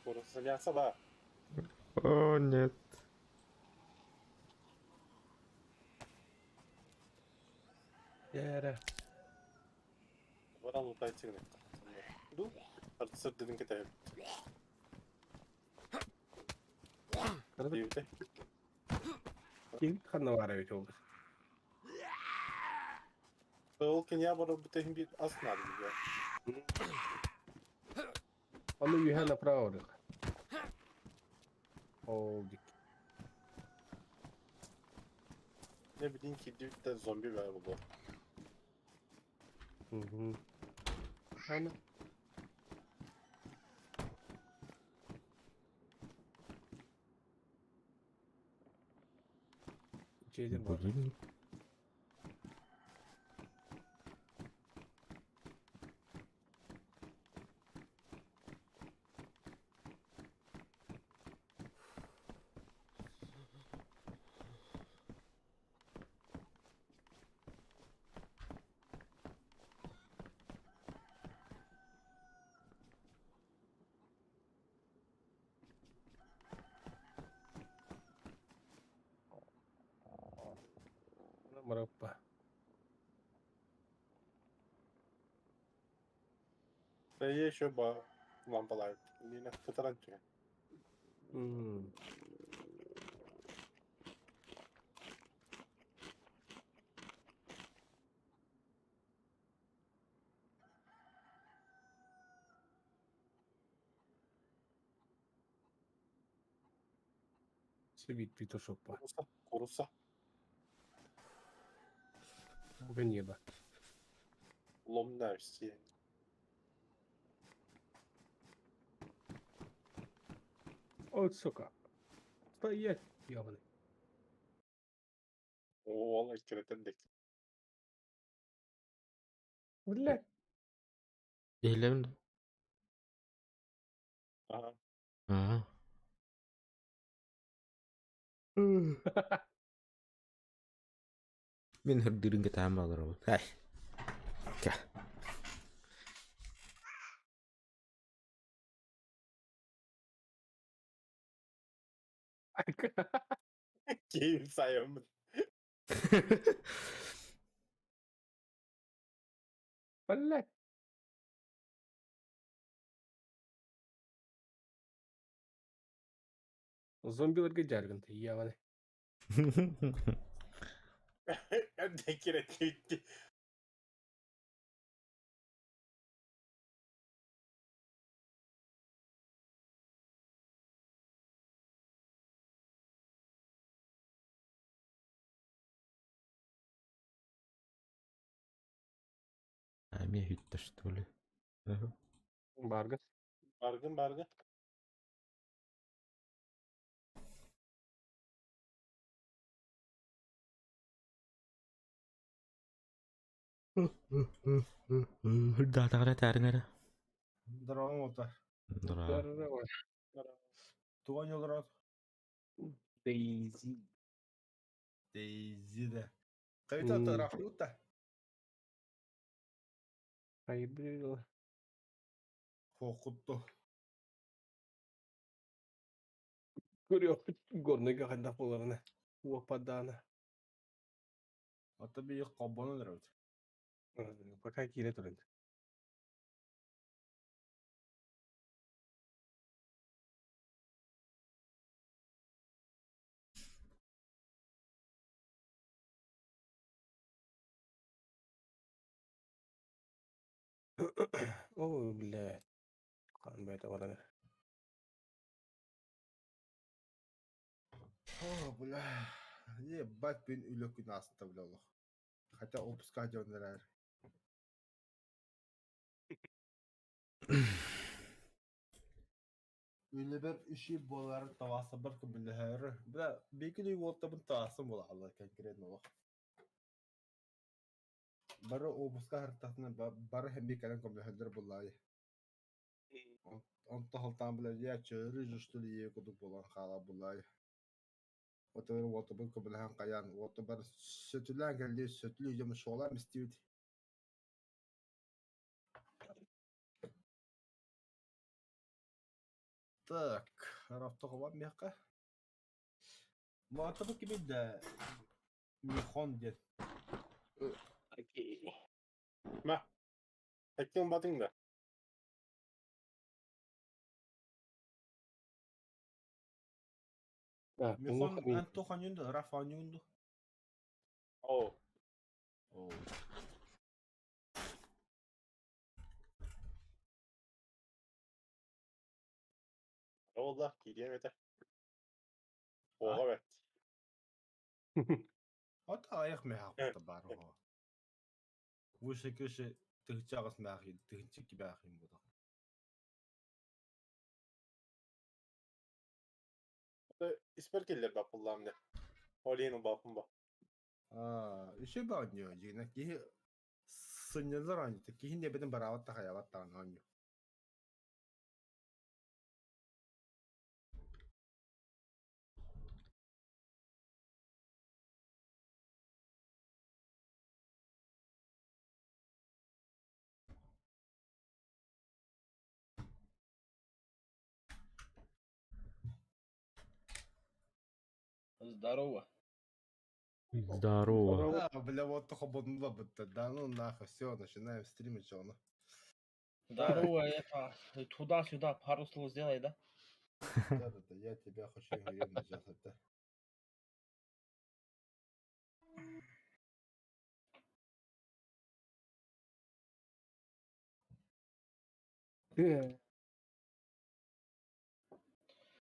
Кууруса мясо ба. О, нет. Яра. Баран утайтыгын. Ду. Артсыр дедин кетеп. Карада Диюте. ким ханна бар эбит ол. Ол киня бар бутехин бир ас надо бия. Оны үйе направо орық. Ол дик. Не билeyim ki de zombi var bu. Мгм. Аны. Şeydir var. Будильник. Мараппа. Да еще ба лампалар. Нина кытаран түгэн. Себит петушок па. Кууруса, кууруса. Бүгін еба. Ломна все. От сука. Стоять, ебаный. Ол эккиретен дек. Бля. Eğlemin. Ага. Ага. Мин хырдырын кытаан балар Ай. Кэ. Киим сайым. Бля. Зомбилерге жаргынты, ебаный. Декиретти. Эмиэ бүттэ что ли? Баргас. Баргын баргын. Даатаҕар этээриҥ эрэ. Здорово, Мота. Здорово. Здорово. Туган олорор? Дейзи. Дейзи да. Кайта тарафлюта. Хайбрил. Хокутто. Көрүөхпүт горныйга хайдах буоларына. Уоппадаана. Ата би коббону дөрөт. Пока киирэ туран. О, блядь. Хаан бэйэтэ баран. О, бля. Ебать, бин үлө күн аста бля олох. Хотя отпуска дьоннорар. Үлэбэр işi болар таваса бір көмілер. Бля, бекін үй уолтабын таасым бола алла конкретно олох. Бары отпуска хартасына бары хэмби кэлэн көмөлөһөллөр буллаайы. Онто халтаан бля я чөрү жуштул ие кудук болан хаала буллаайы. Отыр уолтабын көмөлөһөн каян, уолта бар сөтүлән кэлли сөтүлү жем шола мистибит. Так, рафтоҕо миэхэ. Маатабы кими да Михон диэн. Окей. Ма. Әттең батың да. А, Михон эн туох оонньуунду, Раф оонньуунду. О. Оо. Ол кирием этэ. Оға бәт. От аҕыйах миэхэ баар оҕо. Выше крыши тыһыччаҕас мээхи тыһынчык бээхин бута. Испер келлер бапыллаам не. Олейн бапын ба. Аа, үсө баанньо дьиҥэ киһи сынньалар оонньута киһи небетин бараабат тахайабат даҕаны оонньуу. Здорово. Здорово. А, бля, вот хободнула будто. Да ну нахуй, все, начинаем стримить, чё, ну. Здорово, это туда-сюда пару слов сделай, да? Да-да-да, я тебя хочу ёбнуть сейчас, это.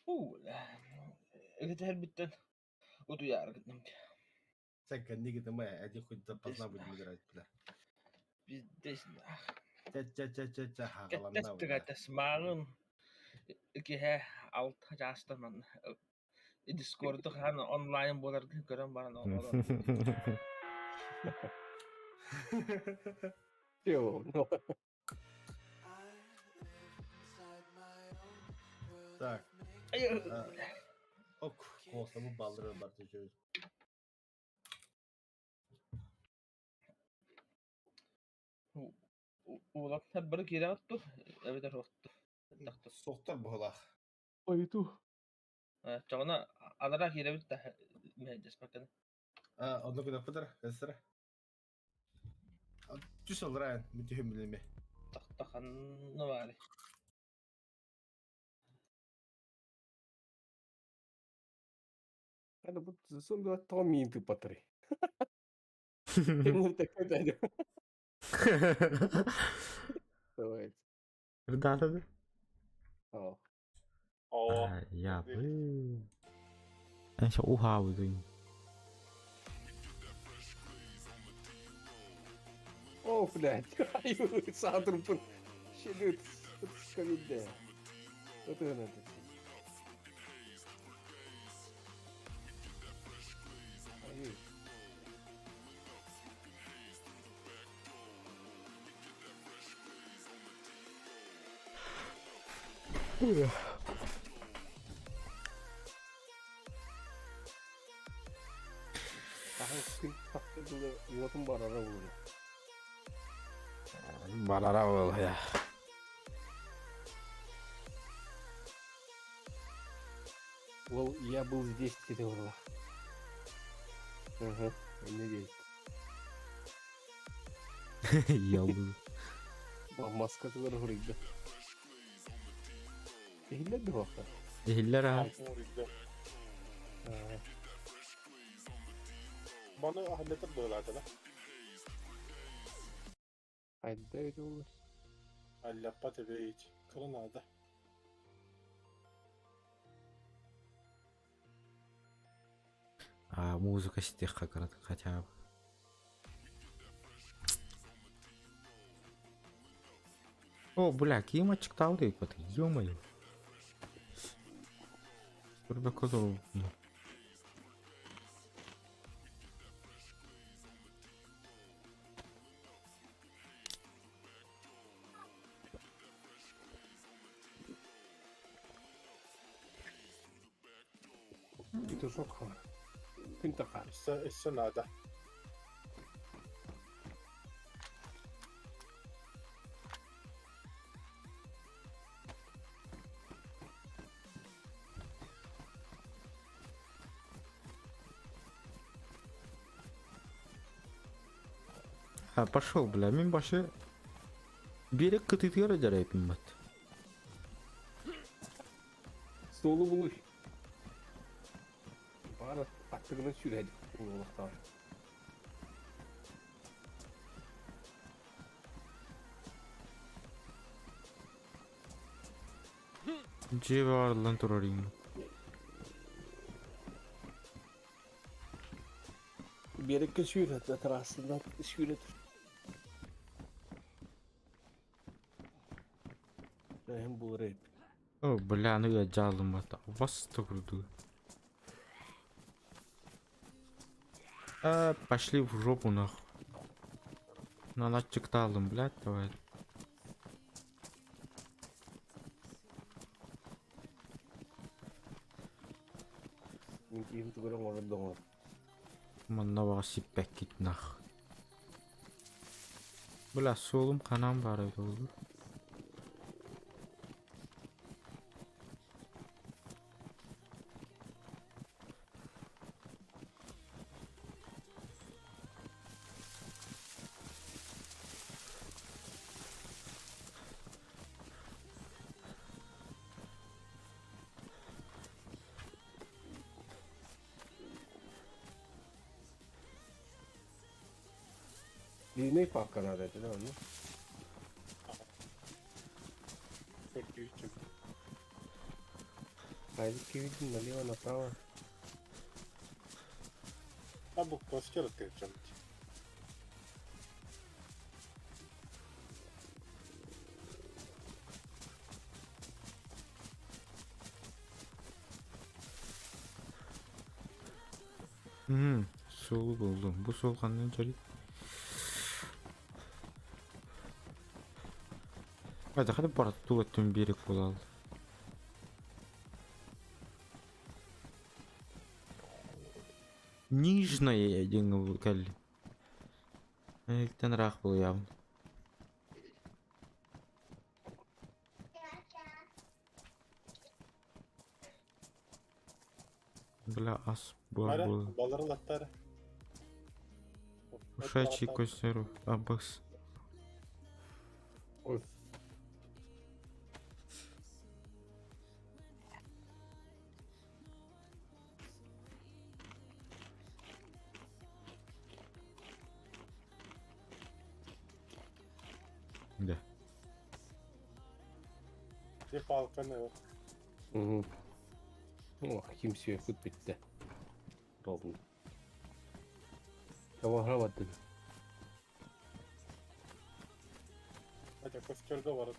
Фу, это биттен. Утуяр гытным. Сәкка нигде мы, один хоть допоздна будем играть, бля. Пиздец, нах. Ча-ча-ча-ча-ча, хагаланна, бля. Кэтэстыгатас мағын киһэ алта жаастан Дискорду хаан онлайн буоларгын көрөн баран олорон. Всё, ну. Так. Ай, Ок, косамы балдыры бар төчөбүз. Улаттар бір кирэҕит эбэтэр отту. Соқтар буолах. Ой, ту. Чоҕуна алара киирэбит да мэйдэспэккэн. А, онно күнәппетер, кэсэрэ. Түс олрайн, мүтүһүм билеме. Тахтаханны баары. Это вот зомби тоҕо миин тыыппаттарый. Ну, такой дядя. Давайте. Да-да-да. О. О. А, я бы... Эн уһаабытын. О, О, блядь, саатырбын. Шелют, ковидде. Ытыгынан. Ай. Ахан күн тахты уотун барара буолуо. Барара ол я. Ол я был здесь диэтэ буолла. Ага, эмне дейт. Я был. Маскатыгар уруйда. Иһиллэр дуо? Иһиллэр аа. Маны ахлетер быылаатыла. Хайда это olur. Аллаппа тебейт. Кырын ада. А музыка стих как хотя бы. О, бля, ким очктал вот, ё-моё. Турбакозов. Петушок хаар. Күн тахаар. Өссө өссө наада. А, пошел, бля, мин башы. Берег кытытыгар жарайпын бат. Столу булуш. Бары аттыгынан сүүрәди. Улуктар. Дьиэ баарылан турар иҥ. Берекке сүүрәт, трассадан сүүрәт. Эм булыр. О, бля, ну я жалым бат. Вас курду. А, пошли в жопу нахуй. На начикталым, блядь, давай. Мин киһим тугуран олорор доҥор. Манна баҕа сиппэккит нах. Бля, суолум ханан баар эбит ол. Линей папканада этэ да ону. Көрдүүчүм. Хайдык киһитин налево направо. А бу костер тыычам. Суолу булдум. Бу суол ханнан жарый. Hadi hadi барат тула берег болал. Нижняя диэн кэлли. Эктен рах был явно. Бля, ас бар Ара, был. балар латтары. Ушачий костеру, абас. Ой. Да. Де палканы. Угу. О, ким сүйе күт битте. Ровно. Кавахра баттын. Хотя костерга барар.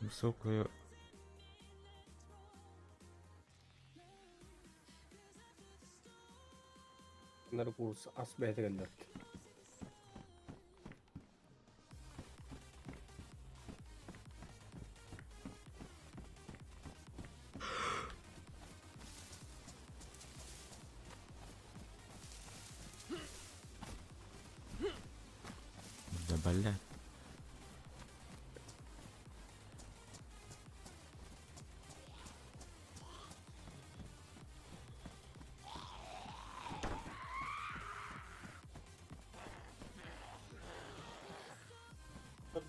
Высокую. Нар курс ас бэйэтэ кэллэрт. Да бля.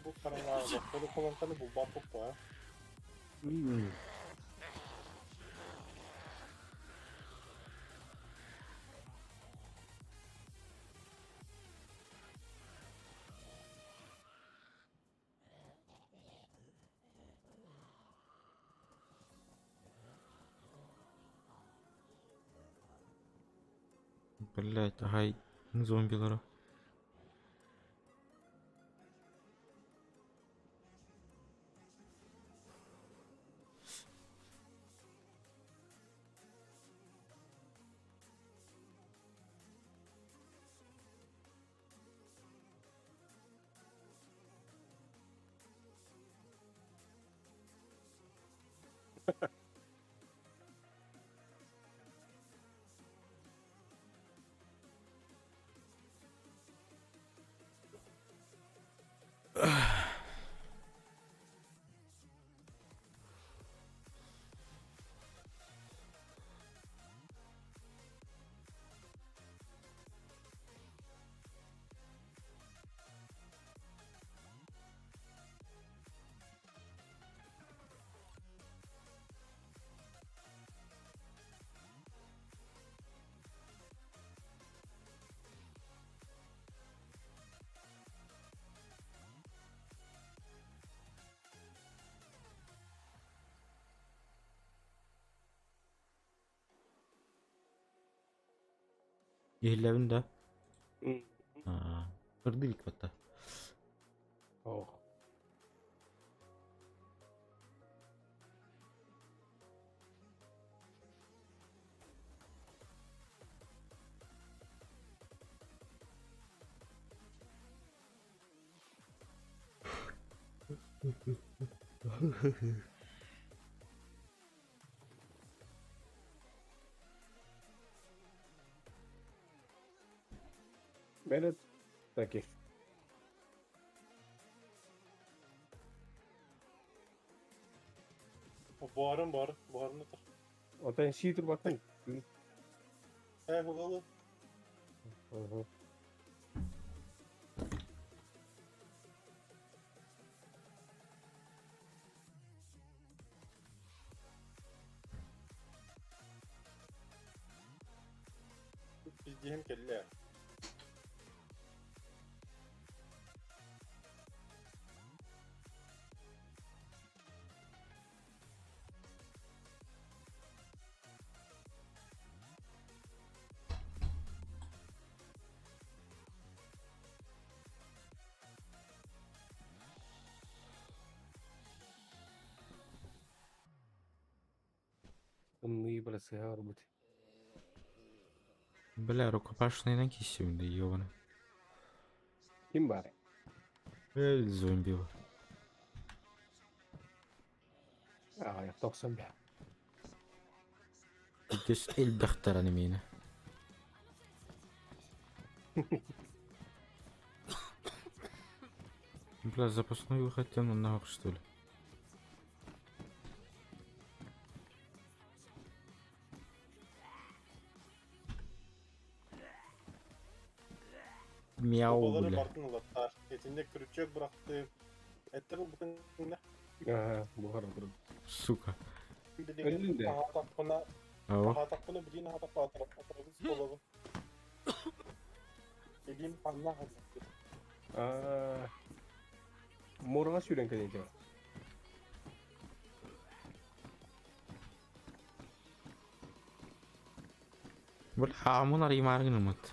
Бу хараҥаҕа бохтору колонканы булбаппыт баа. Блять, ай, зомбилары. Иһиллэбин да? Аа, ырдык батта. Ох. Бэрет таких. Буһарын бар, буһарын отыр. Отан сии турбаттан. Э, бугалы. Биздиһим кэллэ. Тымныы бырасыһа барбыт. Бля, рукопашныйдан киссибин да ёбаный. Ким баар? Эй, зомби. Аҕыйах тохсон бэ. Здесь элбэхтэр анимені. Бля, запасной выход тем нахуй, что ли? Мяу, Балары бля. бартын ылаттар. Этинде күрүчөк быракты. Эттер бутын Аха, буһар турар. Сука. Өллүн дэ. Ахатакпына, Ау. ахатакпына билин ахатакпа атырабыз болобу. Илим панна хазыр. Аа. Муораҕа сүүрэн кэлиэҥ. Бу хаамын арыймаары гыныммыт.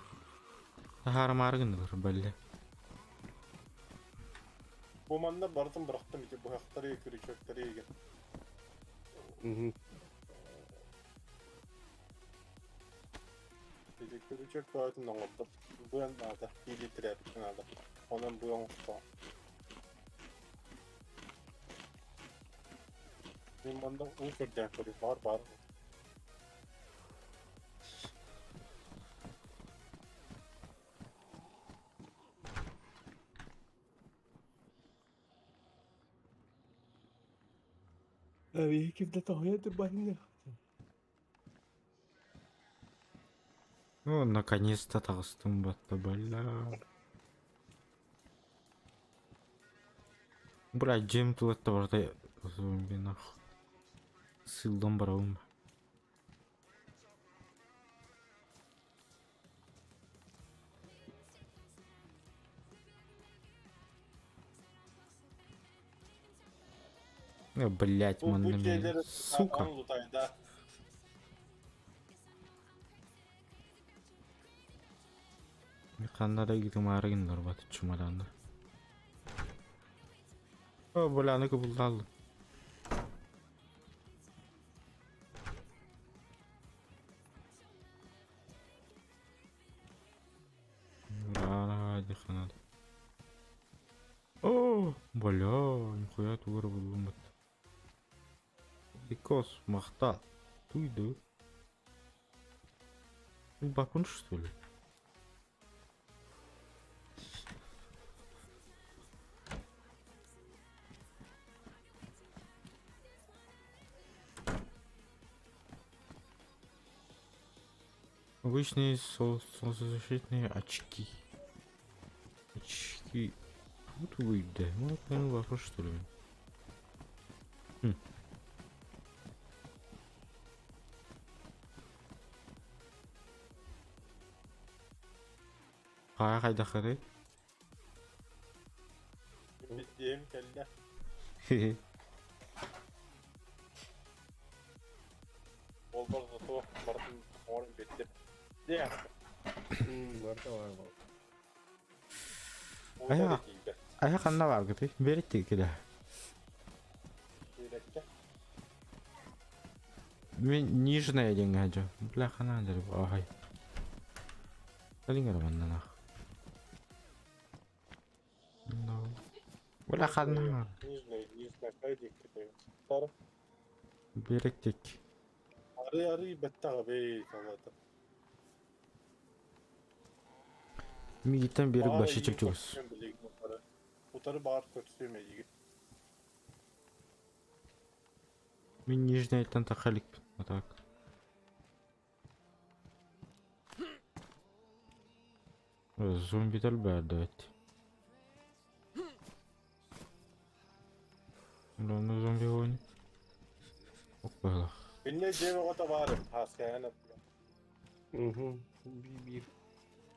Таһаарымаары гыннылар бэллэ. Бу манна барытын бырахтым ити быһахтары, крючоктары игин. Ити крючок бөҕөтүн оҥордум. Быан наада, или тряпка наада. Онон быа оҥостоо. Мин манна уу көрдөөн көрүм, баар баар. Abi ким да тоһуйа турбаһын Ну, наконец-то таҕыстым батта бля. Бля, дьиэм тулатта барыта зомби нах. Сылдан барабын. Э, блять, Бу, бу манна мен. дьиэлэри Сука. он лутайда. Ханна да гитымаары гыннар бат чумадандар. О, бля, аны кыбылдалды. Надо. О, бля, нихуя тугары буллум Икос, махта. Туйду. Бакун что ли? Обычные солнцезащитные очки. Очки. Тут выйдет. Ну, это вопрос, что ли? Хм. Хайа хайдахары? Диэм кэллэ. Ол барыта туох барытын оҥорон биэрдим. Диэ. Барыта бар буол. Айа, айа ханна бааргытый? Бериттик килэ. Биэрэккэ. Мин нижняя диэҥҥэ дьэ. Бля ханаа дьэ аһай. Кэлиҥ эрэ маннанах. Бля ханна. Нижний, нижний, хайдик кете. Биэрэктик. Арый арый бэттэх бэй салата. Мигиттен берик башы чөпчүгүс. Утары баар көрсүөм эйигин. Мин нижняйтан тахаликпин. Вот так. Зомбидер баар Ладно, зомби гонит. Опа. Инне дьиэ оҕото баар хааскайан Угу. Биир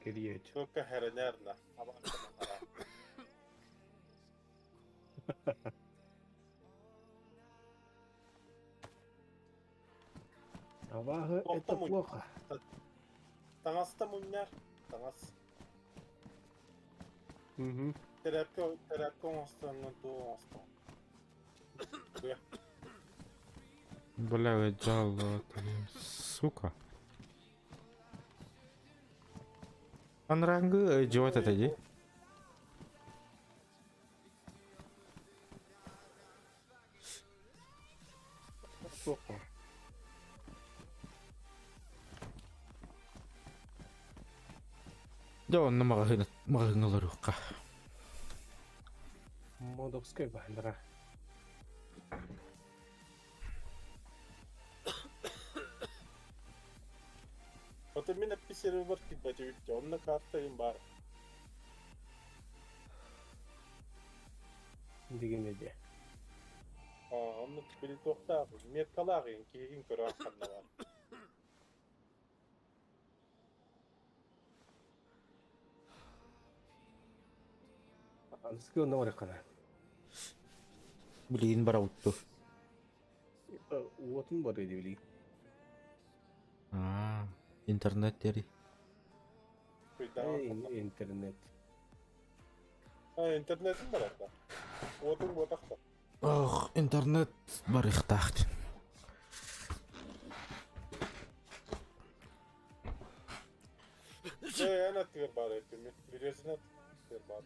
кэриэч. Только хэрэнэрна. Абааһы это плохо. Таҥаста мунньар. Таҥас. Угу. Тэрээпкэ тэрээпкэ оҥостоҥҥун туох оҥостон. Бля, жало, сука. Анрангы идиот это ди. Плохо. Дьэ онно маҕаһыын маҕаһыыҥҥа олоруохха. Модовскай баһандара. Ото мин эппи сервер киирбэтибит онно карта им баар. Деген эде. Онно били туохтаах меткалаах киһигин көрө ханна бар. Аныскы онно барыххана. Билигин барабытту. Уотун бар эди билигин. Аа. Интернет дери. Эй, интернет. А, интернетин барар да. Уотуҥ буотах да. Ох, интернет барыахтаах. Ээ, эн аттыгар баар этими. Билиэсин аттыгар баар.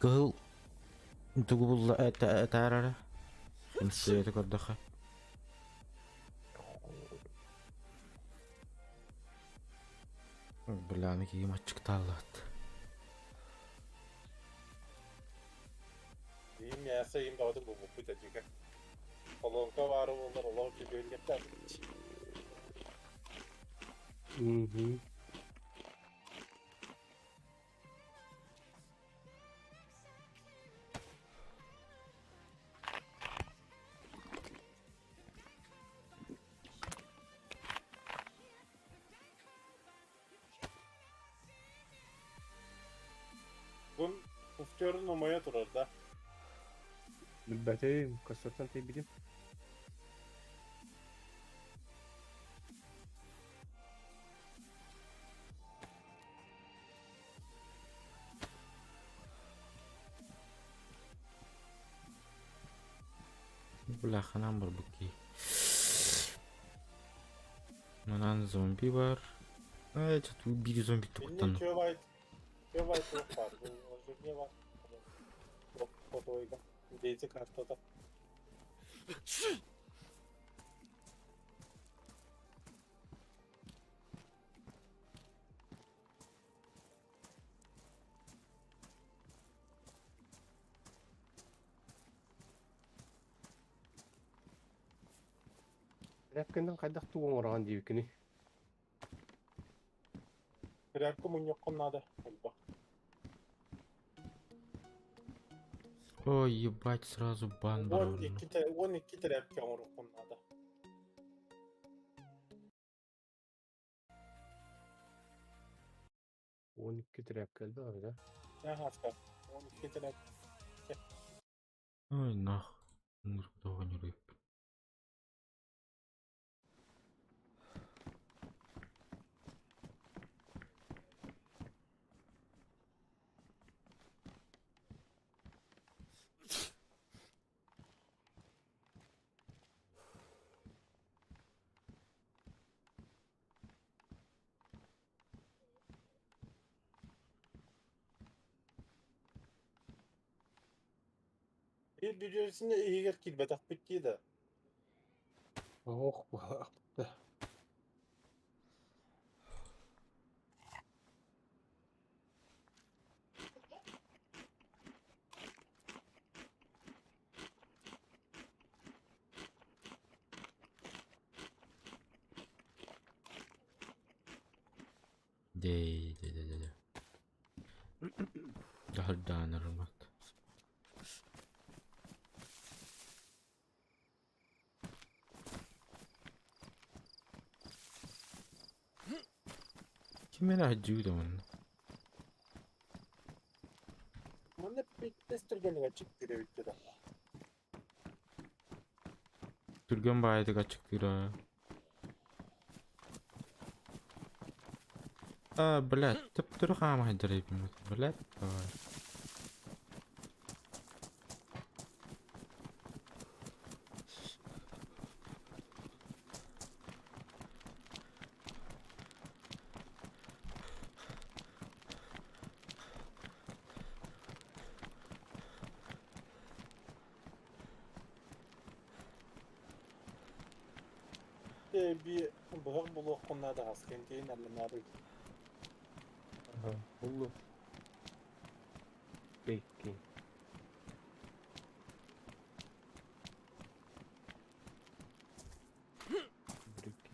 Кыһыл тугу булла этаарара? Сымсыйата көрдөххө. Бляны киһим аччыктааллаат. Иим мясо иим даҕатын булбуппут эдьигэ. Колонка баара буоллар олох үчүгэйдик Мгм. Бун куфтерун умайа турар да. Билбэтим, костертан тиийбитим. Бля, ханан барбыт киһи. Манан зомби бар. Ай, что биир зомби Инне туктан. чөбайт чөбайт туох баар. Бу бар. Фотойга. Дейти картата. Рэпкиннэн хайдах тугу оҥороҕун диэбиккиний? Тряпка мунньаххын наада. Элбэх. Ой, ебать, сразу бан Он бар. икки он икки тряпка оҥоруоххун наада. 12 тряпка элбэх да? Аха, 12 тряпка. Ой, нах. Музыка не рыб. Bir birisine иһигэр киирбэтэхпит дии да. Ох, да. Дей, дей, дей, дей. Дьаһардаанарымат. Ким эрэ дьүү онно? Манна питтес түргэнигэр чиктире бүттэ да. Түргэн баайдык ачыктыыра. А, блядь, төптөрү хаама хайдарайбын. Блядь, давай. Би быһах булуоххун наада хаскентиин алланаары. Ага, буллу. Бекки. Брюки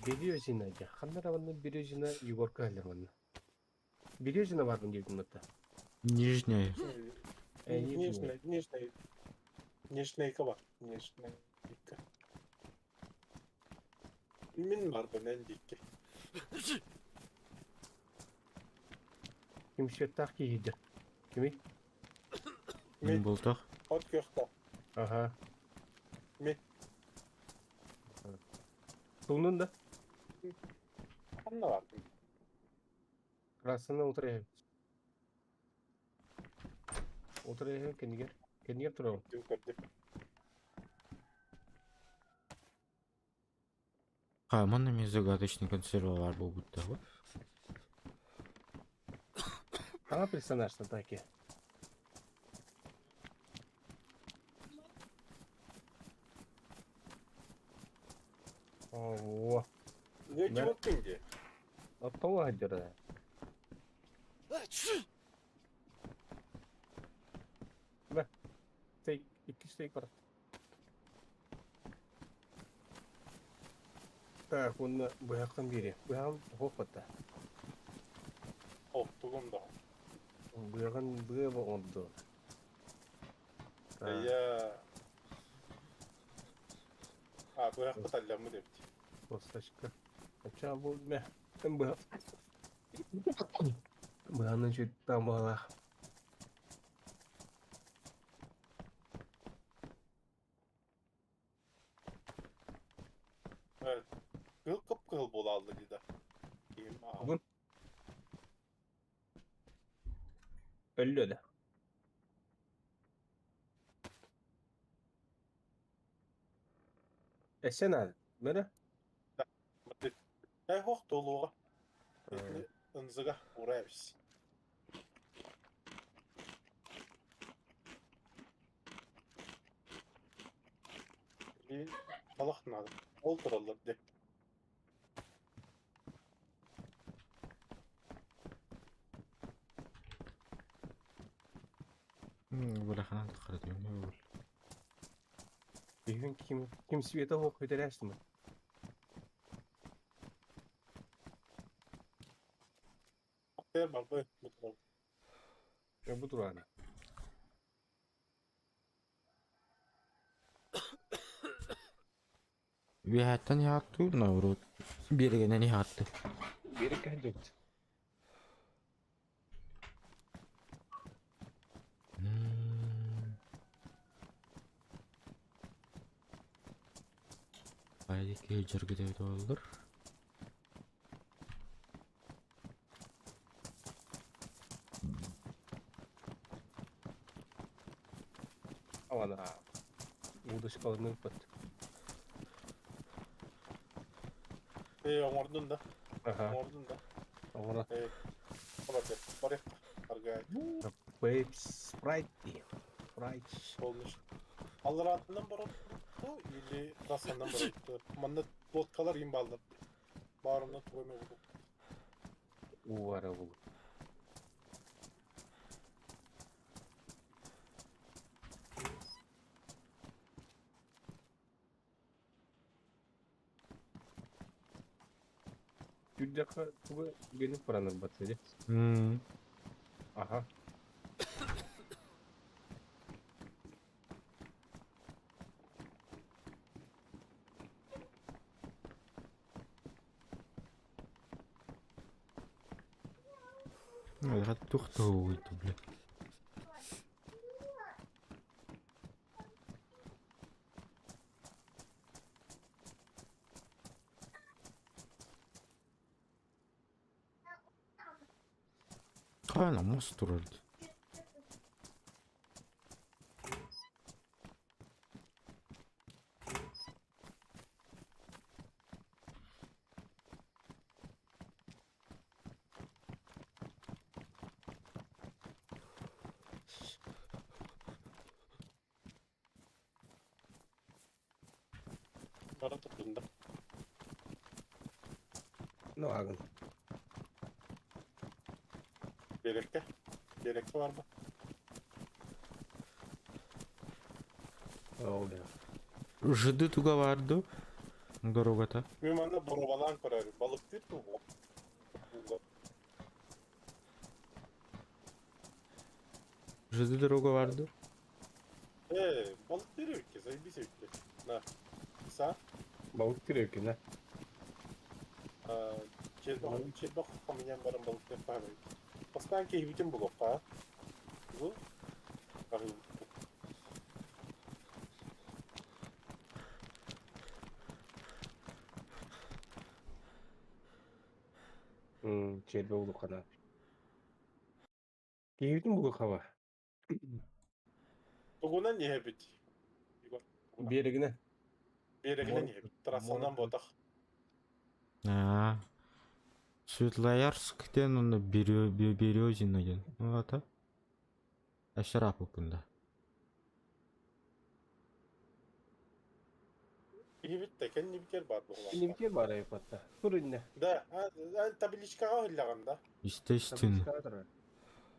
Березина дьэ ханна эрэ манна Березина Егорка иһэллэр манна. Березина баарбын диэбитим батта. Нижняя. Нижняя, нижняя. Нижняйка бар. Нижняйка. Мин барбын эн диэки. Ким счеттаах киһи Кими? Мин бултах. От күөхтэ. Ага. Ми. Тумнун да? Ханна бардым? Красына утары Утары кэннигэр. Кэннигэр турабын. Көрдүм. А, манна эмиэ загадочный консервалар буолбуттар вот. Саҥа персонаж таки. О, Не ким дии? Оттоҥо сылдьар Бә, стейк, икки стейк бар. Так, уонна быһаххын биэриэ. Быһаҕым оһох батта. Оттугум да. Быаҕын быа оҥордо. Я... А, быһахпыт алляммыт эбит. Косточка. Ачаа бу мэ. Быһах. Быһанын сүттэн баалаах. Кыһыл кып-кыһыл буолаалла дии да. Бүгүн Өллө да. Эсен ал. Мөрө? Эй, хох толуға. Ынзыга урайбыз. Талах надо. Ол тураллар де. Быраханан таххара ол. Бүгүн ким ким света хох көтөрөөстүм. Тэр барбы бу Бу турана. Үөһэттэн иһааттыыр, наоборот, биэригэнэн иһаатты. Биэриккэ сылдьыбыт. Хайа киһи дьаргыта буоллар. Ана удочкаларын ыппыт. Э, оҥордун да. Аха. Оҥордун да. Оҥоро. Э, барык, барык. Аргай. Вейп спрайт дии. Спрайт. Полностью. Алларатынан барыттı или трассанан барыттı. Манна лодкалар им балдар. Барымна тугайма буду. Уу бара бул. Түрдэххэ тугу генip бараныр батты Аха. Тухтуу бля. Хаана мас турар. Бара турдун да. Ну агын. Берекке. Берекке бар ба? Ол да. Жыды туга барды. Дорогата. Мен манна боробалаан көрөр. Балыктыыр туу. ЖД дорога барды. Э, балыктыыр эбикки, заебись эбикки. На. Са? Балыктыыр эбиккин, да? Чербэх хамыйан баран балыктыыр таһабай. Бастаан киһибитин булуохха. Бу? Чербэ улукана. Киһибитин булуохха Тугунан иһэбит? Биэрэгинэ. Биэрэгинэн иһэбит. Трассанан буотах. Аа. Светлоярск диэн онно Березино диэн. Ну это Ашарапуппун да. Киһибит да кэннибитигэр баар буоллаҕа. Кэннибитигэр баар эбит Тур иннэ. Да, табличкаҕа ыһыллаҕын да. Естественно.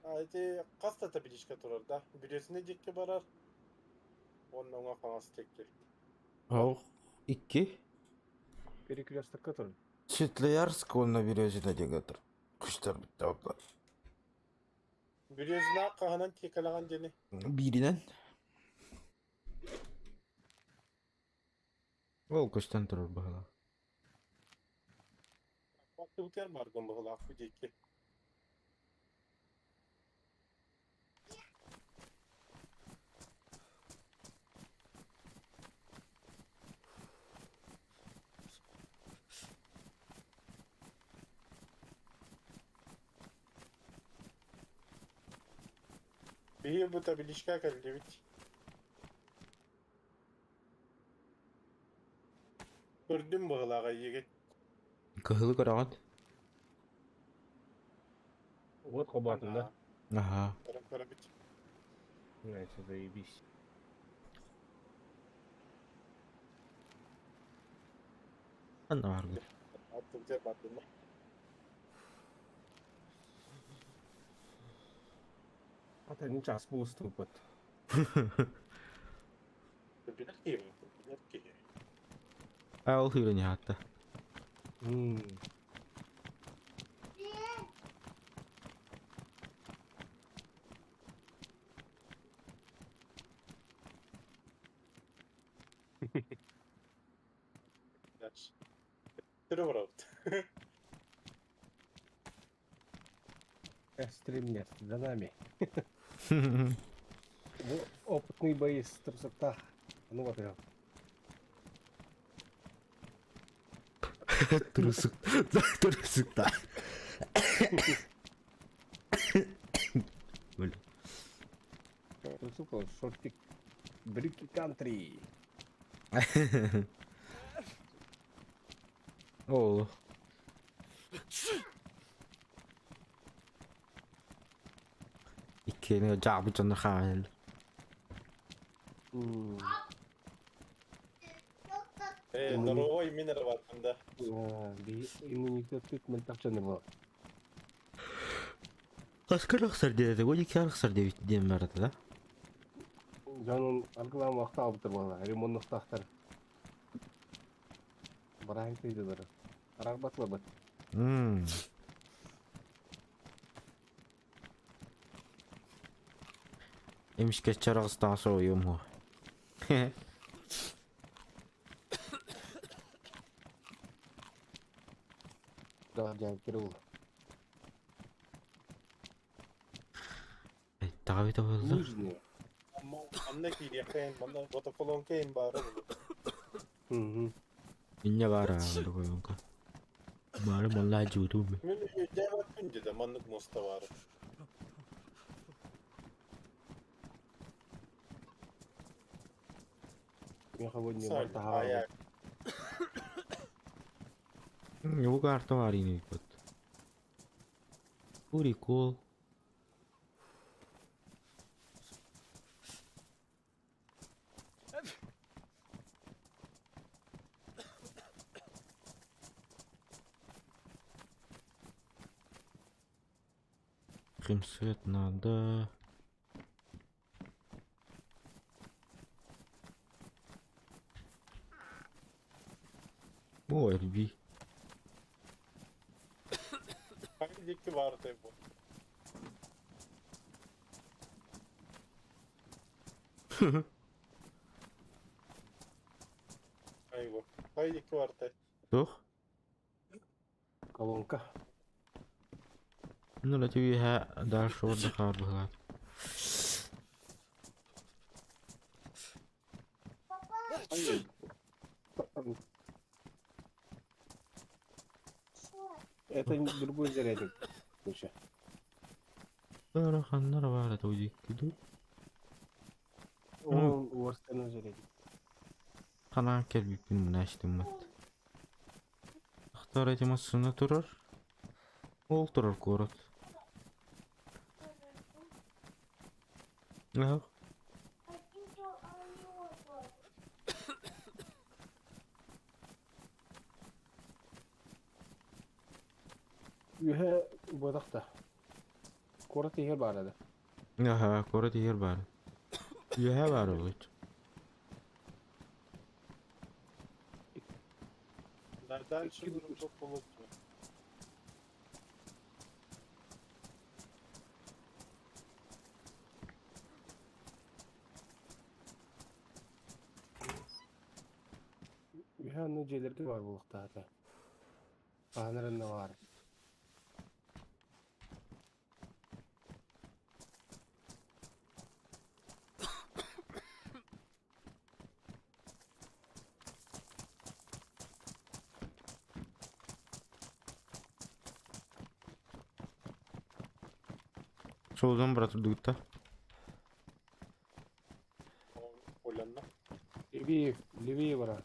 А ити хас да табличка турар да. Бүрүөсүнэ диэки барар. Уонна уҥа хаҥас диэки. Ол икки. Перекрестокка турар. Светлоярск уонна Березина диэн турар. Күстэр бүттэ Березина хаһанан тиэкэлэҕин диэни. Бииринэн. Ол көстөн турар быһыылаах. Баттыбытыгар бааргын быһыылаах бу диэки. Биһиги бу табличка кэллибит. Көрдүм быһыылаах эйиигин. Кыһылы көрөҕүн? Вот хоботун, да? Аха. Көрөн көрөбүт. Значит, заебись. Анна бааргын. Аттыбытыгар бардым. Ата не час бууступпут. Билэр киһи, билэр киһи. А ол хүйрэн хаатта. Дальше. Түрө барабыт. Стремнец, за нами. Ну, опытный боец трусота. Ну вот я. Трусук. Трусукта. Бля. Трусука, шортик. Брюки кантри. Ол. Иккиэни дьаабы дьонно хаалл. Э, здоровой мин эрэ бардым да. Иммунитет мөлтөх буолар. Хаскар охсор диэти, ол икки арахсар диэбит диэн барата да. Дьонун аргылаан вахтаабыттар буолла, ремоннуктаахтар. Бараан тыйдылар. Арарбатлабыт. Эмискэ чараҕыстаҕа соруйуом уһу. Да, дьэ, кирил. Таҕа бит буолла. Лыжные. Манна киириэххэ, манна ботоколонка баара буолуо. Инньэ баара ботоколонка. Баары маллаа дьуутум. Мин өйдөөбөппүн деді, маннык муоста баара. Меховодни Сай, бартаһаа. аяк. Бу карта бар ини бит. Прикол. Химсвет надо. О, эрбии. Хайа диэки баартай бу. Айгу. Хайа диэки баартай. Туох? Колонка. Ну, эти үөһэ дальше отдыхаар быһылаат. Это другой зарядник. Слушай. Ыараханнар баар этэ диэки дуу. Он уорстана зарядник. Ханаан кэлбиппин мына истиммэт. Тахтар эти массыына турар. Ол турар куорат. Ах, Үөһэ буотахта. Куорат иһэр баар да. Аха, куорат иһэр баар. Үөһэ баар эбит. Да, дальше нужно получше. Үөһэ анны дьиэлэргэ баар буолуохтаата. Хаһан баар. Солдан бара турдугутта. Ойланна. Левее, левее бара.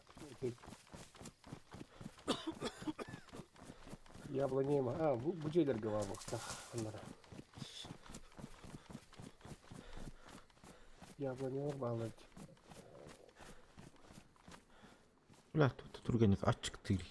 Яблонема. А, бу дьиэлэргэ баар буолуохтаах. Аннара. Яблонялар баалар. Бля, тут тургенев ачыктыр.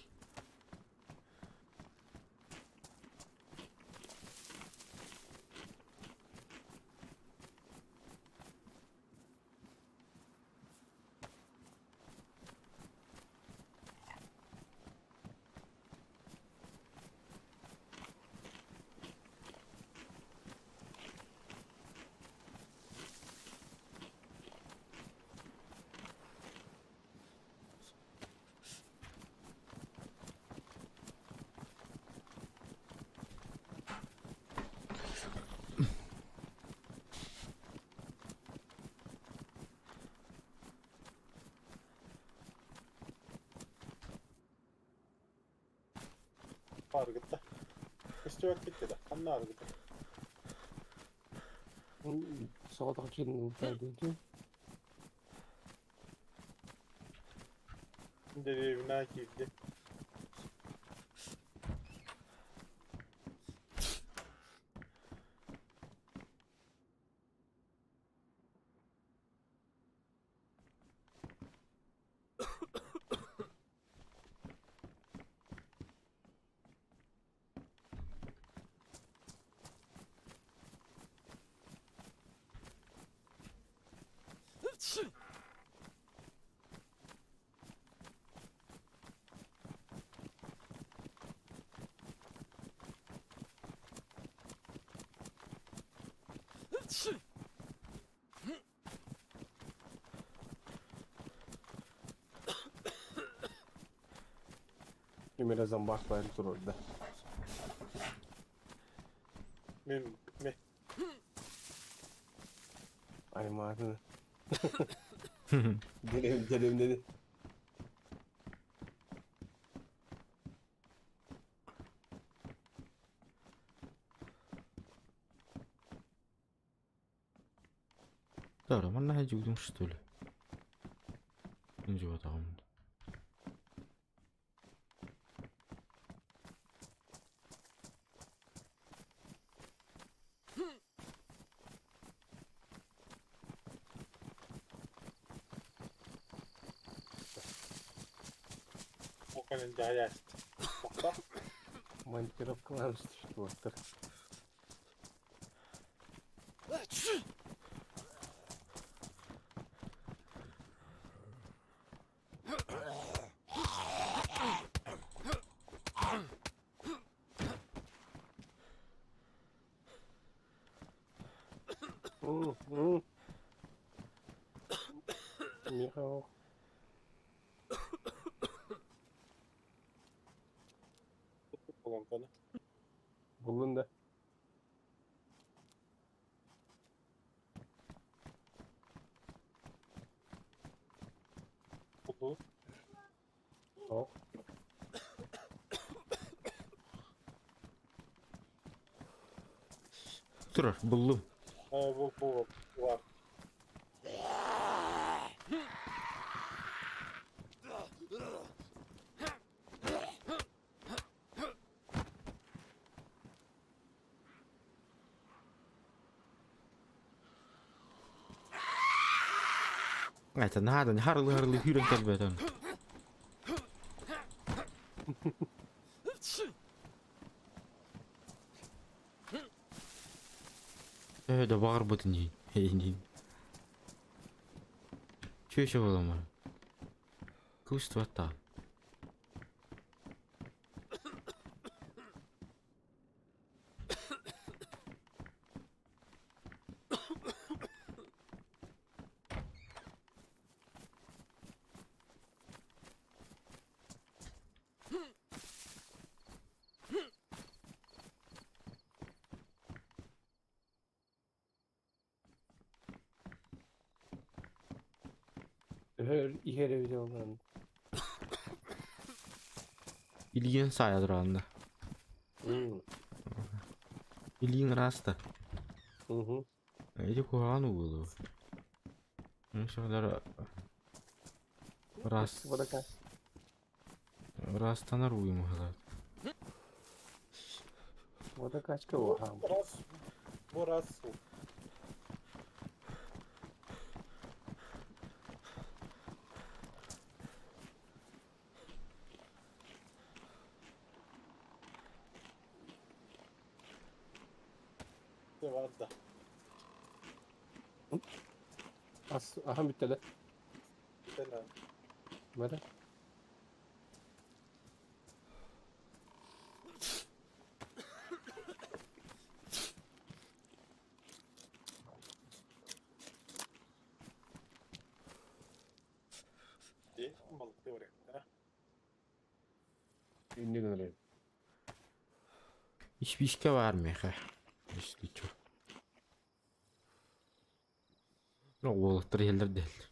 Аргытта. Көстүбэт киттэ да. Ханна аргыта. Соҕотох дьиэн ылтаадыытын. Деревина киирди. Ким эрэ зомбак баар турарда. Мен ме. Аймаатын. Дерев деревнени. Да, манна хайдьугдум что ли? Инжибатаҕым. Ол кэлин дьаһайааст. Махта. Монтировкалаан түспүттэр. Михаил. Колонканы. Буллун да. Булду. О. Турар, буллум. Бу бар. Это надо, харлы-харлы хүрен кэлбэтэн. Э, да баҕарбытын иһин. Чүөчэ буоламар. Кыбыстыбаттаан. Өһөр иһэр эбит олорон. Илиин саайа туран. Илиин ыраста. Ити куһаҕан уолу. Шалар раз ырастанар уйумаһалар. Водокачка уһаам. Раз, бу раз. Var da. Ас аһам бүттеле. Сena. Бара. Di balık oraya. Инне гыныр. Испиискэ баар миэхэ. Если чё. Ну, уолаттар иһэллэр дэһэллэр.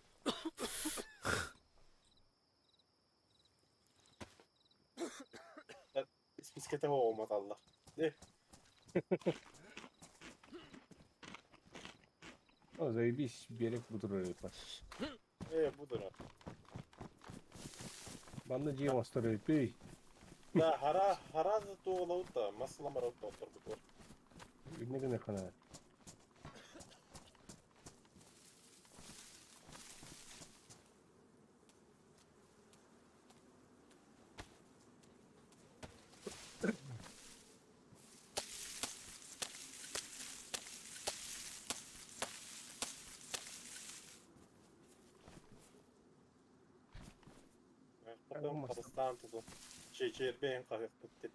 Испискете olmadı. О, заебись, берег бутур эпа. Budur. Манна дьиэ оҥостор эпий. Да, хара хара туолаута, масламар оттор бутур. Инне гыныр хана. Потом Казахстан тузу. Чечербен кахык битти.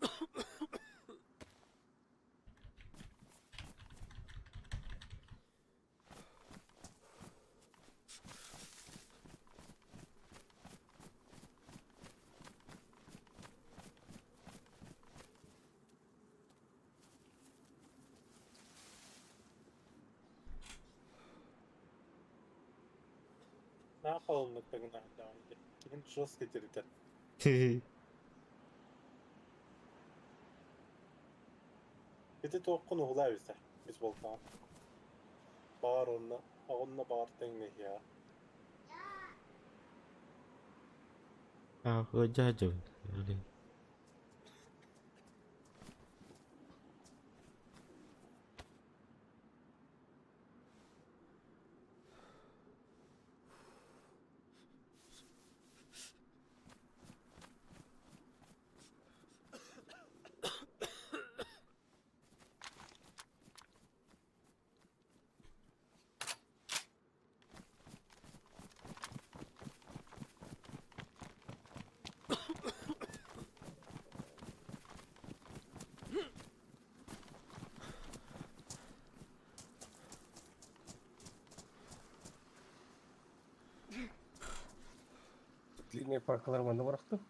Ne kalınlıkta devam ediyor. Kimin жестко getirdi. Ити тоққын уғла бise. Biz болтан. Бар онна, онна бар теңне я. А, дядя. Блин. Длинный палкалар манна бырахтым.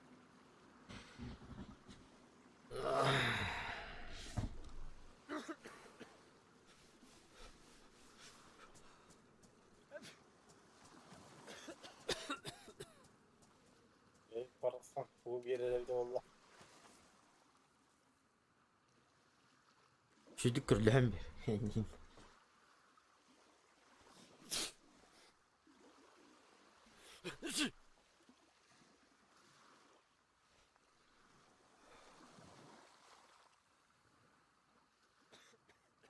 Эй, барахсан, уу биэрэр эбитэ буолла. Сүдүк көрдөһөн бер.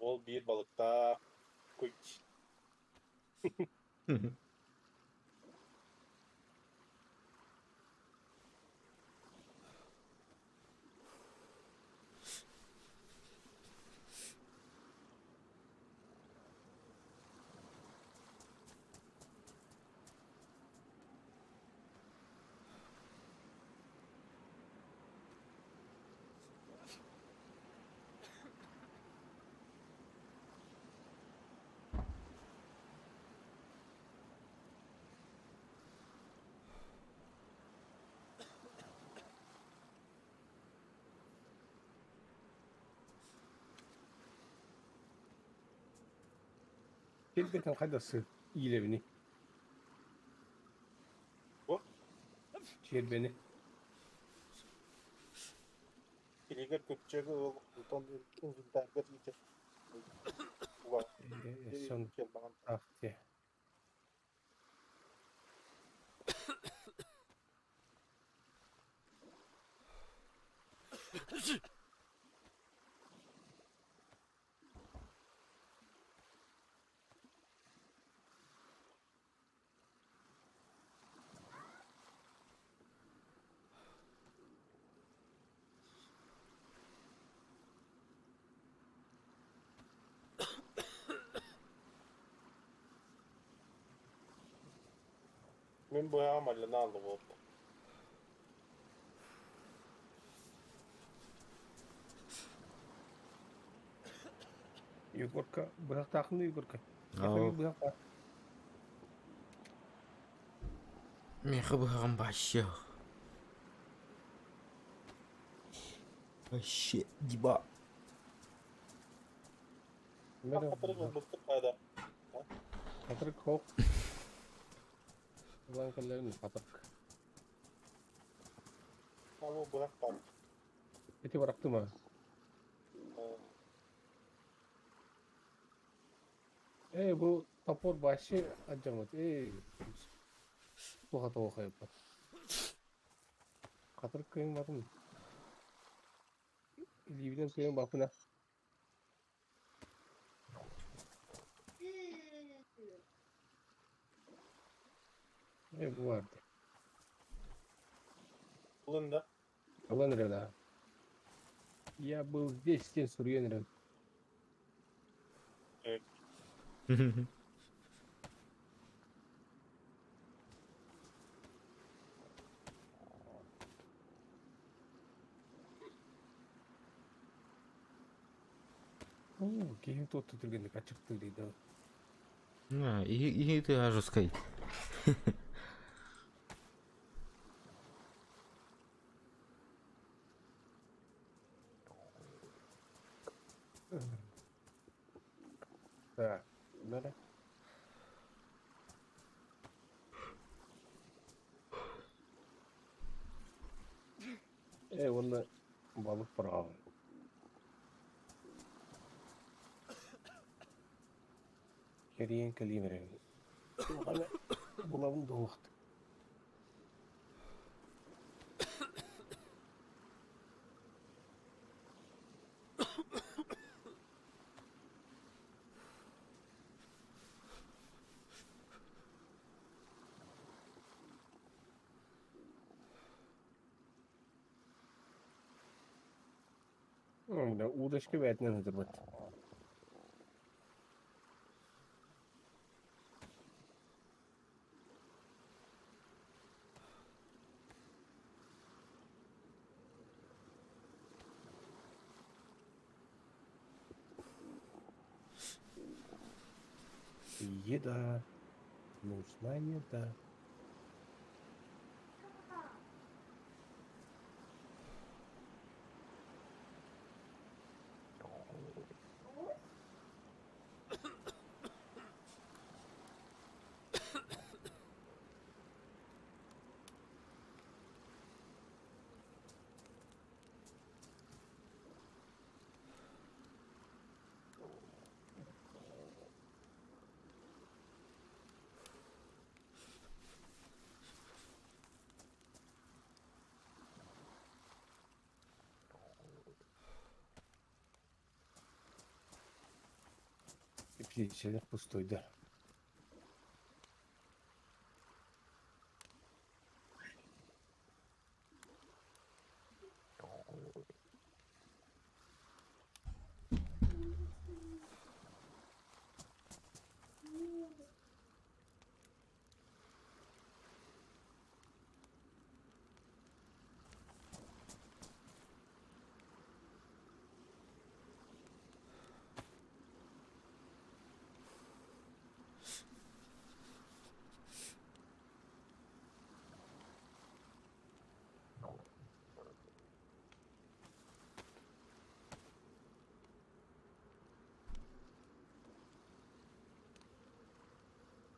Ол биир балыктаах куйч. Кэлбэтин хайда сыр иилэбини. Бу? Чиэрбэни. Илигэр көпчөгү ыл, онтон инвентарьгар иитэр. Сон ах те. Мин быһаҕым аллана алла буолта. Егорка, быһахтаахын Егорка. Миэхэ быһах баар. Миэхэ быһаҕым вообще. Вообще, диба. Хатырык ылбыппыт да. Хатырык хоп. Ылан кэллэрин хатырык. Ама быһах баар. Ити барахтым а. Эй, бу топор вообще алдьаммыт. Эй, туха туох хайыппат. Хатырык кыайымматым. Илиибинэн кыайан баппына. Эй, бу барды. Ылын да. Ылан эрэ да. Я был здесь, диэн суруйан эрэн. Оо, киһим туотта түргэнник аччыктыы дии И ты жесткой. Так, да. Ээ, уонна балык быраҕабын. Кэрийэн кэлиим эрэ. Булабын дуоһуохт. Удочка бэйэтинэн сытырбыт. Еда. Нужна еда. Аптечкалар пустойдар.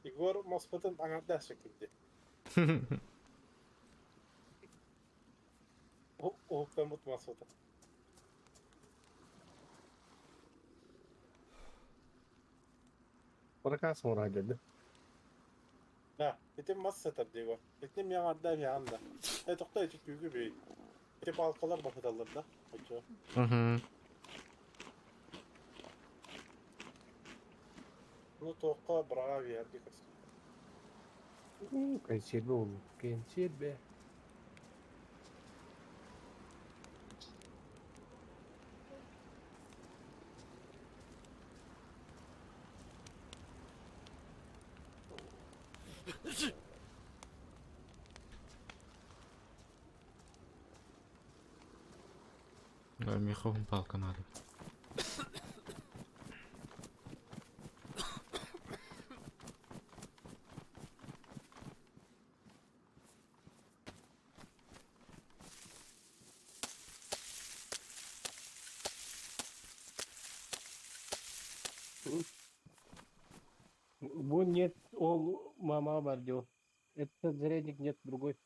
Егор маспытын аҥардаах килди. Уһуктаммыт маспыта. Проказ мурайдады. Да, ити мас сытар Егор. Ити миаҥардаах миаҥан да. Э тохто ити күүгү бүй. Ити палкалар бахыталлар да. Очо. Угу. Ну тоққа браға берді көз. Консерве ол. Консерве. Миховым палка надо. Бу нет, ол мама бар дел. Этот зарядник нет, другой.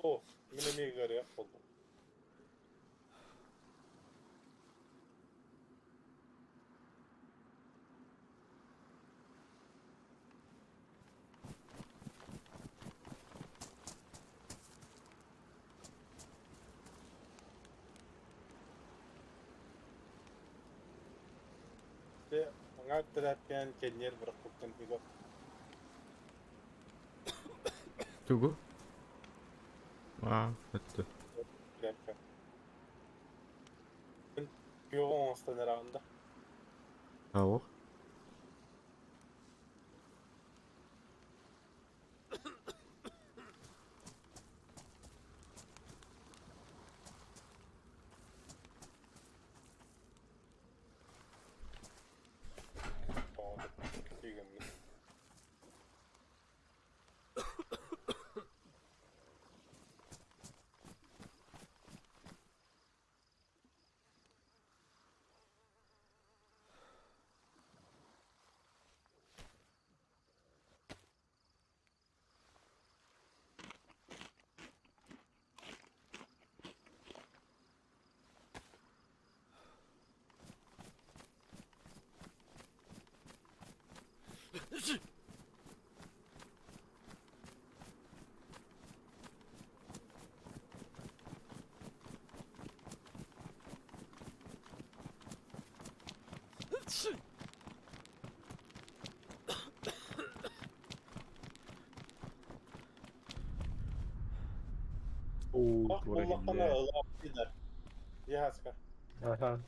О, мен эмиэ ыарыйах буоллум. Те аңар тирээпкээн кэнниэр бырахпыккын Егор. Тугу? А, это. Тирээпкэ. Күөҕү оҥостон эрэҕин да. Ау. Тоҕо тиигэммин. Оо, Ах, тура буллаххана кэллэ. ылааппыйдар. Яска. Аха.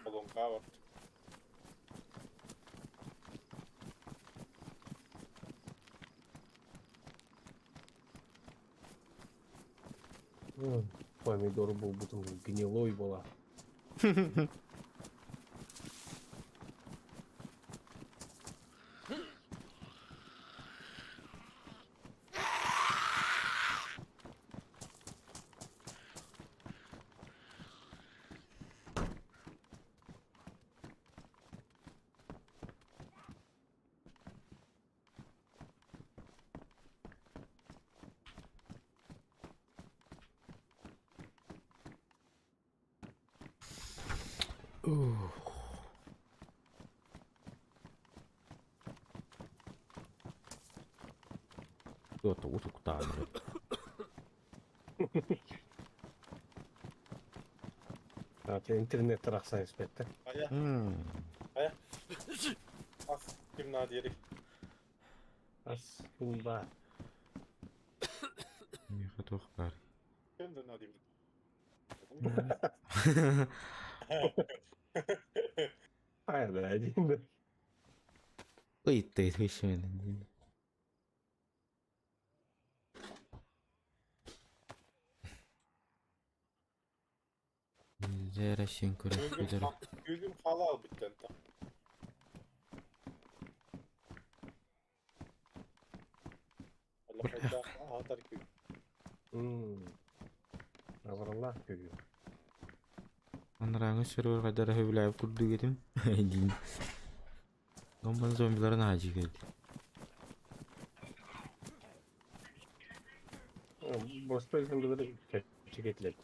Колонка бар. Помидор буолбутун гнилой была. Ух. Tuota usuktaan nyt. Интернет арахсан испэттэр. Ая, ая. Ас ким надири. Ас ким баар. Миэхэ туох баар. Ким да надири. Хайа да один. Ыйытты өйсүмэн. Дээрэ син күрэхпитэр. Күлүм халал бүттен та. Атар күл. Абыраллаах күгү. Анарааҥы сөрүөр хайдара сөбүлээбит курдук этим. Диин. Гомбан зомбиларын аажы келди. Бостой зомбилары чекетлер.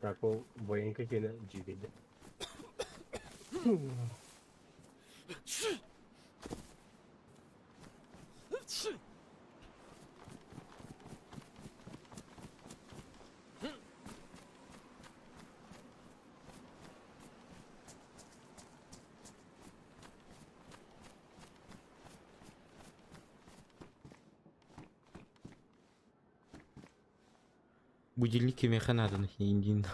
Так ол военка кene жигеди. Будильник кимиэхэ нааданы диин.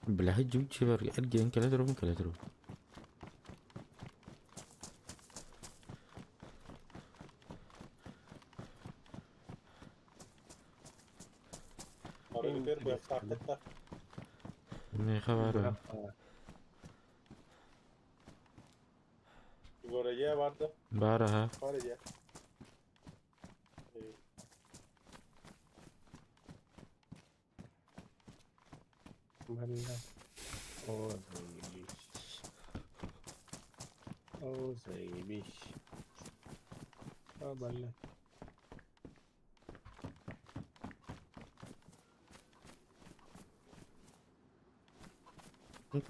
Бля, дьүччүбэр эргийэн кэлэ турабын кэлэ турабын. Марылытыр быахтаахтар. Миэхэ баар Горая барды. Баар аха. Бар иә. Бля. О, заебись. О, заебись. О, бля.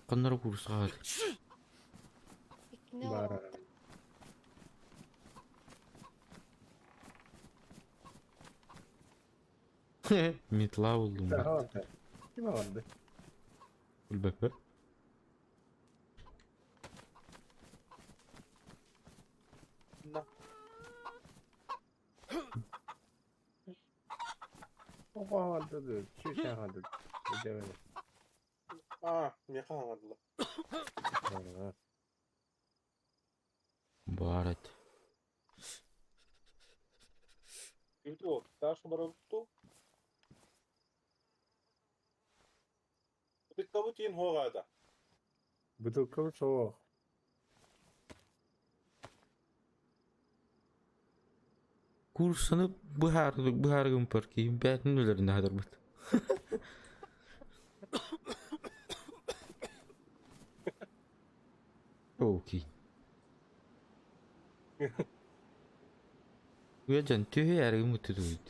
Ханнара курсаҕа Иккини Баар. олорбуттар. Метла буллум. Ага, Ким алды? Билбэппэр. На. Ого, алды. Чү алды. Дебе. А, миэхэ хаҥардылар. Баар этэ. Ким Даша барабыт Бытыккабыт иин хуоҕаада. Бутылкабыт суох. Курсаны быһаарбыт быһааргымпар киһим бээтин өлөрүнэ хатарбыт. Окей. Уйадьан төһө эргим ыттытыбыт.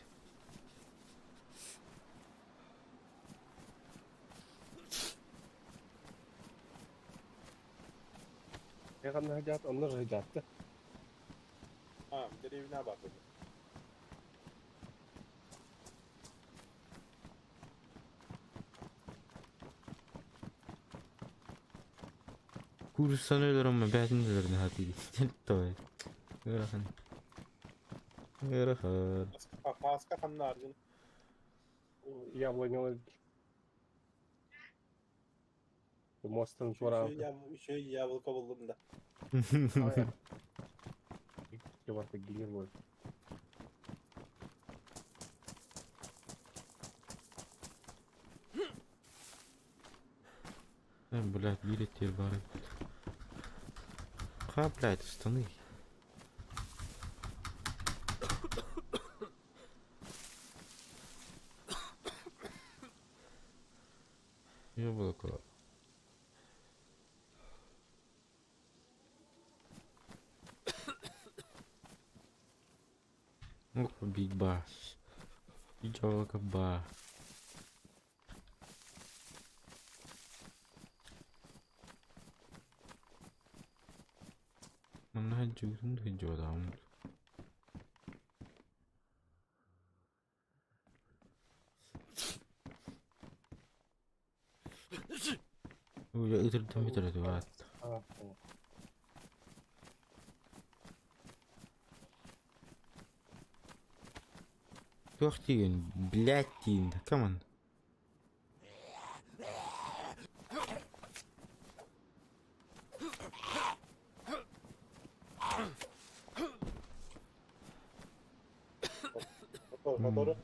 Ханна сылдьаат, онно сылдьаатта. А, дэриэбинэ баар Курсаны өлөрөммө бээтин өлөрүнэ хатыы. Той. Ыарахан. Ыарахан. Пааска ханна аргын? Яблонялар. Мостан туораан. Үчүгэй яблоко буллум да. Чувак, генерал. Блядь, биир этиэр баар эбит. Ха, блядь, штаны. Яблоко. Ну, биг бас. Яблоко ба. Манна дьуутун дьуодаам. Уя ытырдым ытырдыбаат. Туох диигин, блядь диин, come on. Мотору.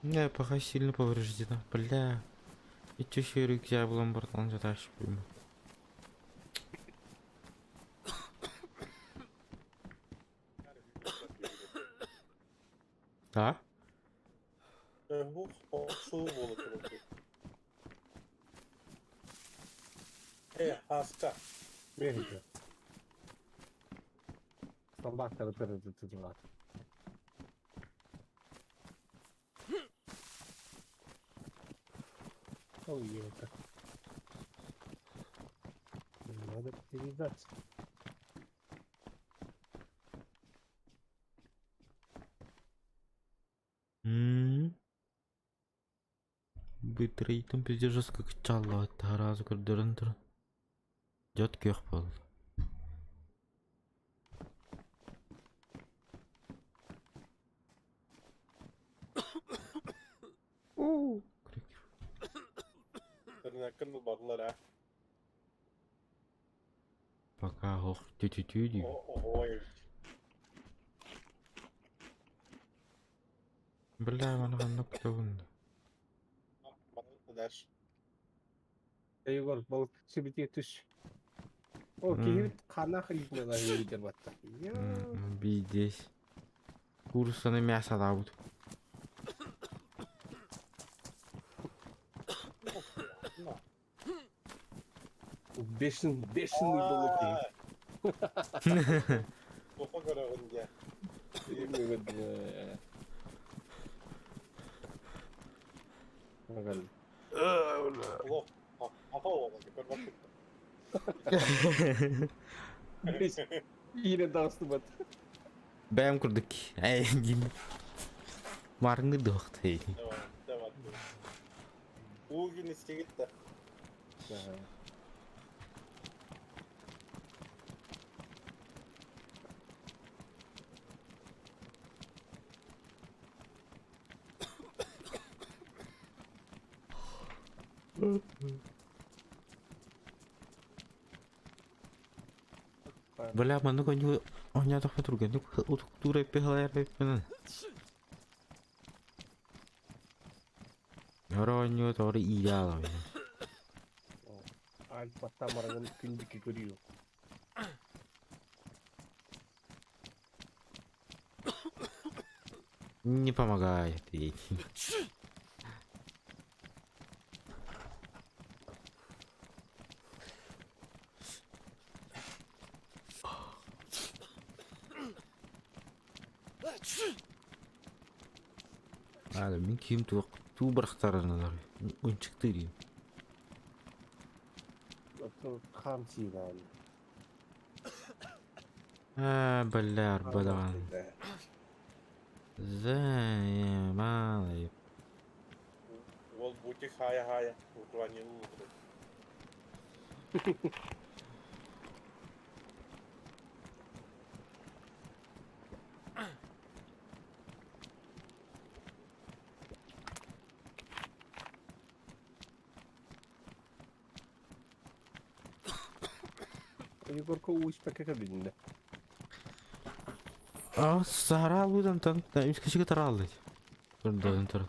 Не, пока сильно повреждена. Бля. И чё еще рюкзак был братан задашь прямо. Да? Э, хаска. Мерите. Стандартный перед Ой, это. Надо передать. М. Бытрейтом пиздец жестко качало, разу көрдөрөн туран. Дьот күөх буолла. Интернеккин барлар а. Пока ох тю-тю-тю дии. Ой. Бля, маны ханна кутабын. Дальше. Егор, балык себетге түс. О, киһибит хана хрипнела видер батта. Биздесь. Курсаны мясо дабыт. Бешен, бешеный балык. Тоха көрөҕүн дьэ. Олох. Аха оҕо көрбөт. Ире дастыбат. Бэм курдук. Эй, дим. Марыңды дохты. Давай, давай. Уугин истигит да. Бля, маннык оонньуу оонньоотохпо түргэнник утуктуур эппиһалайар эбиппин. Өр оонньуу тоҕо иилэ аалабын. Альпаттан барагын күндүкү көрүү. Не помогает ей. Ада мин ким туох туу бырахтарыналар унчыктыр им. Хам сиинaan. А, бля, арбадаҕан. Заебалый. Ол бутик хая-хая, уклонил. Егорка успекка кабинде. А, сара лудан там, үскешіге таралды. Турдан тур.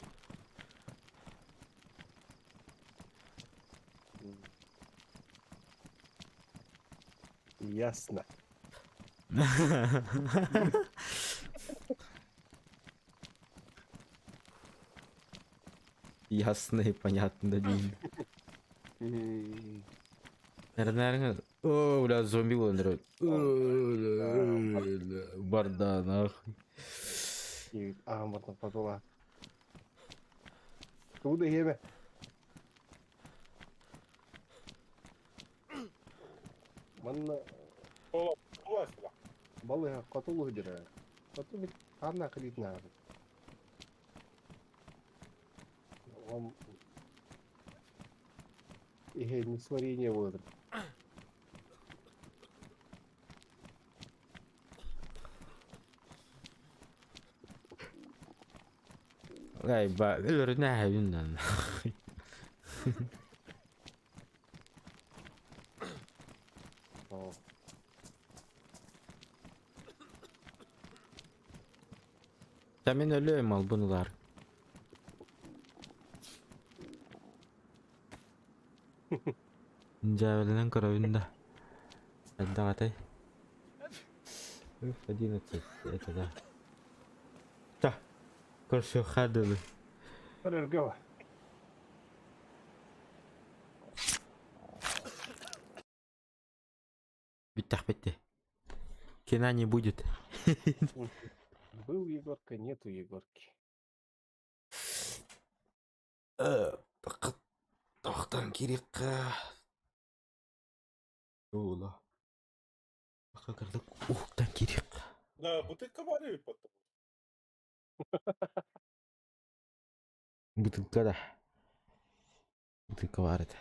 Ясно. Ясно и понятно, Дин. Наверное, о, бля, зомби болар. Барда, нахуй. Аам бартан потула. Куда еме? Манна Ола, ола. балыга котулу дира. Коту бит ханна кылитна. Он Ihe не сварение болар. Ай, ба, өлөрүнэ хайыннан. О. Та мен өлөм ал бунулар. Жабелинен көрөбүн да. Элдеҕатай. Уф, 11, это да. Та, көрсө хадылы. Көрөргө. Бүттэх битти. Кино не будет. Был Егорка, нету Егорки. Тохтан кирикка. Ола. Кырдык ухтан кирикка. Да, бутылка бар потом. Бутылка да. Бутылка бар это.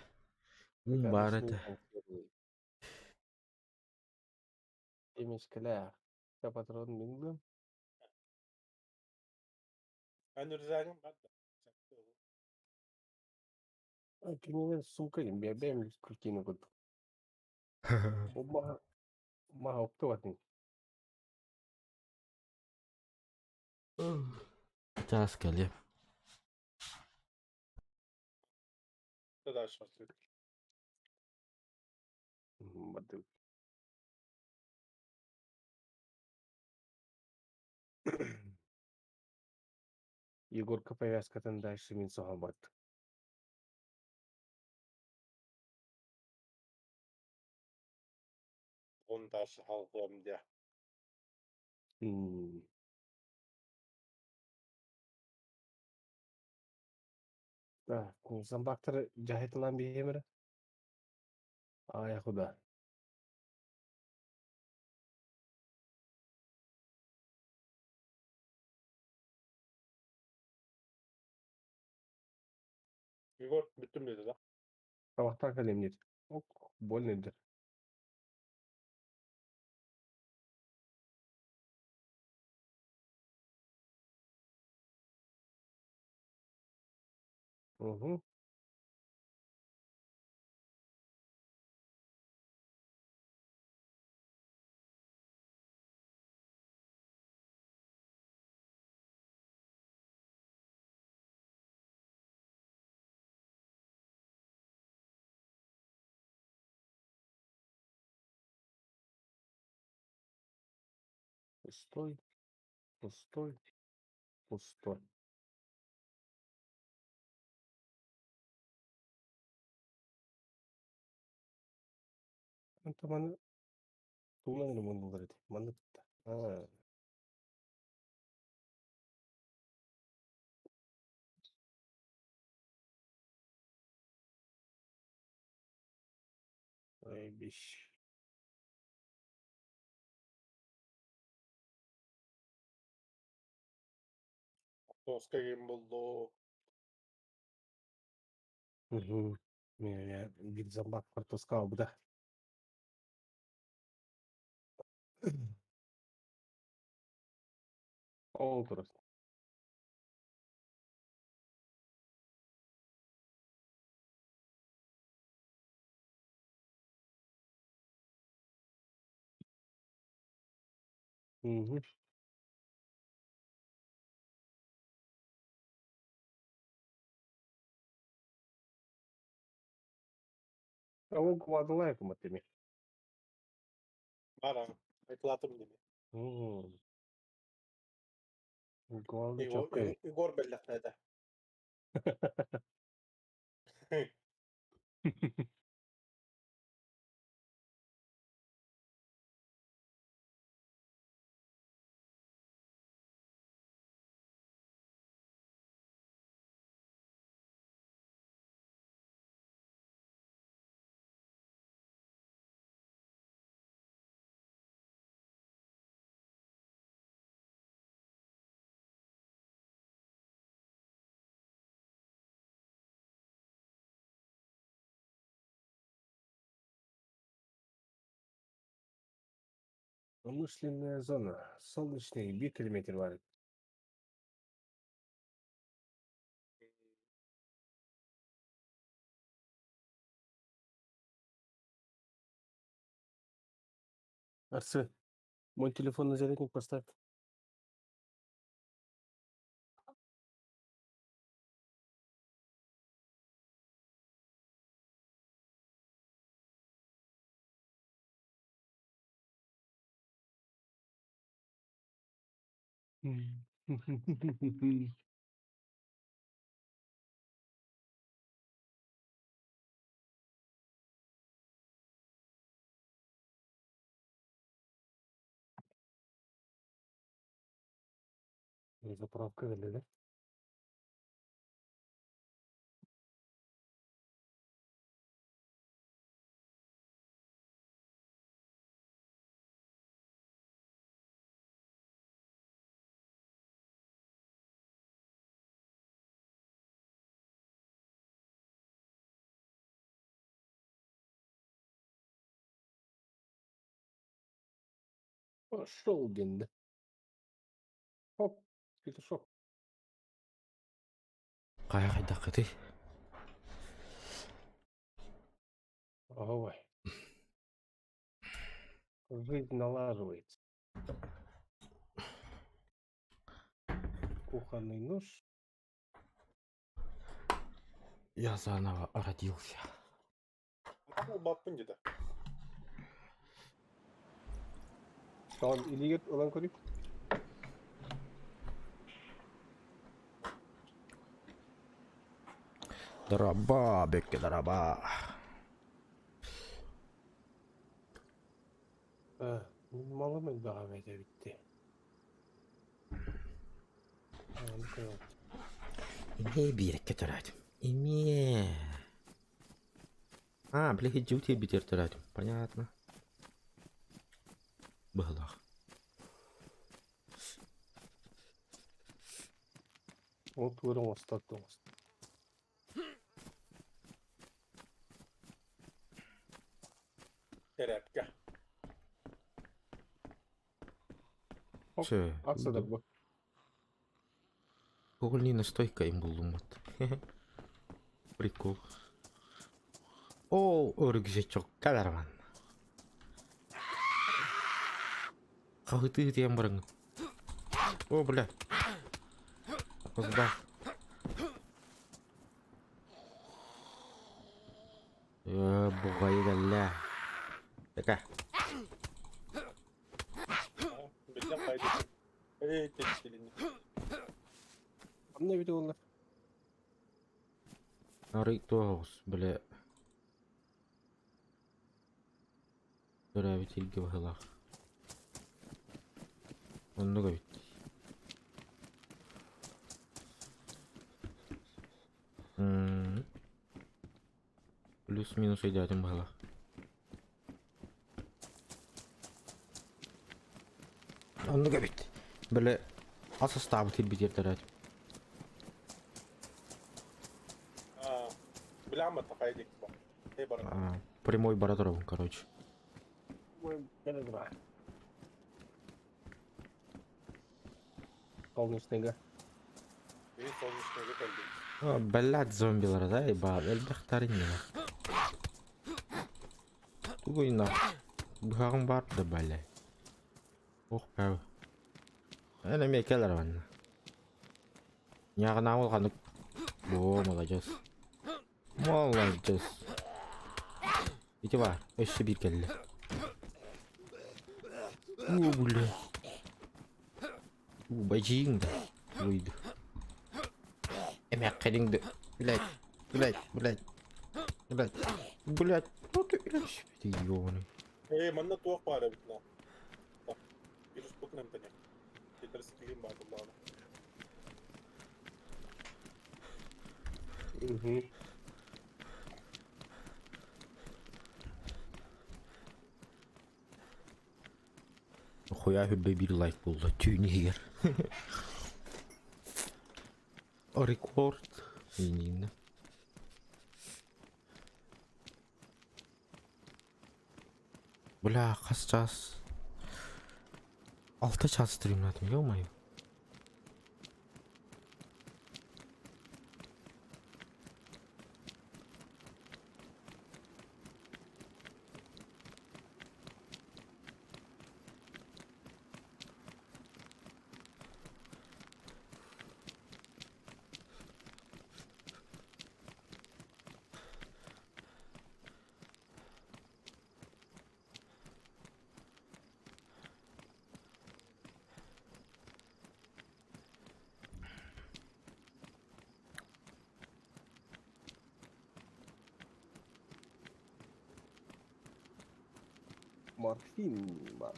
Ум бар это. Эмескелер. Я патрон миндым. Анүрзагым бар. Кинилер сумка бэм крутину кут. Ма ма оптуатын. Таас кэлиэ. Да, сейчас. Бады. Егорка повязкатын дальше мин соһабат. Он дальше халгым да. Да, зомбактар жахитылан бихемер. Ай худа. Егор бүттүм деди да. Табактар калемнер. Ок, больныйдыр. Угу. Пустой, пустой, пустой. Онто маны тугунан эрэ муннулар ити. Маннык да. Аа. Ой, биш. Тоска ким булду. Угу. Я бир зомбак картошка албыта. Ол турар. Угу. Ол кубадылай кумат эми. Бара. Айтлатым деми. Главный Егор, чоккай. Егор бэллэхтээдэ. Промышленная зона. Солнечный 1 километр бар. Арсы, мой телефон на зарядник поставь. Заправка или да? Пошел, день, да. Хоп, петушок. Хайа хайдаххытый? Ой. Жизнь налаживается. Кухонный нож. Я заново родился. Баппын деді. Tamam, илигер ылан көрүй. Дороба, бекке дороба. Малым элбэҕэ бэйдэ битти. Эмиэ биирекке төрөөтүм. Эмиэ. А, били дьүтэ битер төрөөтүм. Понятно. Быһылаах. Ол туорун оҥостор да оҥостор. Тэрээпкэ. Чэ. Аксадар бу. Угольный настойка им буллуммут. Прикол. О, рюкзачок кадарман. Хаһытыы тиэн барыҥ. О, бля. Опоздал. Э, бугайы кэллэ. Така. Биллэн хайдыы. Эй, тетилини. Онно эбит буолла. Арый тоҕус, бile төрөөбүт сиргэ быһыылаах. Оннук эбит. М, Плюс-минус өйдөөтүм быһыылаах. Оннук эбит. Бile ас астаабыт ирбитиэр төрөөтүм. Аа, билэм такай дик ба. Эй баран. А, прямой бара турабын, короче. Солнечныйга. Мин солнечныйга кэлдим. А, блядь, зомбилар, да, еба, элбэхтэр иннинэ. Тугуй нах. Быһаҕым баар да, бля. Ох, бэв. Эн эмиэ кэлэр манна. Ньааҕынаабыл ханнык. О, молодец. Молодец. Ити баар, өссө биир кэллэ. О, бля. У, бадьииҥ да. Выйду. Эмээххиниҥ да. Блядь, блядь, блядь. Блядь, блядь. Ну ты, блядь, ты ёбаный. Эй, манна туох баар эбит на. Вирус букнем таня. Тетрациклин баар буоллаҕына. Угу. Хуя хүрбэ биир лайк буолла түүн иһигэр. Рекорд. Иннинэ. Бля, хас чаас? 6 чаас стримнатым, ё-моё. Морфин баар.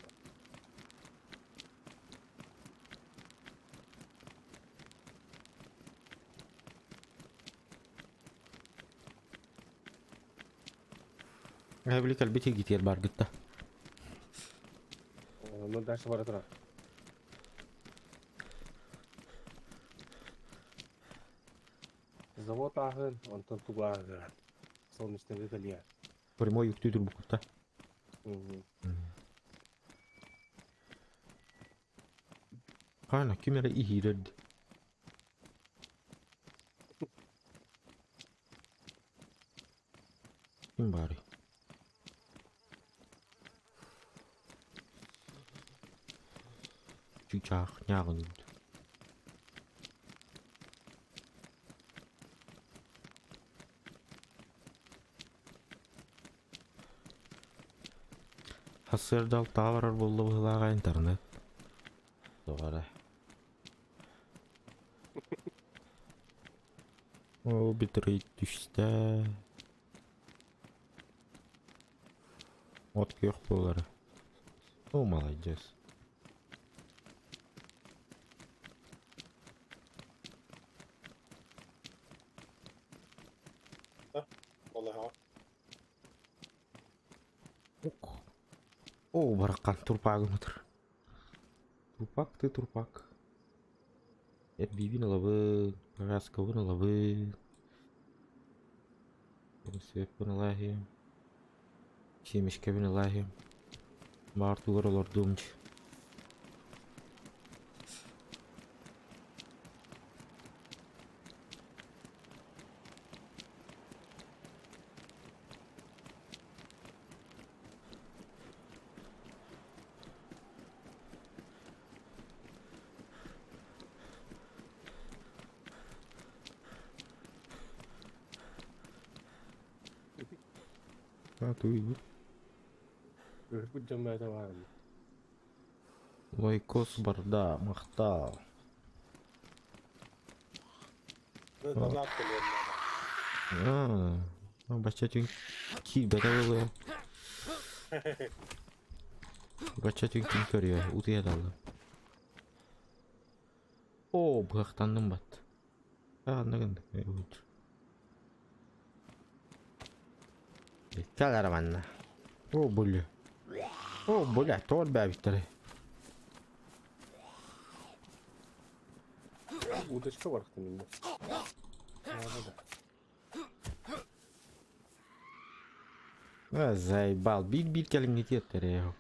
Эбили кэлбит игитиэр баргытта. Ну дальше бара турар. Завод ааһын, онтон тугу ааһыгар. Солнечныйга кэлиэ. Прямой үктүү турбуккутта. Угу. Хаана ким эрэ иһиирэрди. Ким баарый? Чыычаах ньааҕын үрдү. Сарсыарда алтаҕа барар буолла быһыылааҕа интернет. Тоҕо эрэ. Оо, битрейт түстэ. От күөх буолара. О, молодец. Балаһаҕа. Ок. О, баракан турпагын отыр. Трупак ты трупак. Эрбиибин ылабын, повязкабын ылабын. Свеппин ылаһыам. Семечкэбин ылаһыам. Баартыгар олордуум дии. А, ты Өрпүт дьон бэйэтэ баар. Лайкос барда, махтал. Донат кэлиэн наада. Аа, бачча түн киирбэтэ буолуо. Бачча түн ким көрүө, утуйа далла. Оо, быһахтанным бат. Аа, анна гыннык, ут. Кэл эрэ манна. О, бля. О, бля, тоҕо элбээбиттэрэй. Удочка барахтан инде. Надо да. А, заебал. Биир-биир кэлиҥҥи тиэртэрэ.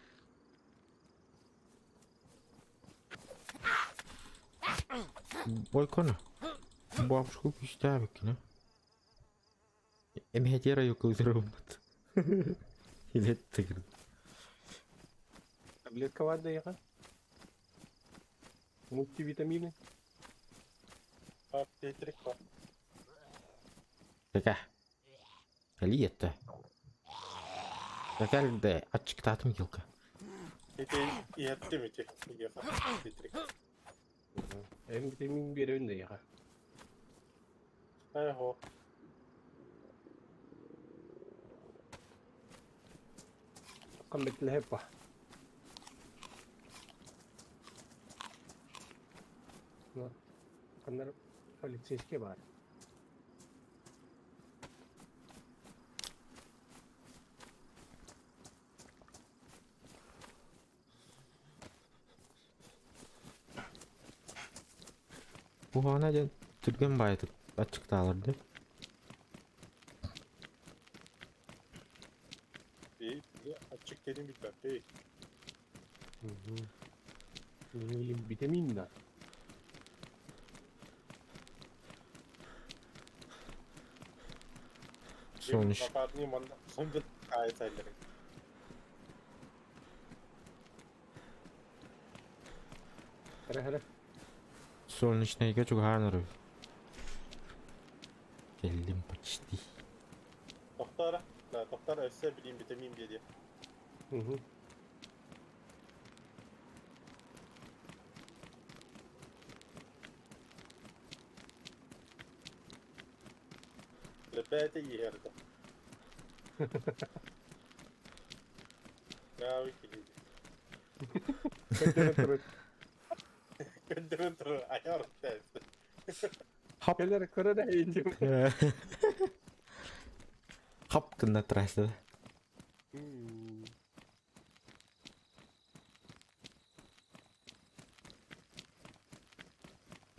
Бойкону. Бабушку күүстээбиккин Эмиһэтиэр айыкылытырыммыт. Илеттигин. Таблетка бар да яха. Мультивитамины. Петрик бар. Тэкэ. Кэлиетте. Тэкэлде аччыктаатым килка. Ити иһэттим ити. Иһэхэ. Петрик. Эм витамин биэрэбин да яха. Айхо. Кам бэтлэһэппа. Каннар полицейский бар. Куһаҕана диэн түргэн баайытык аччыктаалар дии. Аччык диэни билбэппит. Витамин да. Солнечный. Солнечныйга чугаһаан эрэр. Кэллим почти. Тохтоор, да, тохтоор өссө билиим витамин биэриэ. Лэбээтэ иһэр да. Нави киһи. Көрдөрөн турар айар Хап. Кэлэр көрөр эйдим. Хап гына трасса.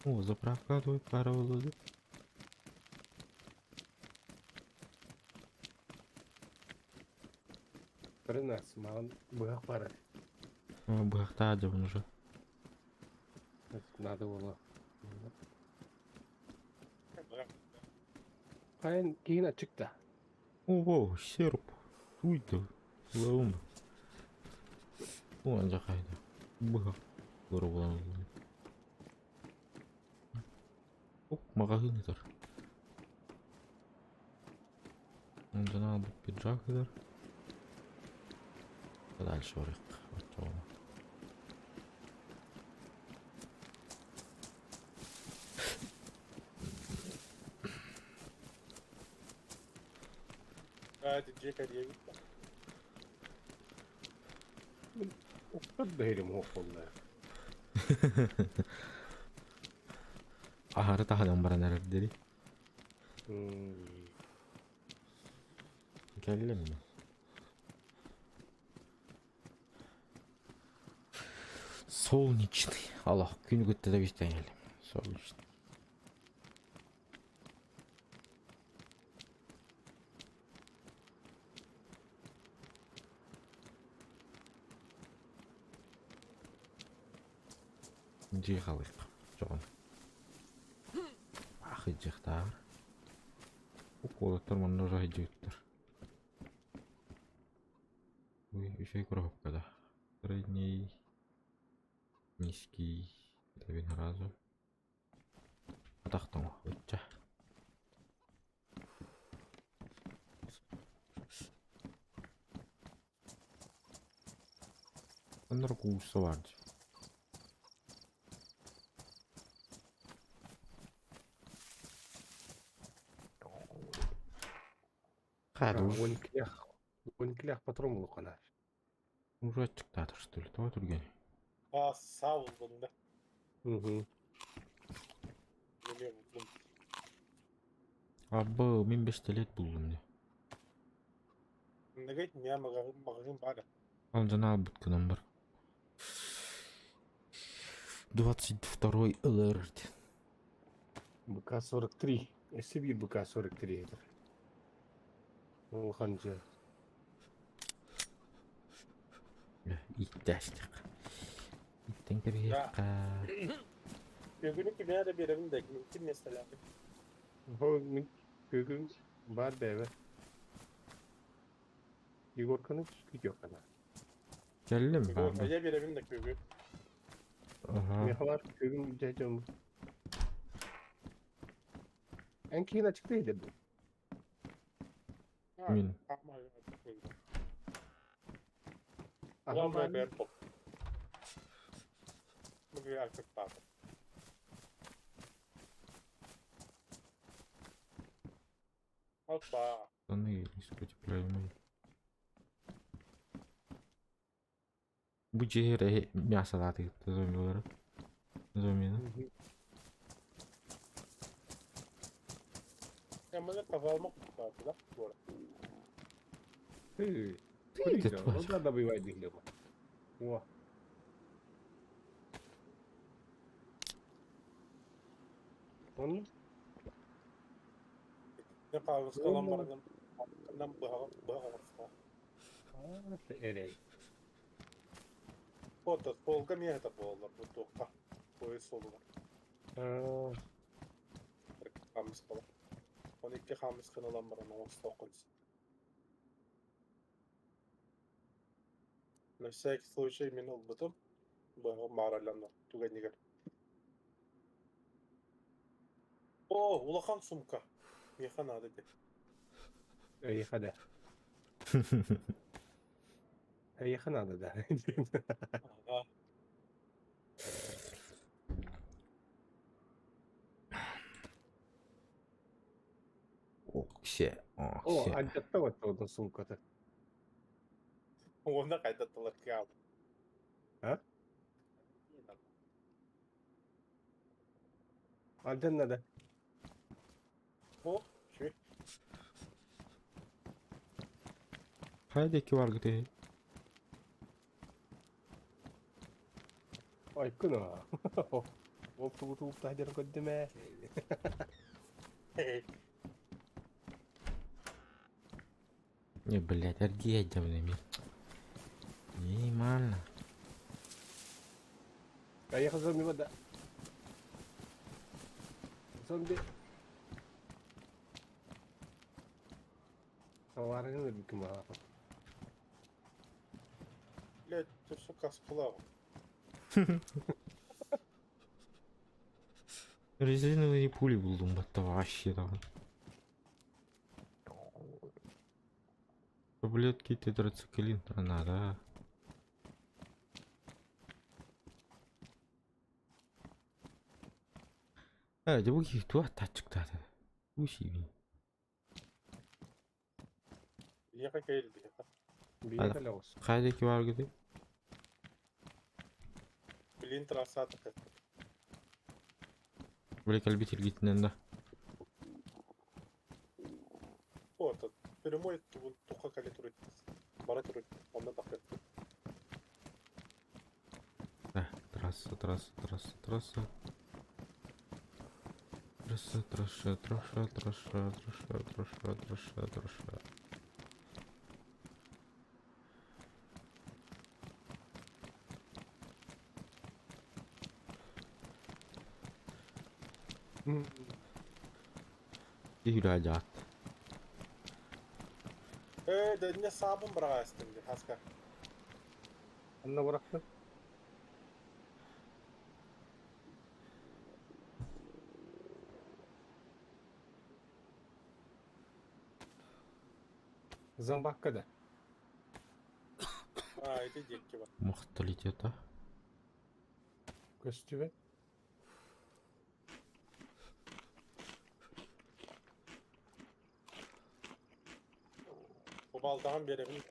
О, заправка тут пара володы. Көрөн маған быһах бар. Быһахтаа дьабын уже. Надо было. Хайын киин ачыкта. О, серп. Туйда. Лаум. О, анжақайда. Быһах. Көрө булан. О, магазин ытар. Онтон албыт пиджак ытар. Дальше барыах. Оччоҕуна. Укпат бэһирим хуох буолла. Аһары таһынан баран эрэрдэри. Кэллим ми? Солнечный. Аллах, күн күтті да бистен келдим. Солнечный. Дьиэ халык. Жоҕун. Ах, идьиэхтаар. Уолаттар манна уже сылдьыбыттар. Ой, үчүгэй коробка да. Средний, низкий, это сразу. Атах тоҥо, ычча. Оннор куусса баар дии. Хата 12-лээх 12-лээх патрон булуохха. Уже аччыктаатар что ли? Тоҕо түргэн? А, саа булдум да. Угу. Неме булдум. Абы мин бестелет булдум не. Нэгейт меня магазин баар. Ал жана албыт гынан бар. 22 ЛР. БК-43. SCB БК-43 это. Улахан дьэ. Иттээстик. Иттен кэбиһиэххэ. Бүгүнү кимиэ эрэ биэрэбин да ким миэстэлээхпин. Бу мин бүгүн бар бэйбэ. Егорканы күтүөххэ. Кэллим Егор, баабын. я биэрэбин да күгү. Аха. Миэхэ бар бүгүн дьэ Эн киин ачыкты иһдэр. Мин. Аһым Уон бар. бэр топ. Бүгү ачыктаатым. Опа. Штаны несопротивляемые. Бу дьиэ мясо лааты зомбилары. Зомбины. Эмманы казалмак да? Буора. Ты. Ты тварь. Ну да, добивай дихлеба. О. Он Не кагыскалан барган. Нам быһаҕа быһаҕа эрэй. Вот, полка миэхэ буоллар бу туохха. Поезд суолугар. Хамыскала. Он икки хамысканы ылан баран оҥостооххун. На всякий случай мин ылбытым. Быһаҕа мааралланна түгэнигэр. О, улахан сумка. Миэхэ наада дии. Эйиэхэ да. Эйиэхэ надо да. Ага. Оксе, О, оксе. антетта вот одна сумка-то. Уонна хайдаттылар каал. А? Антен надо. О, шүй. Хайда ки бар гыты. Ой, кына. Ол тугу тугу тахдер көддүмэ. Не, блядь, аргия мен. Нормально. Эйиэхэ зомби да. Зомби. Саларыгын өлбүкүм аха. Блядь, ты сука сплав. Резиновые пули булдум батта вообще там. Таблетки тетрациклин надо. А, дьэ бу киһи туох тачыктаата? Усиби. Биэхэ кэйл биэхэ. Биэхэ лаос. Хайда ки бар гыты? Блин, трасса такая. Бile кэлбит илгитинэн да. Вот, прямой туха кали турит. Бара турит. Онна тахты. Да, трасса, трасса, трасса, трасса. Трасса, трасса, трасса, трасса, трасса, трасса, трасса, трасса. Ihracat. Э, да не сабын быраҕаастым дии, хаска. Анна бырахтым. Зомбакка да. А, ити диэкки бар. Мохталитета. Көстүбэт. Кубалдаҕын биэрэбин.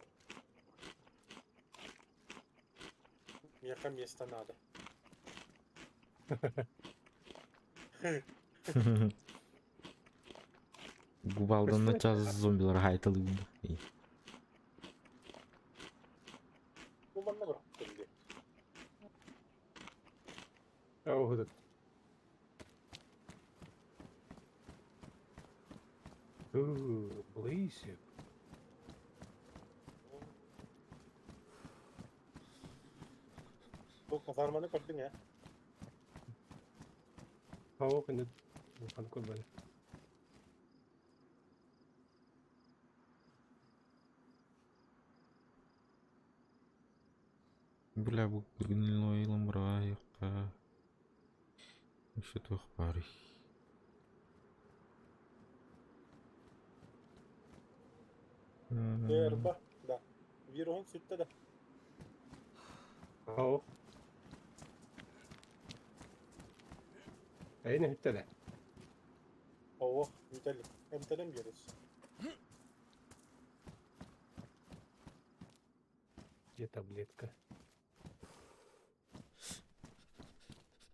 Миэхэ миэстэ наада. Губалдан час зомбилар хайталыгын. Бу манна бырахтым дии. Оһудут. Блейсик. Бу казарманы көрдүҥ ээ? Хоо кэннэ улахан көрбөтүм. Бля, бу гнилой ламбраайыкка. Еще туох баарый? Эрба, да. Вируһун сүттэ да. Хоо. Эйне бүттэ да. Оо, бүтэлик. Эмтэнэн биэрис. Где таблетка?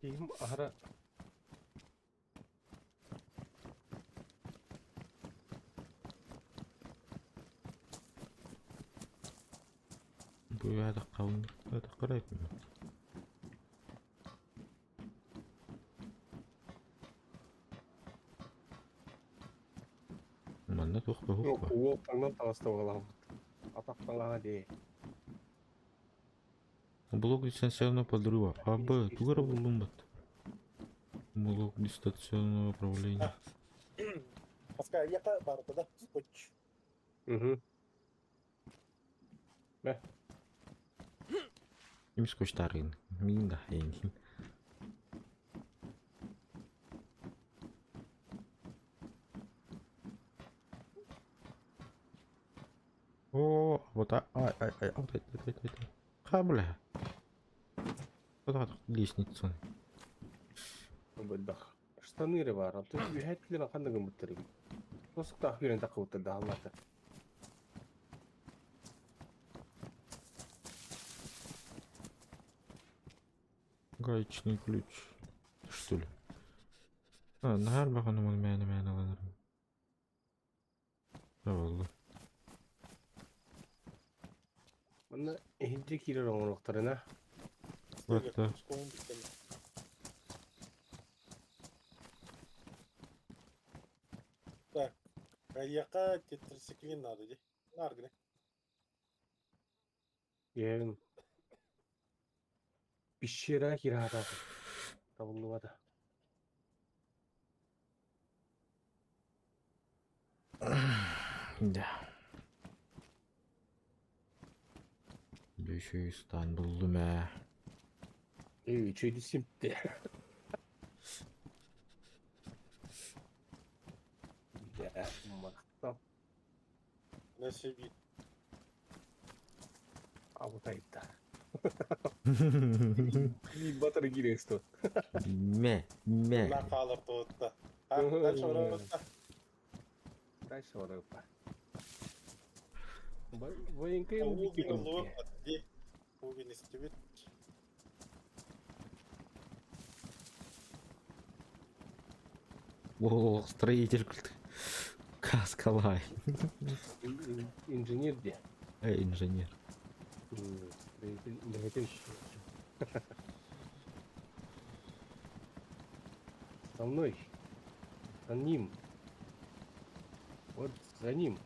Им аһара Бу это қарайтын. Манна туох баһук ба? Уол таҥнан таҕыста буолаабыт. Атах таҥаһа дии. Блок дистанционного подрыва. А, Б, тугара буллум бат. Блок дистанционного управления. Паска, яка барыта да, скотч. Угу. Им скотч тарын. Мин да хейн. О, вот а, ай, ай, ай, ай, ай, ай, ай, ай. Ха, бля. Вот лестницу. Быдах. Штаны бар. Аты үһәтлер ханна гымыттыр. Тосукта хүрен такыбыттыр да аллата. Гаечный ключ. Что ли? А, нахар баханым он мәне мәне аланырым. Oldu. Манна эхиджи кирер оңоруктарына. Вот да. Так, яка тетрациклин надо, ди. Наргне. Ен. Пещера кирата. Табыллыбата. Да. Еще и стан булдум ә. Эй, чөйдү симпти. Да, мактап. Насиби. Абутайта. Батыр киресто. Ме, ме. На қалыр туытта. А, дальше барабытта. Дальше барабытта. Военка Угин луып ди. Угин истибит. О, строитель күлді. Каскалай. Инженер де. Эй, инженер. Строитель. За мной. За ним. Вот за ним.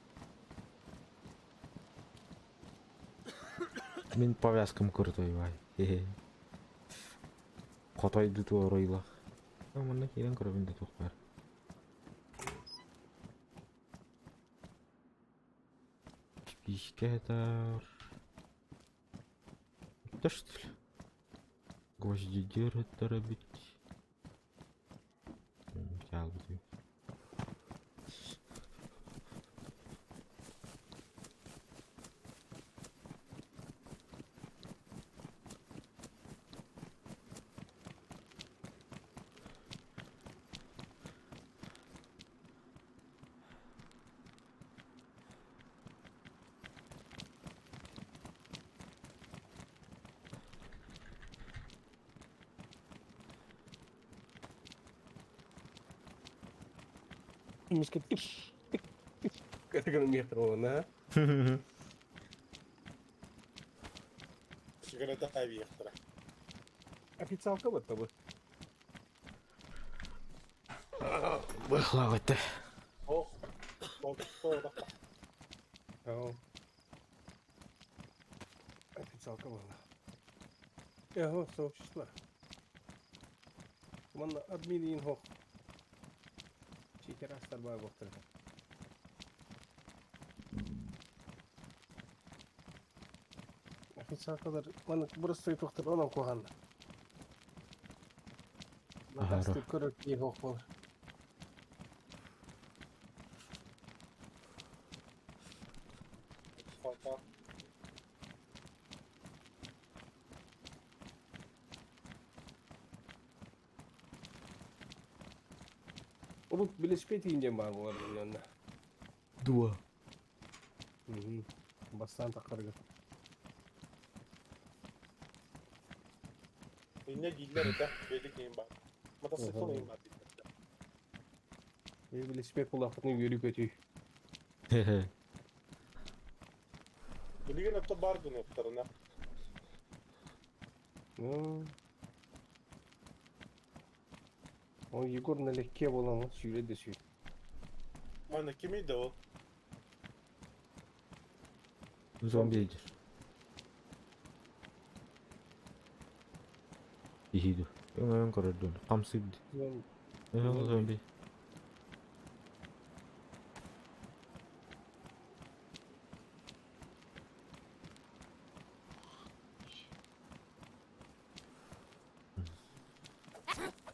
Мен повязкам крутой вай. Котайды туорайлах. Мында кирен көрөбүн да тух бар. Спичка это... Это что ли? Гвозди это бить. Чалбы. Мискэ тик тик тик гынан миэхтэр буолла. Сигарета авиахтара. Официалка батта бу. Быхлаах этэ. Ох, болтоо Оо. Официалка буолла. Эһо, сообщество. Манна админ иин хох. Читер астар баар буохтара. Официалкалар маннык бырастыы туохтар онон куһаҕаннар. Аһара. Натасты көрөр киһи суох буолар. Хата. Урут билиспет иин диэн баар буолар онно. Дуо. Бастаан таххарыгар. Инне дииллэр этэ, бэйдик иин бар. Мотоцикл иин бар дииллэр. Билиспет булаахпытын үөрүү көтүү. Билигин өттө бар гыныктарына. Ну. Ол Егор налегке буолан сүүрэ да сүүр. Аны кимий да ол? Зомби идешь. Иһиду. Өҥөйөн көрөрдүн. Хамсыырды. Зомби. Өҥө зомби.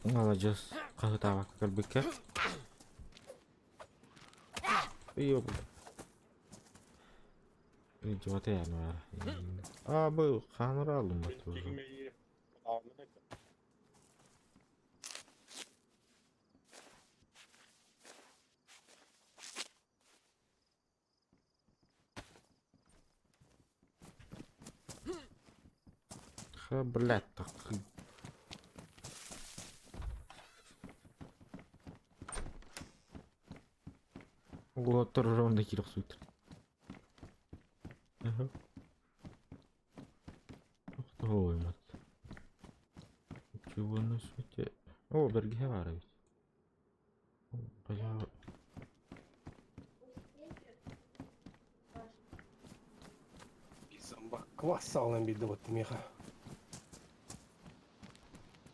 Маладьыас. Хаһытаабакка кэлбиккэ. Ый Идиоты я, А, был, ханыраалым тоже. Кигмейи аанын этэ. Ха, блядь, так. Углоттор ровно кирок суйт. Ага. Ой, мат. Чего на свете? О, бергеһэ баар эбит. Бля. Зомбак квас саҕалаан биэрдэ буотта миэхэ.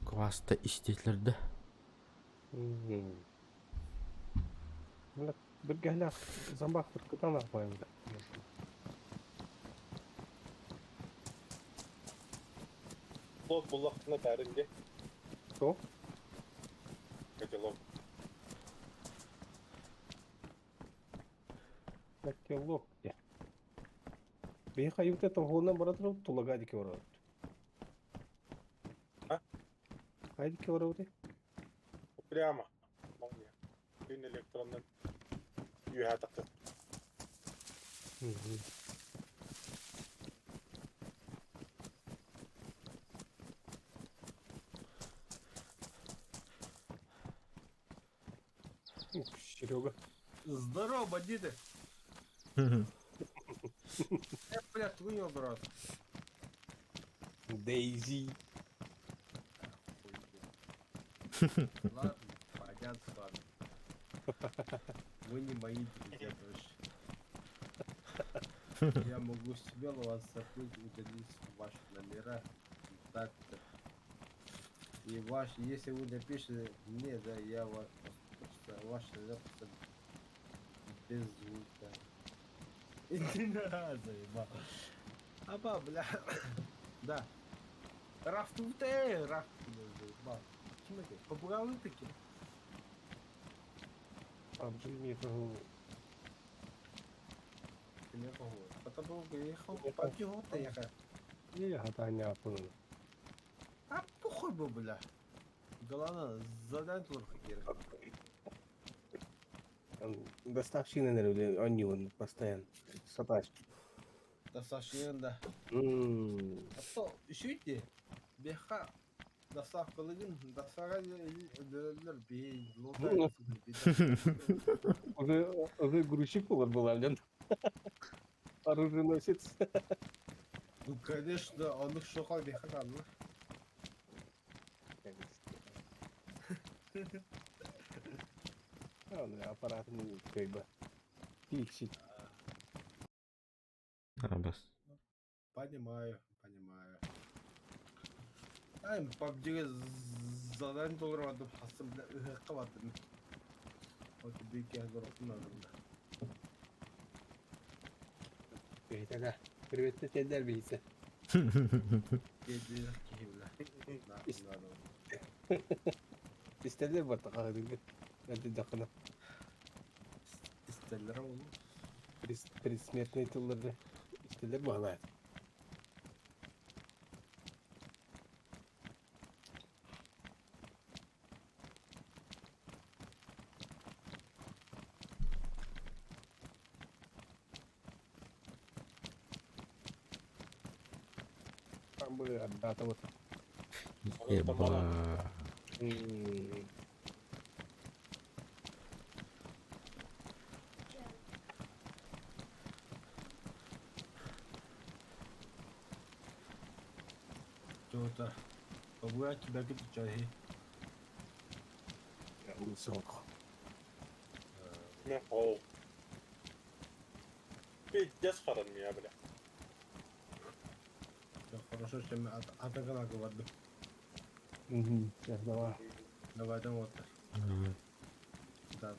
Кваста истиэтилэр да? Бля, бэргэһэлээх зомбак кытаанах баайым да. Лог буллахтына таарин де. Кто? Котелок. Котелок где? Биһи хайыбыт тоһуунан бара турабыт тулага диэки барабыт. А? Хайа диэки барабытый? Прямо. Молния. Күн электроннан үөһэ тахсар. Ух, Серега. Здорово, бандиты! Я, блядь, твою брат. Дейзи. Ладно, понятно с вами. Вы не мои друзья больше. Я могу смело вас закрыть, удалить ваши номера, контакты. И ваш, если вы напишете мне, да, я вас просто, ваш номер просто без звука. Иди на, заебал. Аба, бля. Да. Раф тут, раф, бля, заебал. Ким это? Попугалы такие? Абдул Потому ехал, папиота ехал. Я хатаня аппунун. А похуй бы, бля. Главное, задать лорха кира. Доставщина, наверное, они он постоянно. Сатач. Доставщина, да. М. А то, еще иди. Беха. Доставкалыгын, доставка өлөрөллөр биһи лотайбыт. Уже, уже грузчик повар была, блин. Оруженосец. Ну, конечно, он их шока бехананна. Аппаратын как бы. Фиксит. Арабас. Понимаю, понимаю. Ай, PUBG-ге задание толтырып хасым ыһыкка бардым. Вот бик язырыктын адымда. Бейтага. Приветте тендер бейсе. Деді киһи Истелер бар тақағы Әлде жақына. Истелер ол. Предсмертный тылларды. Истелер бағалайды. Там были ребята вот. Еба. Что-то. Могу тебя чай. Сок. Не, оу. Пиздец харан меня, бля. Все хорошо, что мы атакала говорю. Угу. Сейчас давай. Давай, там вот. Давай. Да.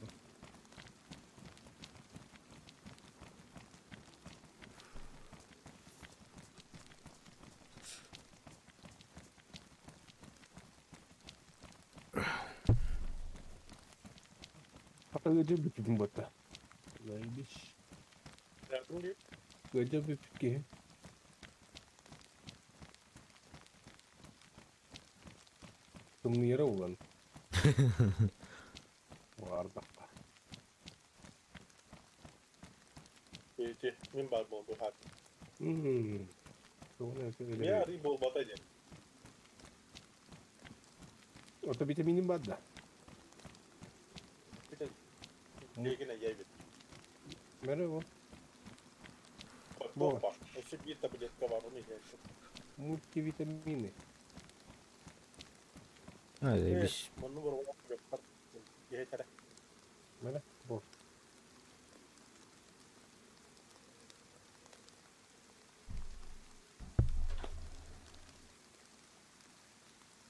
Хата ыдыр бүтүн ботта. Заебись. Ыдыр бүтүн Тымныйра улан. Вардаққа. Эти, мен бар бол бу хат. Мм. Мен ари бол бата ден. Ото витаминин бар да. Легіне яйбит. Мере ол. Бо. Өсіп bir таблетка бар, оны яйбит. Мультивитамины. А, заебись. Мұны бір оқ Yeter. Мере, бо.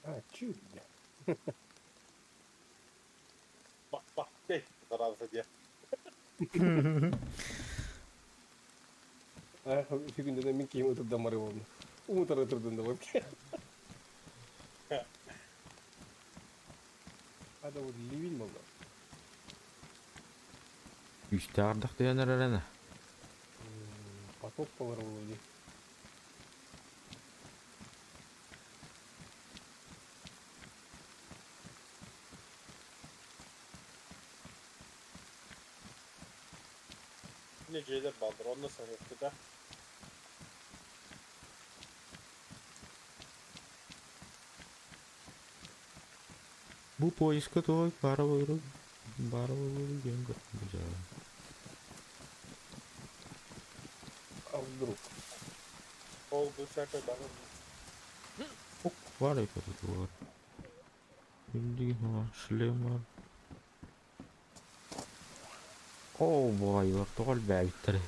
А, чуть, бля. Bak bak, dey. Zararlı diye. А, фигүндө мен кийим отурдам бары болду. Умутар отурдум да вот. Ада вот ливень болду. Үсті ардақ деген әрәні. Потоп болар болду. Ne şeyler baldır, onu nasıl yaptı da. Бу поиска той бара болу бара болу деген көрдüm А вдруг? Ол bu всякой бары. Ок, бар екен бар. Деген бар, шлем бар. О, бай, тоғал бәбиттер.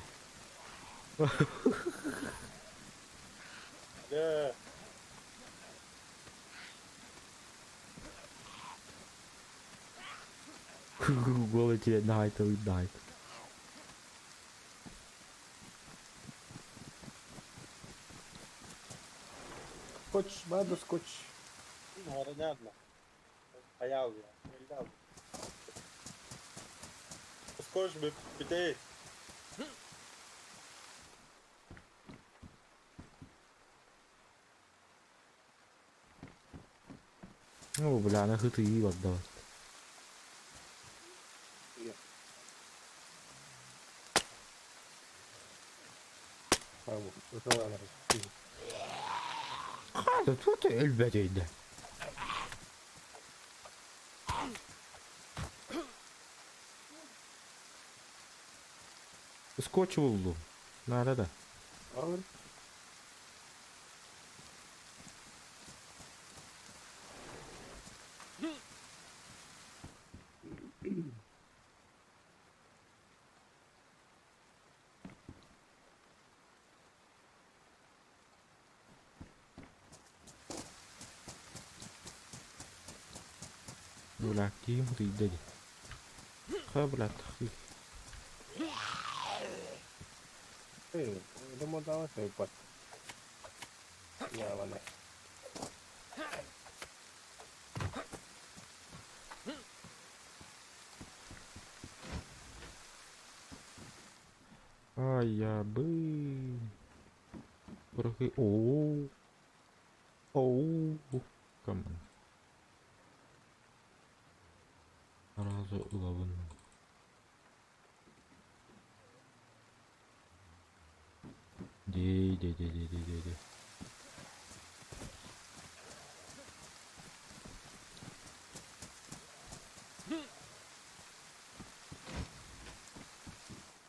Не. Голый тебе найт, найт. Скотч, надо скотч. Понятно. Hayal ya. Elde al. Скош бы битей. О, бля, нахуй ты и отдавать. Браво. Это ладно. Хата, тут элбәт өйдө. Скотч буллум. Надо да. Алыр. Бля, киим утуйда дии. Ха, бля, тахыы. Эй, думаю, давай свой Явано. Ай, я бы. Бырахы. Оу. Оу. Come on. Сразу ылабын. Дей, дей, дей, дей, дей, дей, дей.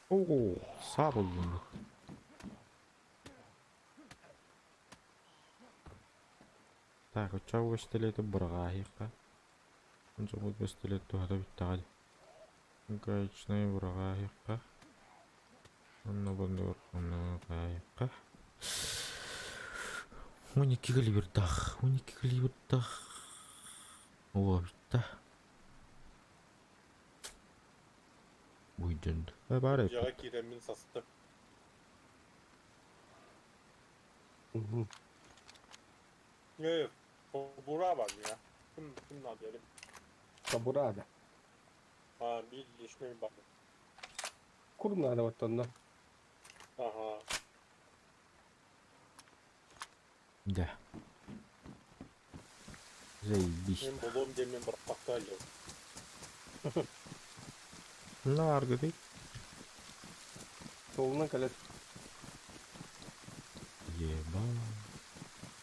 Оо, саа буллум. Так, оччоҕо бэстилиэти быраҕааһыахха. Ончоҕо бэстилиэт туһата бүттэҕэ дии. Гаечнай быраҕааһыахха. Онно боннугар онно быраҕааһыахха. 12 калибрдаах, 12 калибрдаах. Оо, бүтта. Буйдун. Э, баар Дьиэҕэ эппит. киирэммин састым. Угу. Э, кобура бар я. Ким ким надо? Кобура да. А, биир лишний бар. Кур надо вот онно. Ага. Да. Заебись. Мен болом диэммин бырахпакка ыллым. На аргыты. Солунан кэлэр. Еба.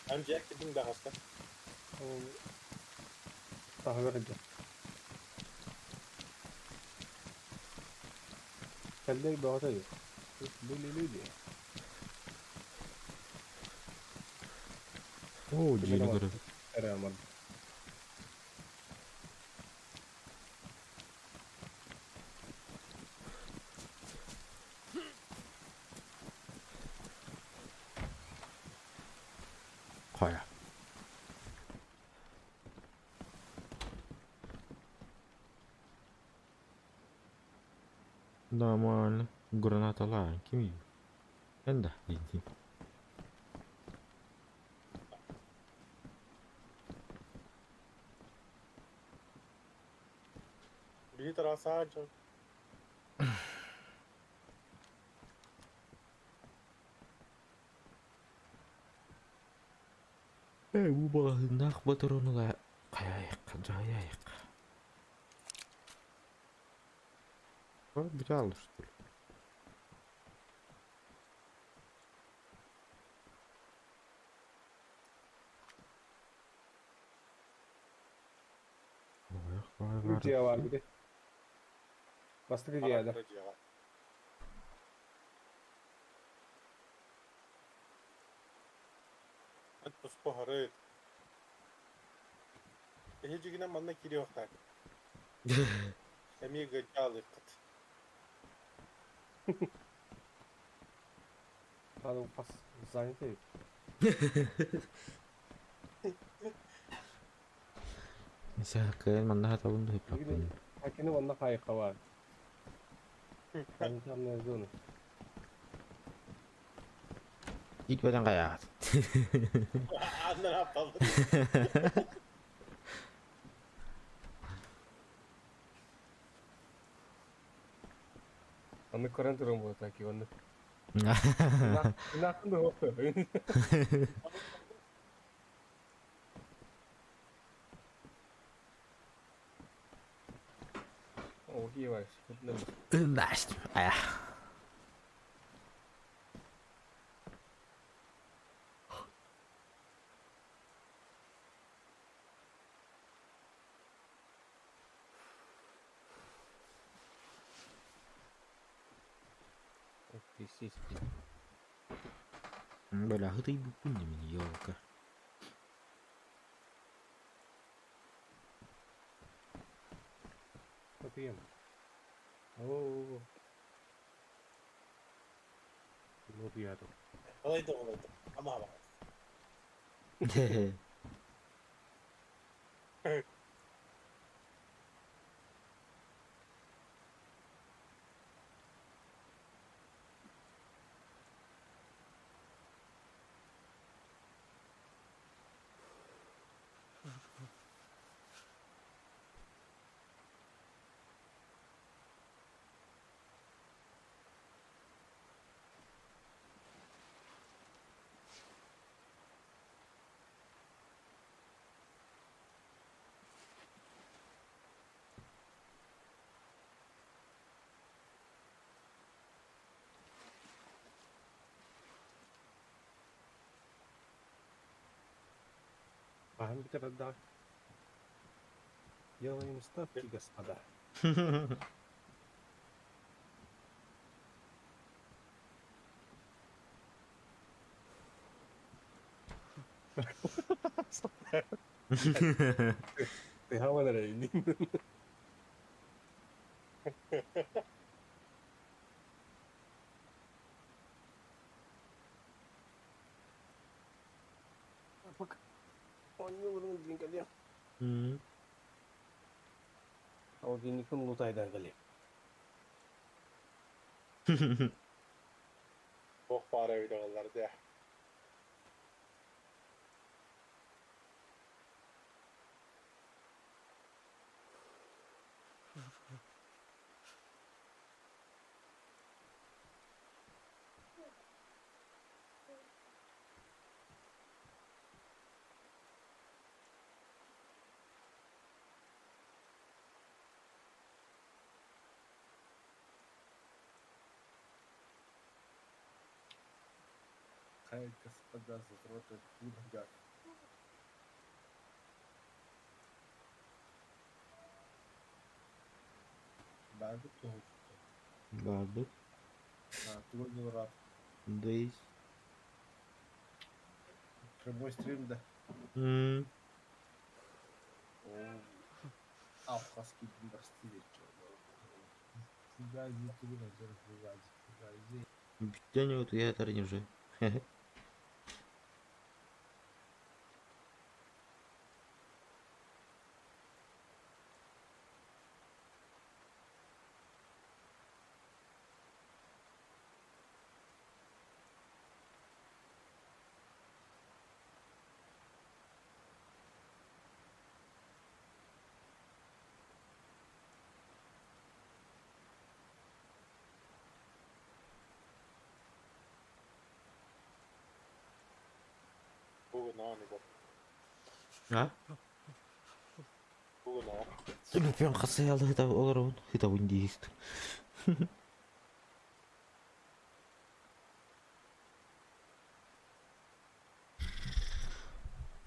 Эн дьиэ кирдиҥ да хаста? Таһыгар илдьэ. Кэллэй бөҕөтө дии. Были люди. Оо, дьиэни көрөр. Эрэ аман. Хайа. Нормально. Гранаталаан ким Эн да дийтин. Биһи тараасаһа дьон. Ээ, бу балаһыыннаах боторонула хайаайахха дьаһайаайахха. Бежал, что ли? Дьиэ баар бити. Бастакы дьиэ да. Эн туспа харыт. Эһи дьигинэн манна киириэхтээх. Эмиэ гыдьаалыаххыт. Надо пас занятый. Сәккен манна хатабын да Акины манна хайыққа бар. Санитарная зона. Итбеден каяат. Аннан аппалды. Аны көрөн туран буолар так онно. Нахын да хоппа. О, ебать. Настя. Ая. Естественно. Бля, хытыйбыппын дии мин, ёлка. Отуем. О, ну я тут. Алай да олай да. Ама ама. Ага, да. Делаем ставки, господа. Ты говори. Пока. Он не урын дин кале. Ол дин лутайдан кале. Бох пара öyle de. Хай, господа, задроты бургер. Барды тугу. Бардык. А, тугу рад. Дейс. Прямой стрим, да. О, Алхаски прости, Фугази, фугази, фугази. Бүтән вот я не уже. Бугун ааны бо. А? Бугун аа. Телефон хасаялы хыта олорун, хыта виндист.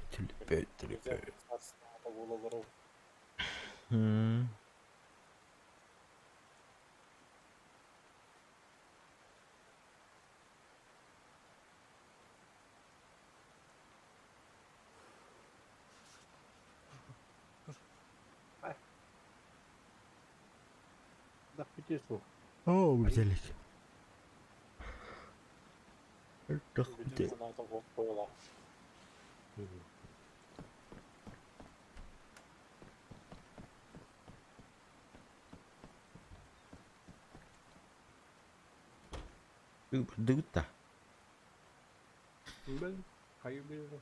Телепет, телепет. Да, пятису. О, взялись. Бүтүн санаата бок коюла. Дыгыта. Блин, хаю бежу.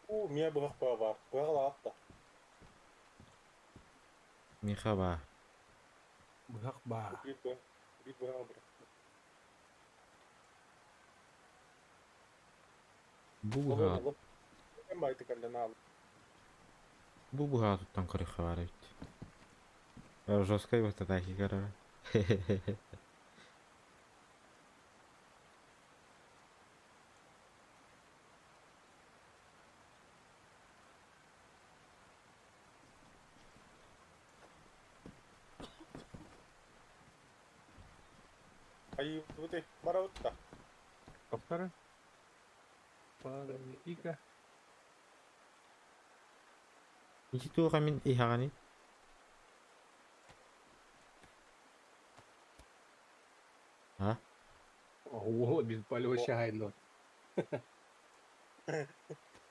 У, мия быгак бар. Быгак атта. Михаба. Быгак ба. Бир быгак. Бир быгак бар. Бу быга. Эм байды каллена ал. Бу быга туттан көрү бар бит. Жесткой вот атаки кара. Хайыыбытый? Барабыт да. Повтора. Подожди-ка. Ити туох мин иһэҕиний? А? О, обезболивающий айнор.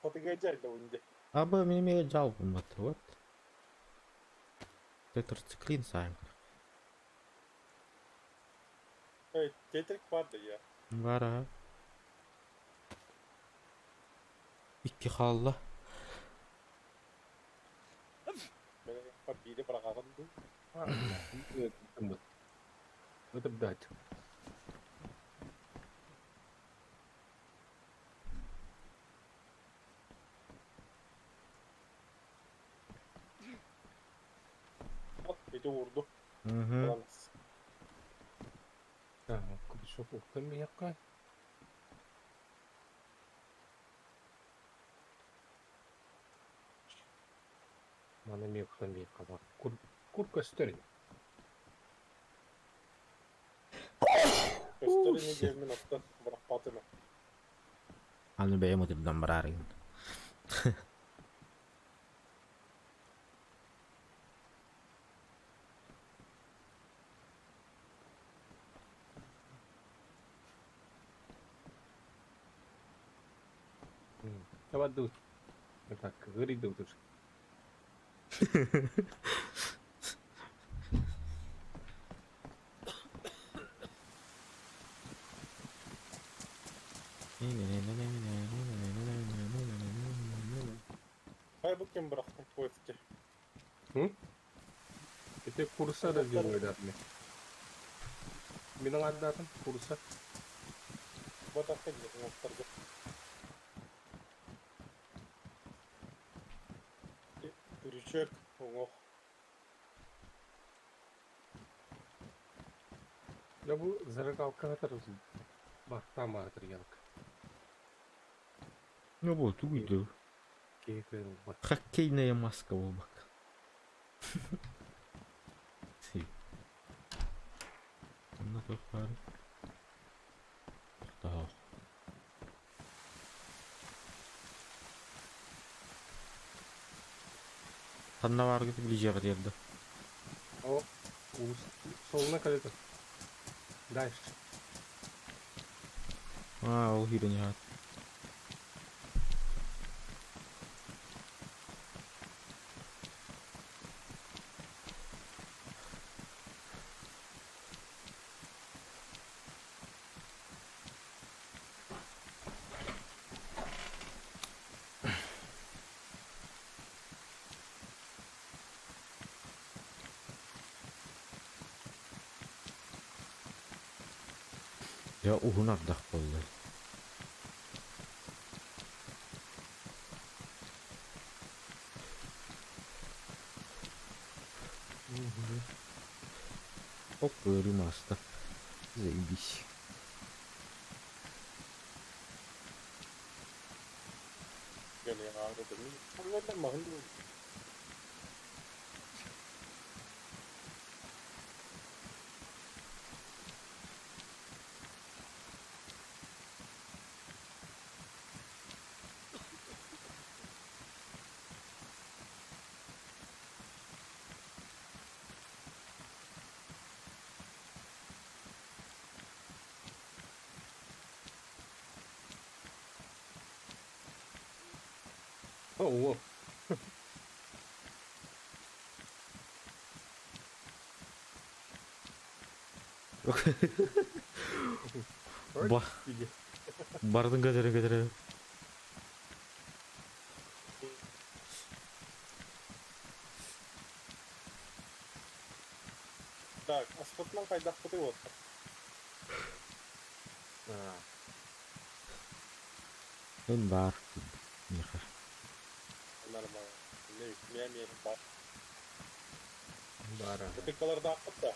Хотыга дьайда унде. Аба мин эмиэ дьаалбыммат. Вот. Тетрациклин сайын. Эй, тетрик бар да я. Бар аа. Икки хаалла. Мен биири быраҕаҕын дуу? Это дать. От, ити уурду. Угу. Баланс. Так, купишок уктан миякка. Мана ми уктан миякка бар. Кур кур көстөр. Көстөр ини диэммин оттон бырахпатым. Аны бэйэм ытырдан бараарыгын. Давай дут. Так, говори дут уж. Хай бу ким бырахтым поезде. Это курса да делают мне. Минің аттатын курса. Батаққа диэн оттарга. Үрүчөк, оҥох. Я бу зажигалка атыр. Бактан атыр ялк. Ну вот, уйду. Кейкер бат. Хоккейная маска буолбак. Си. Онно туох баар? Тохтоох. Ханна бааргыт билиҗиэҕит диэрдэ. О, ус. Солна калета. Дальше. Аа, ол киирэн иһэҕит. Дьэ уһун ардах буолла. Оп, ыарыы ааста. Заебись. О, Ба бардын көтөрө көтөрө. Так, аспытынан хайдахпытый вот. Эн баар. Миха. Нормально. Не, мен бар. Бара. Бутылкалардаахпыт да.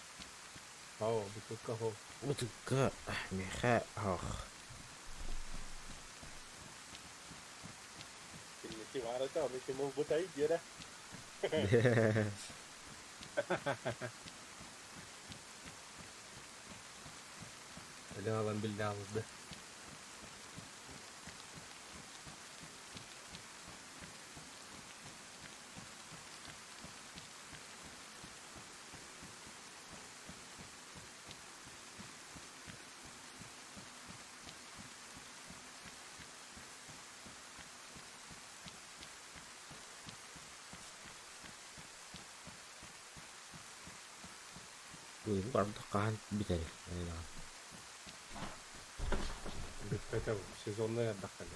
Ау, бутылка хо. Бутылка миха ах. Кинники бар это, аны ким ол бутай диэрэ. Алан билде алды. Барда хаһан бүтэрий? Бүппэтэ бу. Сезонный ардахтар.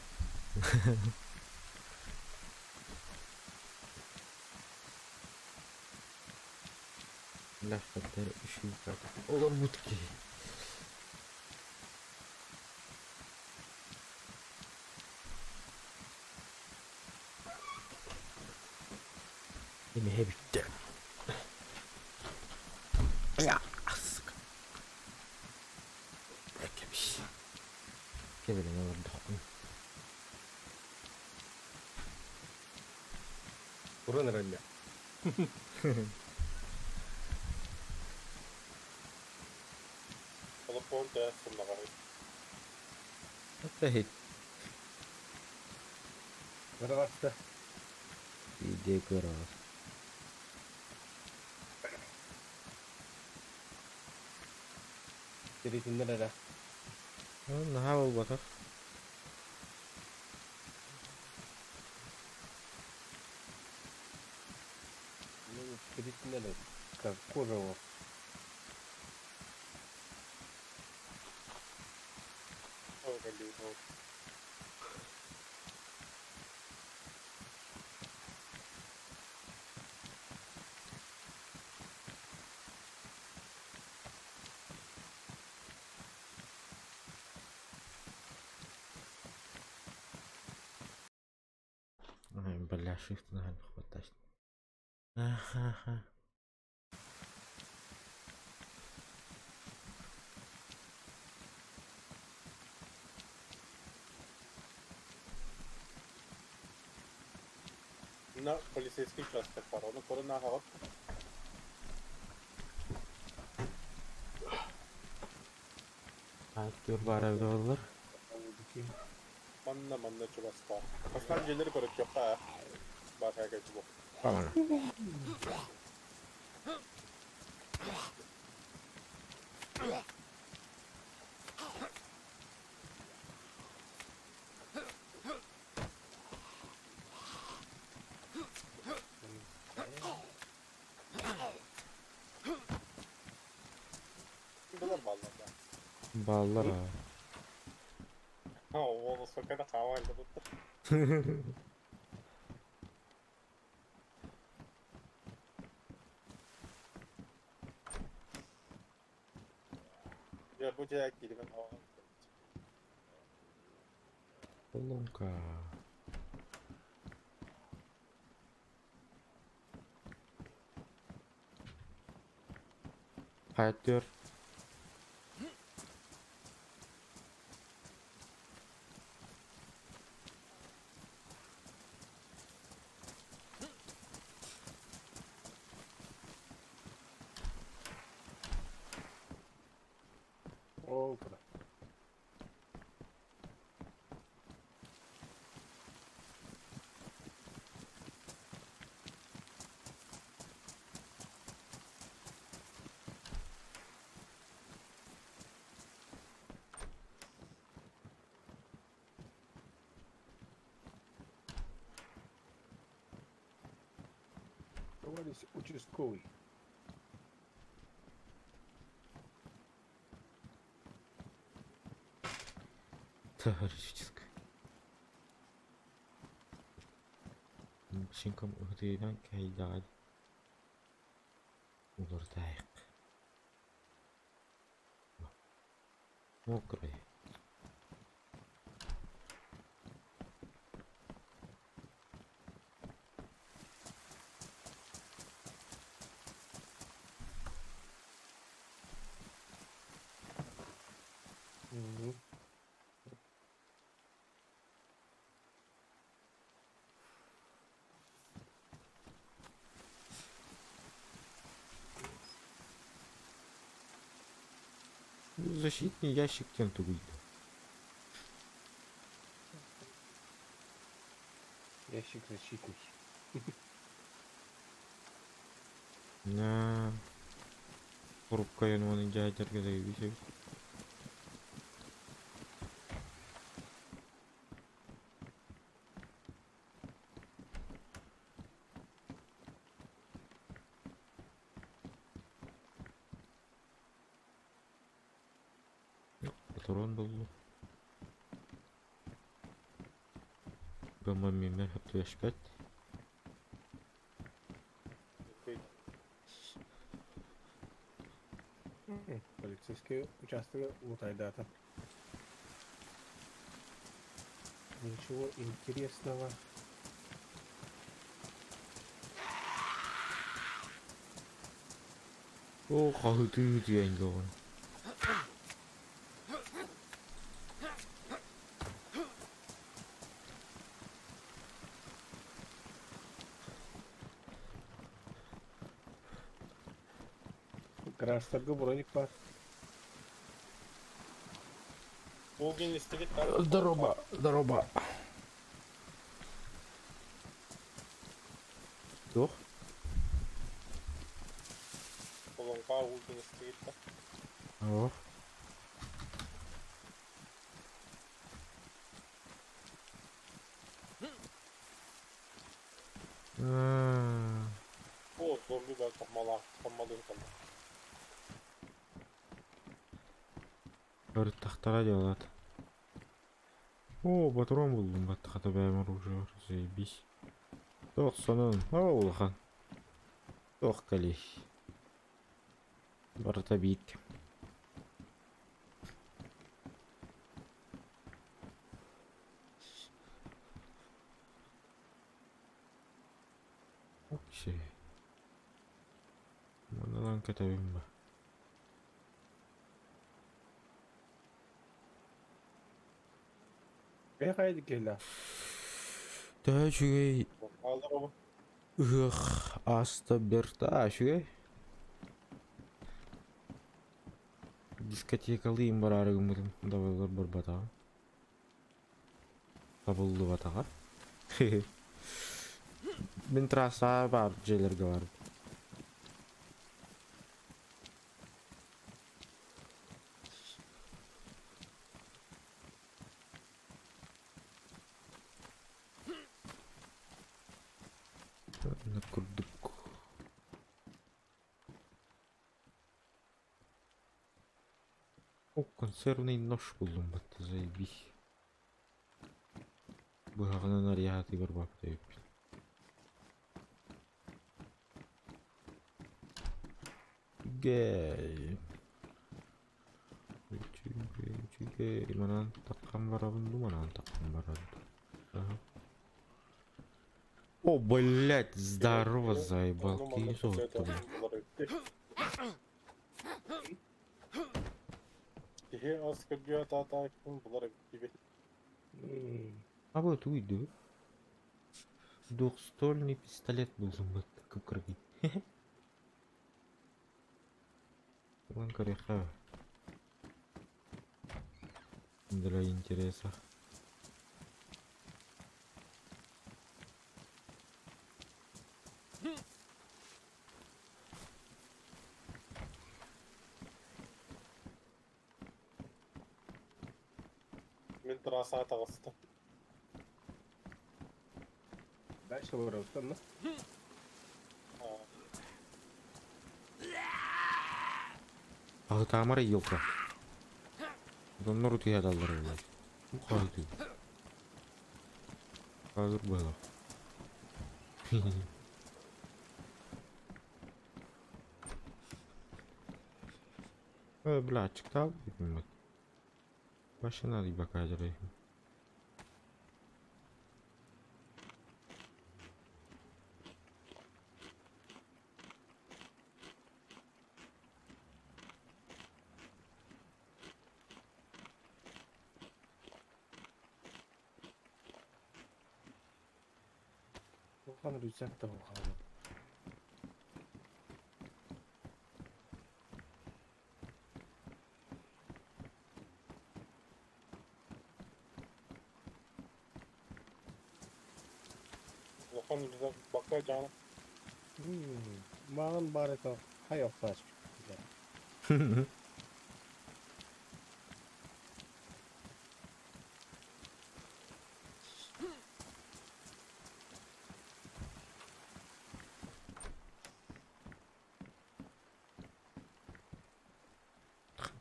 Ләхмәттәр үшүй Олар бутки. Эмиэ бүттэ. Я, сука. Кэбис. Кэбилэн олордохпун. Туран эрэллэр. Телефон да сымнаҕаһый. Опять Здравствуйте. иди көрөр. Тиритиннер эрэ. Наһаа буолбатах. Ну, тиритиннер как кожа его. Ол кэллибит ол. Ай, бля, shift наһаа хватает. Аха. На полицейский участок бар. Оны көрөн ааҕаҕыт. Актер бара доллар. Манна манна чугаста. Бастан дьиэлэри көрөттөххө бар кэлбит бу. Памана. Булар баллар да. Баллар. а. Ha, ол сокада хаалды бу. Я бу дьиэ киирбин. Поломка. Актер. Ол куда. Товарищ участковый. Товарищеская. Шинком уһутуйдан кайдаҕа улурдаайык. Мокрый. Мгм. Защитный ящик диэн тугуй да? Ящик защитный. На Курупкайын уонна дьаһайдарга заебись эбит. Патрон буллум. Гамма мимер хөптүөшпэт. Полицейский участок лутайдата. Ничего интересного. О, хаһытыы диэн гоҕун. Гаражтарга броник бар. Бу истигит Здорово, здорово. Туох? Олонка уулгин истигит да. О. А, О, зомби бар тахмала, тахмалын калды. Ырыттахтара делат. О, патрон булдум баттахата бэйэм оружие, заебись. Туох сонун, о, улахан. Туох кали. Барыта биит. Окей. Маналан катабим ба. Бэхайды келла. Та үчүгэй Алар ыһыах аста берта үчүгэй. Дискотекалыйым бараарыгыммытым дабыллар барбатаҕа. Табыллыбатаҕа. Мин трасса бар дьиэлэргэ бар. На курдук. О, консервный нож буллум батта, заебись. Быһаҕынан арыйааты барбапта эбиппин. Үчүгэй. Үчүгэй, үчүгэй. Манан таккан барабын ду, манан таккан барабын. Ага. О, блядь, здорово, заебал. Кинь золото, блядь. Киһи ас көрдүө таата ким булар эбит. А вот уйду. Двухствольный пистолет был вот кып-кыргый. Вон кореха. Для интереса. Мин трасса таҕыста. Дальше барабыттан, да? Ахытаамара елка. Доннор утуйадаллар блядь. Ну хаты. Қазір было. Бля, чыктал Вообще надо бакадеры. Улахан рюкзак та улахан. Улахан рюкзак баклажан. Маған бар это хай охташ.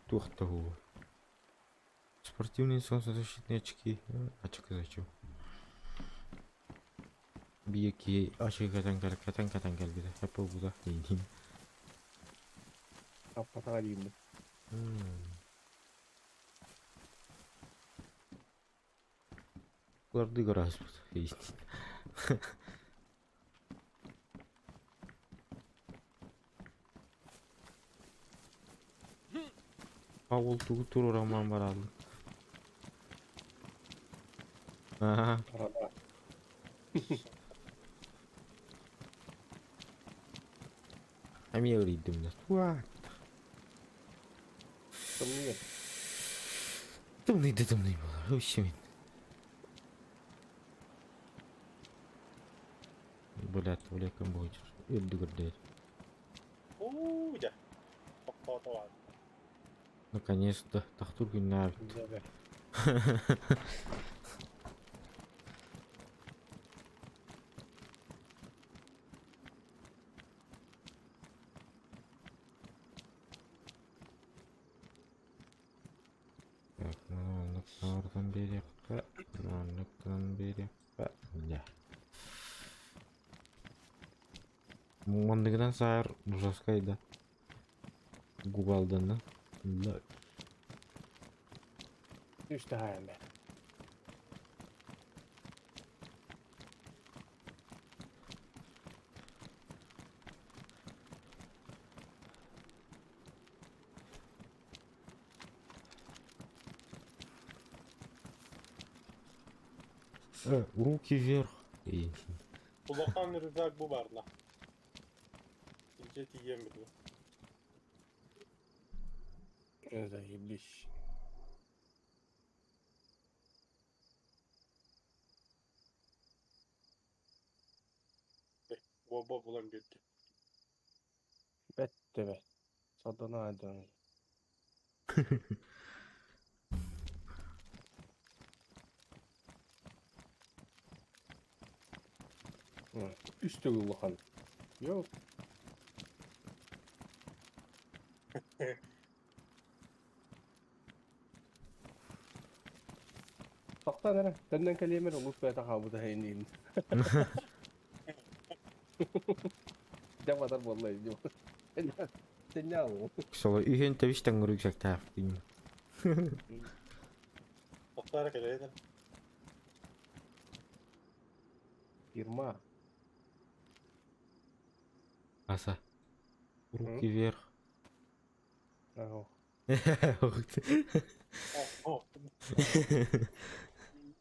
Туох того. Спортивные солнцезащитные очки. Очки зачем? Бияки очки катан кал катан катан кал бит. Хапа буда. Аппатаға деймін. Уларды көрөспүт. Павыл тугу тур роман баралы. Ага. Арада. Ами өридим да. Туа. Тымныы. Тымныйды тымный болар. Өшімін. Блядь, бля, кім будет. Өлді көрді. Уу, дьэ. Тохтоото баар. Наконец-то. Тахтур күннәр. Дьэ. Так, мынаны берекка, мынаны берекка. Да. Мындыгынан саар ужаскайда. Гугалдан да. Да. Үсті хайым бә. Руки вверх. И- Улахан рюкзак бу баарна. Илдьэ тиийэн билигин. Заебись. Буолба булан биэрдим. Бәтті бә. Садана адан. Үсті улахан. Yok. Тохтоон эрэ, төннөн кэлиэмэр улуус бэйэтэ хаалбыта иһин Дьэ батар буолла дии. Сэнньээл. Соло үйен тэбис тэҥ рюкзактаах деймин. Тохтоо эрэ кэлэйдэр. Фирма. Аса. Руки вверх. Ага. О,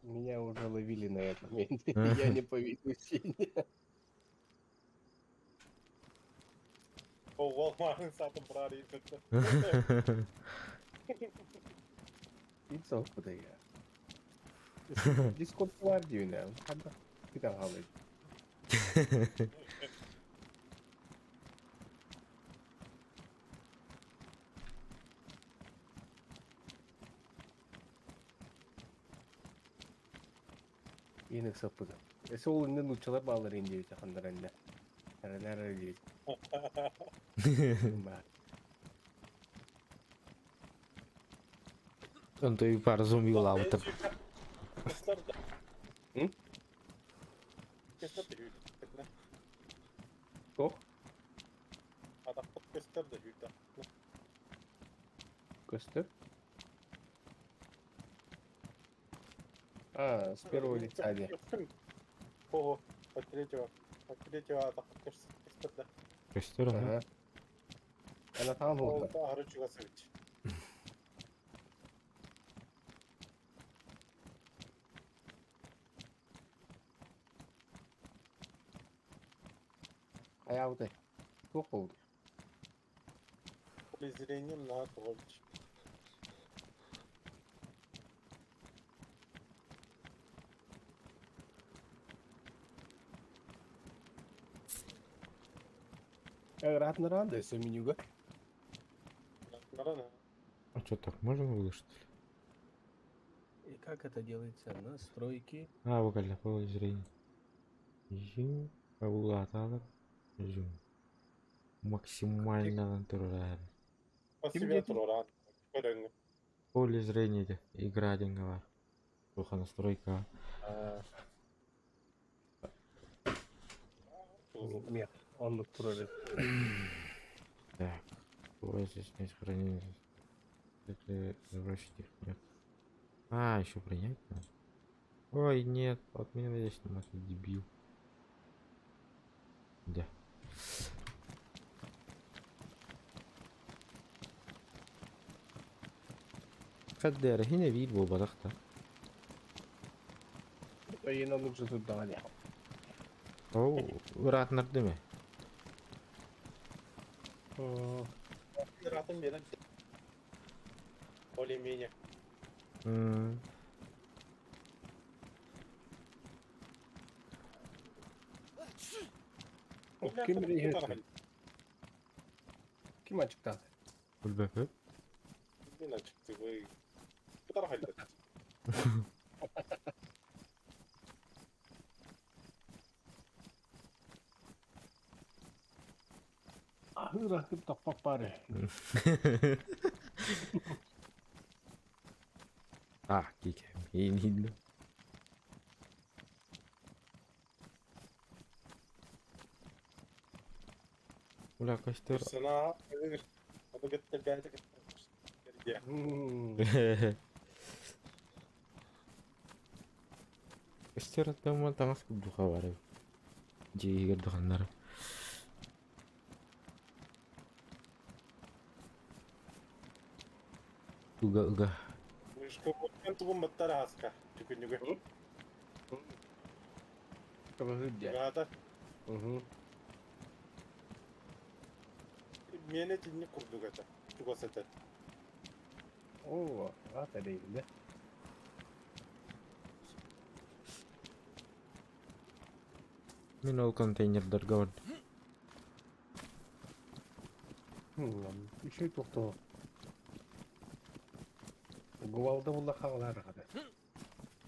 Меня уже ловили на этом. Я не поведусь. О, Walmart саатын быраар ииппэттэр. It's куда я. Дискорд бар деймин. Ханда. Китан халый. Иник саппыда. Эсе ол инде нучалар баалар инде бит хандар инде. Әрелер дейт. Ба. Онто пара зомби улаабыттар. Көстөр да. М? Көстөр да үүт. Тох? Атахпыт көстөр да үүт. Көстөр? А, с первого лица де. Ого, от третьего. От третьего атахпыт көстөр да. Көстөр, ага. Ага. Ана таан Ол болду. да ары чугасыбыт. Аябытай. Тох болду. Презрением на тоҕолч. Ыраатынаран да өссө менюга. Нарана. А что, так можно было, что ли? И как это делается? Настройки. А, вокально, поле зрения. Жим, Абулаталар, жим. Максимально натурально. Ким диэтин? Поле зрения де, игра деньги бар. Туха настройка. Нет, он турар. Так, ой, здесь нет хранения. Это забросить их нет. А, еще принять надо. Ой, нет, от меня здесь снимать, дебил. Да. Хаддера, хина вид был бадахта. Айына лучше тут давали. Оу, ыраатынар дeme. Ыраатын берен. Более-менее. Ким биле Ким ачыктады? Билбеппин. Мен ачыкты. Кытар халда. Ахыр ахыр таппак бары. А, кике. Иинилlo. Ула костер. Сана Аны гытта бәйті. Костер аттаман таңас курдуха бар. Жигер духаннар. Уга уга. Мышка тугун баттар аска. Түкүнүгө. Гата. Мени тинни курдук это. Чугас это. О, ата дейм да. Мен ол контейнердерге бардым. Еще тохто. Гувалда була хаалар гада.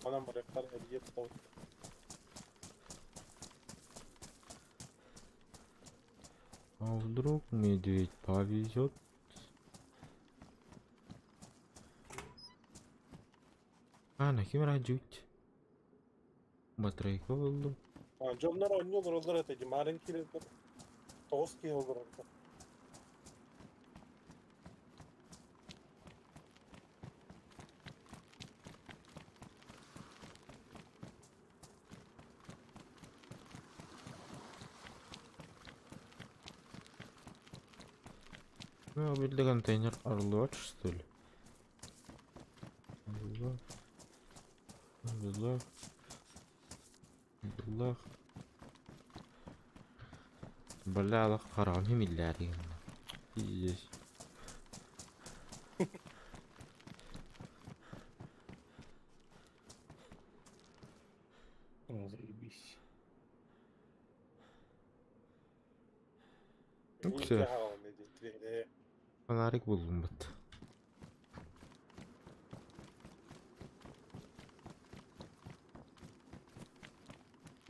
Анам барактар элиеп тау. А вдруг медведь повезет? А, на кем раджуть? Батарейка булдум. Дьоннор онньолор олор это марын кирилдер. Тоғыз киһи олор орда. Ну, били контейнер Орлот, что ли? Орлот. Орлот. Орлот. Бля, Аллах харам миллиард. Пиздец. Заебись. Ну, все. Фонарик булдум бит.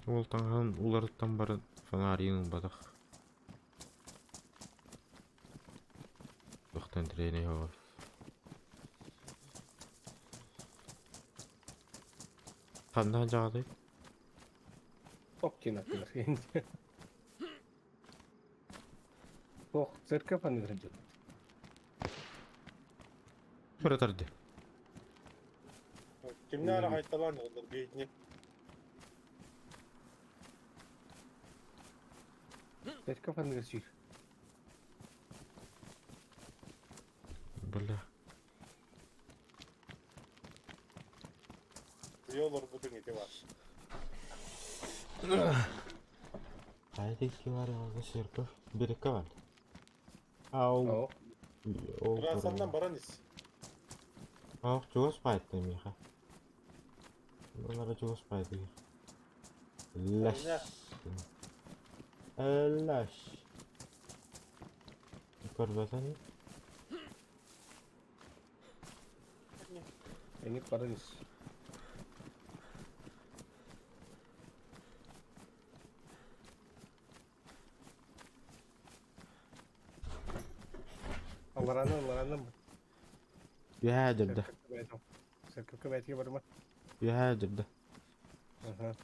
Ол таңған уларыттан бар фонаригин батах. Тохтан трени хава. Ханна жагды. Ток кинатыр. Тох, церковь аны жат. Братарды. Кимнәр айталан олар бейтне. Церковь аны сүйр. Бля. Йолор бутун ити бар. Хайде бар церковь. Берекке бар. Ау. Расандан баран ис. Ау, чугас пайты миха. Олара чугас пайты. Лаш. Лаш. Көрбөтөн. Эник баран ис. Аллараны аллараны Үһээ дьырда. Сэркөккө бэйтигэ барыма. Үһээ дьырда. Аха.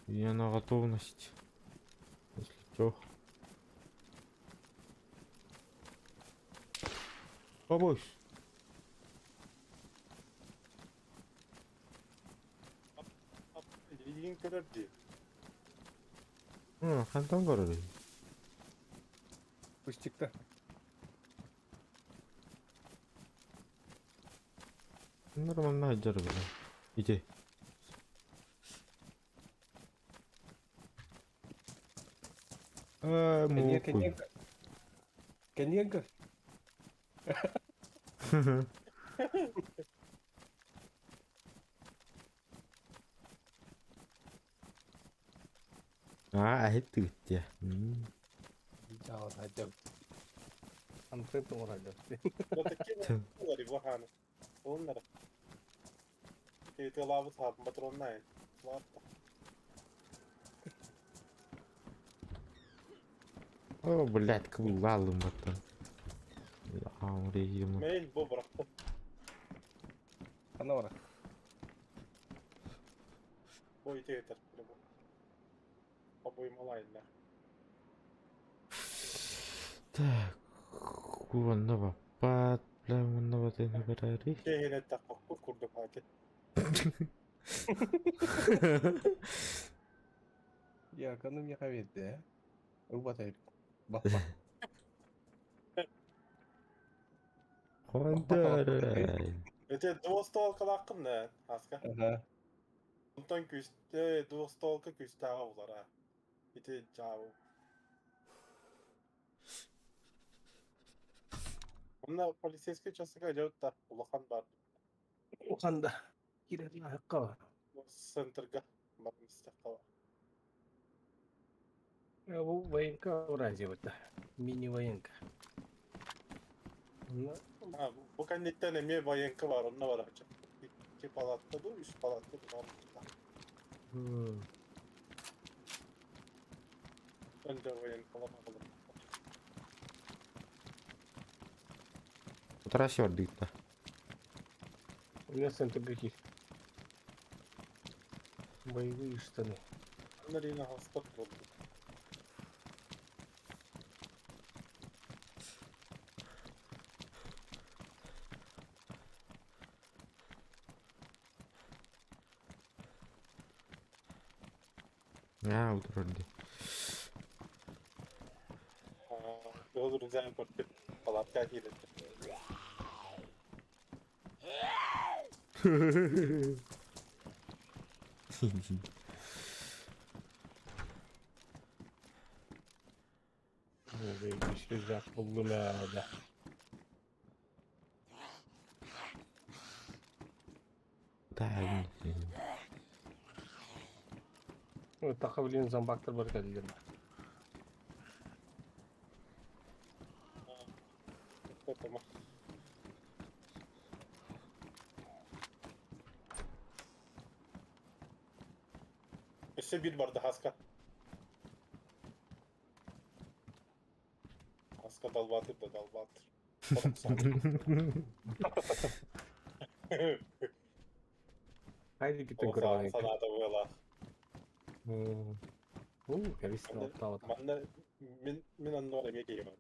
Я на готовность. Если чё. Побойся. Илиин көрөр дии. Хантан көрөрүй? Пустикта. Нормально сылдьар бile. Ити. Э, Кэнниэн муокуй. кэнниэн Кэнниэн көр. Аа, аһыт тыгыттия. Жаа хажап. Антреп оҥороллор. Баханы. Оннар. Тылабыт хаап патроннай. Ладно. О, блядь, кыбыллалым баттан. Амрыйым. Мен бу бырахтым. Ханна бара. Бу итеетер. Обой малайна. Так, куанна баппат, бля, манна батына барари. Кehine takko курдук хаки. Я каным яха берди. Ылбат айып. Баппа. Хондарай. Эте двустволкалааккын да, аска. Аха. Онтон күстэ двустволка күстээҕэ булара. Ити жаабы. Онно полицейский часыга дьоутта улахан бар. Уханда. Кирер ахыкка. Центрга бар мистехтава. Бу военка вроде бы Мини военка. А, бу кэнниттэн эмиэ военка бар, онно бар ача. Икки палатка ду, үс палатка ду бар. Önce военкалар алыр. Утара сёрдыгта. У меня центр каких? Боевые штаны. Нарина хаспат болду. Аа, утарарды. Olur üzerine korkup палатка киирет. Рюкзак буллум ээ. Да. Таха билин зомбактар бар кэллим. Tamam. Өссө бир барды хаска. Хаска далбатыр да далбатыр. Хайди китен көрө Санаата буолаах. У, кэбис оттаабат. Манна мин мин аннор эмиэ киһи бар.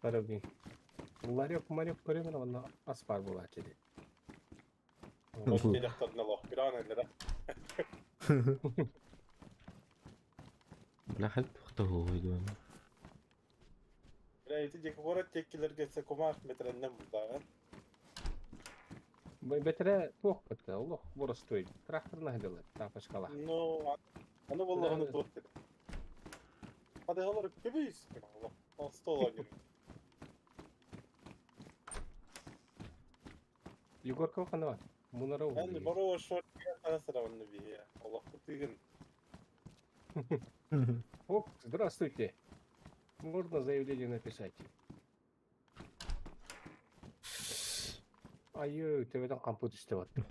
Барабин. Ларек, марек көрөмүн онно ас бар буолааччы дии. Телехтарына лох биран эллere. Бля, хальп тухтахуйдуан. Бля, ити дьэки город теккилерге кумах метреннен булдааҕын. Бэтере туох бытта, олох боростуй. Тракторна хадылар, тапочкала. Ну, аны боллоҕуну туох деді. Хадыгалар көбөйүс. Алла. Стол агин. Егорка хана бар. Мунара Эн уһуйар. боро шорт сараванны биһиэ. Олохпутыгын. Оп, здравствуйте. Можно заявление написать? Айы, төбөтөн компот истеп аттым.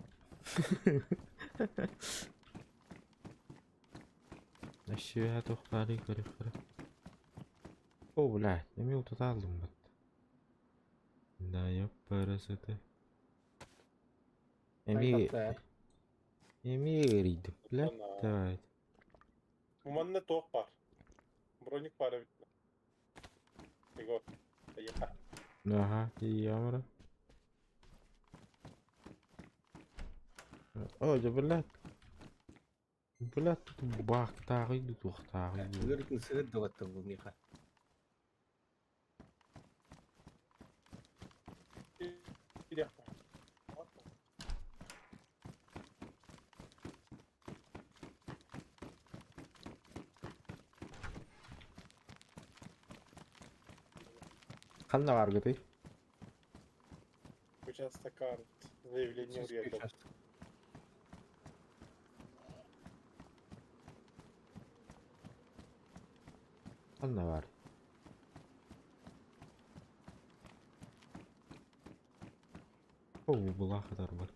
Өссө туохтаары көрүөххэ. О, блядь, эмиэ утата аллым бат. Да, ёпарасоты. Эмиэ Айтапта. эмиэ ыарыйдым, блядь, давай. Манна туох баар? Броник баар эбит. Егор, эйиэхэ. Аха, тиийэмэрэ. О, дьэ, блядь. Блядь, тут баактааҕый дуу, туохтааҕый дуу. Ыарытын сыһыт да баттым бу миэхэ. Ханна бааргытый? Участокар заявление Сельский уриэтом. участок. Ханна баар? О, булаах бар.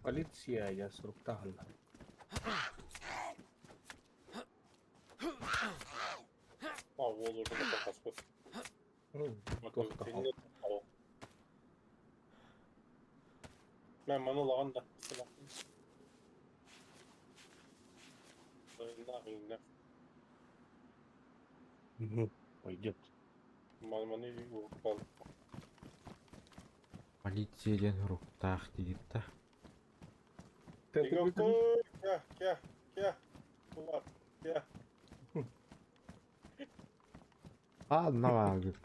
Полиция, я суруктаһынна. А, уол урдуна тахаспыт. Туохта Мен маны лаган да. Пойдет. Маны укпал. Полиция диэн суруктаах диир да. Егор, кя, кя, кя. Кулар, кя. Ханна бааргыт?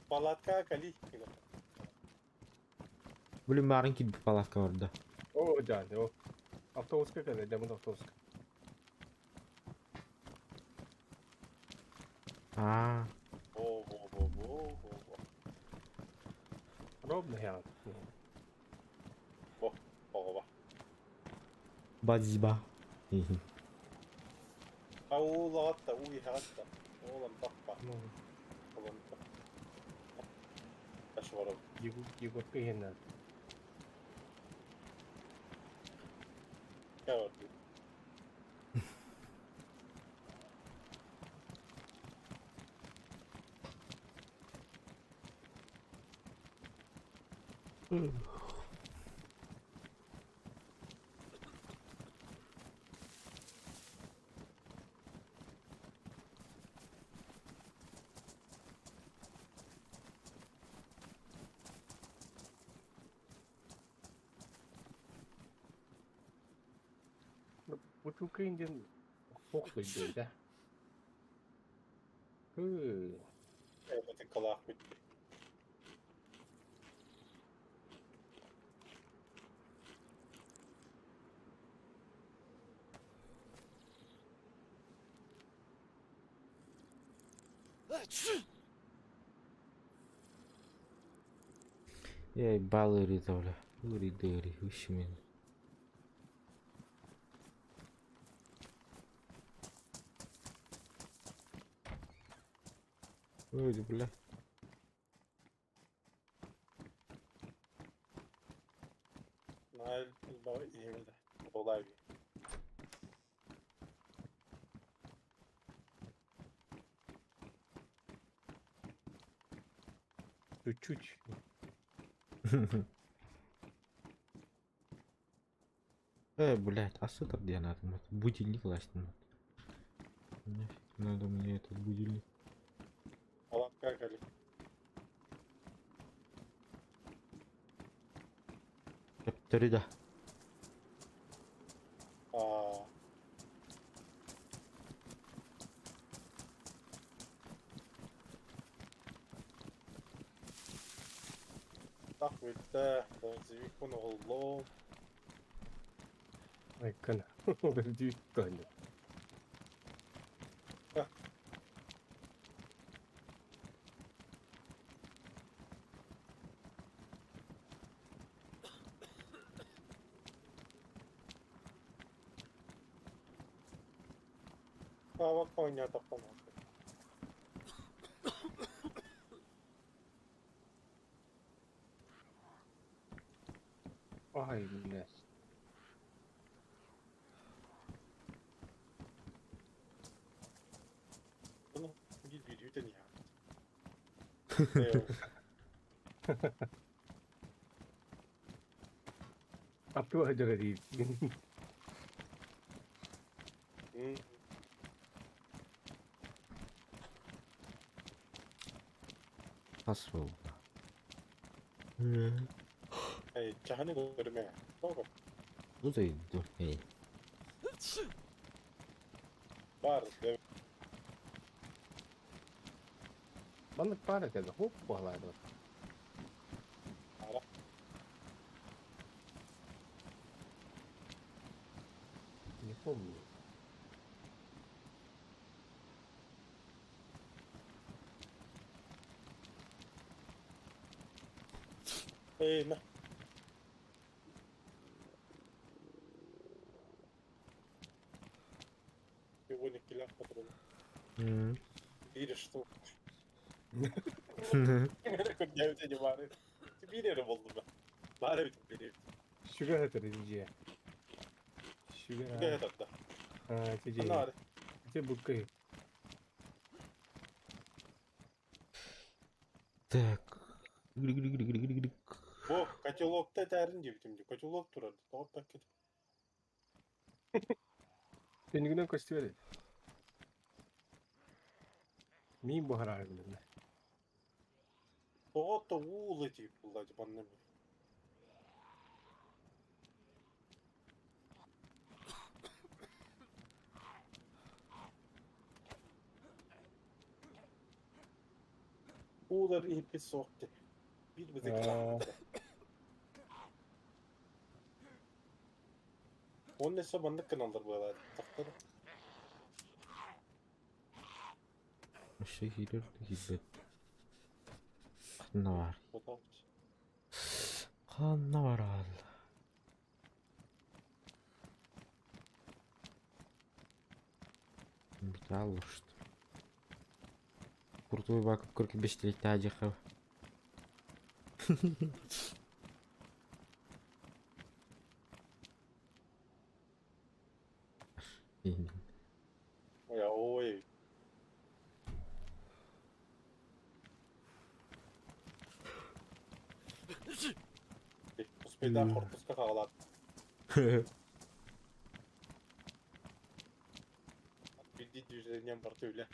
Палатка кали. Блин, баарын киирбит палатка барда. О, да, да. Автобуска кэлэ, дэмин автобуска. Аа, Во, во, во, во, во, во. Ровно я. Во, во, базиба. А у лагатта, у ихатта. Олан таппа, олан таппа. Ашваров. Егор Кыгина. Кя бар. Бутылка индин хохлый да? Хы. Это калах бит. Эй, бал ыарыыта бля. Ыарыйда ыарый, үс мин. Ой, бля. Найл именно. Олави. Чуть-чуть. Блядь, а что там где надо? Будильник власть. Нафиг надо мне этот будильник. Палатка кали. Төптөрү да. А. Так бүттэ. Бензовик оҕоллоо. Айкана. Бердүү тоню. Хава коня тохтон. Ай, блядь. Bunu bir bir de niye? Аттыга дьарарыыр. Хас буолла? Чаһаны көрмө. Тоҕо Бу дойду. Эй. бар. Маннык баар этэ да, хоп буолаары. Ара. Не помню. Эй, на. Его не киля патрон. Видишь, что? Көрдөөбүтэ баары. Биир эрэ болду ба. Баары бүтүп биир. Сүгэ этэр дии. Сүгэ. Сүгэ этэр. Аа, ти Ана бары. Ти буккай. Так. Грик-грик-грик-грик-грик. Бу котелокта этэрин диэбитим дии. Котелок турар. Тоҕо пакет. Тэнигинэн көстүбэт. Мин буһараар билиннэ. Тоҕо тоҕуулы тиип булла дьыбанна ми. Уулар иһиппит суох дии. Биир быты Он несе маннык гыналлар буолар. Тахтар. Өссө киирэр да киирбэт. Ханна баар? Ханна бараал? Металл что? Куртуй бакып көрк бештелетті ажықы. Ой, ой. Успейда корпуска хаалат. Билди движением бар төйле.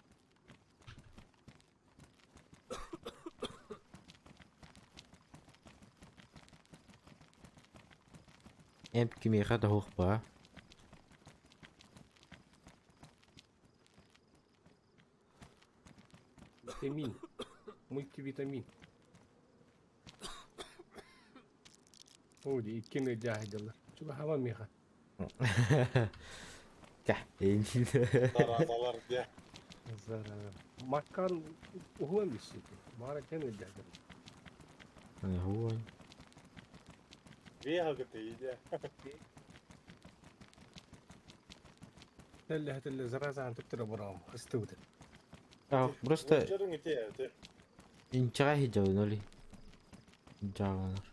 Эмп кимиэхэ да суох баа. Витамин. Мультивитамин. О, ди иккини дьаһайдылар. Чугаһаама миэхэ. Кэ, Заразалар дьэ. Зараза. Маккан уһуан биссити. Маара кэн дьаһайдылар. Хуон. Веха гыты дьэ. Тэллэ тэллэ заразаан туттара бураам. Ыстыбыт. Просто Дьэрин ити ити. инчэҕэ сылдьабын ол иһин. Дьааланар.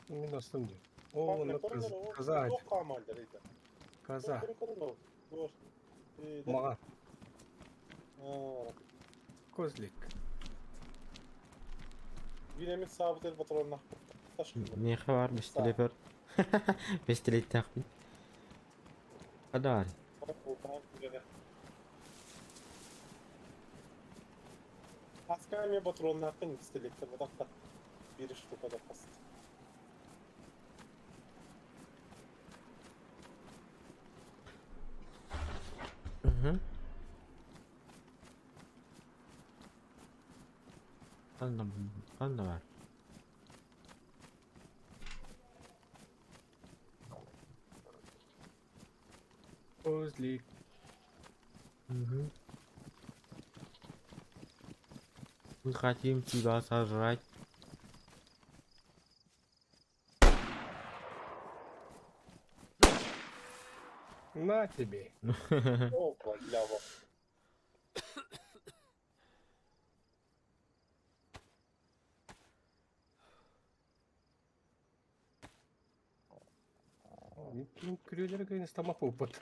Мин астым дии. О, онно коза. Коза. Маҕа. Козлик. Биир эмит саабытыр патроннах. Миэхэ баар бэстилиэпэр. Бэстилиэттээхпин. Адаары. Хаска эмиэ патроннаахпын пистолеттер батахта. Биир штука да хаст. Ханна ханна баар? Козлик. Мгм. Мы хотим тебя сожрать. На тебе. Опа, лява. Күрүөлэрэ кыайан стамах опыт.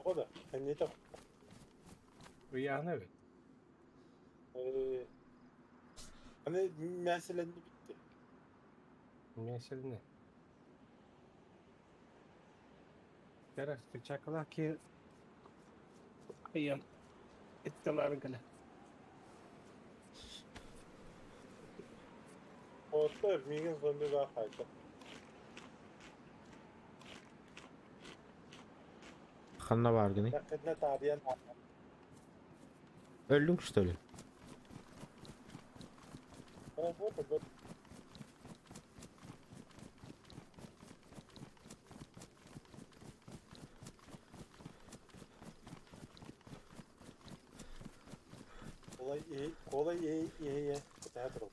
Ода, не так. Ыйаана эбит. Аны мәселенни битти. Мәселене. Кара, чакала ки айан. Этталарын кала. Оттор мигин зомби бар хайта. Ханна бар гыны. Тәкъдне тариян. Öldün что ли? Вот, вот. Kolay iyi, kolay iyi, iyi, iyi. Teatro.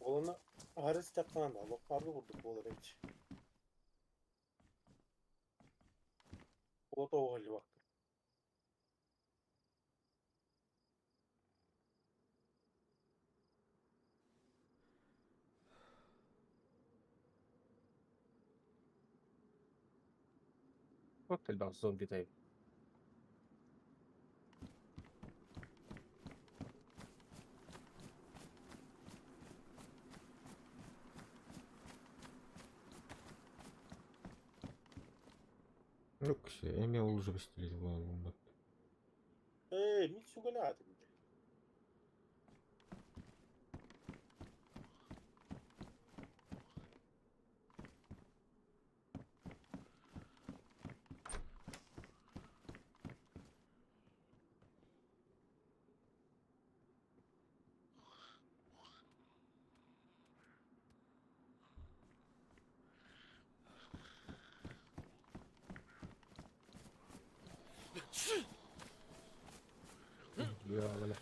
Olanı Ares taptan da lokmarda vurduk bu olanı hiç. Ola da o hali bak. Вот элбэх зомби тайп. Yok şey, эми уже бестелedi bu bomba. Eee, mit sugana adım. Ya böyle.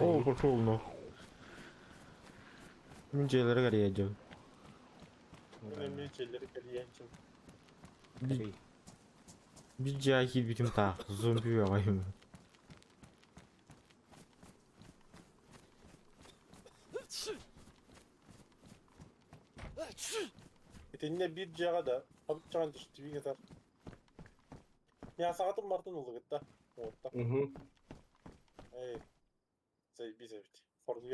О, пошел нахуй. Мин дьиэлэрэ кэрийэ Önemli şeyleri kariyen Bir cahil bütün ta zombi yapayım. Итинне бир жаға да хабып чаҕан түстүбүн кытар. Я саҕатын бартын улугутта. Уотта. Угу. Эй. Заебись эбит. Форма